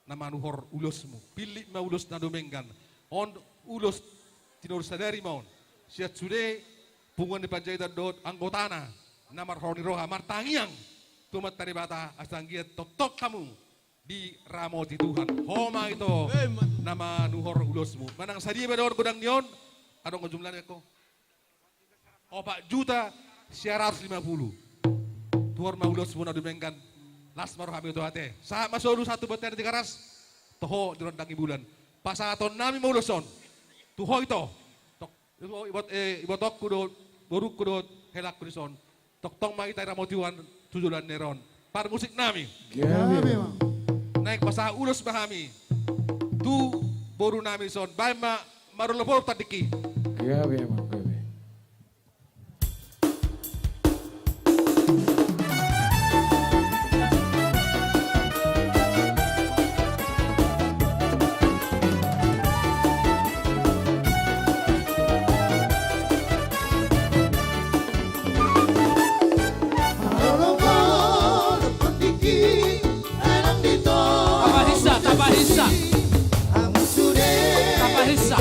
na manuhor ulosmu. Pillit ma ulos na dumenggan. On ulos tinuhor sadari ma on sian sude punguan ni Panjaitan dohot anggotana na marholong ni roha martangiang tu Amanta Debata asa anggiat tongtong hamu diramoti Tuhan. Ho ma ito na manuhor ulosmu. Manang sadia be dohot godang ni on, adong do jumlahna, ho? Opat juta sia ratus lima pulu. Tuhor ma ulosmu na dumenggan. Las ma rohami tu ate. Sahat ma solu sahat tu bontean Tigaras. Toho di rondang ni bulan. Pasahaton nami ma ulos on tu ho ito. Tok Ibo-, ibot-, eh, ibotongku dohot borungku dohot helangku dison. Tongtong ma hita diramoti Tuhan tu joloan ni ari on. Parmusik nami. Gabe ma. Naeng pasahat ulos ma hami tu boru nami dison. Baen ma marolopolop tandingki. Gabe ma, gabe. Tapahisa, tapahisa. Tapahisa.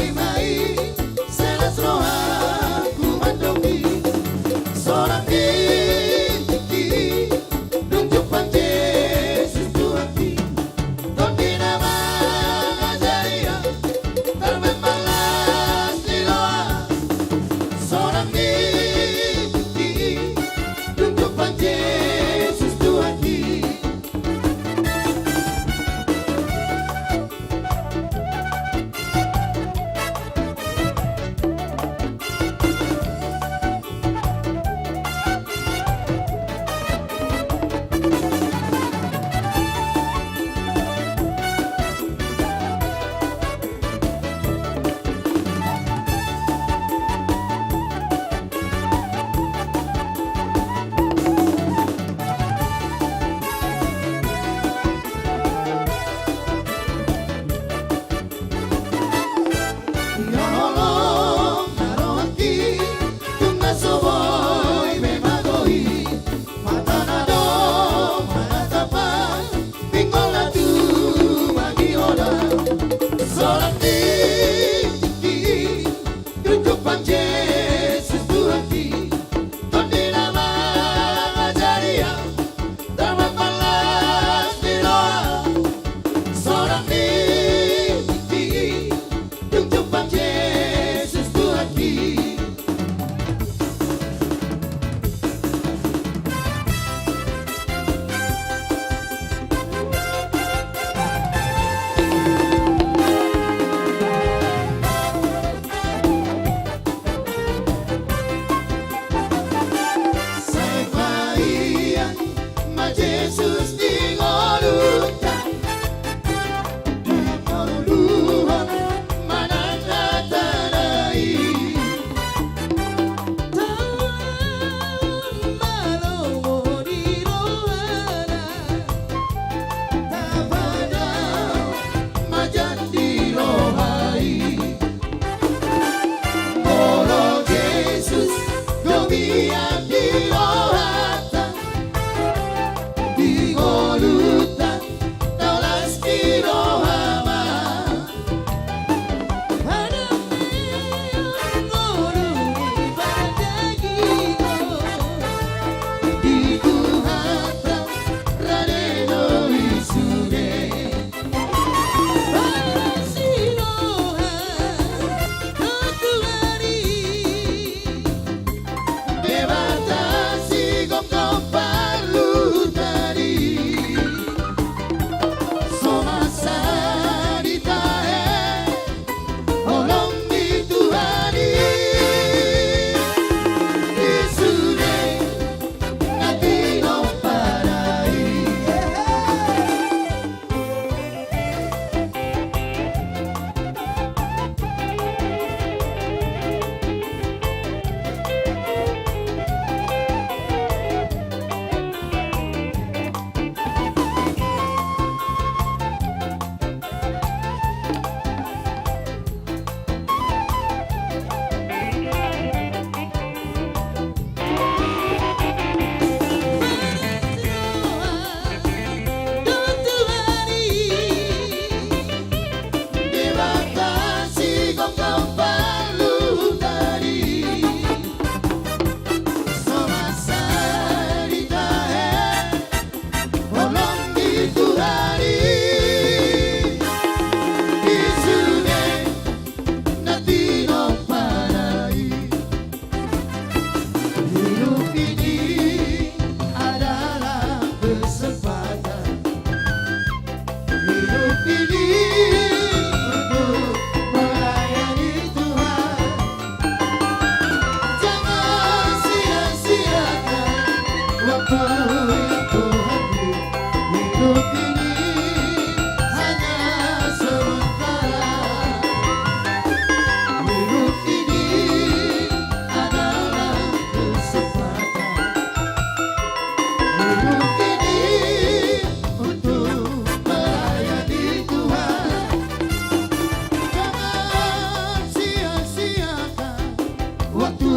Waktu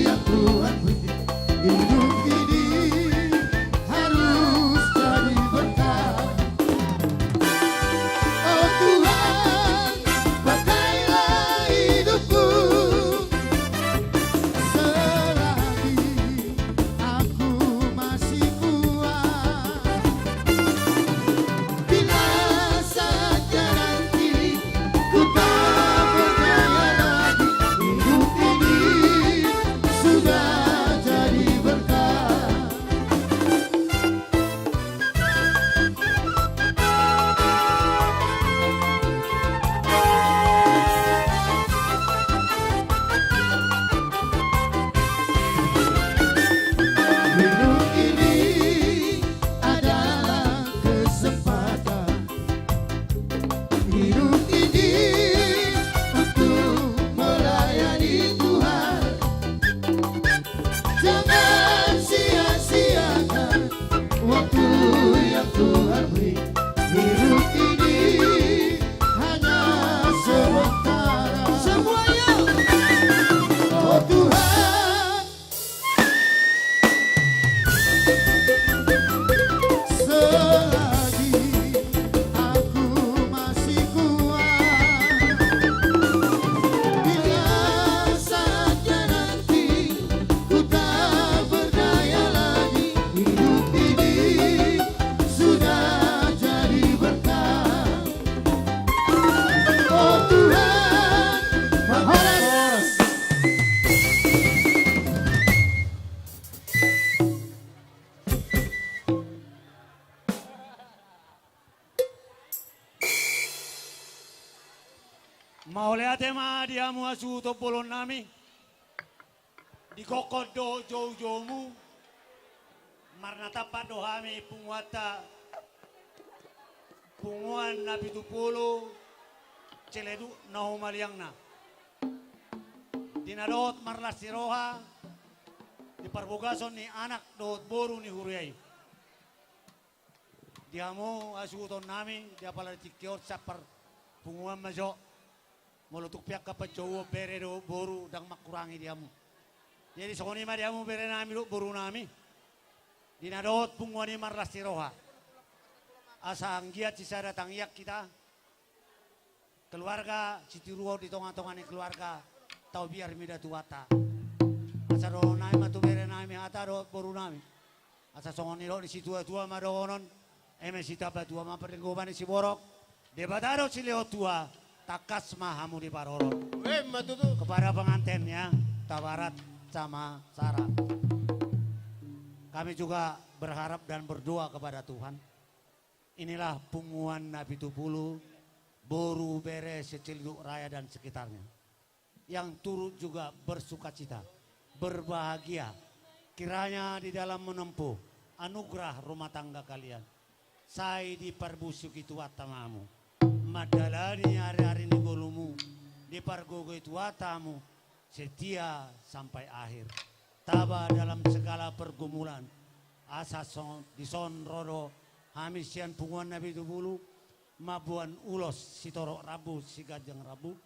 yang Tuhan beri, hidup ini harus jadi berkat. Oh Tuhan, pakailah hidupku selagi aku masih kuat. Bila saatnya nanti ku tak berdaya lagi, hidup ini sudah jadi berkat. Hidup ini adalah kesempatan. Hidup ini untuk melayani Tuhan. Jangan sia-siakan waktu yang Tuhan beri. Hidup ini hanya sementara. Semuanya. Oh Tuhan, selagi aku masih kuat, bila saatnya nanti ku tak berdaya lagi, hidup ini sudah jadi berkat. Oh Tuhan, horas. Mauliate ma di hamu hasuhuton bolonnami. Di gokhon dohot joujoumu, marnatampak do hami punguanta, Punguan Napitupulu Ciledug na humaliangna. Di na dohot marlas ni roha di parbagason ni anak dohot boru ni huria i. Di hamu hasuhutonnami, di apala di tingki on sian parpunguan ma jo. Molo tung pe angka panjouon bere dohot boru, ndang mangkurangi di hamu. Jadi songon i ma di hamu berenami dohot borunami. Di na dohot punguan i marlas ni roha, asa anggiat sisada tangiang hita, keluarga sitiruon di tonga-tonga ni keluarga, tau biar mida Tuhanta. Asa dohononnami ma tu berenami hata dohot borunami. Asa songon nidok ni situa-tua ma dohonon, eme sitamba tua ma pardenggoman ni siborok, Debata do silehon tua, tangkas ma hamu diparorot. Emma tutu. Kepada pengantinnya, Tabarat sama Sara. Kami juga berharap dan berdoa kepada Tuhan. Inilah Punguan Napitupulu, boru, bere se-Ciledug Raya dan sekitarnya, yang turut juga bersukacita, berbahagia. Kiranya di dalam menempuh anugerah rumah tangga kalian, sai diparbusuhi Tuhanta ma hamu, mandalani ari-ari ni ngolumu, dipargogoi Tuhanta hamu, setia sampai akhir, taba dalam segala pergumulan. Asa son, dison ro do hami sian Punguan Napitupulu, mamboan ulos sitorop rambu, siganjang rambu,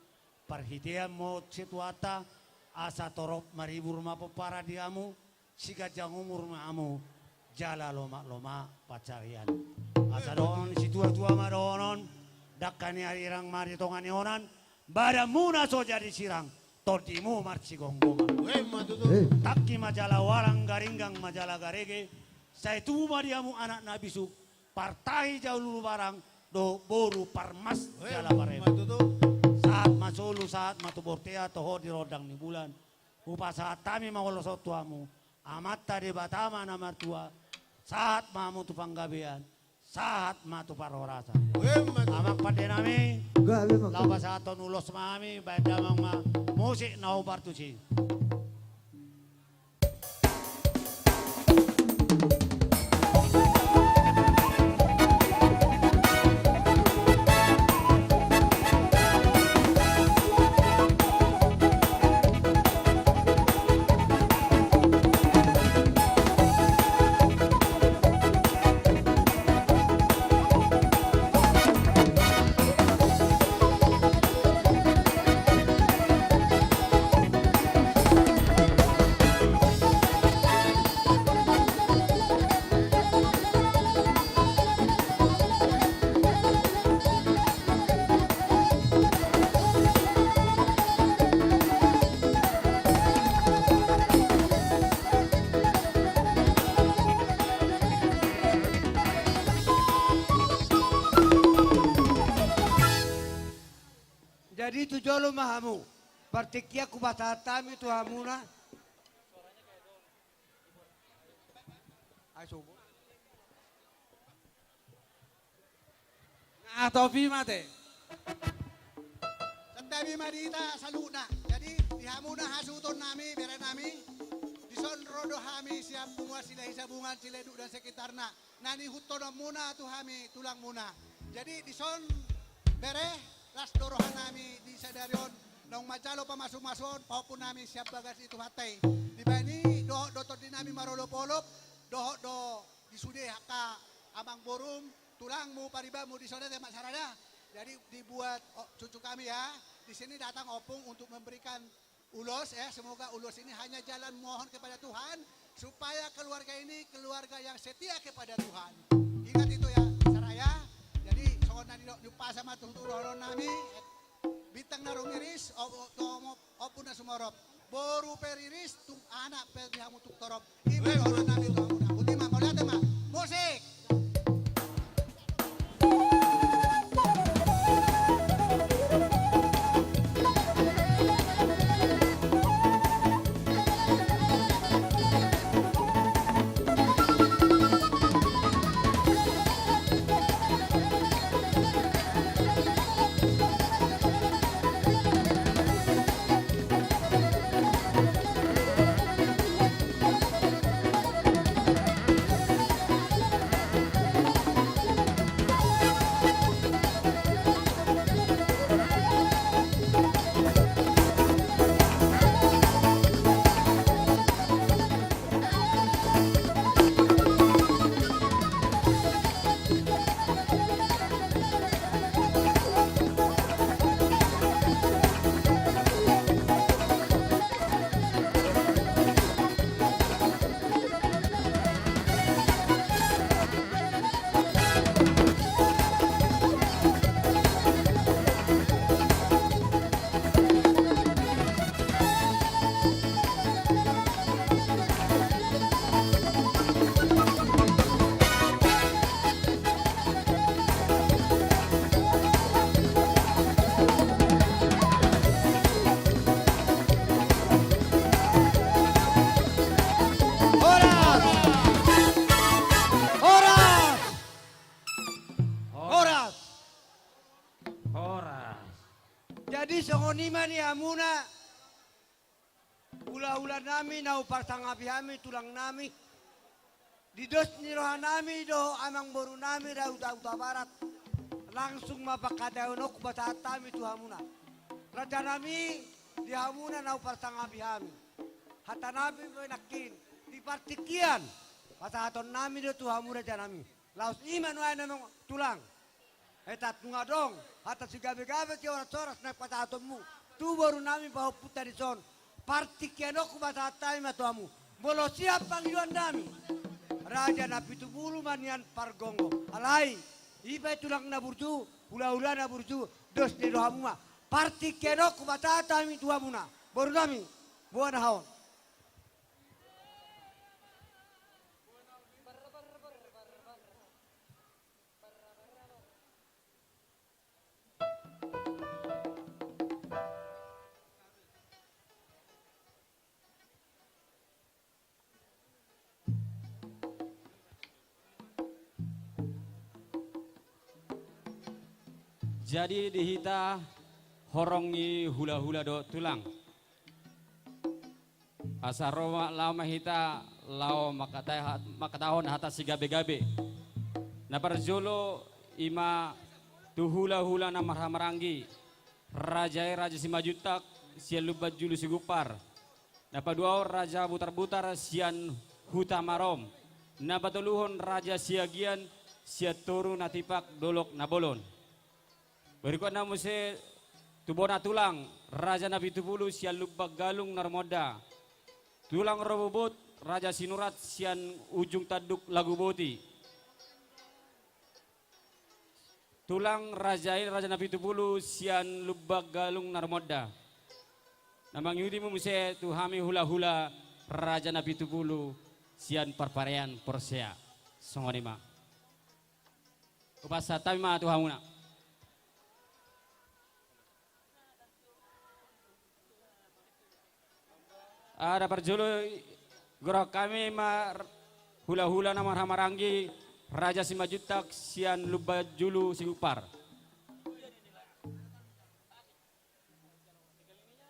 parhitean mauliate tu Tuhanta, asa torop maribur ma pomparan di hamu, siganjang umur ma hamu, jala lomak-lomak pansarian. Asa dohonon ni situa-tua ma dohonon, dangka ni arirang ma di tonga ni onan, badanmu na so jadi sirang, tondimu marsigomgoman. Emma tutu. Eh. Tangki ma jala ualang, garinggang ma jala garege, sai tubu ma di hamu anak na bisuk, partahi jala ulubarang, dohot boru parmas jala parema. Emma tutu. Sahat ma solu, sahat ma tu bontean, toho di rondang ni bulan. Hupasahat hami ma ulos on tu hamu, Amanta Debata ma na martua, sahat ma hamu tu panggabean, sahat ma tu parhorasan. Emma tutu. Amang pandenami, gabe ma, laho pasahathon ulos ma hami, baen damang ma musik na hombar tusi. tu jolo ma hamu. Partingkian hupasahat hami tu hamuna. Ai sobo. Na topi mate. Santabi ma di hita saluhutna. Jadi di hamuna hasuhuton nami, bere nami, dison ro do hami sian Bunguan Silahisabungan, Ciledug dan sekitarna, na niihuthononmuna tu hami tulangmuna. Jadi dison bere, las do roha nami di sadari on naung manjalo pamasumasuon pahompu nami sian bagas ni Tuhanta i. Dibahen i dohot do tondi nami marolopolop, dohot do di sude angka amangborum, tulangmu, paribanmu dison, ate, Mak Sarada. Jadi dibuat, o, cucu kami ya, di sini datang opung untuk memberikan ulos, ya, semoga ulos ini hanya jalan mohon kepada Tuhan, supaya keluarga ini keluarga yang setia kepada Tuhan. Ingat itu ya, Saraya. Jadi songon na nidok ni umpasa ma tu, tu dohonon nami, bintang na rumiris, o, o, tomo, ompung na sumorop. Boru pe riris, tung anak pe di hamu tung torop. I ma dohonon nami tu hamuna. Botima, mauliate ma. Musik. Horas! Horas! Horas! Horas! Jadi songon i ma di hamuna, hulahula nami na huparsangapi hami, tulang nami, di dos ni roha nami dohot amangboru nami Raja Hutabarat, langsung ma pangkataion on hupasahat hami tu hamuna. Raja nami, di hamuna na huparsangapi hami, hata nami ma nangkin, di partingkian pasahaton nami do tu hamu, raja nami. Laos i ma nuaeng, amang tulang. Hata tung adong hata sigabegabe, sihoras-horas na pasahatonmu tu boru nami pahompunta dison, partingkian on hupasahat hami ma tu hamu. Molo sian pangidoan nami, Raja Napitupulu ma nian pargonggo. Alai i pe tulang na burju, hulahula na burju, dos ni rohamu ma. Partingkian on hupasahat hami tu hamuna, boru nami. Boha na haon. Jadi di hita horong ni hulahula dohot tulang. Asa ro ma, laho ma hita laho mangkata-, mangkatahon hata sigabegabe. Na parjolo i ma tu hulahula na marhahamaranggi, raja i Raja Simanjuntak sian Lumban Julu Sigumpar. Na paduahon Raja Butarbutar sian Hutamarom. Na patoluhon Raja Siagian sian Toru Natipak Dolok Nabolon. Berikutna muse tu bona tulang, Raja Napitupulu sian Lumban Galung Narmonda. Tulang Robobot, Raja Sinurat sian Ujung Tanduk Laguboti. Tulang raja i Raja Napitupulu sian Lumban Galung Narmonda. Na mangihut i ma muse tu hami hulahula Raja Napitupulu sian Parparean Porsea. Songon i ma. Hupasahat hami ma tu hamuna. Ada parjolo, gorahon hami ma hula-hula na marhahamaranggi, Raja Simanjuntak sian Lumban Julu Sigumpar.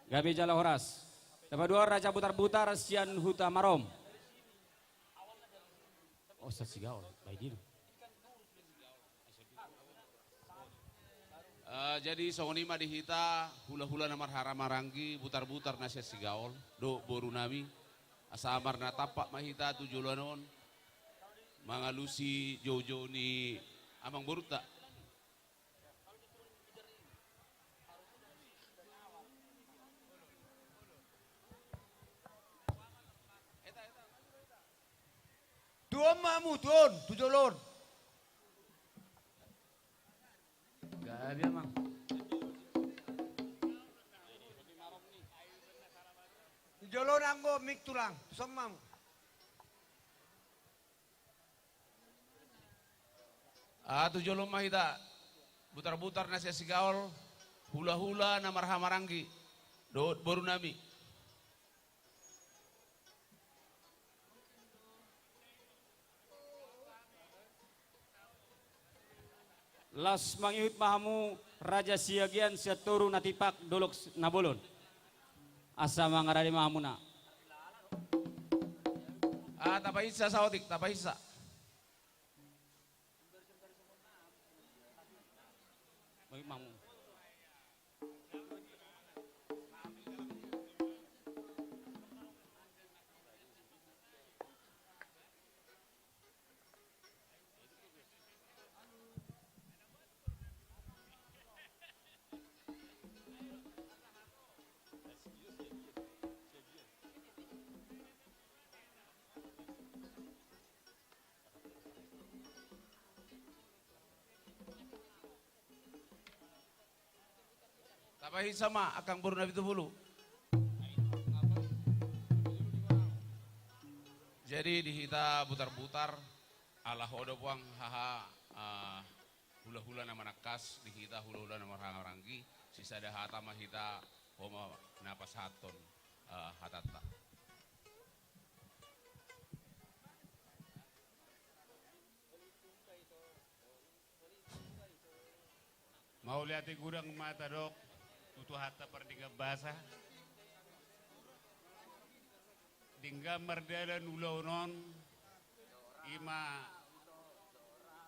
Gabe jala horas. Na paduahon Raja Butar-butar sian Huta Marom. Oh, Sigaol, baik. Eh, jadi songon i ma di hita hula-hula na marhahamaranggi, Butar-butar na sian Sigaol dohot boru nami, asa marnatampak ma hita tu joloan on mangalusi jou-jou ni amangborunta. Tu on ma hamu, tu on, tu jolo on. Gabe, Amang. Tu jolo on anggo mik, Tulang, tu son ma hamu. Ah, tu jolo ma hita. Butar-butar na sian Sigaol, hula-hula na marhahamaranggi dohot boru nami. Laos mangihut ma hamu Raja Siagian sian Toru Natipak, Dolok Nabolon. Asa mangarade ma hamuna. Ah, tapahinsa saotik, tapahinsa. Baik, Mamu. Tapahinsa ma angka boru na pitupulu. Jadi di hita Butar-butar, ala ho do puang haha, ah, hula-hula na manangkas, di hita hula-hula na marhahamaranggi, sisada hata ma hita, ho ma na pasahathon, ah, hatanta. Mauliate godang ma tadok tu Tuhanta pardenggan basa. Denggan mardalan ulaon on, i ma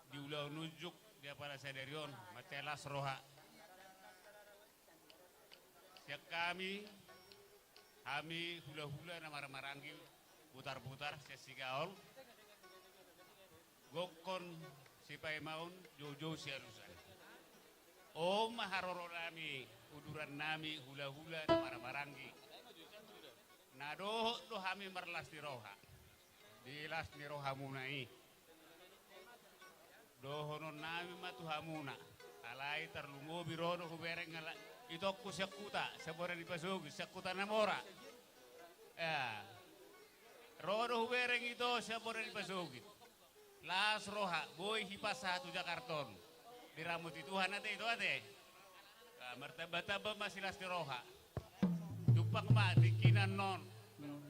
di ulaon unjuk di apala sadari on, mansai las roha. Sian hami, hami hula-hula na marhahamaranggi, Butar-butar sian Sigaol, gokhon sipaimaon, jou-jou sialusan. On ma haroro nami, uduran nami, hula-hula na marhahamaranggi. Na dohot do hami marlas ni roha di las ni rohamuna i. Dohonon nami ma tu hamuna, alai tarlumobi ro do hubereng ala itongku sian huta, sian bona ni pasogit, sian huta na mora. Ya. Ro do hubereng ito sian bona ni pasogit. Las roha, boi hipas sahat tu Jakarta on. Diramoti Tuhan ate ito ate. Ah, martamba-tamba ma silas ni roha. Jumpang ma tingki na on.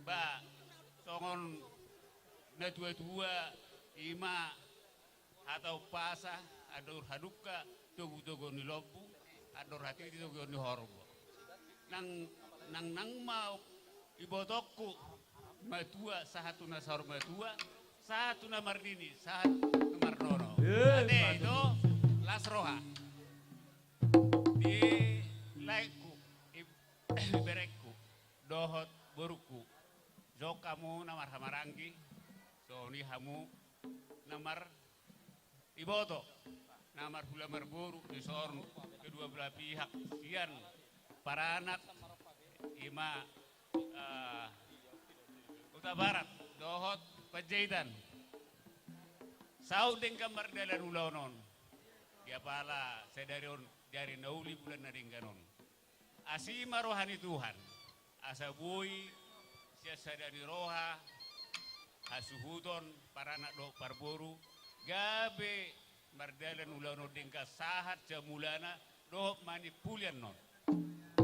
Ba, songon natua-tua, i ma hata umpasa, andor hadungka, togu-togu ni lombu, andor hatiti togu ni horbo. Nang, nang, nang ma ibotongku, matua, sahat tu na saur matua, sahat tu na marnini, sahat tu na marnono. Eh, ate, mantap. Ito, las roha. Di laengku, ib-, iberengku, dohot borungku. Jong hamu na marhahamaranggi, songon i hamu na mar iboto, na marhula marboru di son kedua belah pihak sian paranak i ma, eh, Hutabarat dohot Panjaitan. Saut denggan mardalan ulaon on. Di apala sadari on, di ari na uli bulan na denggan on. Asi ma roha ni Tuhan, asa boi sian sada ni roha, hasuhuton, paranak dohot parboru, gabe mardalan ulaon on denggan sahat jamulana dohot manimpulian on.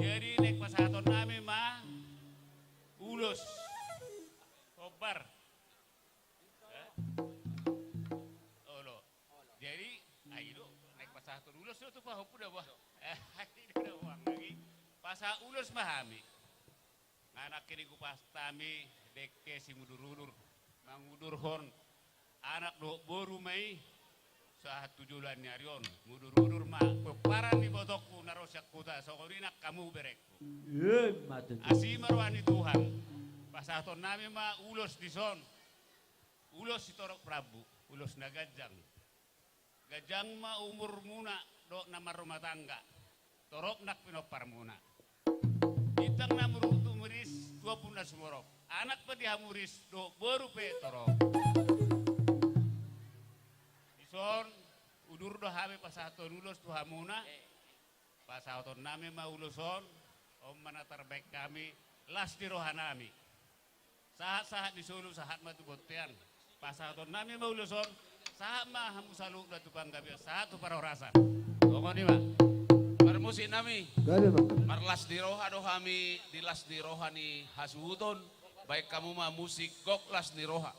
Jadi naeng pasahaton nami ma ulos Ulos ma hami. Nga nangkin i gupastami dengke simudur-udur. Mangudurhon anak dohot boru ma i. Sahat tu joloan ni ari on. Mudur-udur ma pomparan ni ibotongku na ro sian huta, songon i nang hamu berengku. Ima tutu. Asi ma roha ni Tuhan. Pasahatonnami ma ulos dison. Ulos sitorop rambu. Ulos na ganjang. Ganjang ma umurmuna dohot na marrumah tangga. Torop nang pinomparmuna. Bintang na muruk tu muris, tu ombun na sumorop. Anak pe di hamu ris, dohot boru pe torop. Dison, udur do hami pasahathon ulos tu hamuna. Pasahatonnami ma ulos on, on ma na tarbahen hami, las ni rohanami. Sahat-sahat ni solu, sahat ma tu bontean. Pasahatonnami ma ulos on, sahat ma hamu saluhutna tu panggabean, sahat tu parhorasan. Songon i ma. Parmusiknami. Gabe ma. Marlas ni roha do hami, di las ni roha ni hasuhuton, bahen hamu ma musik gok las ni roha.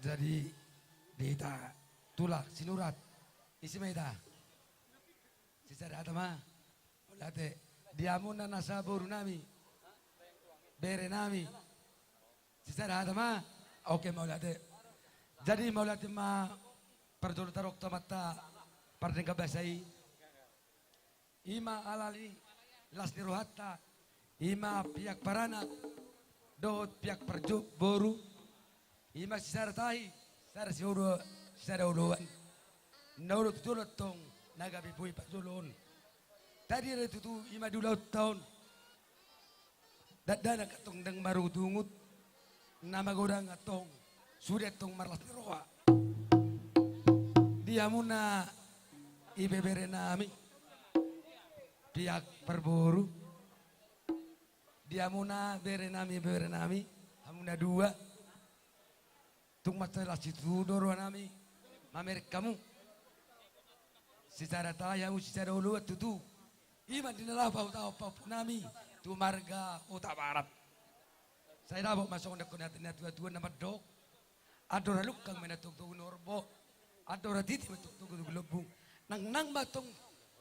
Jadi, di hita tulang sinurat, ise ma hita? Sisada hata ma. Mauliate. Di hamuna nasa borunami, berenami, sisada hata ma. Oke, mauliate. Jadi mauliate ma parjolo tadok tu Amanta Pardenggan Basa i. Ima ala ni las ni rohanta, ima pihak paranak dohot pihak parjo-, boru. Ima sisada tahi, sisada siolo-, sisada oloan. Na olo tu jolo antong na gabe boi parjolo on. Tadi do tutu ima di ulaonta on. Dakdanak antong ndang marungutungut, na magodang antong sude antong marlas ni roha. Di hamuna ibeberenami, pihak parboru. Di hamuna berenami, berenami, hamuna dua. Tung mansai las situtu do rohanami mamereng hamu. Sisada tahi hamu, sisada oloan tutu. Ima di na laho pahutahon pahompunami tu marga Hutabarat. Sai dapot ma songon didok ni natuatua na mandok: Andor halungkang ma inna tongtong ni horbo, andor hatiti ma tongtong ni lombung. Nangnang ma antong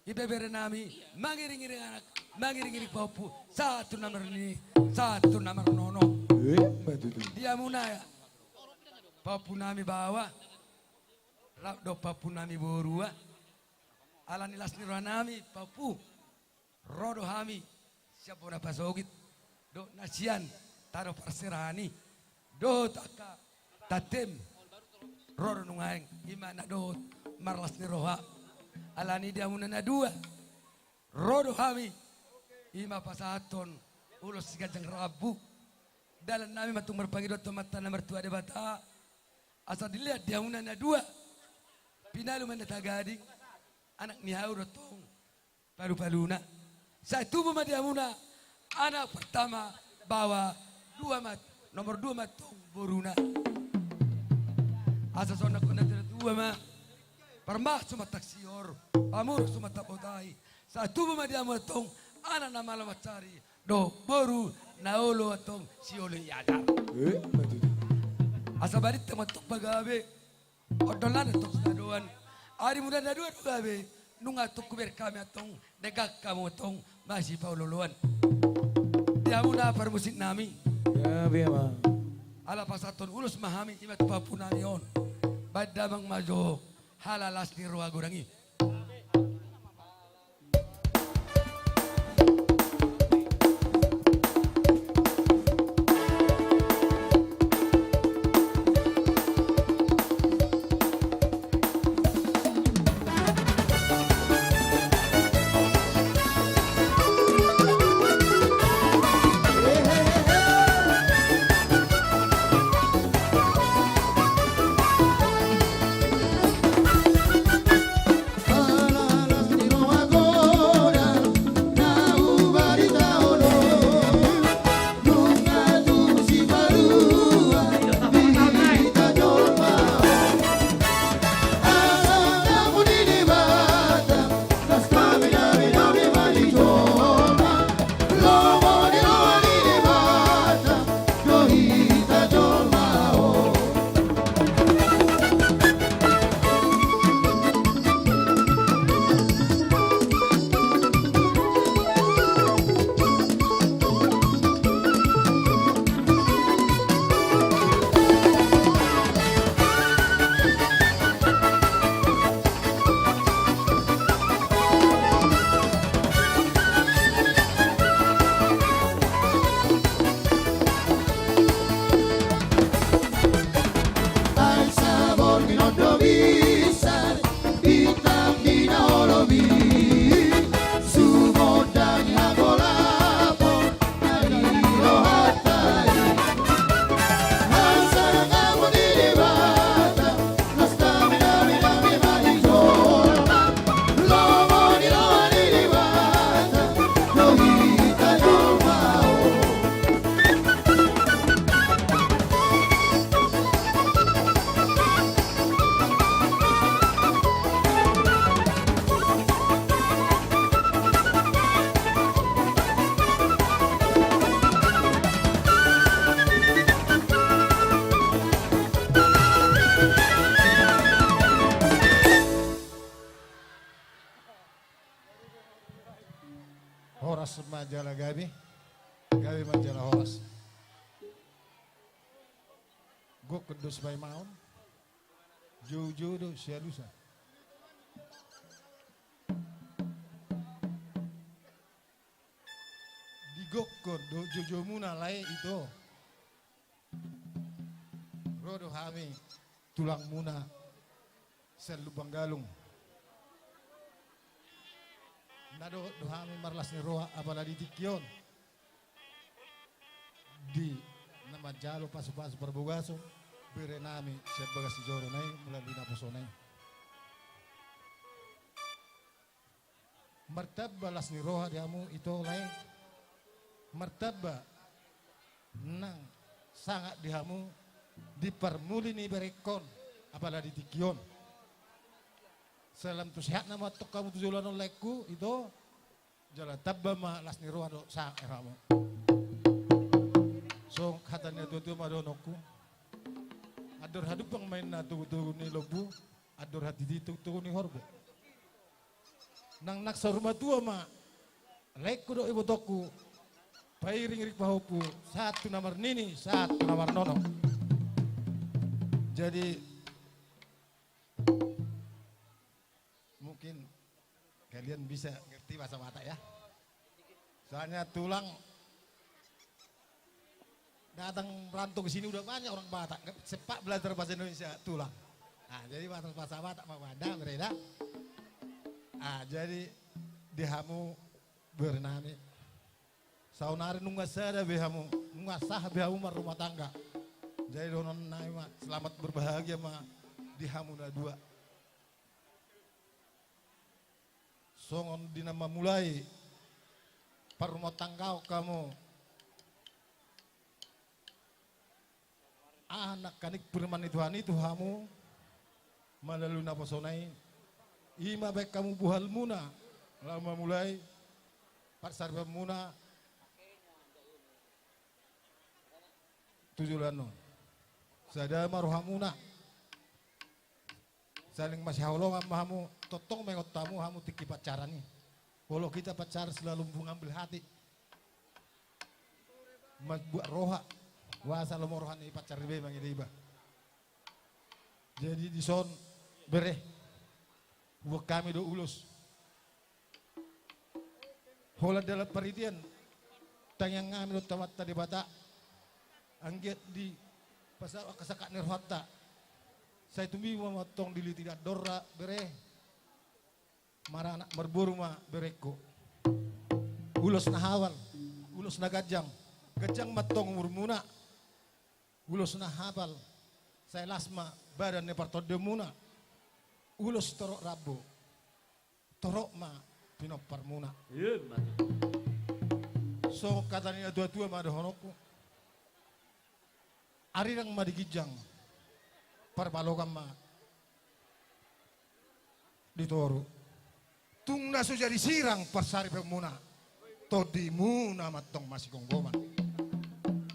ibeberenami mangiringiring anak, mangiringiring pahompu, sahat tu na marnini, sahat tu na marnono. Ima tutu. Di hamuna pahompunami baoa, rap dohot pahompunami borua. Ala ni las ni rohanami pahompu, ro do hami sian bona pasogit dohot na sian tano parserahan i, dohot angka tantem, ro do nuaeng. Ima na dohot marlas ni roha. Alani di hamuna na dua, ro do hami, i ma pasahathon ulos siganjang rambu. Dalan nami ma tung marpangidoan tu Amanta na martua Debata, asa dilehon di hamuna na dua, pinalu ma na tagading, anak ni hau do tong palu-paluna. Sai tubu ma di hamuna anak pertama, baoa dua ma, nomor dua ma tong boruna. Asa sonang hona tu na tua ma, parmahan sumantang sior, pamuruh sumantang botahi. Sai tubu ma di hamuna tong anak na malo mansari, dohot boru na olo tong sioloi ajar. Eh, betul. Asa balintang ma tong pagabe, ondolna tong sitadoan. Arimuna na dua do gabe, nunga tong hubereng hami antong, denggan hamu antong masipaolo-oloan. Di hamuna parmusik nami. Gabe ma. Ala pasahathon ulos ma hami, i ma tu pahompu nami on. Baen damang ma jo, halak las ni roha godang i. Horas ma jala gabe, gabe ma jala horas. Gokhon do sipaimaon, joujou do sialusan. Digokhon do joujoumuna lae ito. Ro do hami tulangmuna sian Lumban Galung. Na dohot do hami marlas ni roha apala di tingki on. Di na manjalo pasupasu parbagason bere nami sian bagas ni joro na i melalui naposona i. Martamba las ni roha di hamu ito lae. Martamba nang sangap di hamu di parmuli ni berengkon apala di tingki on. Salam tu sehatna ma antong hamu tu joloan on laengku ito. Jala tamba ma las ni roha dohot sangap ni rohamu. Songon hata ni natuatua ma dohononku. Andor hadumpang ma inna togutogu ni lombu, andor hatiti togutogu ni horbo. Nang nang saur matua ma laengku dohot ibotongku, pairingiring pahompu, sahat tu na marnini, sahat tu na marnono. Jadi, mungkin kalian bisa ngerti bahasa Batak ya. Soalnya tulang datang merantau ke sini udah banyak orang Batak. Sempat belajar bahasa Indonesia tulang. Nah, jadi bahasa, bahasa Batak mau ada, beda. Ah, jadi di hamu bere nami, saonari nunga sada be hamu, nunga sah be hamu marrumah tangga. Jadi dohonon nami ma, selamat berbahagia ma di hamu na dua. Songon di na mamulai parrumah tanggaon hamu. Aha nangkaning firman ni Tuhan i tu hamu melalui naposona i, i ma baen hamu buhalmuna laho mamulai parsaripeonmuna tu joloan on. Sada ma rohamuna. Saling masihaholongan ma hamu, tongtong ma ingot hamu, hamu tingki pacaran i. Walau kita pacaran selalu mengambil hati. Mambuat roha. Boasa lomo roha ni pacar i be mangida iba. Jadi dison bere, huboan hami do ulos. Holan dalan paritian, tangiang hami dohot Amanta Debata, anggiat dipasahat angka sangkap ni rohanta. Sai tumimbo ma antong diliti ni andorna bere. Maranak marboru ma berengku. Ulos na hapal, ulos na ganjang, ganjang ma antong umurmuna. Ulos na hapal, sai las ma badan ni partondionmuna. Ulos torop rambu, torop ma pinomparmuna. Ima tutu. Songon hata ni natuatua ma dohononku. Arirang ma di ginjang, parbalogan ma di toru. Tung na so jadi sirang parsaripeonmuna, tondimuna ma antong masigomgoman.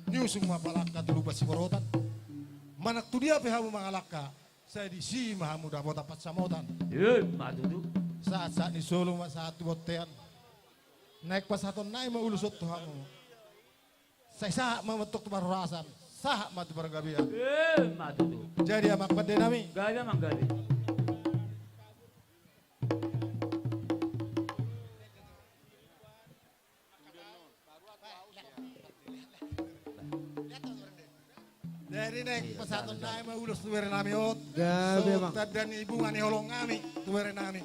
Niusung ma palangka tu Lumban Siborotan. Manang tu dia pe hamu mangalangka, sai disi ma hamu dapotan pansamotan. Ima tutu. Sahat-sahat ni solu ma sahat tu bontean. Naeng pasahaton nami ma ulos on tu hamu. Sai sahat ma antong tu parhorasan, sahat ma tu pargabean. Ima tutu. Jadi amang pande nami. Gabe amang gabe. Jadi naeng pasahaton nami ma ulos tu bere nami on. Gabe amang. Songon tanda ni bunga ni holong nami tu bere nami.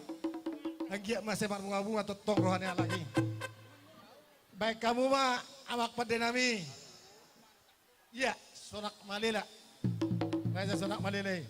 Anggiat ma sai marbungabunga tongtong roha ni halak i. Baen hamu ma amang pande nami. Ia, Sonak Malela. Raja Sonak Malela i.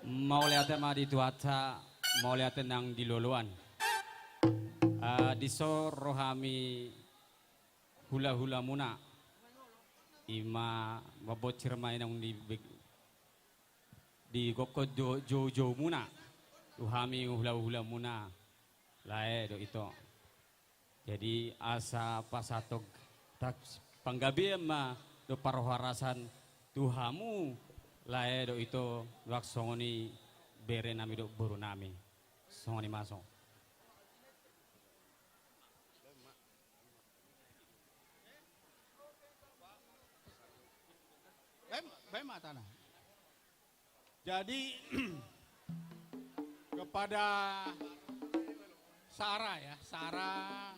Mauliate ma di Tuhanta, mauliate nang di loloan. Ah, dison ro hami hulahulamuna. Ima mambonsir ma i naung di beg-, di gokkon jo-, joujoumuna. Tu hami hulahulamuna. Lae do ito. Jadi asa pasahat tag-, panggabean ma dohot parhorasan tu hamu lae do ito, nuaeng songon i bere nami dohot boru nami. Songon i ma songon. Baen, baen ma tangan. Jadi kepada Sarah ya, Sarah,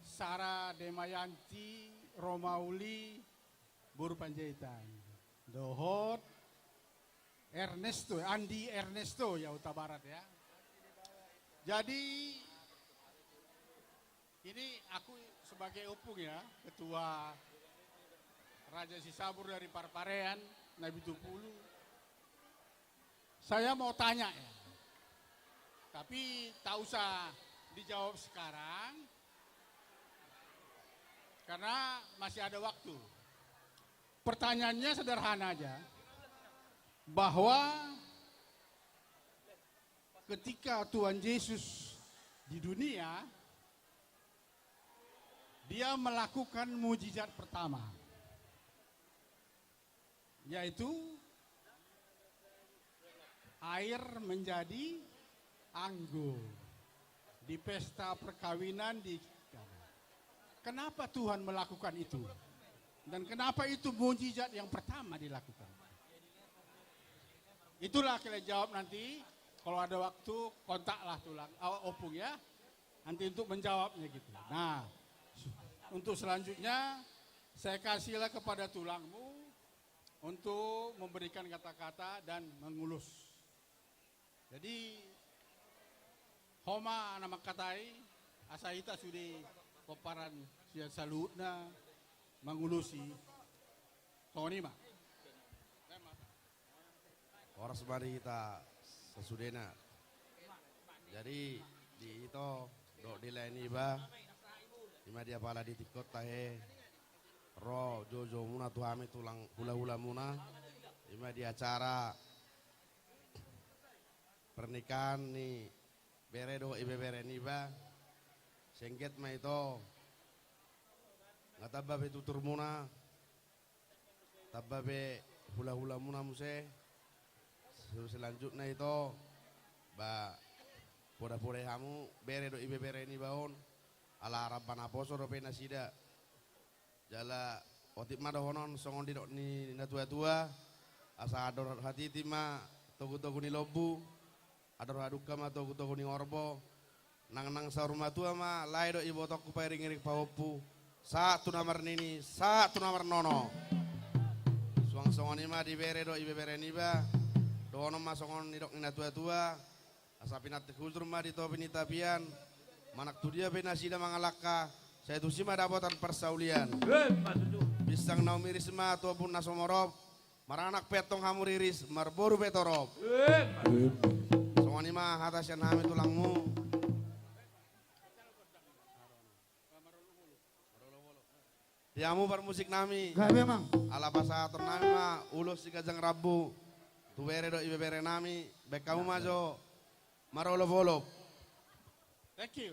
Sarah Demayanti Romauli, boru Panjaitan. Dohot Ernesto, Andi Ernesto ya, Huta Barat ya. Jadi ini aku sebagai opung ya, ketua Raja Sisabur dari Parparean, Nabi Tupulu. Saya mau tanya ya, tapi tak usah dijawab sekarang, karena masih ada waktu. Pertanyaannya sederhana aja, bahwa ketika Tuhan Yesus di dunia, Dia melakukan mujizat pertama, yaitu air menjadi anggur di pesta perkawinan di Kana. Kenapa Tuhan melakukan itu? Dan kenapa itu mujizat yang pertama dilakukan? Itulah kalian jawab nanti. Kalau ada waktu, kontaklah tulang, ah, opung ya. Nanti untuk menjawabnya gitu. Nah, untuk selanjutnya saya kasihlah kepada tulangmu untuk memberikan kata-kata dan mengulus. Jadi, ho ma na mangkatai, asa hita sude pomparan sian saluhutna mangulusi. Songon i ma. Horas ma di hita sasudena. Jadi, di ito, dohot di lae niba, ima di apala di tingki on tahe, ro joujoumuna tu hami tulang hulahulamuna, ima di acara pernikahan ni bere dohot ibebere niba, sengget ma ito, nga tamba be tuturmuna, tamba be hulahulamuna muse. Selanjutna ito, ba, podapodai hamu bere dohot ibebere niba on, ala ramba naposo dope nasida. Jala otik ma dohonon songon nidok ni natuatua, asa andor hatiti ma togutogu ni lombu, andor hadungka ma togutogu ni horbo, nangnang saur matua ma lae dohot ibotongku pairingiring pahompu, sahat tu na marnini, sahat tu na marnono. Suang songon i ma di bere dohot ibebere niba, dohonon ma songon nidok ni natuatua, asa pinantik hujur ma di topi ni tapian, manang tu dia pe nasida mangalangka, sai tusi ma dapotan parsaulian. Pinsang na umiris ma tu ombun na sumorop, maranak pe antong hamu riris, marboru pe torop. Songon i ma hata sian hami tulangmu. Di hamu parmusik nami. Gabe, Amang. Ala pasahaton nami ma ulos si ganjang rambu tu bere dohot ibebere nami, baen hamu ma jo marolopolop. Thank you.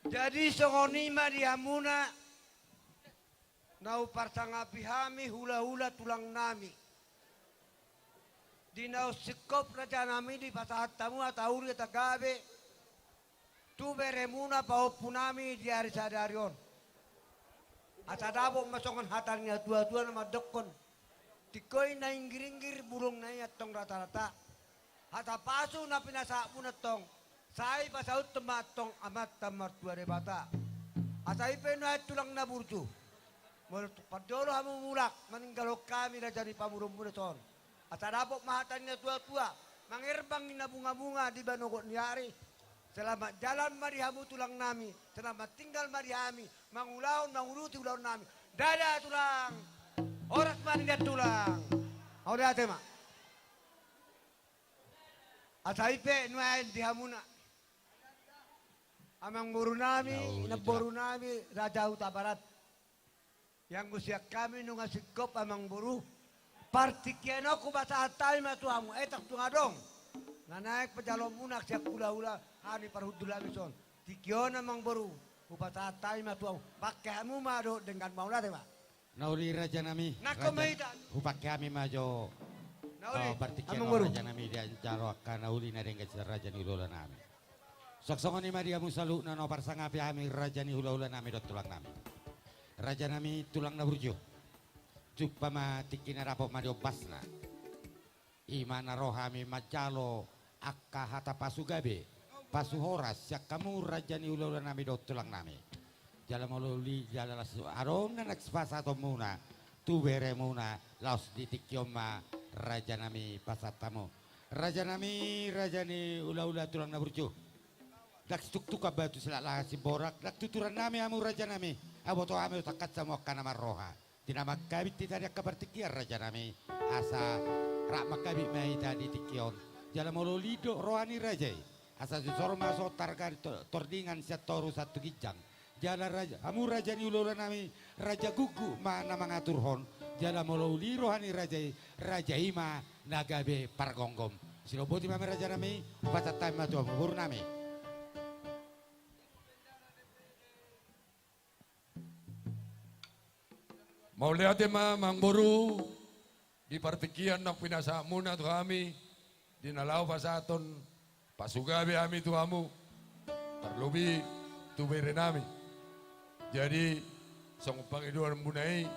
Jadi songon i ma di hamuna na huparsangapi hami hulahula tulangnami. Di na singkop rajanami dipasahat hamu hata uli hata gabe tu beremuna pahompunami di ari sadari on. Asa dapot ma songon hata ni natuatua na mandokkon: Tingki on na inggiringgir, bulungna i antong ratarata. Hata pasu na pinasahatmuna antong, sai pasauthon ma antong Amanta Martua Debata. Asa i pe nuaeng tulang na burju, molo tung parjolo hamu mulak maninggalhon hami raja ni pamoruonmuna dison, asa dapot ma hata ni natuatua mangerbang ninna bungabunga di banogot ni ari. Selamat jalan ma di hamu tulangnami, selamat tinggal ma di hami mangulahon, mangurupi ulaonnami. Dadah tulang. Horas ma ninna tulang. Mauliate ma. Asa i pe nuaeng di hamuna amangborunami, namborunami Raja Hutabarat. Ianggo sian hami nunga singkop amangboru, partingkian on hupasahat hami ma tu hamu, etang tung adong na naeng pajaloonmuna sian hulahula hami parhundulnami dison. Tingki on amangboru, hupasahat hami ma tu hamu, pangke hamu ma dohot denggan. Mauliate ma. Na uli rajanami, nangkon ma hita. Hupangke hami ma jo. Na uli, partingkian on amangboru, rajanami, dijalo angka na uli na denggan sian raja ni hulahulanami. Suang songon i ma di hamu saluhutna na huparsangapi hami raja ni hulahulanami dohot tulangnami. Rajanami tulang na burju, jumpa ma tingkina, dapot ma di ombasna. I ma na ro hami manjalo angka hata pasu gabe, pasu horas sian hamu raja ni hulahulanami dohot tulangnami. Jala molo uli jala las adong na naeng sipasahatonmuna tu beremuna, laos di tingki on ma rajanami pasahat hamu. Rajanami, raja ni hulahula tulang na burju, ndang situktukan batu silaklahan simborak, ndang tuturannami hamu rajanami. Ai huboto hami do tangkas hamu angka na marroha. Di na mangkabit hita di angka partingkian rajanami, asa rap mangkabit ma hita di tingki on. Jala molo uli do roha ni raja i, asa sisor ma songon targa to-, tordingan sian toru sahat tu ginjang. Jala raja, hamu raja ni hulahulanami, raja guguk ma na mangaturhon. Jala molo uli roha ni raja i, raja i ma na gabe pargomgom. Silomboti ma hami rajanami, hupasahat hami ma tu hamu borunami. Mauliate ma amangboru, di partingkian na pinasahatmuna tu hami, di na laho pasahathon pasu gabe hami tu hamu, tarlobi tu berenami. Jadi songon pangidoanmuna i,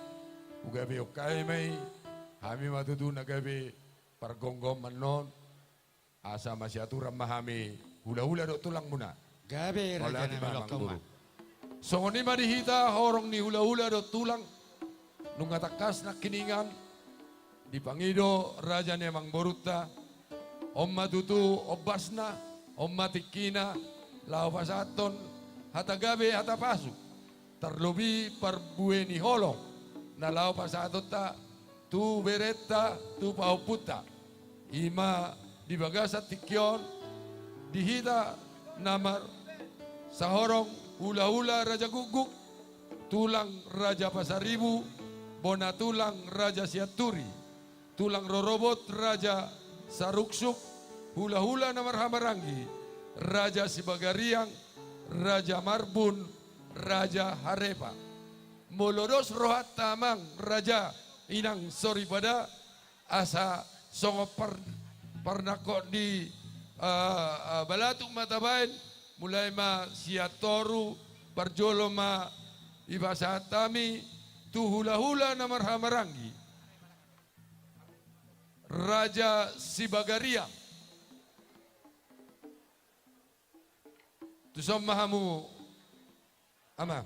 hugabehon hami ma i, hami ma tutu na gabe pargomgom annon. Asa masiaturan ma hami hulahula dohot tulangmuna. Gabe rajanami, amangboru. Songon i ma di hita horong ni hulahula dohot tulang. Nunga tangkas nangkiningan dipangido raja ni amangborunta. On ma tutu ombasna, on ma tingkina laho pasahathon hata gabe, hata pasu, tarlobi parbue ni holong na laho pasahatonta tu berenta, tu pahompunta. I ma di bagasan tingki on, di hita na marsahorong hulahula Raja Guguk, tulang Raja Pasaribu, bona tulang Raja Sianturi, tulang rorobot Raja Saruksuk, hulahula na marhahamaranggi Raja Sibagariang, Raja Marbun, Raja Harepa. Molo dos rohanta amang raja, inang soripada, asa songon par-, parnangkok ni, eh, eh, balatuk ma tabaen, mulai ma sian toru, parjolo ma dipasahat hami tu hulahula na marhahamaranggi Raja Sibagariang. Tuson ma hamu, amang.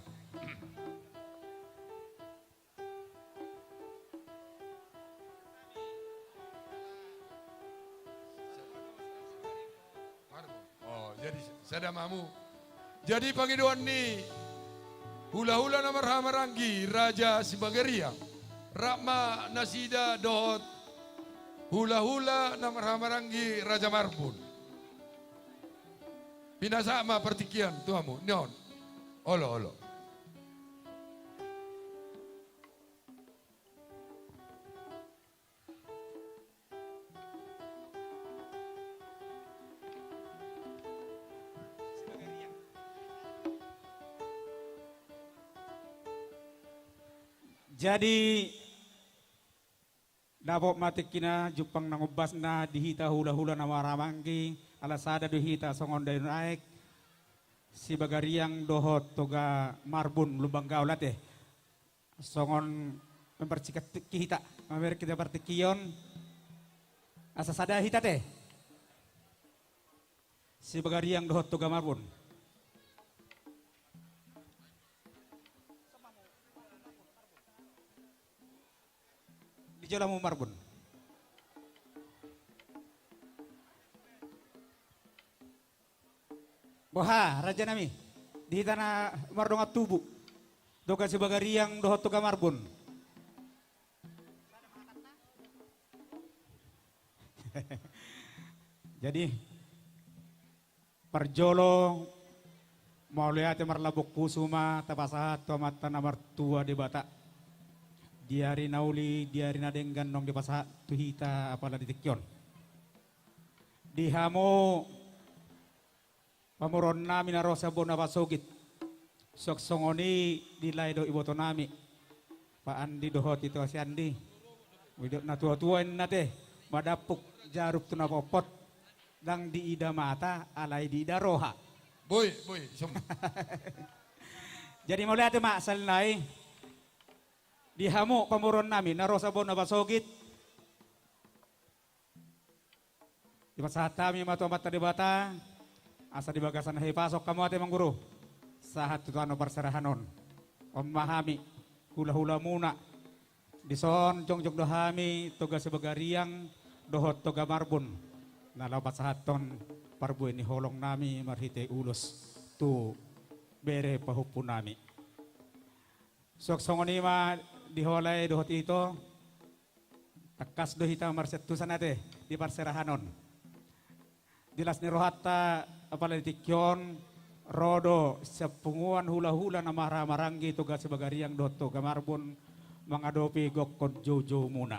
Oh, jadi sada ma hamu. Jadi pangidoan ni hulahula na marhahamaranggi Raja Sibagariang, rap ma nasida dohot hulahula na marhahamaranggi Raja Marbun. Pinasahat ma partingkian tu hamu, ninna on. Olo, olo. Jadi, dapot ma tingkina jumpang na ngombasna di hita hulahula na marhahamaranggi, ala sada do hita songon dainang aek, Sibagariang dohot Toga Marbun Lumban Gaol ate. Songon mempersikat tingki hita, mamereng hita partingkion, asa sada hita ate. Sibagariang dohot Toga Marbun. Di jolo hamu Marbun. Boha, raja nami, di hita na mardongan tubu, Toga Sibagariang dohot Toga Marbun. Jadi, parjolo, mauliate marlambok pusu ma tapasahat tu Amanta na martua Debata. Di ari na uli, di ari na denggan naung dipasahat tu hita apala di tingki on. Di hamu pamoruon nami na ro sian bona pasogit. Suang songon i di lae dohot iboto nami, Pa Andi dohot ito si Andi. Didok na tuatua inna ate, madampuk jarum tu na potpot, ndang diida mata, alai diida roha. Boi, boi, som. Jadi mauliate ma sahali nai. Di hamu pamoruon nami na ro sian bona pasogit. Dipasahat hami ma tu Amanta Debata, asa di bagasan hahipason hamu ate Amangboru, sahat tu tano parserahan on. On ma hami, hulahulamuna. Dison jongjong do hami Toga Sibagariang dohot Toga Marbun, na laho pasahathon parbue ni holong nami marhite ulos tu bere pahompu nami. Suang songon i ma di ho lae dohot ito. Tangkas do hita marsiantusan ate di parserahan on. Di las ni rohanta apala di tingki on, ro do sian punguan hulahula na marhahamaranggi Toga Sibagariang dohot Toga Marbun mangadopi gokhon joujoumuna.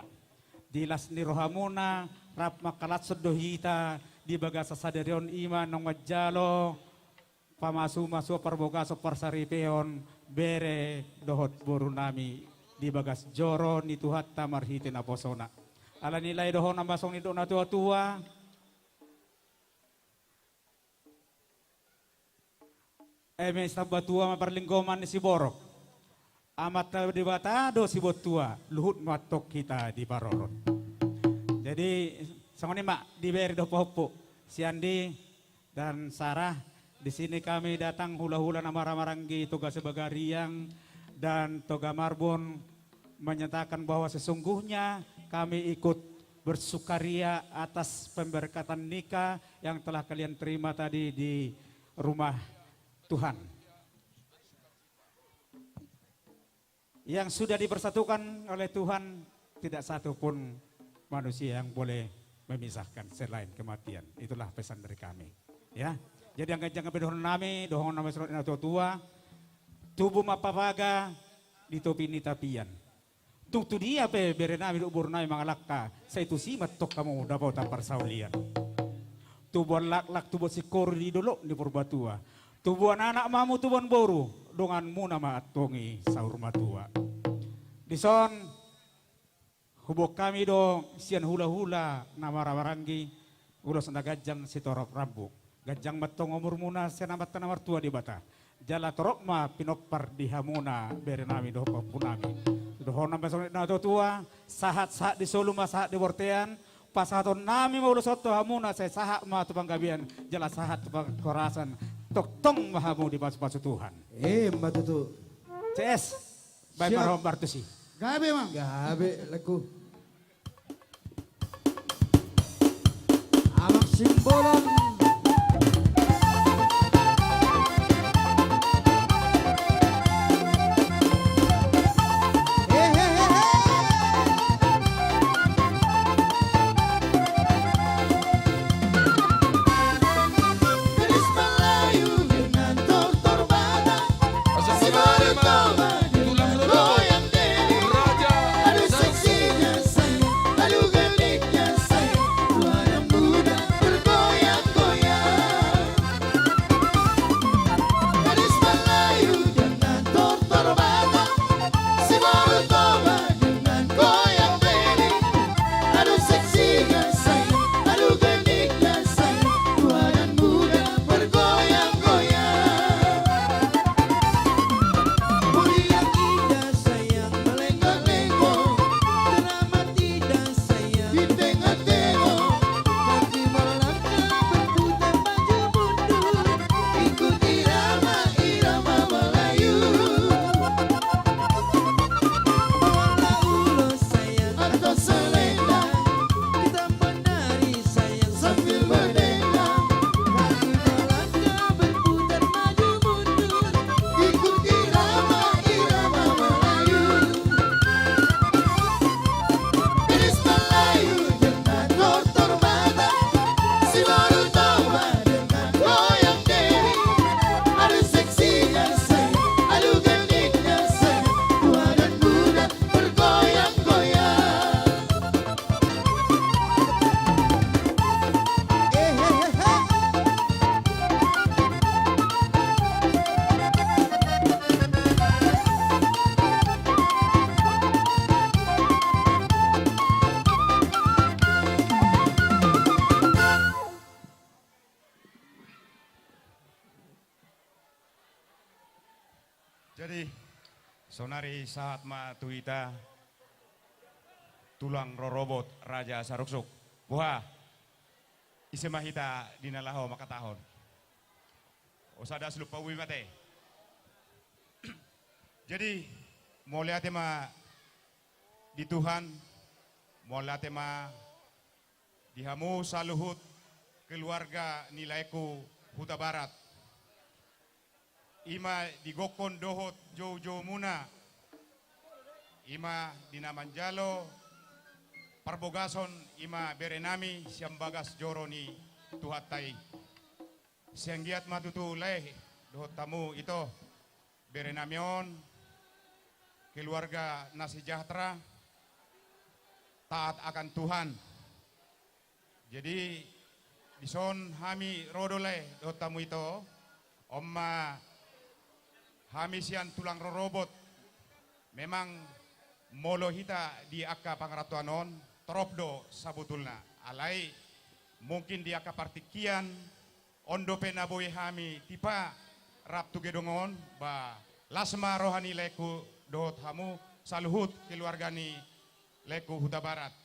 Di las ni rohamuna rap mangkalashon do hita di bagasan sadari on, i ma naung manjalo pamasumasuon, parbogason, parsaripeon bere dohot boru nami di bagas joro ni Tuhanta marhite naposona. Alani i lae dohonon ma songon nidok na tuatua: Eme sitamba tua ma parlinggoman ni siborok. Amanta Debata do sibontua, luhut ma antong hita diparorot. Jadi songon i ma di bere dohot pahompu, si Andi dan Sarah. Di sini kami datang hulahula na marhahamaranggi Toga Sibagariang dan Toga Marbun menyatakan bahwa sesungguhnya kami ikut bersukaria atas pemberkatan nikah yang telah kalian terima tadi di rumah Tuhan. Yang sudah dipersatukan oleh Tuhan, tidak satu pun manusia yang boleh memisahkan selain kematian. Itulah pesan dari kami. Ya. Jadi angka jangka bedohon nami, dohon nami songon na tuatua: Tubu ma papaga di topi ni tapian. Tung tu dia pe bere nami dohot boru nami mangalangka, sai tusi ma antong hamu dapotan parsaulian. Tubuan laklak, tubuan singkoru di dolok ni Purbatua. Tubuan anak ma hamu, tubuan boru, donganmuna ma antong i saur matua. Dison huboan hami do sian hulahula na marhahamaranggi ulos na ganjang sitorop rambu. Ganjang ma antong umurmuna sian Amanta na martua Debata. Jala torop ma pinompar di hamuna bere nami dohot pahompu nami. Dohonon ma songon na tuatua: Sahat sahat di solu ma sahat di bortean. Pasahaton nami ma ulos on tu hamuna, sai sahat ma tu panggabean jala sahat tu parhorasan. Tongtong ma hamu dipasupasu Tuhan. Emma tutu. C S, baen ma roham partusi. Gabe, Amang. Gabe, laengku. Amang Simbolon. Jadi, sonari sahat ma tu hita tulang rorobot Raja Saruksuk. Boha, ise ma hita di na laho mangkatahon? Asa das lupa ui mate. Jadi, mauliate ma di Tuhan, mauliate ma di hamu saluhut keluarga ni laengku Hutabarat. I ma di gokhon dohot joujoumuna, i ma di na manjalo parbogason, i ma berenami sian bagas joro ni Tuhanta i. Sai anggiat ma tutu lae dohot hamu ito, berenami on, keluarga na sejahtera, taat akan Tuhan. Jadi, dison hami ro do lae dohot hamu ito, on ma hami sian tulang rorobot. Memang molo hita di angka pangarantoan on, torop do sabotulna. Alai, mungkin di angka partingkian, on dope na boi hami tipa rap tu gedong on, ba, las ma roha ni laengku dohot hamu saluhut keluarga ni laengku Hutabarat.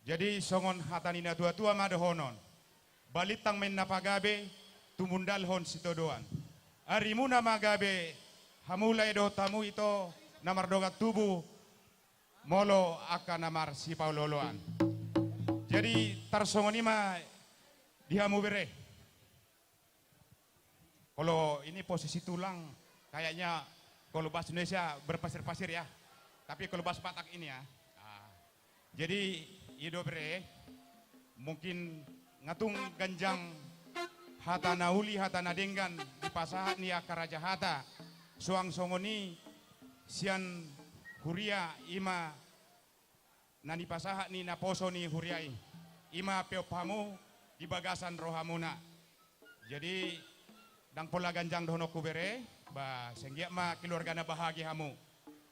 Jadi, songon hata ni natuatua ma dohonon: Balintang ma inna pagabe, tumundalhon sitadoan. Arimuna ma gabe hamu lae dohot hamu ito na mardongan tubu, molo angka na marsipaolooloan. Jadi, tarsongon i ma di hamu bere. Kalau ini posisi tulang, kayaknya kalau bahasa Indonesia berpasir-pasir ya. Tapi kalau bahasa Batak ini ya. Ah. Jadi, i do bere, mungkin nga tung ganjang hata na uli, hata na denggan dipasahat ni angka raja hata. Suang songon i sian huria, i ma na nipasahat ni naposo ni huria i. I ma peop hamu di bagasan rohamuna. Jadi, ndang pola ganjang dohononku bere, ba, sai anggiat ma keluarga na bahagia hamu.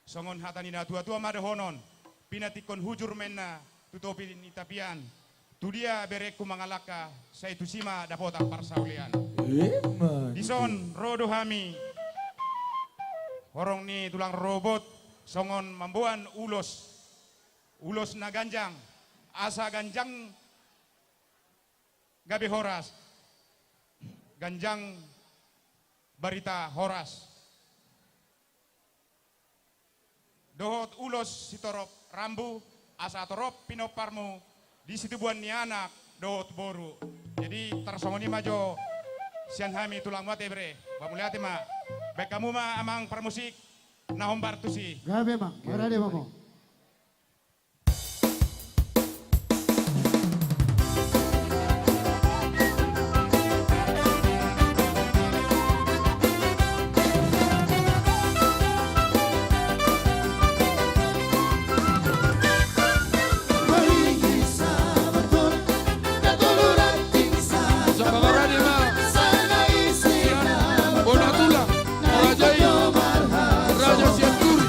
Songon hata ni natuatua ma dohonon: Pinantikhon hujur ma inna tu topi ni tapian. Tudia berengku mangalangka, sai tusi ma dapotan parsaulian. Emma. Dison ro do hami, horong ni tulang rorobot, songon mamboan ulos. Ulos na ganjang, asa ganjang gabe horas, ganjang barita horas. Dohot ulos sitorop rambu, asa torop pinomparmu di situbuan ni anak dohot boru. Jadi, tarsongon i ma jo sian hami tulang, mauliate bere. Ba, mauliate ma. Baen hamu ma amang parmusik na hombar tusi. Gabe ma, marade ma hamu. Sapa marade ma. Sian bona tulang, raja i, raja Sianturi.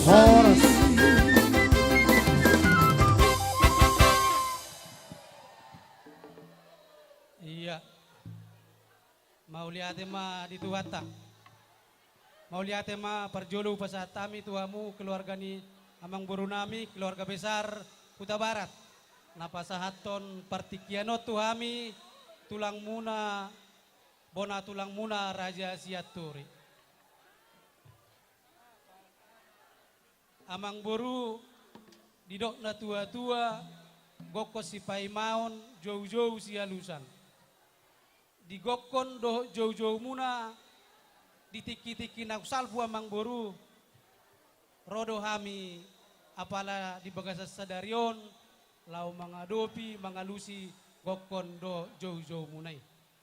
Horas. Iya. Mauliate ma di Tuhanta. Mauliate ma parjolo hupasahat hami tu hamu keluarga ni amangborunami, keluarga besar Hutabarat, na pasahathon partingkian on tu hami tulangmuna, bona tulangmuna Raja Sianturi. Amangboru, didok na tuatua, gokhon sipaimaon, joujou sialusan. Di gokhon dohot joujoumuna, di tingkitingki naung salpu, amangboru, ro do hami apala di bagasan sadari on, laho mangadopi, mangalusi gokhon dohot joujoumuna i.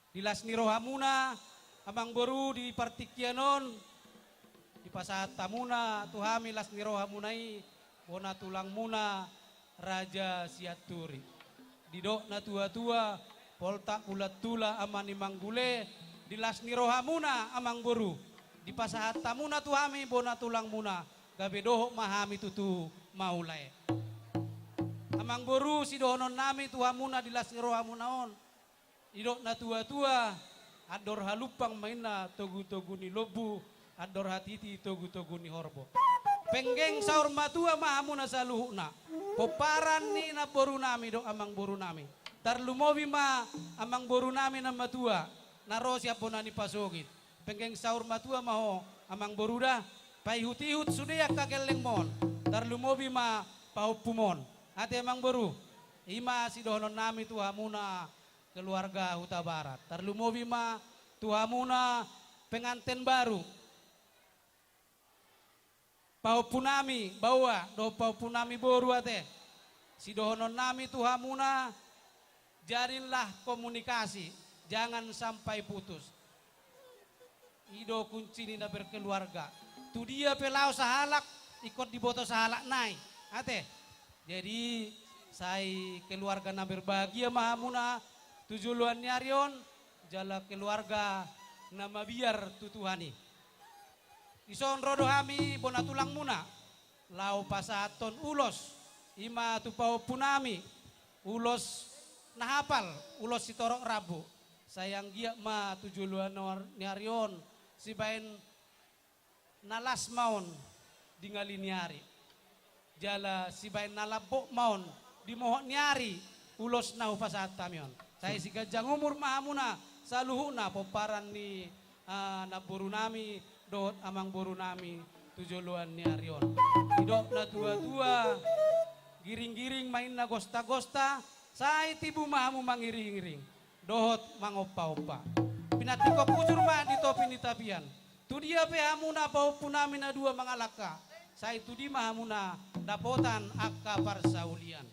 Di las ni rohamuna, amangboru, di partingkian on, dipasahat hamuna tu hami las ni rohamuna i, bona tulangmuna Raja Sianturi. Didok na tuatua, poltak bulan tula ama ni manggule, di las ni rohamuna, amangboru, dipasahat hamuna tu hami bona tulangmuna, gabe dohot ma hami tutu mangulae. Amangboru, sidohononnami tu hamuna di las ni rohamuna on, didok na tuatua, andor halumpang ma inna togutogu ni lombu, andor hatiti togutogu ni horbo. Penggeng saur matua ma hamuna saluhutna, pomparan ni namborunami dohot amangborunami. Tarlumobi ma amangborunami na matua, na ro sian bona ni pasogit. Penggeng saur matua ma ho, amangboru da, paihutihut sude angka gellengmon, tarlumobi ma pahompumon. Ate, amangboru, i ma sidohononnami tu hamuna keluarga Hutabarat. Tarlumobi ma tu hamuna penganten baru, pahompunami baoa dohot pahompunami boru, ate. Sidohononnami tu hamuna, jalinlah komunikasi, jangan sampai putus. I do kunci ni na berkeluarga. Tu dia pe laho sahalak, ingkon diboto sahalak nai, ate. Jadi, sai keluarga na berbahagia ma hamuna tu joloan ni ari on, jala keluarga na mabiar tu Tuhan i. Dison ro do hami bona tulangmuna, laho pasahathon ulos, i ma tu pahompunami, ulos na hapal, ulos sitorop rambu. Sai anggiat ma tu joloan ni ari on, sibaen na las ma on di ngali ni ari. Jala sibaen na lambok ma on di mohop ni ari ulos na hupasahat hami on. Sai siganjang umur ma hamuna saluhutna pomparan ni, ah, namborunami dohot amangborunami tu joloan ni ari on. Didok na tuatua, giringgiring ma inna gostagosta, sai tibu ma hamu mangiringiring dohot mangompaompa. Pinantikhon hujur ma di topi ni tapian. Tu dia pe hamuna pahompunami na dua mangalangka, sai tu dia ma hamuna dapotan angka parsaulian.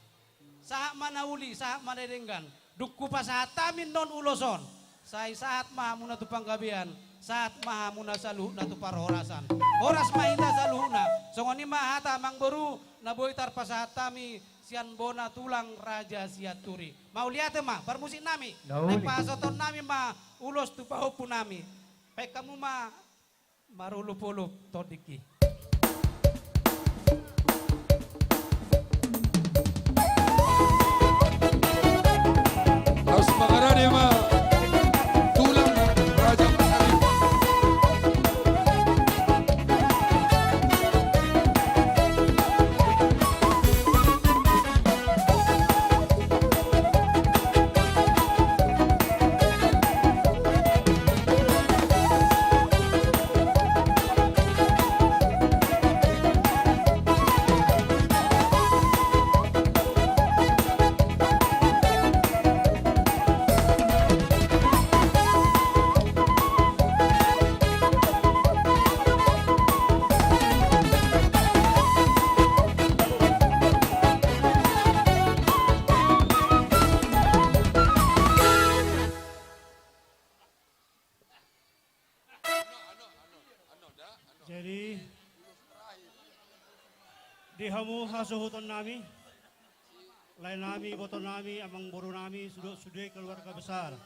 Sahat ma na uli, sahat ma na denggan. Dung hupasahat hami annon ulos on, sai sahat ma hamuna tu panggabean, sahat ma hamuna saluhutna tu parhorasan. Horas ma hita saluhutna. Songon i ma hata, amangboru, na boi tarpasahat hami sian bona tulang Raja Sianturi. Mauliate ma, parmusiknami. Na uli. Naeng pasahatonnami ma ulos tu pahompunami. Baen hamu ma marolopolop tondingki. Laos mangarade ma tulang Raja Matani. Jadi, di hamu hasuhutonnami, Lae nami, iboto nami, amangboru nami, sude, sude keluarga besar.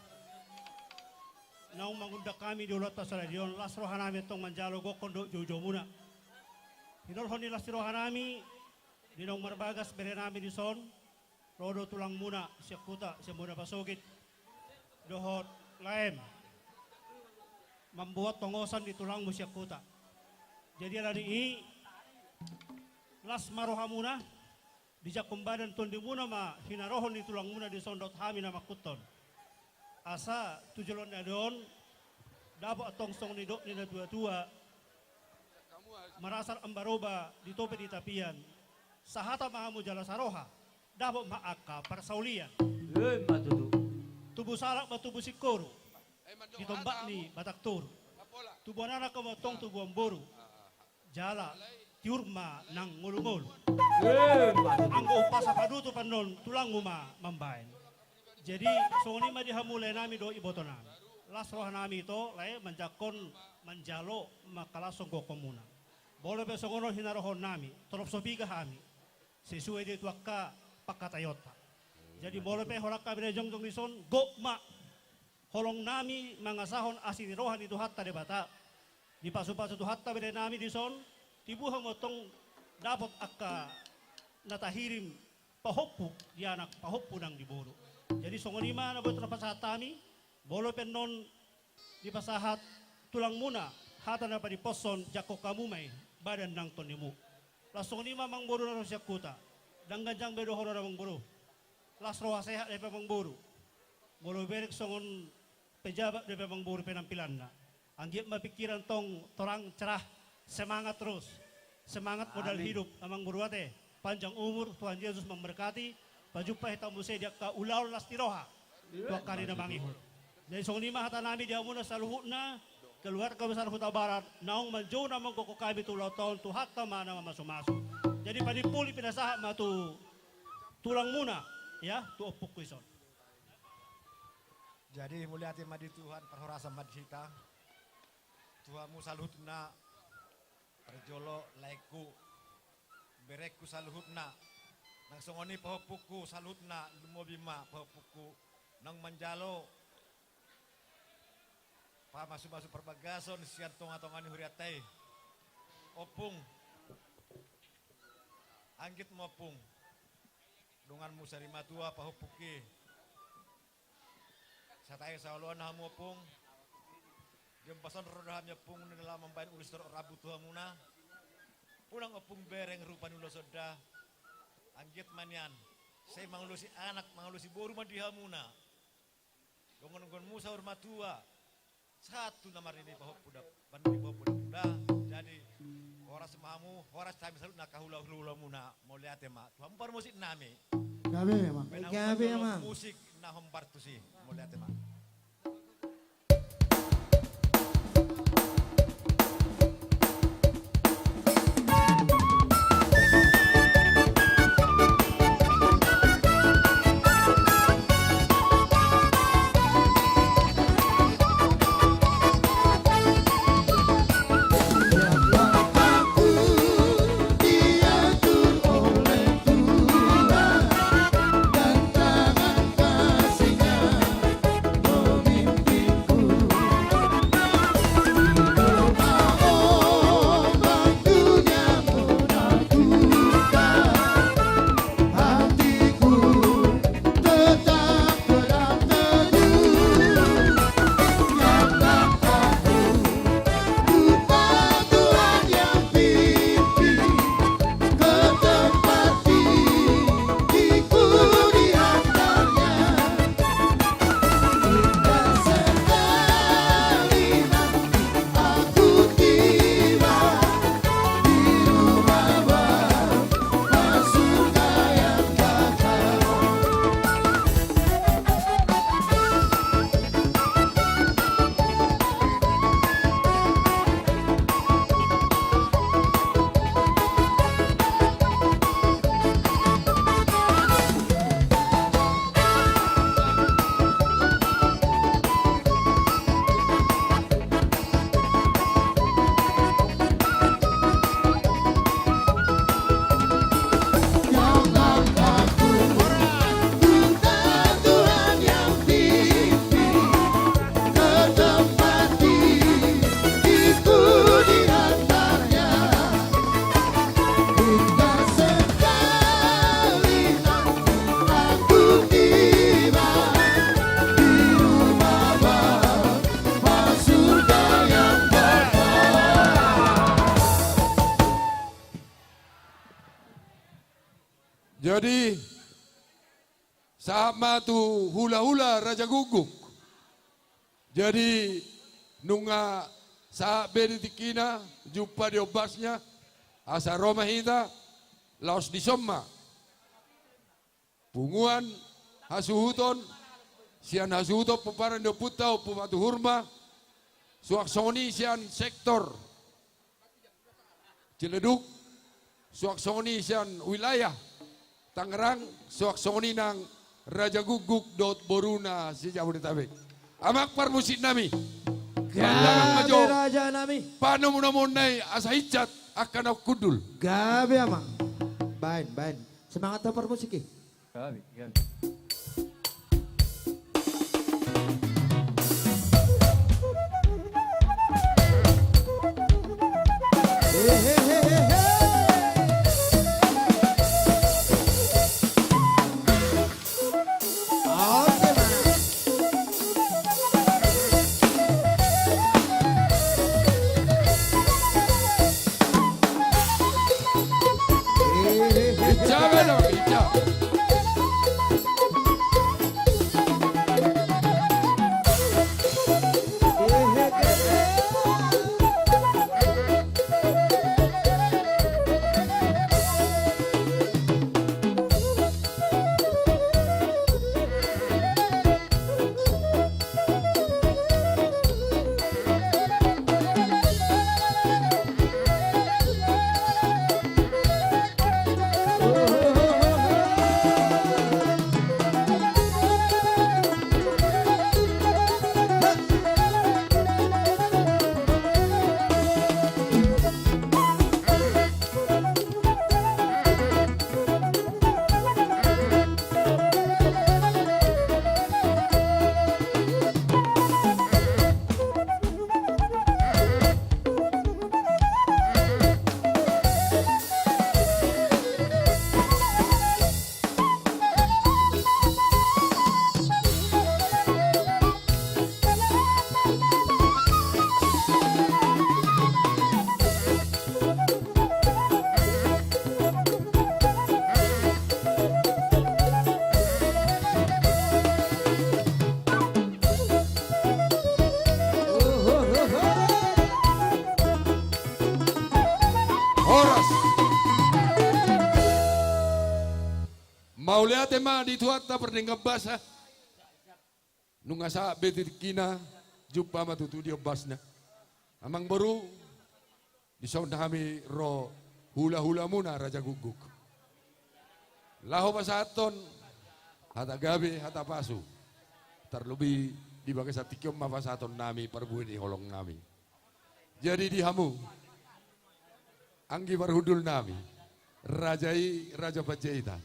Naung mangundang hami di ulaonta sadari on, las roha nami tong manjalo gokhon dohot joujoumuna. Hinorhon ni las ni roha nami, di naung marbagas bere nami dison, ro do tulangmuna sian huta, sian Bona Pasogit, dohot laem, mamboan tongosan di tulangmu sian huta. Jadi alani i, las ma rohamuna, dijangkon badan tondimuna ma hinarohon ni tulangmuna dison dohot hami na manghuthon. Asa tu joloan ni ari on, dapot antong songon nidok ni natuatua, marasar ambaroba di topi ni tapian, sahata ma hamu jala saroha, dapot ma angka parsaulian. Emma tutu. Tubu salak ma tubu singkoru, di tombak ni Batak Toru. Tubuan anak hamu antong tubuan boru, jala tiur ma nang ngolungolu. Emma tutu. Anggo umpasa panutup annon tulangmu ma mambaen. Jadi songon i ma di hamu lae nami dohot iboto nami. Las roha nami ito lae manjangkon manjalo mangkalashon gokhonmuna. Molo pe songon on hinarohon nami, torop so piga hami, sesuai do tu angka pangkataionta. Jadi molo pe holan hami na jongjong dison, gok ma holong nami mangasahon asi ni roha ni Tuhanta Debata. Dipasupasu Tuhanta bere nami dison, tibu hamu antong dapot angka na tahirim pahompu di anak, pahompu nang di boru. Jadi songon i ma na boi tarpasahat hami, molo pe annon dipasahat tulangmuna hata na padiphoshon, jangkon hamu ma i badan nang tondimu. Las songon i ma amangboru na ro sian huta. Ndang ganjang be dohonon amangboru. Las roha sehat dope amangboru. Molo bereng songon pejabat dope amangboru penampilanna. Anggiat ma pikiran tong torang cerah, semangat terus. Semangat modal hidup, amangboru ate. Panjang umur, Tuhan Yesus memberkati, pajumpa hita muse di angka ulaon las ni roha tu angka ari na mangihut. Jadi songon i ma hata nami di hamuna saluhutna, keluarga besar Hutabarat, naung manjou na manggokhon hami tu ulaonta on, Tuhanta ma na mamasumasu. Jadi panimpuli pinasahat ma tu tulangmuna, ya, tu ompungku dison. Jadi mauliate ma di Tuhan, parhorasan ma di hita. Tu hamu saluhutna, parjolo laengku, berengku saluhutna, nang songon i pahompungku saluhutna, lumobi ma pahompungku naung manjalo pamasumasu parbagason sian tongatonga ni hurianta i. Ompung, anggit ma ompung, donganmu sarimatua pahompungki. Satahi saoloan hamu ompung. Di ombas on ro do hami ompung na laho mambaen ulos torop rambu tu hamuna. Unang ompung bereng rupa ni ulos on da. Anggit ma nian. Sai mangulosi anak, mangulosi boru ma di hamuna. Dongan-donganmu saur matua. Sahat tu na marnini pahompu da. Pandi pahompu da. Jadi horas ma hamu, horas hami saluhutna angka hulahula muna. Mauliate ma tu hamu parmusik nami. Gabe ma. Gabe ma. Musik na hombar tusi. Mauliate ma. Sahat ma tu hulahula Raja Guguk. Jadi, nunga sahat be di tingkina, jumpa di ombasna, asa ro ma hita, laos dison ma. Punguan hasuhuton, sian hasuhuton pomparan ni ompunta, Ompu Matuhurma, suang songon i sian sektor Ciledug, suang songon i sian wilayah Tangerang, suang songon i nang Raja Guguk dohot boruna se-Jabodetabek. Amang parmusik nami. Gabe pandangan ma jo raja nami. Panomunomuon nai asa hinjat angka na hundul. Gabe amang. Baen, baen. Semangat tu parmusik i. Gabe, gabe. Horas. Mauliate ma di Tuhanta pardenggan basa. Nunga sahat be di tingkina, jumpa ma tutu di ombasna. Amang boru, dison hami ro hulahulamuna Raja Guguk. Laho pasahathon hata gabe, hata pasu. Tarlobi di bagasan tingki on ma pasahatonnami parbue ni holongnami. Jadi di hamu, anggi parhundulnami, raja i Raja Panjaitan.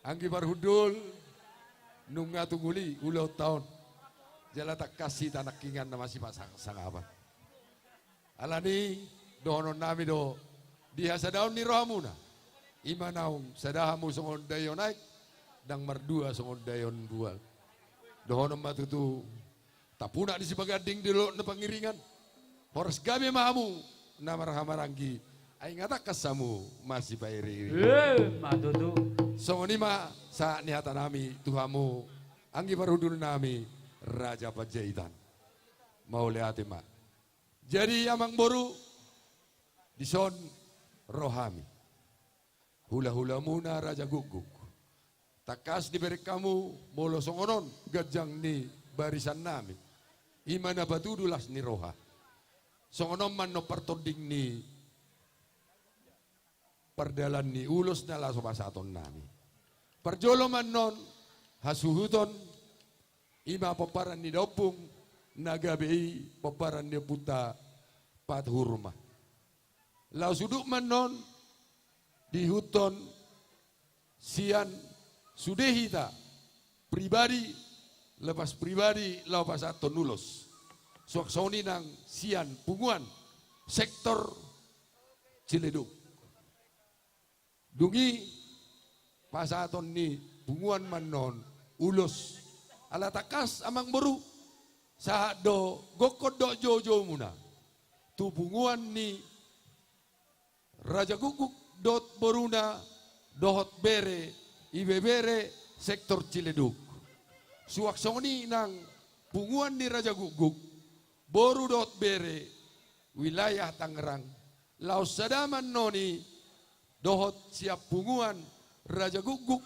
Anggi parhundul, nunga tung uli ulaonta on. Jala tangkas hita nangkiningan na masipasangapan. Alani, dohononnami do, di hasadaon ni rohamuna. I ma naung sada hamu songon daion aek, ndang mardua songon daion bual. Dohonon ma tutu, tapunak ni Sipaganding di dolok na pangiringan. Horas gabe ma hamu na marhahamaranggi. Ai nga tangkas hamu masipairingiring. Eh, ma tutu. Songon i ma sahat ni hatanami tu hamu, anggi parhundulnami Raja Panjaitan. Mauliate ma. Jadi amang boru, dison ro hami. Hulahulamuna Raja Guguk. Tangkas dibereng hamu molo songon on ganjang ni barisannami. I ma na patudu las ni roha. Songon on ma annon partonding ni pardalan ni ulos na laho pasahatonnami. Parjolo ma annon hasuhuton, i ma pomparan ni daompung na gabe i pomparan ni ompunta Matuhurma. Laho suduk ma annon diihuthon sian sude hita pribadi lepas pribadi laho pasahathon ulos. Suang songon i nang sian punguan sektor Ciledug. Dung i pasahaton ni punguan ma annon ulos. Ala tangkas amang boru, sahat do gokhon dohot joujoumuna tu punguan ni Raja Guguk dohot boruna dohot bere, ibebere sektor Ciledug. Suang songon i nang punguan ni Raja Gukguk, boru dohot bere wilayah Tangerang, laos sada ma annon i dohot sian punguan Raja Gukguk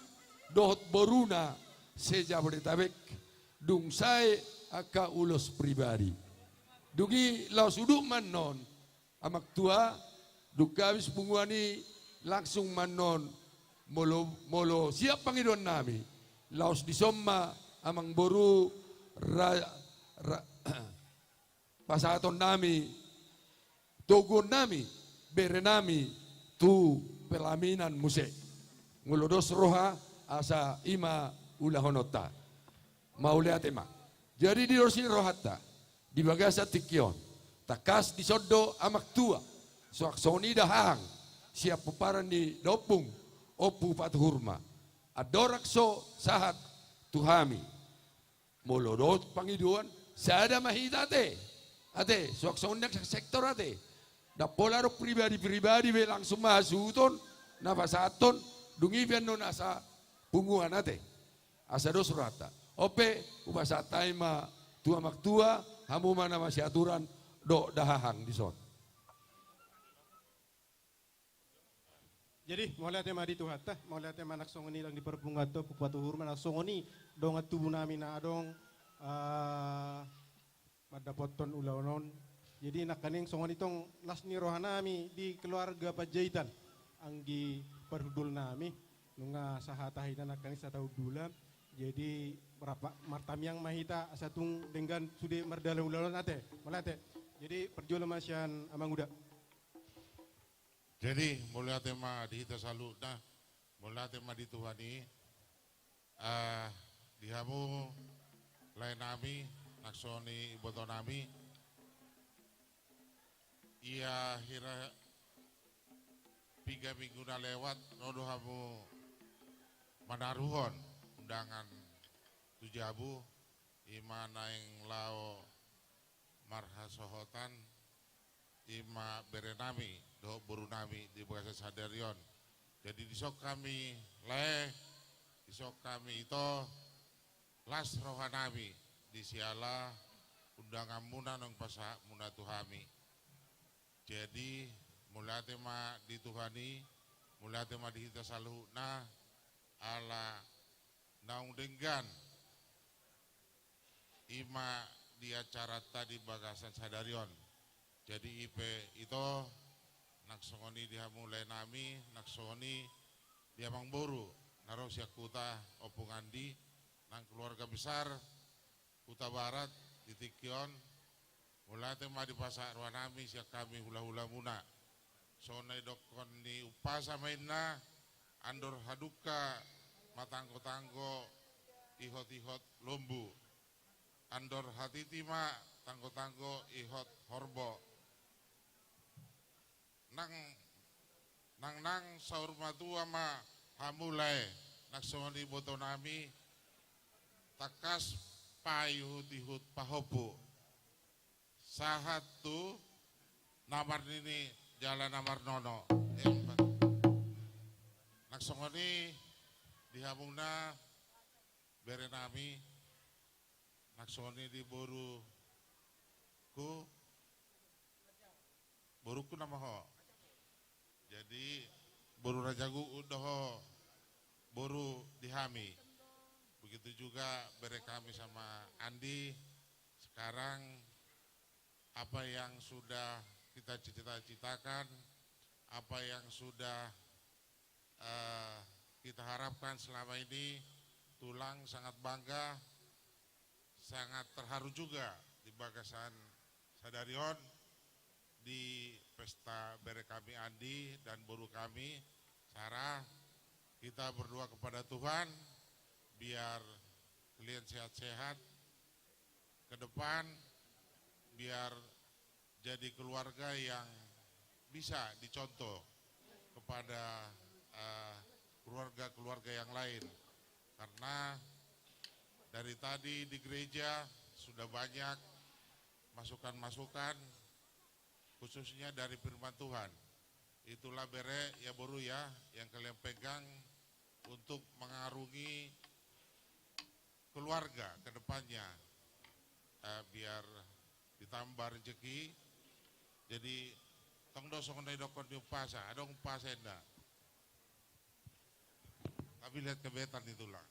dohot boruna se-Jabodetabek, dung sae angka ulos pribadi. Dung i laos udut ma annon, Amang Tua, dung habis punguan i langsung ma annon molo, molo siap pangidoannami, laos dison ma Amangboru ra-, ra-, pasahatonnami, toguonnami, berenami tu pelaminan muse. Molo dos roha, asa i ma ulahononta. Mauliate ma. Jadi di dos ni rohanta, di bagasan tingki on, tangkas dison do Amang Tua, suang songon i dahahang, sian pomparan ni da ompung, Ompu Patuhurma. Andorang so sahat tu hami, molo dohot pangidoan, sada ma hita ate. Ate, suang songon i nang sektor ate. Ndang pola adong pribadi-pribadi be langsung ma hasuhuton, na pasahathon, dung i pe annon asa punguan ate. Asa dos rohanta. On pe, hupasahat hami ma tu Amang Tua, hamu ma na masiaturan dohot dahahang dison. Jadi, mauliate ma di Tuhanta, mauliate ma nang songon i nang di parpunguanta, Ompu Patuhurma, nang songon i dongan tubunami na adong, ah, mandapothon ulaon on. Jadi, nangkaning songon i tong las ni rohanami di keluarga Panjaitan, anggi parhundulnami, nunga sahata hita nangkaning satahundula. Jadi, rap-, martamiang ma hita asa tung denggan sude mardalan ulaon ate, mauliate. Jadi, parjolo ma sian Amang Uda. Jadi, mauliate ma di hita saluhutna, mauliate ma di Tuhan i, ah, di hamu laenami, nang songon i ibotonami, ia hira piga minggu na lewat, ro do hamu manaruhon undangan tu jabu, i ma naeng laho marhasohotan, i ma berenami dohot borunami di bagasan sadari on. Jadi dison hami lae, dison hami ito, las rohanami di siala undanganmuna naung pasahatmuna tu hami. Jadi mauliate ma di Tuhan i, mauliate ma di hita saluhutna, ala naung denggan i ma di acaranta di bagasan sadari on. Jadi i pe ito, nang songon i di hamu laenami, nang songon i di Amangboru na ro sian huta Ompung Andi, nang keluarga besar Hutabarat di tingki on, mauliate ma dipasahat rohanami sian hami hulahulamuna. Songon na didokkon ni umpasa ma inna, andor hadungka ma tanggotanggo ihotihot lombu. Andor hatiti ma tanggotanggo ihot horbo. Nang, nangnang saur matua ma hamu lae, nang songon i ibotonami, tangkas paihutihut pahompu. Sahat tu na marnini jala na marnono. Emma. Nang songon i di hamuna berenami, nang songon i di boruku, boruku nama ho. Jadi boru Raja Gukguk do ho, boru di hami. Begitu juga bere kami sama Andi. Sekarang apa yang sudah kita cita-citakan, apa yang sudah, eh, kita harapkan selama ini, tulang sangat bangga, sangat terharu juga di bagasan sadari on di pesta bere kami Andi dan boru kami Sarah. Kita berdoa kepada Tuhan biar kalian sehat-sehat ke depan, biar jadi keluarga yang bisa dicontoh kepada, eh, keluarga-keluarga yang lain. Karena dari tadi di gereja sudah banyak masukan-masukan, khususnya dari firman Tuhan. Itulah bere ya, boru ya, yang kalian pegang untuk mengarungi keluarga ke depannya, eh, biar ditambah rezeki. Jadi, tong do songon na didokkon ni umpasa, adong umpasa enda. Tapi lihat kebetan ni tulang.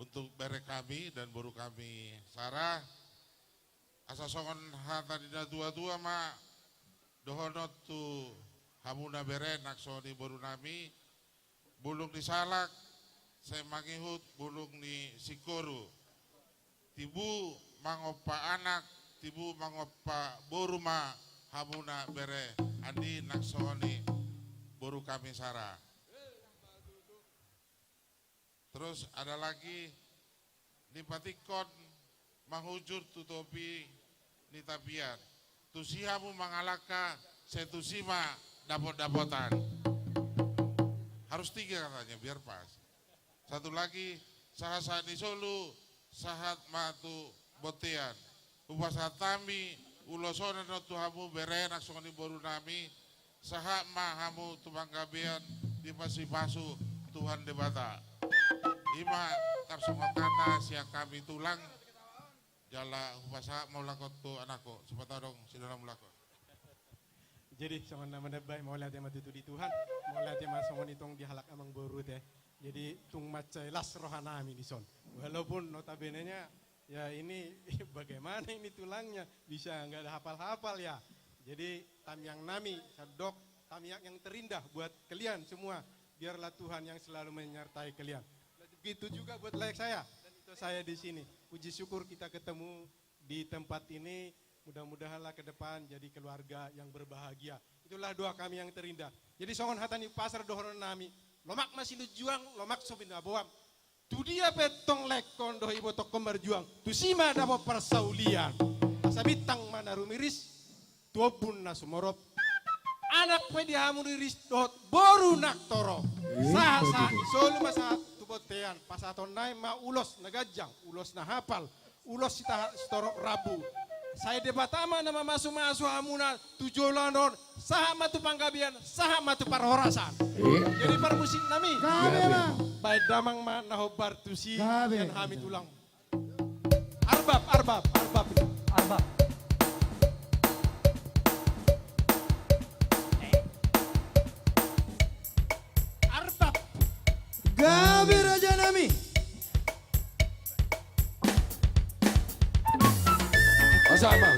Untuk bere kami dan boru kami Sarah, asa songon hata ni natua-tua ma dohonon tu hamuna bere nang songon i boru nami, bulung ni salak sai mangihut bulung ni singkoru. Tibu mangompa anak, tibu mangompa boru ma hamuna bere Andi nang songon i boru kami Sarah. Terus ada lagi, dipatingkon manghujur tu topi ni tapian. Tusi hamu mangalangka, sai tusi ma dapot-dapotan. Harus tiga katanya, biar pas. Satu lagi, sahat-sahat ni solu, sahat ma tu bontean. Hupasahat hami ulos on tu hamu bere nang songon i boru nami, sahat ma hamu tu panggabean, dipasupasu Tuhan Debata. I ma tarsongon hata sian hami tulang, jala hupasahat ma ulakkon tu anakku, sipata adong sidana mulakkon. Jadi, songon na manambai, mauliate ma tutu di Tuhan, mauliate ma songon i tong di halak amangboru te. Jadi, tung mansai las roha nami dison. Walaupun notabenenya, ya ini, bagaimana ini tulangnya, bisa nggak ada hafal-hafal ya. Jadi, tamiang nami, sandok, tamiang yang terindah buat kalian semua. Biarlah Tuhan yang selalu menyertai kalian. Begitu juga buat layak saya dan ito saya di sini. Puji syukur kita ketemu di tempat ini, mudah-mudahanlah ke depan jadi keluarga yang berbahagia. Itulah doa kami yang terindah. Jadi songon hata ni pasar dohonon nami, lomak ma sinunjuang, lomak so binaboan. Tu dia pe tong lehon dohot ibotohon marjuang, tusi ma dapot parsaulian. Asa bintang ma na rumiris, tu ombun na sumorop. Anak pe di hamu riris dohot boru nang torop. Sahat-sahat ni solu ma sahat tu bontean, pasahaton nami ma ulos na ganjang, ulos na hapal, ulos sitahat sitorop rambu. Sai Debata ma na mamasu-masu hamuna tu joloan on, sahat ma tu panggabean, sahat ma tu parhorasan. Jadi parmusik nami, baen damang ma na hombar tusi, sian hami tulang. Arbab, arbab, arbab. Arbab. Arbab. Gabe raja nami. Asa ma.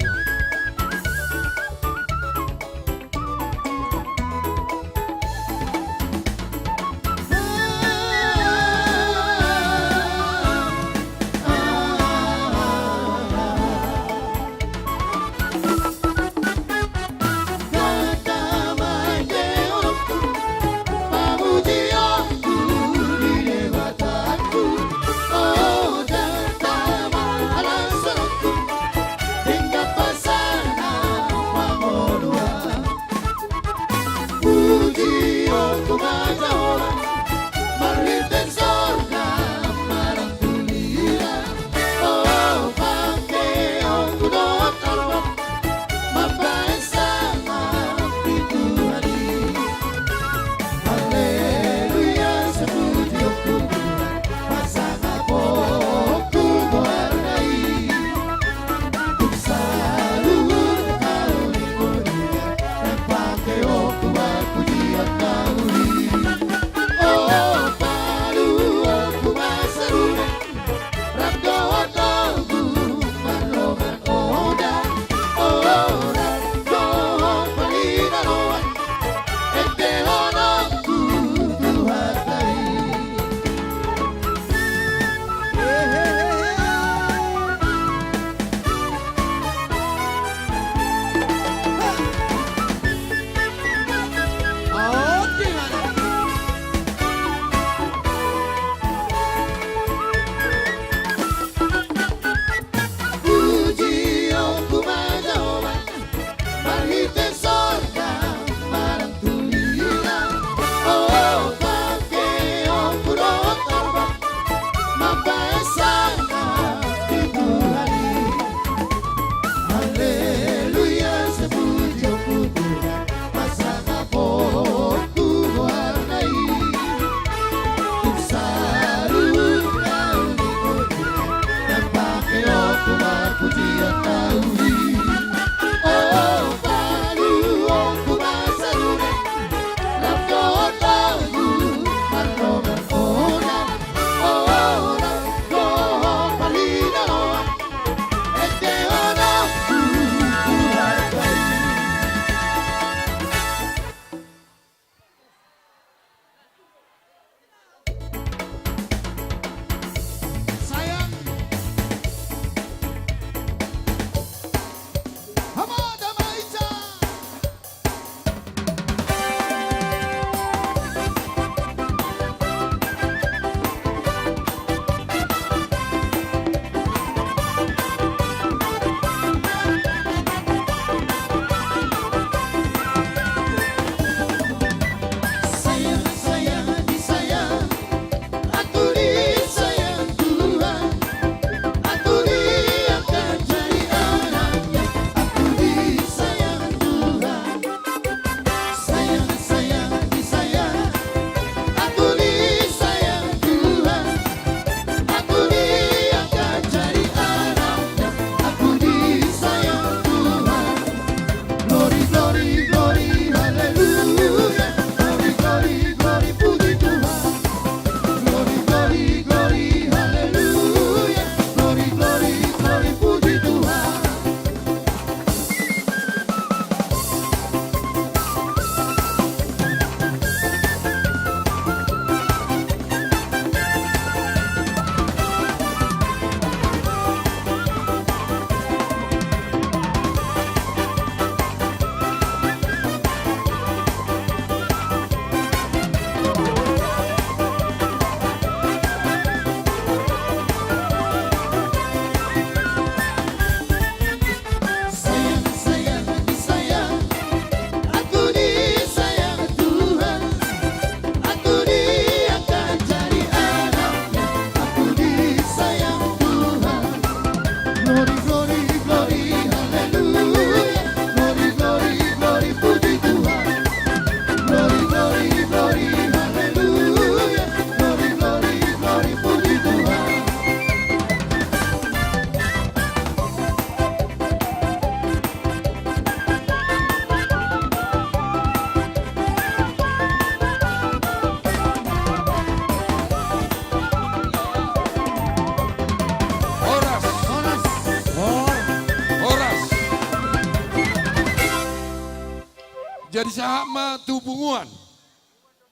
Jadi sahat ma tu punguan.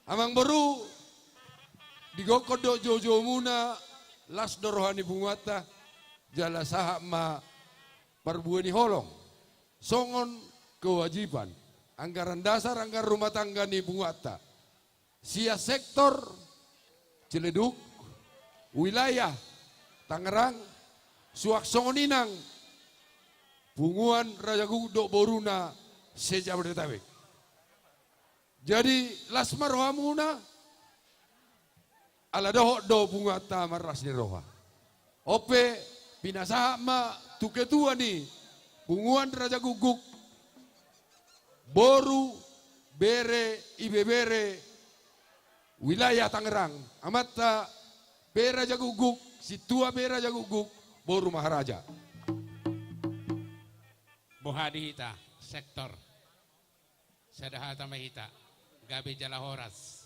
Amangboru, digokkon do joujoumuna las ni roha ni punguanta, jala sahat ma parbue ni holong songon kewajiban anggaran dasar anggaran rumah tangga ni punguanta. Sian sektor Ciledug, wilayah Tangerang, suang songon i nang punguan Raja Gukguk dohot boruna se-Jabodetabek. Jadi las ma rohamuna, ala dohot do punguanta marlas ni roha. On pe, pinasahat ma tu ketua ni punguan Raja Gukguk, boru, bere, ibebere, wilayah Tangerang, amanta B Raja Gukguk, sintua B Raja Gukguk, boru Maharaja. Boha di hita, sektor. Sada hata ma hita, gabe jala horas.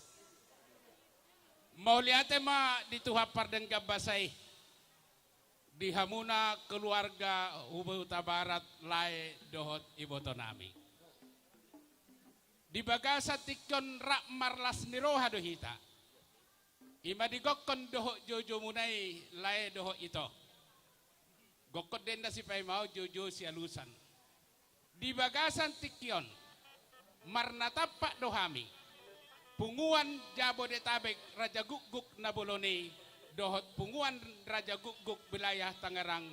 Mauliate ma di Tuhan pardenggan basa i, di hamuna keluarga Huta Barat, lae dohot ibotonami. Di bagasan tingki on rap marlas ni roha do hita. I ma digokkon dohot joujoumuna i, lae dohot ito. Gokkon do inna sipaimaon, joujou sialusan. Di bagasan tingki on, marnatampak do hami, punguan Jabodetabek Raja Gukguk na bolon i, dohot punguan Raja Gukguk wilayah Tangerang,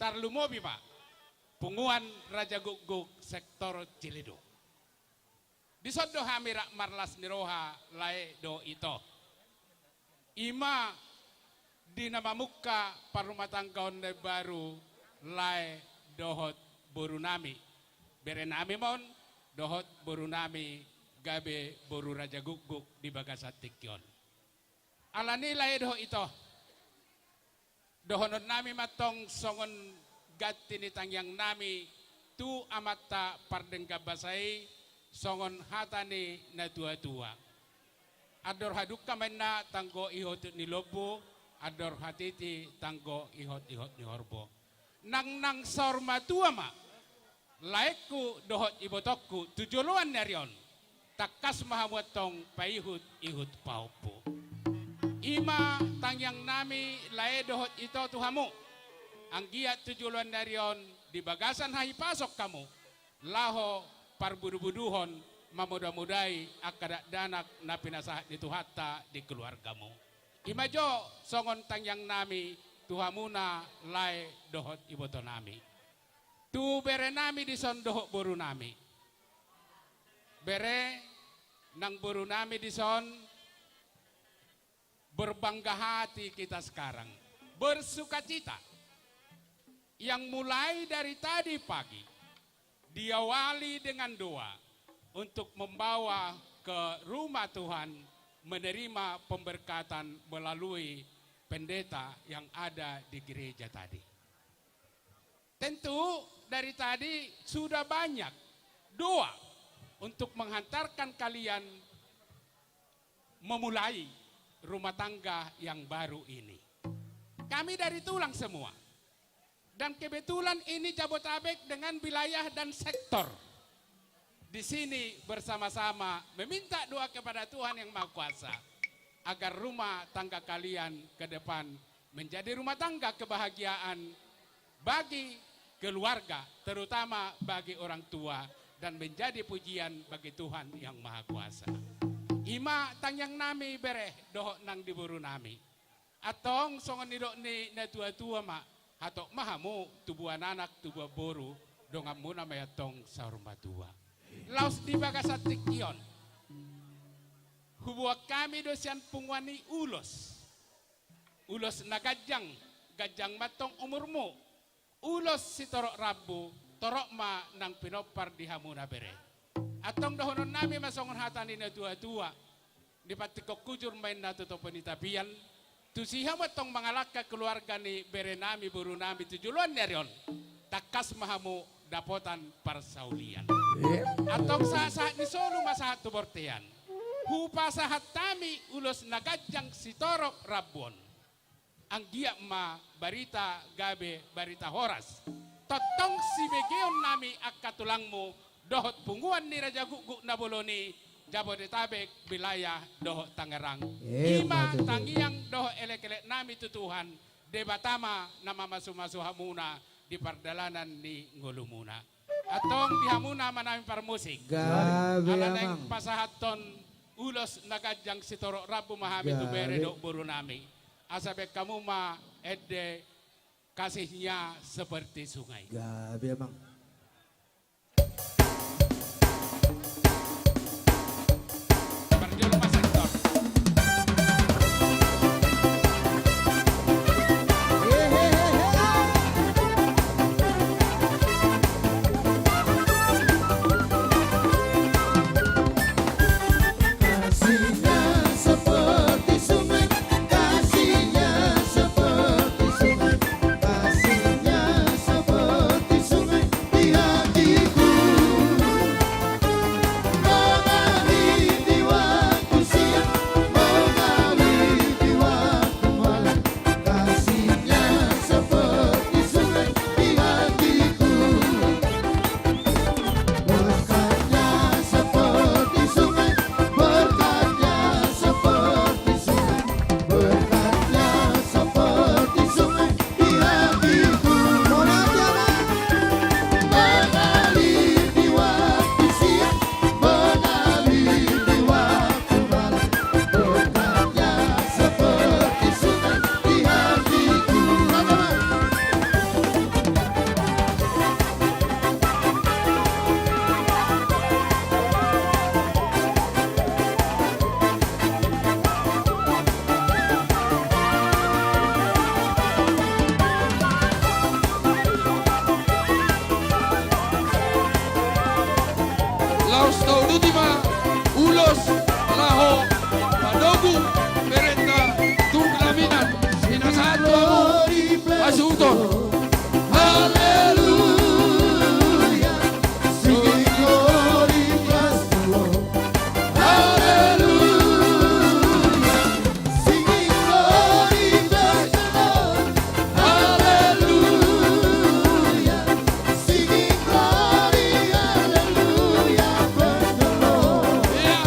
tarlumobi ma punguan Raja Gukguk sektor Ciledug. Dison do hami rap marlas ni roha, lae dohot ito. I ma di na mamungka parrumatanggaon na imbaru, lae dohot borunami. Berenami ma on dohot borunami gabe boru Raja Gukguk di bagasan tingki on. Alani i, lae dohot ito, dohononnami ma tong songon ganti ni tangiangnami tu amanta pardenggan basa i, songon hata ni natuatua. Andor hadungka ma inna tanggo ihotihot ni lombu, andor hatiti tanggo ihotihot ni horbo. Nangnang saur matua ma laengku dohot ibotongku tu joloan ni ari on, tangkas ma hamu antong paihutihut pahompu. I ma tangiangnami, lae dohot ito, tu hamu. Anggiat tu joloan ni ari on di bagasan hahipason hamu, laho parbudubuduhon, mamodamodai angka dakdanak na pinasahat ni Tuhanta di keluargamu. I ma jo songon tangiangnami tu hamuna, lae dohot ibotonami. Tu berenami dison dohot borunami. Bere nang borunami dison, berbangga hati kita sekarang, bersukacita, yang mulai dari tadi pagi diawali dengan doa untuk membawa ke rumah Tuhan, menerima pemberkatan melalui pendeta yang ada di gereja tadi. Tentu dari tadi sudah banyak doa untuk menghantarkan kalian memulai rumah tangga yang baru ini. Kami dari Tulang semua. Dan kebetulan ini Jabodetabek dengan wilayah dan sektor di sini bersama-sama meminta doa kepada Tuhan Yang Maha Kuasa agar rumah tangga kalian ke depan menjadi rumah tangga kebahagiaan bagi keluarga, terutama bagi orang tua, dan menjadi pujian bagi Tuhan Yang Maha Kuasa. I ma tangiangnami, bere dohot nang di borunami. Antong songon nidok ni natuatua ma, hatop ma hamu tubuan anak, tubuan boru, donganmuna ma i antong saur matua. Laos di bagasan tingki on, huboan hami do sian punguan i ulos. Ulos na ganjang, ganjang ma antong umurmu. Ulos sitorop rambu, torop ma nang pinompar di hamuna, bere. Antong dohononnami ma songon hata ni natuatua: Dipantikhon hujur ma inna tu topi ni tapian, tusi hamu antong mangalangka keluarga ni berenami, borunami tu joloan ni ari on, tangkas ma hamu dapotan parsaulian. Antong sahatsahat ni solu ma sahat tu bontean. Hupasahat hami ulos na ganjang sitorop rambu on. Anggiat ma barita gabe barita horas. Tongtong sibegeonnami angka tulangmu dohot punguan ni Raja Gukguk na bolon i, Jabodetabek, wilayah dohot Tangerang. Ima tutu. Tangiang dohot elekelek nami tu Tuhan, Debata ma na mamasumasu hamuna di pardalanan ni ngolumuna. Antong di hamuna ma nami parmusik. Gabe, ala naeng pasahathon ulos na ganjang sitorop rambu ma hami tu bere dohot boru nami. Asa baen hamu ma ende Kasihnya Seperti Sungai. Gabe, amang. Laos tauduti ma ulos laho padomu berenta tu pelaminan. Sinasahat tu hamu hasuhuton. Haleluya. Singing glory, praise the Lord. Haleluya. Singing glory, praise the Lord. Haleluya. Singing glory, haleluya, praise the Lord. Amen.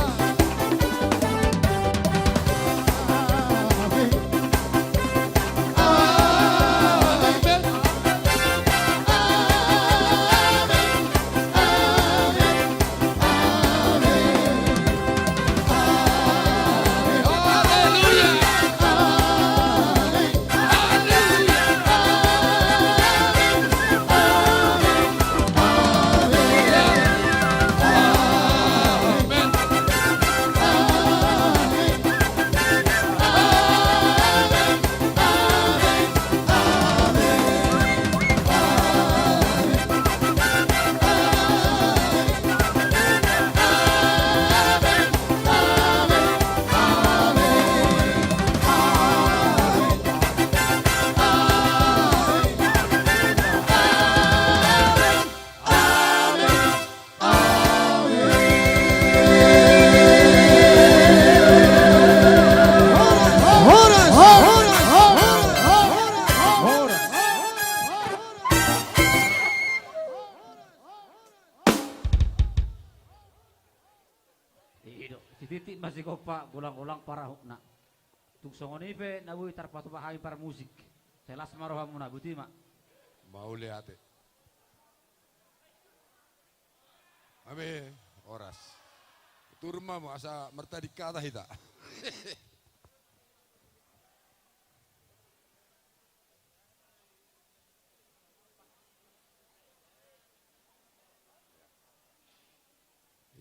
I do, sititik ma sigompa, golang-golang parahutna. Tung songon i pe na boi tarpatupa hami parmusik. Sai las ma rohamuna, boti ma. Mauliate. Ame, horas. Turun ma hamu asa martading hata hita.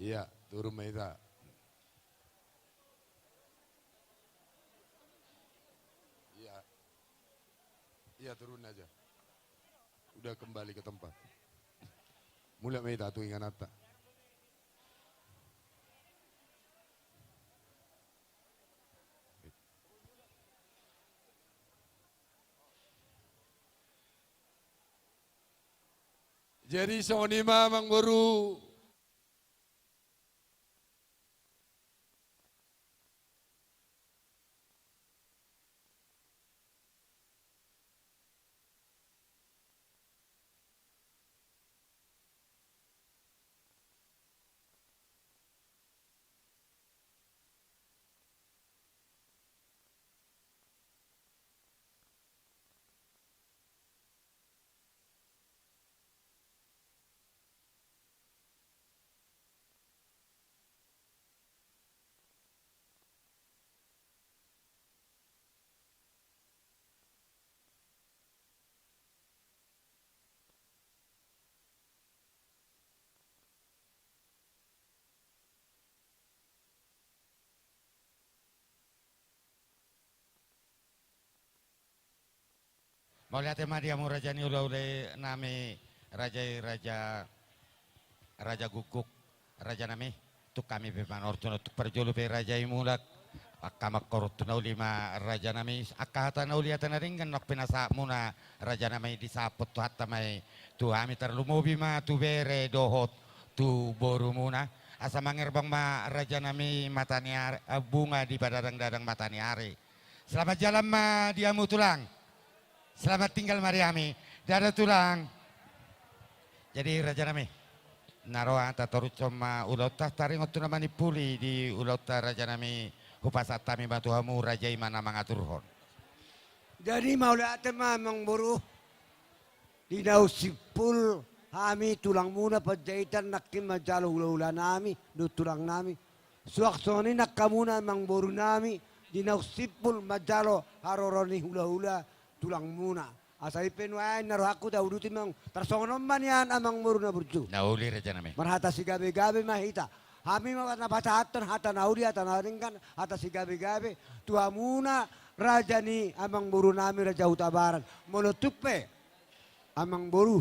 Iya, turun ma hita. Iya. Iya, turun aja. Udah kembali ke tempat. Mulak ma hita tu ingananta. Jadi songon i ma, amang boru. Mauliate ma di hamu raja ni hulahula nami, raja i raja, raja guguk, raja nami. Tung hami pe manortor on, tung parjolo pe raja i mulak. Angka mangkorhon tu na uli ma raja nami, angka hata na uli hata na denggan naung pinasahatmuna raja nami, disahaphon Tuhanta ma i tu hami, tarlumobi ma tu bere dohot tu borumuna. Asa mangerbang ma raja nami mata ni ari, eh, bunga di padadang-dadang mata ni ari. Selamat jalan ma di hamu tulang. Selamat tinggal ma di hami. Dadah tulang. Jadi raja nami, na ro hata tarushon ma ulaonta, taringot tu na manimpuli di ulaonta raja nami, hupasahat hami ma tu hamu, raja i ma na mangaturhon. Jadi mauliate ma amang boru. Di naung simpul hami tulangmuna Panjaitan nangkin manjalo hulahula nami dohot tulang nami. Suang songon i nang hamuna amang boru nami, di naung simpul manjalo haroro ni hulahula tulangmuna. Asa i pe nuaeng na rohangku tauduti ma, tarsongon on ma nian amang boru na burju. Na uli raja nami. Marhata sigabe-gabe ma hita. Hami ma na pasahathon hata na uli, hata na denggan, hata sigabe-gabe tu hamuna raja ni amang boru nami raja Hutabarat. Molo tung pe amang boru,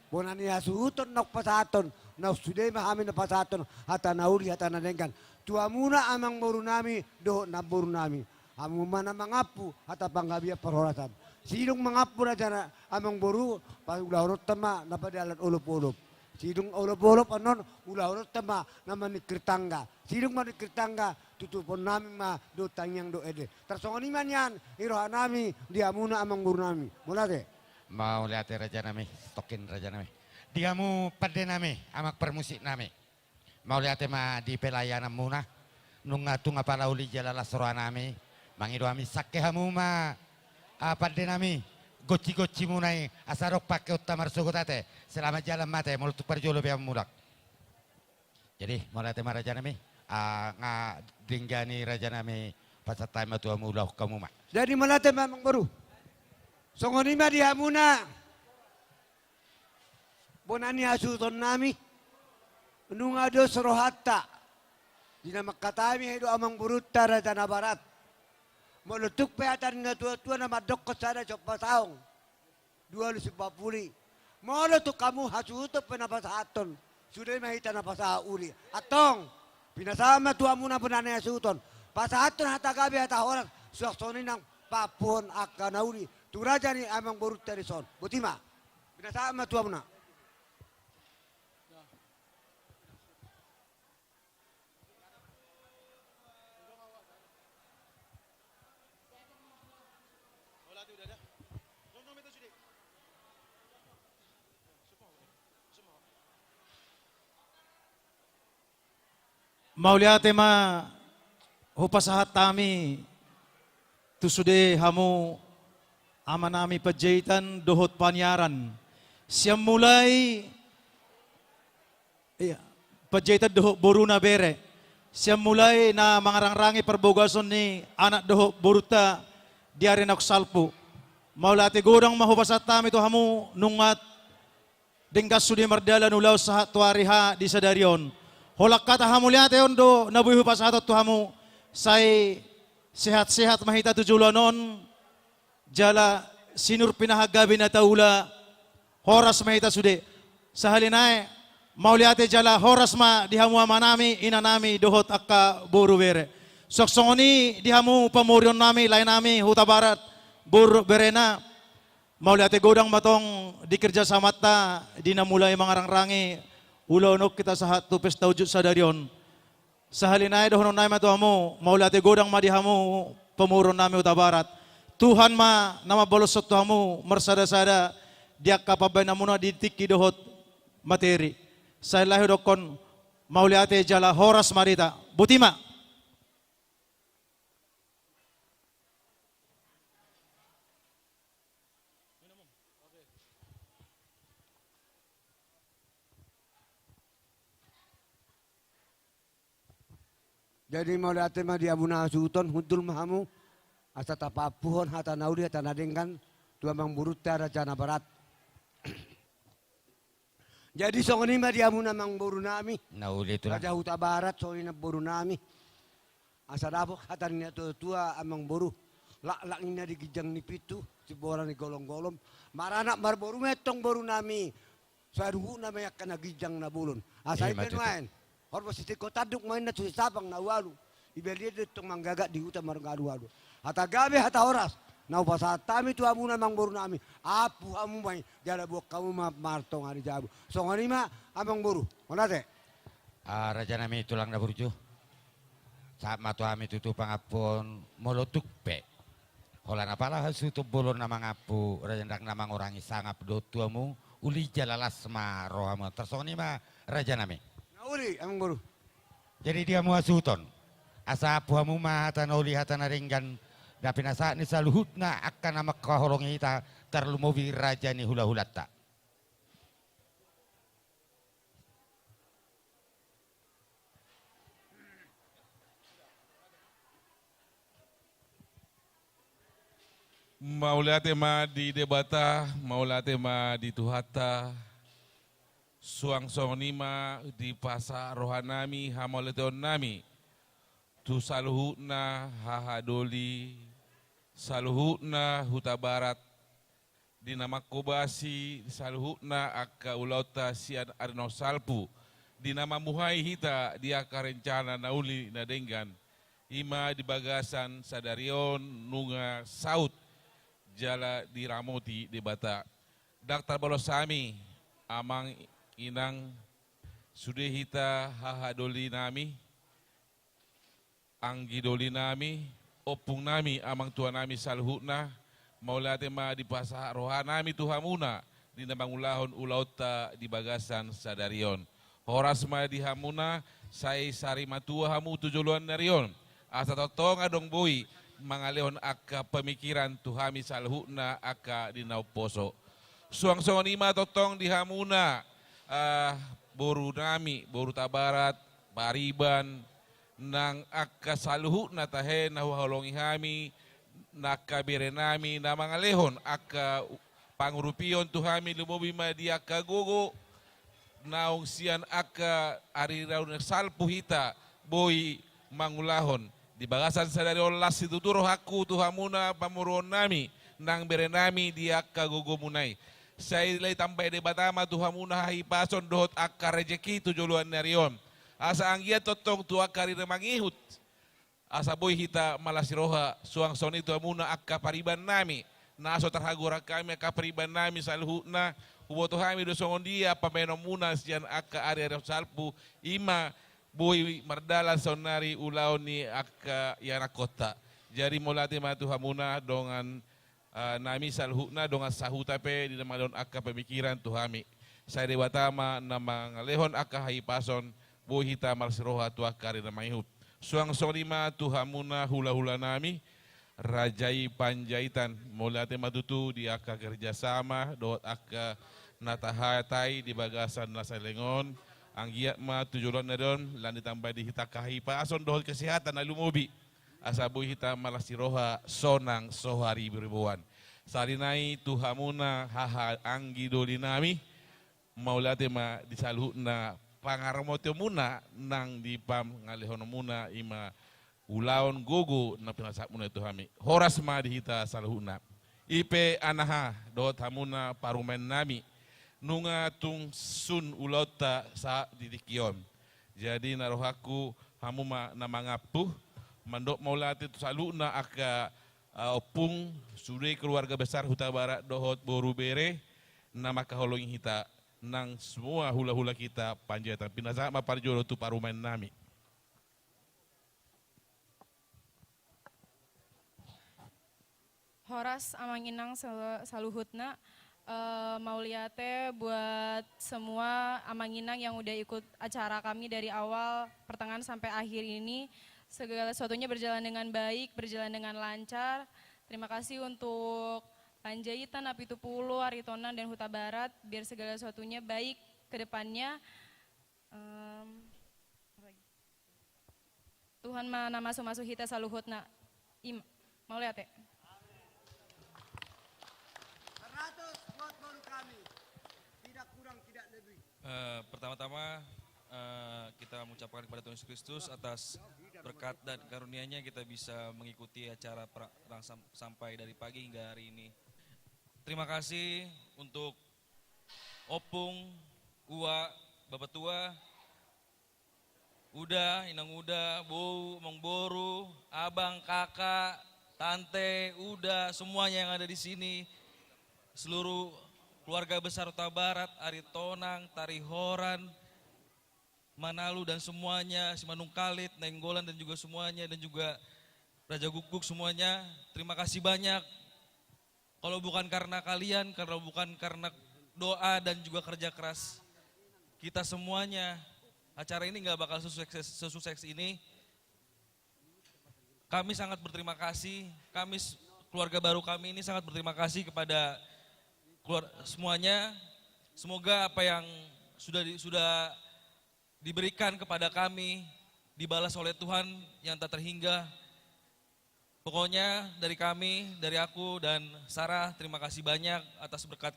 bona ni hasuhuton naung pasahathon, naung sude ma hami na pasahathon hata na uli, hata na denggan tu hamuna amang boru nami dohot namboru nami. Hamu ma na mangampu hata panggabean parhorasan. Sidung mangampu raja na amang boru, paulahononta ma na padalan olop-olop. Sidung olop-olop annon, ulahononta ma na maningkir tangga. Sidung maningkir tangga, tutupon nami ma dohot tangiang dohot ende. Tarsongon i ma nian i roha nami di hamuna amang boru nami. Mauliate. Mauliate raja nami, tongkin raja nami. Di hamu pande nami, amang parmusik nami. Mauliate ma di pelayananmuna. Nunga tung apala uli jala las roha nami mangido hami, sangke hamu ma, ah, pande nami, gonsi-gonsimuna i, asa adong pangkeonta marsogot ate. Selamat jalan ma ate, molo tung parjolo pe hamu mulak. Jadi mauliate ma raja nami, ah, nga denggan i raja nami, pasahat hami ma tu hamu, ulahon hamu ma. Jadi mauliate ma amang boru. Songon i ma di hamuna bona ni hasuhuton nami, nunga dos rohanta di na mangkatai hami, i do amang borunta raja na barat. Molo tung pe hata ni na tua-tua na mandokkon sada somba saong, dua uli somba puli. Molo tung hamu hasuhuton pe na pasahathon, sude ma hita na pasahat uli. Antong, pinasahat ma tu hamuna bona ni hasuhuton. Pasahathon hata gabe, hata horas, suang songon i nang paampuhon angka na uli tu raja ni amang borunta dison. Boti ma. Pinasahat ma tu hamuna. Mauliate ma hupasahat hami tu sude hamu amanami Panjaitan dohot Paniaran. Sian mulai, iya, Panjaitan dohot boruna bere. Sian mulai na mangarangrangi parbogason ni anak dohot borunta di ari naung salpu. Mauliate godang ma hupasahat hami tu hamu nunga denggan sude mardalan ulaon sahat tu ari H di sadari on. Holan hata hamauliateon do na boi hupasahathon tu hamu, sai sehat-sehat ma hita tu joloan on, jala sinur pinahan gabe na taula, horas ma hita sude. Sahali nai, mauliate jala horas ma di hamu amanami, inanami, dohot angka boru bere. Suang songon i di hamu pamoruonnami, laenami Hutabarat, boru berena. Mauliate godang ma tong di kerjasamanta di na mulai mangarangrangi ulaon on hita sahat tu pesta unjuk sadari on. Sahali nai dohononnami ma tu hamu, mauliate godang ma di hamu pamoruonnami Hutabarat. Tuhan ma na mambaloshon tu hamu marsadasada di angka pambahenanmuna di tingki dohot materi. Sai lae hudokkon mauliate jala horas ma di hita. Boti ma. Jadi mauliate ma di hamuna hasuhuton, hundul ma hamu asa tapaampuhon hata na uli, hata na denggan tu amang borunta raja na barat. Jadi songon i ma di hamuna amang borunami. Na uli tulang. Raja Hutabarat, songon i namborunami. Asa dapot hata ni na tua-tua amang boru. Laklak ninna di ginjang ni pintu, Siboran ni golom-golom, maranak marboru ma i tong boru nami. Saluhutna ma i angka na ginjang na bolon. Asa i ma tutu. Nuaeng. Horbo sitingko tanduk ma inna tu sisapang na ualu. Ibalian do tong manggagat di huta marngalu-alu. Hata gabe hata horas. Na hupasahat hami tu hamuna amangboru nami. Ampu hamu ma i jala boan hamu ma martonga ni jabu. Songon i ma amangboru. Mauliate. Ah, raja nami tulang na burju. Sahat ma tu hami tutu pangampuon molo tung pe. Holan apala hasuhuton bolon na mangampu, raja ndang na mangurangi sangap dohot tu hamu, uli jala las ma rohamu. Tarsongon i ma raja nami. Na uli, amangboru. Jadi di hamu hasuhuton. Asa ampu hamu ma hata na uli hata na denggan, na pinasahat ni saluhutna angka na mangkaholongi hita tarlumobi raja ni hula-hulanta. Mauliate ma di Debata, mauliate ma di Tuhanta. Suang songon i ma dipasahat roha nami hamauliateon nami tu saluhutna hahadoli, saluhutna Hutabarat, di na mangkobasi saluhutna angka ulaonta sian ari na salpu, di na mamuhai hita di angka rencana na uli na denggan, i ma di bagasan sadari on nunga saut jala diramoti Debata. Ndang tarbalos hami, amang inang, sude hita hahadoli nami, anggi doli nami, ompung nami, amang tua nami saluhutna, mauliate ma dipasahat roha nami tu hamuna, di na mangulahon ulaonta di bagasan sadari on. Horas ma di hamuna, sai sari matua hamu tu joloan ni ari on. Asa tongtong adong boi mangalehon angka pamikiran tu hami saluhutna angka di na umposo. Suang songon i ma tongtong di hamuna, ah, boru nami, boru Tabarat, pariban, nang angka saluhutna tahe na huhaholongi hami, na angka bere nami, na mangalehon angka pangurupion tu hami, lumobi ma di angka gogo, naung sian angka ari na salpu hita boi mangulahon. Di bagasan sadari on las situtu rohangku tu hamuna pamoruon nami, nang bere nami di angka gogomuna i. Sai ditambai Debata ma tu hamuna hahipason dohot angka rejeki tu joloan ni ari on. Asa anggiat tongtong tu angka ari na mangihut, asa boi hita malas ni roha, suang songon i tu hamuna angka pariban nami, na so tarhagoran hami angka pariban nami saluhutna, huboto hami do songon dia pambaenonmuna sian angka ari-ari na salpu, i ma boi mardalan saonnari ulaon ni angka ianakhonta. Jadi mauliate ma tu hamuna dongan ah, nami saluhutna dongan sahuta pe di na mangalehon angka pamikiran tu hami. Sai Debata ma na mangalehon angka hahipason, boi hita malas ni roha tu angka ari na mangihut. Suang songon i ma tu hamuna hula-hula nami, Raja i Panjaitan, mauliate ma tutu di angka kerjasama dohot angka na tahatai di bagasan na saleleng on, anggiat ma tu joloan ni ari on, lan ditambai di hita angka hahipason dohot kesehatan na lumobi. Asa boi hita malas ni roha sonang so hariboriboan. Sari nai tu hamuna haha anggi doli nami, mauliate ma di saluhutna pangaramotionmuna nang di pangalehonmuna i ma ulaon gogo na pinasahatmuna i tu hami. Horas ma di hita saluhutna. I pe anaha dohot hamuna parumaen nami, nunga tung sun ulaonta sahat di tingki on. Jadi na rohangku hamu ma na mangampu, mandok mauliate tu saluhutna angka, ah, ompung, sude keluarga besar Hutabarat dohot boru bere na mangkaholongi hita nang semua hula-hula hita Panjaitan. Pinasahat ma parjolo tu parumaen nami. Horas amang inang sel-, saluhutna. Eh, mauliate buat semua amang inang yang udah ikut acara kami dari awal, pertengahan sampai akhir ini. Segala sesuatunya berjalan dengan baik, berjalan dengan lancar. Terima kasih untuk Panjaitan, Napitupulu, Aritonang, dan Hutabarat. Biar segala sesuatunya baik ke depannya. Em, apa lagi? Tuhan ma na mamasu-masu hita saluhutna. I ma. Mauliate. Seratus buat boru kami. Tidak kurang, tidak lebih. Eh, pertama-tama, eh, kita mengucapkan kepada Tuhan Yesus Kristus atas berkat dan karunia-Nya kita bisa mengikuti acara pra-, perang sam-, sampai dari pagi hingga hari ini. Terima kasih untuk Opung, Uwa, Bapak Tua, Uda, Inang Uda, Bou, Amang Boru, Abang, Kakak, Tante, Uda, semuanya yang ada di sini, seluruh keluarga besar Hutabarat, Aritonang, Tarihoran, Manalu dan semuanya, Simanungkalit, Nainggolan dan juga semuanya, dan juga Raja Gukguk semuanya. Terima kasih banyak. Kalau bukan karena kalian, kalau bukan karena doa dan juga kerja keras kita semuanya, acara ini nggak bakal sesukses, sesukses ini. Kami sangat berterima kasih, kami s-, keluarga baru kami ini sangat berterima kasih kepada keluar-, semuanya. Semoga apa yang sudah di-, sudah diberikan kepada kami dibalas oleh Tuhan yang tak terhingga. Pokoknya dari kami, dari aku dan Sarah, terima kasih banyak atas berkat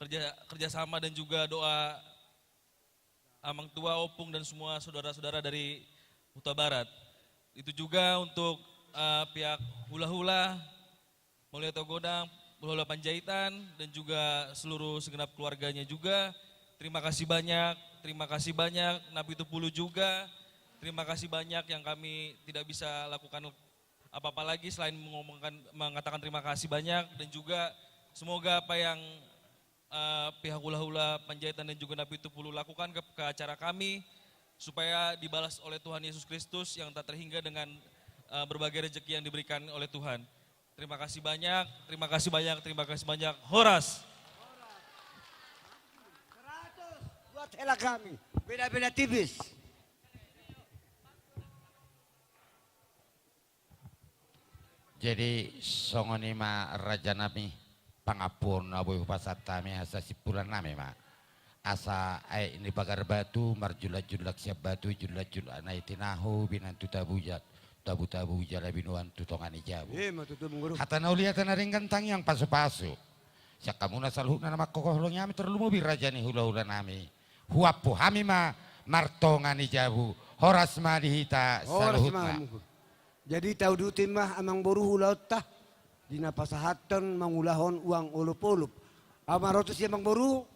kerja, kerjasama dan juga doa Amang Tua, Opung, dan semua saudara-saudara dari Hutabarat. Itu juga untuk, eh, pihak hula-hula, Mauliate Godang, hula-hula Panjaitan, dan juga seluruh segenap keluarganya juga. Terima kasih banyak, terima kasih banyak, Napitupulu juga. Terima kasih banyak yang kami tidak bisa lakukan apa-apa lagi selain mengomongkan, mengatakan terima kasih banyak, dan juga semoga apa yang, eh, pihak hula-hula Panjaitan dan juga Napitupulu lakukan ke, ke acara kami, supaya dibalas oleh Tuhan Yesus Kristus yang tak terhingga dengan, eh, berbagai rezeki yang diberikan oleh Tuhan. Terima kasih banyak, terima kasih banyak, terima kasih banyak. Horas. Seratus buat hela kami. Beda-beda tipis. Jadi, songon i ma raja nami, pangampuon na boi hupasahat hami asa simpulan nami ma. Asa aek ni pagar batu, marjulak-julak sian batu, julak-julak na i tinahu, binan tu tabu ja-, tabu-tabu jala binoan tu tonga ni jabu. Ima tutu, Amang Boru. Hata na uli, hata na denggan, tangiang pasu-pasu. Sian hamuna saluhutna na mangkokoholongi hami, tarlumobi raja ni hula-hula nami. Huampu hami ma martonga ni jabu. Horas ma di hita saluhutna. Horas ma, Amang Boru. Jadi tauduti ma, Amang Boru, ulaonta di na pasahathon mangulahon uang olop-olop. Ahu ma ro tusi, Amang Boru.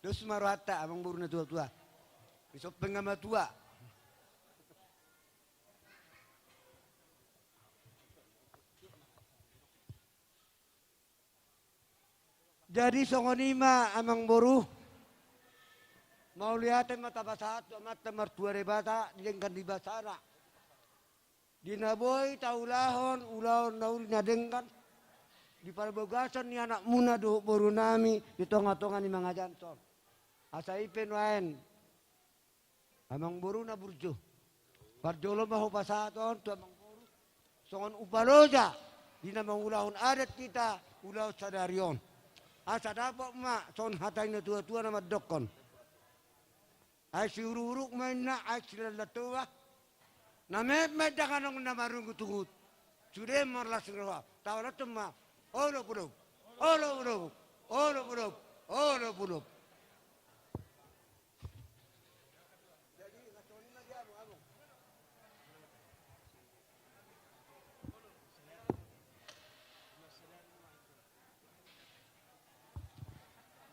Dos ma rohanta, Amang Boru na tua-tua. Di sompeng ma tua. Jadi songon i ma, Amang Boru, mauliate ma tapasahat tu Amanta Martua Debata, didenggan di basana. Di na boi taulahon ulaon na uli na denggan, di parbagason ni anakmuna dohot boru nami di tonga-tonga ni mangajanson. Asa i pe nuaeng, Amang Boru na burju, parjolo ma hupasahat on tu Amang Boru songon upa loja di na mangulahon adat hita ulaon sadari on. Asa dapot ma songon hata ni na tua-tua na mandokkon: Aek siuruk-uruk ma inna, aek silanlan toba. Na metmet dang adong na marungut-ungut, sude marlas ni roha. Taulakhon ma: Olop-olop, olop-olop, olop-olop, olop-olop.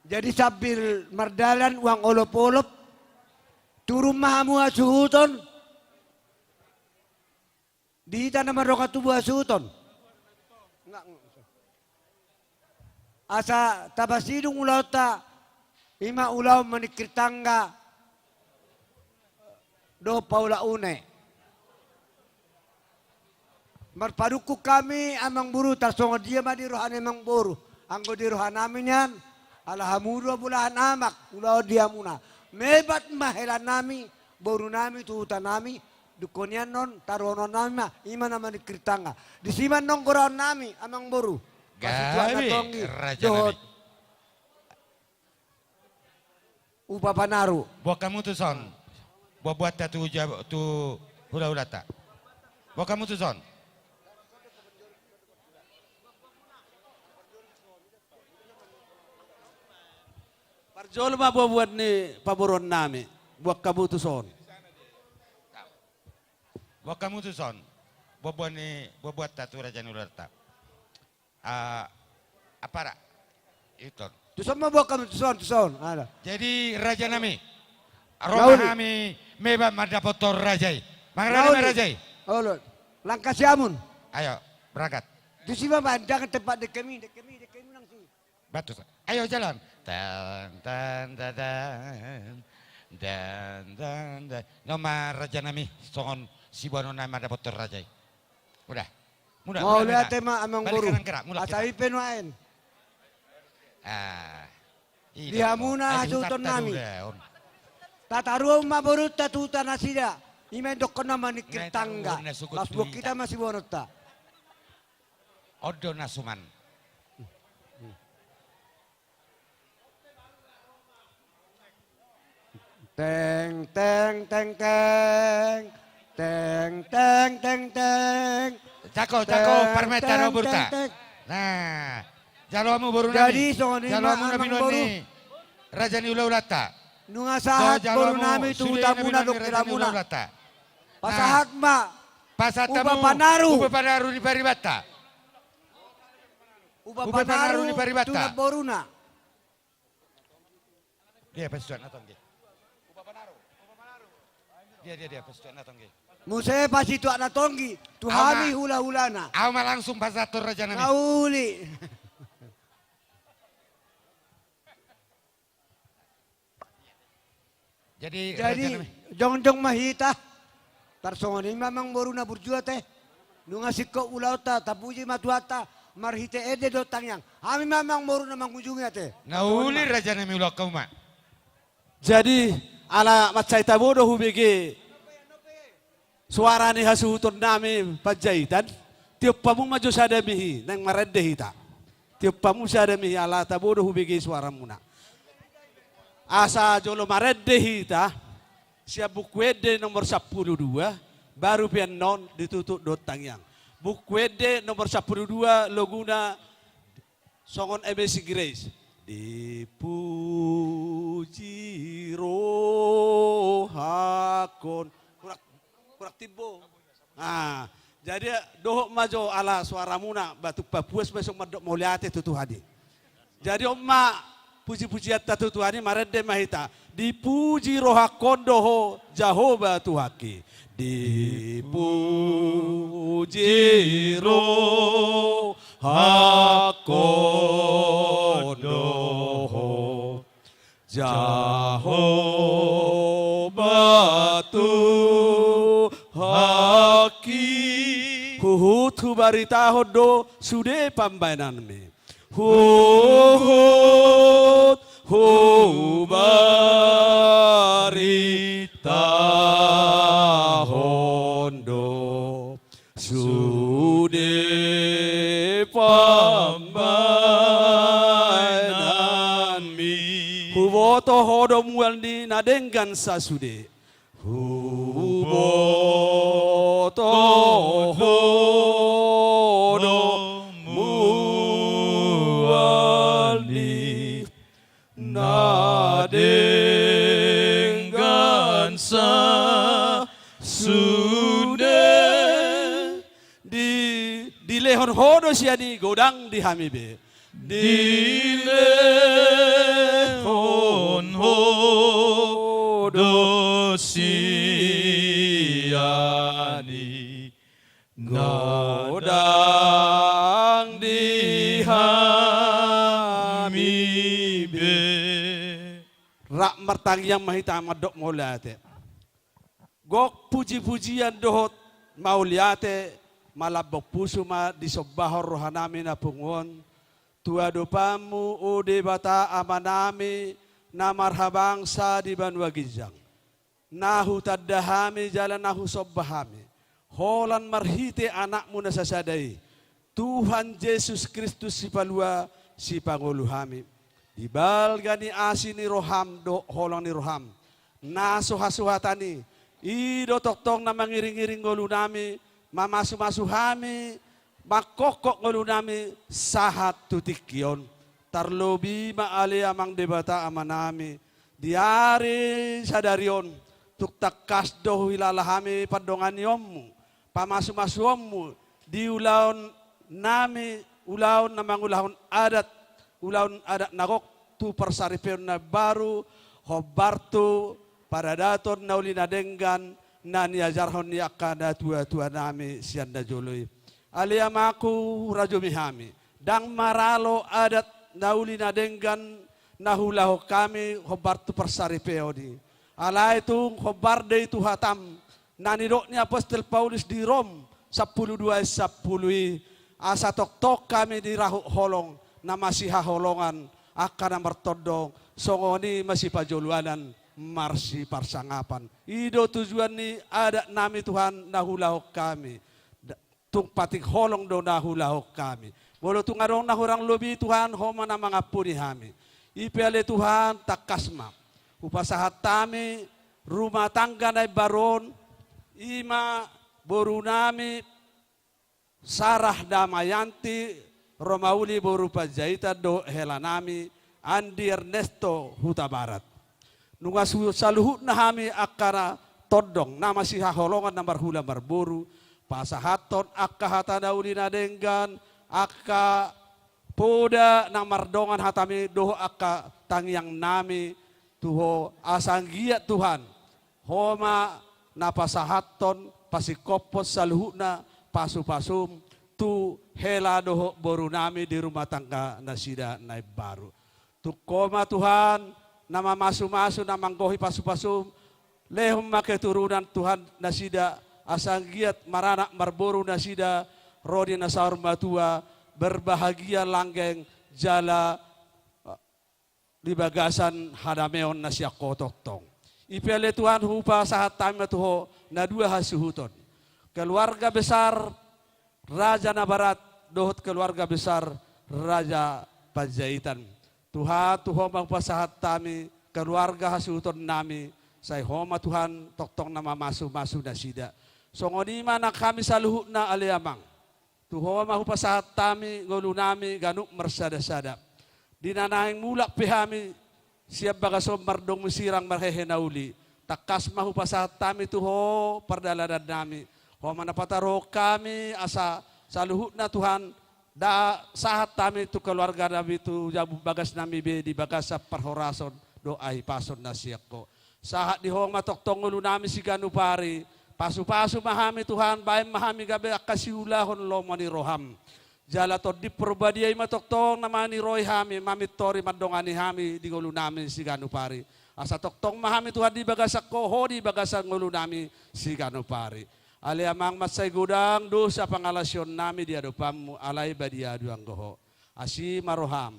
Jadi sambil mardalan uang olop-olop, turun ma hamu hasuhuton. Di hita na mardongan tubu hasuhuton. Asa tapasidung ulaonta, ima ulaon maningkir tangga dohot paulak une. Marpadungkun hami, Amang Boru, tarsongon dia ma di roha ni Amang Boru. Anggo di roha nami nian, ala hamu do bolahan amak, ulaon di hamuna. Mebat ma hela nami, boru nami, tu huta nami, dungkon i annon taruhonon nami ma, ima na maningkir tangga. Disi ma annon goraon nami, Amang Boru. Gabe, Pasituak na tonggi, raja nami, dohot upa panaru. Boan hamu tuson. Buat-buatta tu ja-, tu hula-hulata. Boan hamu tuson. Parjolo ma buat-buat ni pamoruon nami. Boan hamu tuson. Boan hamu tuson. Buat-buat ni, buat-buatta tu raja ni hulata. Ah, apa ra? Iton. Tuson ma buat kami, tuson, tuson. Ada. Jadi, raja nami, ro ma hami memang mandapothon raja i. Mangarade ma raja i. Olo. Langkasi hamu. Ayo, berangkat. Tusi ma, Bang, jangan tempat dekat mi, dekat mi, dekat mi langsung. Batus. Ayo jalan. Tan, tan, tan, tan. Dan, dan, dan. Nunga ma raja nami, songon siboanon nami mandapothon raja i. Udah. Mauliate ma, amangboru. Asa i pe nuaeng. Ah. Di hamuna hasuhuton nami. Tataruhon ma borunta tu huta nasida. I ma indokkonna maningkir tangga. Las buat hita ma siboanonta. On do na suman. Teng, teng, teng, teng. Teng, teng, teng, teng. Jako, jako, parmenta do borunta. Nah, jalo hamu boru nami. Jadi, songon i ma, amangboru. Jalo hamu na binoan ni raja ni hula-hulanta. Nunga sahat boru nami tu hutamuna, dohot raja ni hula-hulanta. Pasahat ma. Pasahat hamu upa panaru. Upa panaru ni paribanta. Upa panaru ni paribanta. Tu namboruna. Dia, pasituak na tonggi. Dia, dia, dia, pasituak na tonggi. Muse pasituak na tonggi. Tu hami hula-hulana. Ahu ma langsung pasahat tu raja nami. Nauli. Jadi, jadi, raja nami, jongjong ma hita. Tarsongon i ma, amangboru, na burju ate. Nunga singkop ulaonta, tapuji ma Tuhanta marhite ende dohot tangiang. Hami ma, amangboru, na mangujungi ate. Nauli, raja nami, ulaon hamu ma. Jadi, ala mansai tabo do hubege soara ni hasuhuton nami Panjaitan, tiop hamu ma jo sada mihi, naeng marende hita. Tiop hamu sada mihi, ala tabo do hubege soaramuna. Asa jolo marende hita, sian Buku Ende nomor sampulu dua, baru pe annon ditutup dohot tangiang. Buku Ende nomor sampulu dua, loguna songon Amazing Grace. Dipuji rohangkon. Kurang, kurang timbo. Nah, jadi dohot ma jo ala soaramuna, ba tung papuas ma songon mandok mauliate tu Tuhan i. Jadi on ma puji-pujianta tu Tuhan i, marende ma hita. Dipuji rohangkon do Ho Jahowa Tuhanki. Dipuji rohangkon do Ho Jahowa Tuhanki. Huhut hubaritahon do sude pambahenanmi. Huhut hubaritahon do sude pambahenanmi. Huboto ho do mual ni na denggan sasude. Huboto ho do mual ni na denggan sasude. Di, dilehon ho do sian i godang di hami be. Dilehon ho do sian i godang di hami be. Rap martangiang ma hita mandok mauliate. Gok puji-pujian dohot mauliate, malambok pusu ma disombahon rohanami na pungu on tu adopanmu, o Debata Amanami na marhabangsa di banua ginjang. Na hutanda hami jala na husomba hami holan marhite Anakmu na sasada i, Tuhan Jesus Kristus, Sipalua, Sipangolu hami. Di balga ni asi ni roham dohot holong ni roham na so hasuhatan i, i do tongtong na mangiring-iring ngolunami, mamasumasu hami, mangkophop ngolunami sahat tu tingki on. Tarlobi ma ale Amang Debata Amanami, di ari sadari on, tung tangkas do huhilala hami pandonganionmu, pamasumasuonmu di ulaonnami ulaon na mangulahon adat, ulaon adat na gok tu parsaripeon na baru, hombar tu paradaton na uli na denggan, na niajarhon ni angka natuatua nami sian na jolo i. Ale amangku, hurajumi hami. Ndang maralo adat na uli na denggan na huulahon hami hombar tu parsaripeon i. Alai tung hombar do i tu hatam, na nidok ni apostel Paulus di Rom sampulu dua ayat sampulu i, asa tongtong hami dirahut holong na masihaholongan, angka na martondong, songon i ma sipajoloan marsiparsangapan. I do tujuan ni adat nami Tuhan na huulahon hami. Da-, tung patik holong do na huulahon hami. Molo tung adong na hurang lobi Tuhan, Ho ma na mangampuni hami. I pe ale Tuhan, tangkas ma hupasahat hami rumah tangga na imbaru on, i ma boru nami Sarah Damayanti Romauli boru Panjaitan dohot hela nami Andi Ernesto Hutabarat. Nunga su-, saluhutna hami angka na tondong na masihaholongan na marhula marboru, pasahathon angka hata na uli na denggan, angka poda na mardongan hatami dohot angka tangiang nami tu Ho, asa anggiat Tuhan, Ho ma na pasahathon, pasingkophon saluhutna pasupasum tu hela dohot boru nami di rumah tangga nasida na imbaru. Tung Ho ma Tuhan na mamasumasu, na manggohi pasupasum, lehon ma keturunan Tuhan nasida, asa anggiat maranak marboru nasida, ro di na saur matua, berbahagia langgeng, jala di bagasan hadameon na sian Ho tongtong. I pe ale Tuhan hupasahat hami ma tu Ho na dua hasuhuton. Keluarga besar Raja Nabarat dohot keluarga besar Raja Panjaitan. Tuhan, tu Ho ma hupasahat hami keluarga hasuhuton nami, sai Ho ma Tuhan tongtong na mamasumasu nasida. Songon i ma nang hami saluhutna ale Amang. Tu Ho ma hupasahat hami ngolu nami ganup marsadasada. Di na naeng mulak pe hami sian bagas on mardomu sirang marhehe na uli, tangkas ma hupasahat hami tu Ho pardalanan nami. Ho ma na pataruhon hami asa saluhutna Tuhan, da sahat hami tu keluarga nami, tu jabu bagas nami be di bagasan parhorason dohot hahipason na sian Ho. Sahat di Ho ma tongtong ngolu nami siganup ari, pasupasu ma hami Tuhan, baen ma hami gabe angka siulahon lomo ni roham. Jala Tondi Porbadia i ma tongtong na maniroi hami, mamintori mandongani hami di ngolu nami siganup ari. Asa tongtong ma hami Tuhan di bagasan Ho, Ho di bagasan ngolu nami siganup ari. Ale Amang, mansai godang dosa pangalaosion nami di adopanmu, alai badia do anggo Ho. Asi ma roham.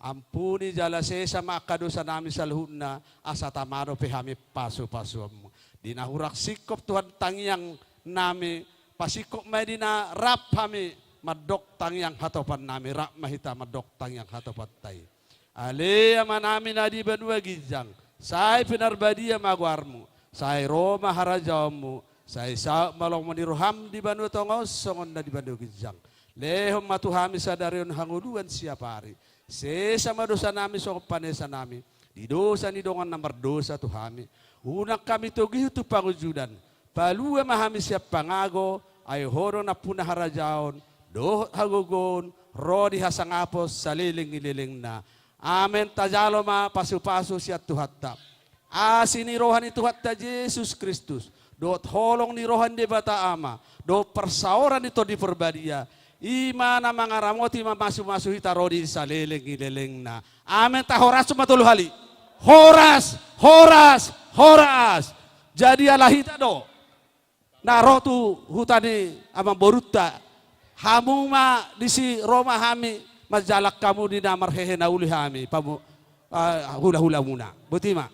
Ampuni jala sesa ma angka dosa nami saluhutna, asa tama dope hami pasupasuonmu. Di na hurang singkop Tuhan tangiang nami, pasingkop ma i di na rap hami mandok tangiang hatopan nami, rap ma hita mandok tangiang hatopanta i. Ale Ama nami na di banua ginjang, sai pinarbadia ma goarmu, sai ro ma harajaonmu, sai saut ma lomo ni roham di banua tonga on songon na di banua ginjang. Lehon ma tu hami sadari on hangoluan siapari. Sesa ma dosa nami songon panesa nami di dosa ni dongan na mardosa tu hami. Unang hami togihon tu pangunjunan. Palua ma hami sian pangago, ai Ho do nampuna harajaon dohot hagogoon, ro di hasangapon saleleng ni lelengna. Amen. Tajalo ma pasupasu sian Tuhanta. Asi ni roha ni Tuhanta Jesus Kristus, dohot holong ni roha ni Debata Ama, dohot parsaoran ni Tondi Porbadia, i ma na mangaramoti, mamasumasu hita ro di saleleng ni lelengna. Amen. Tahorashon ma tolu hali. Horas, horas, horas. Jadi ala hita do na ro tu huta ni amangborunta, hamu ma disi, ro ma hami manjalang hamu di na marhehe na uli hami, pamu-, ah, hulahulamuna. Boti ma.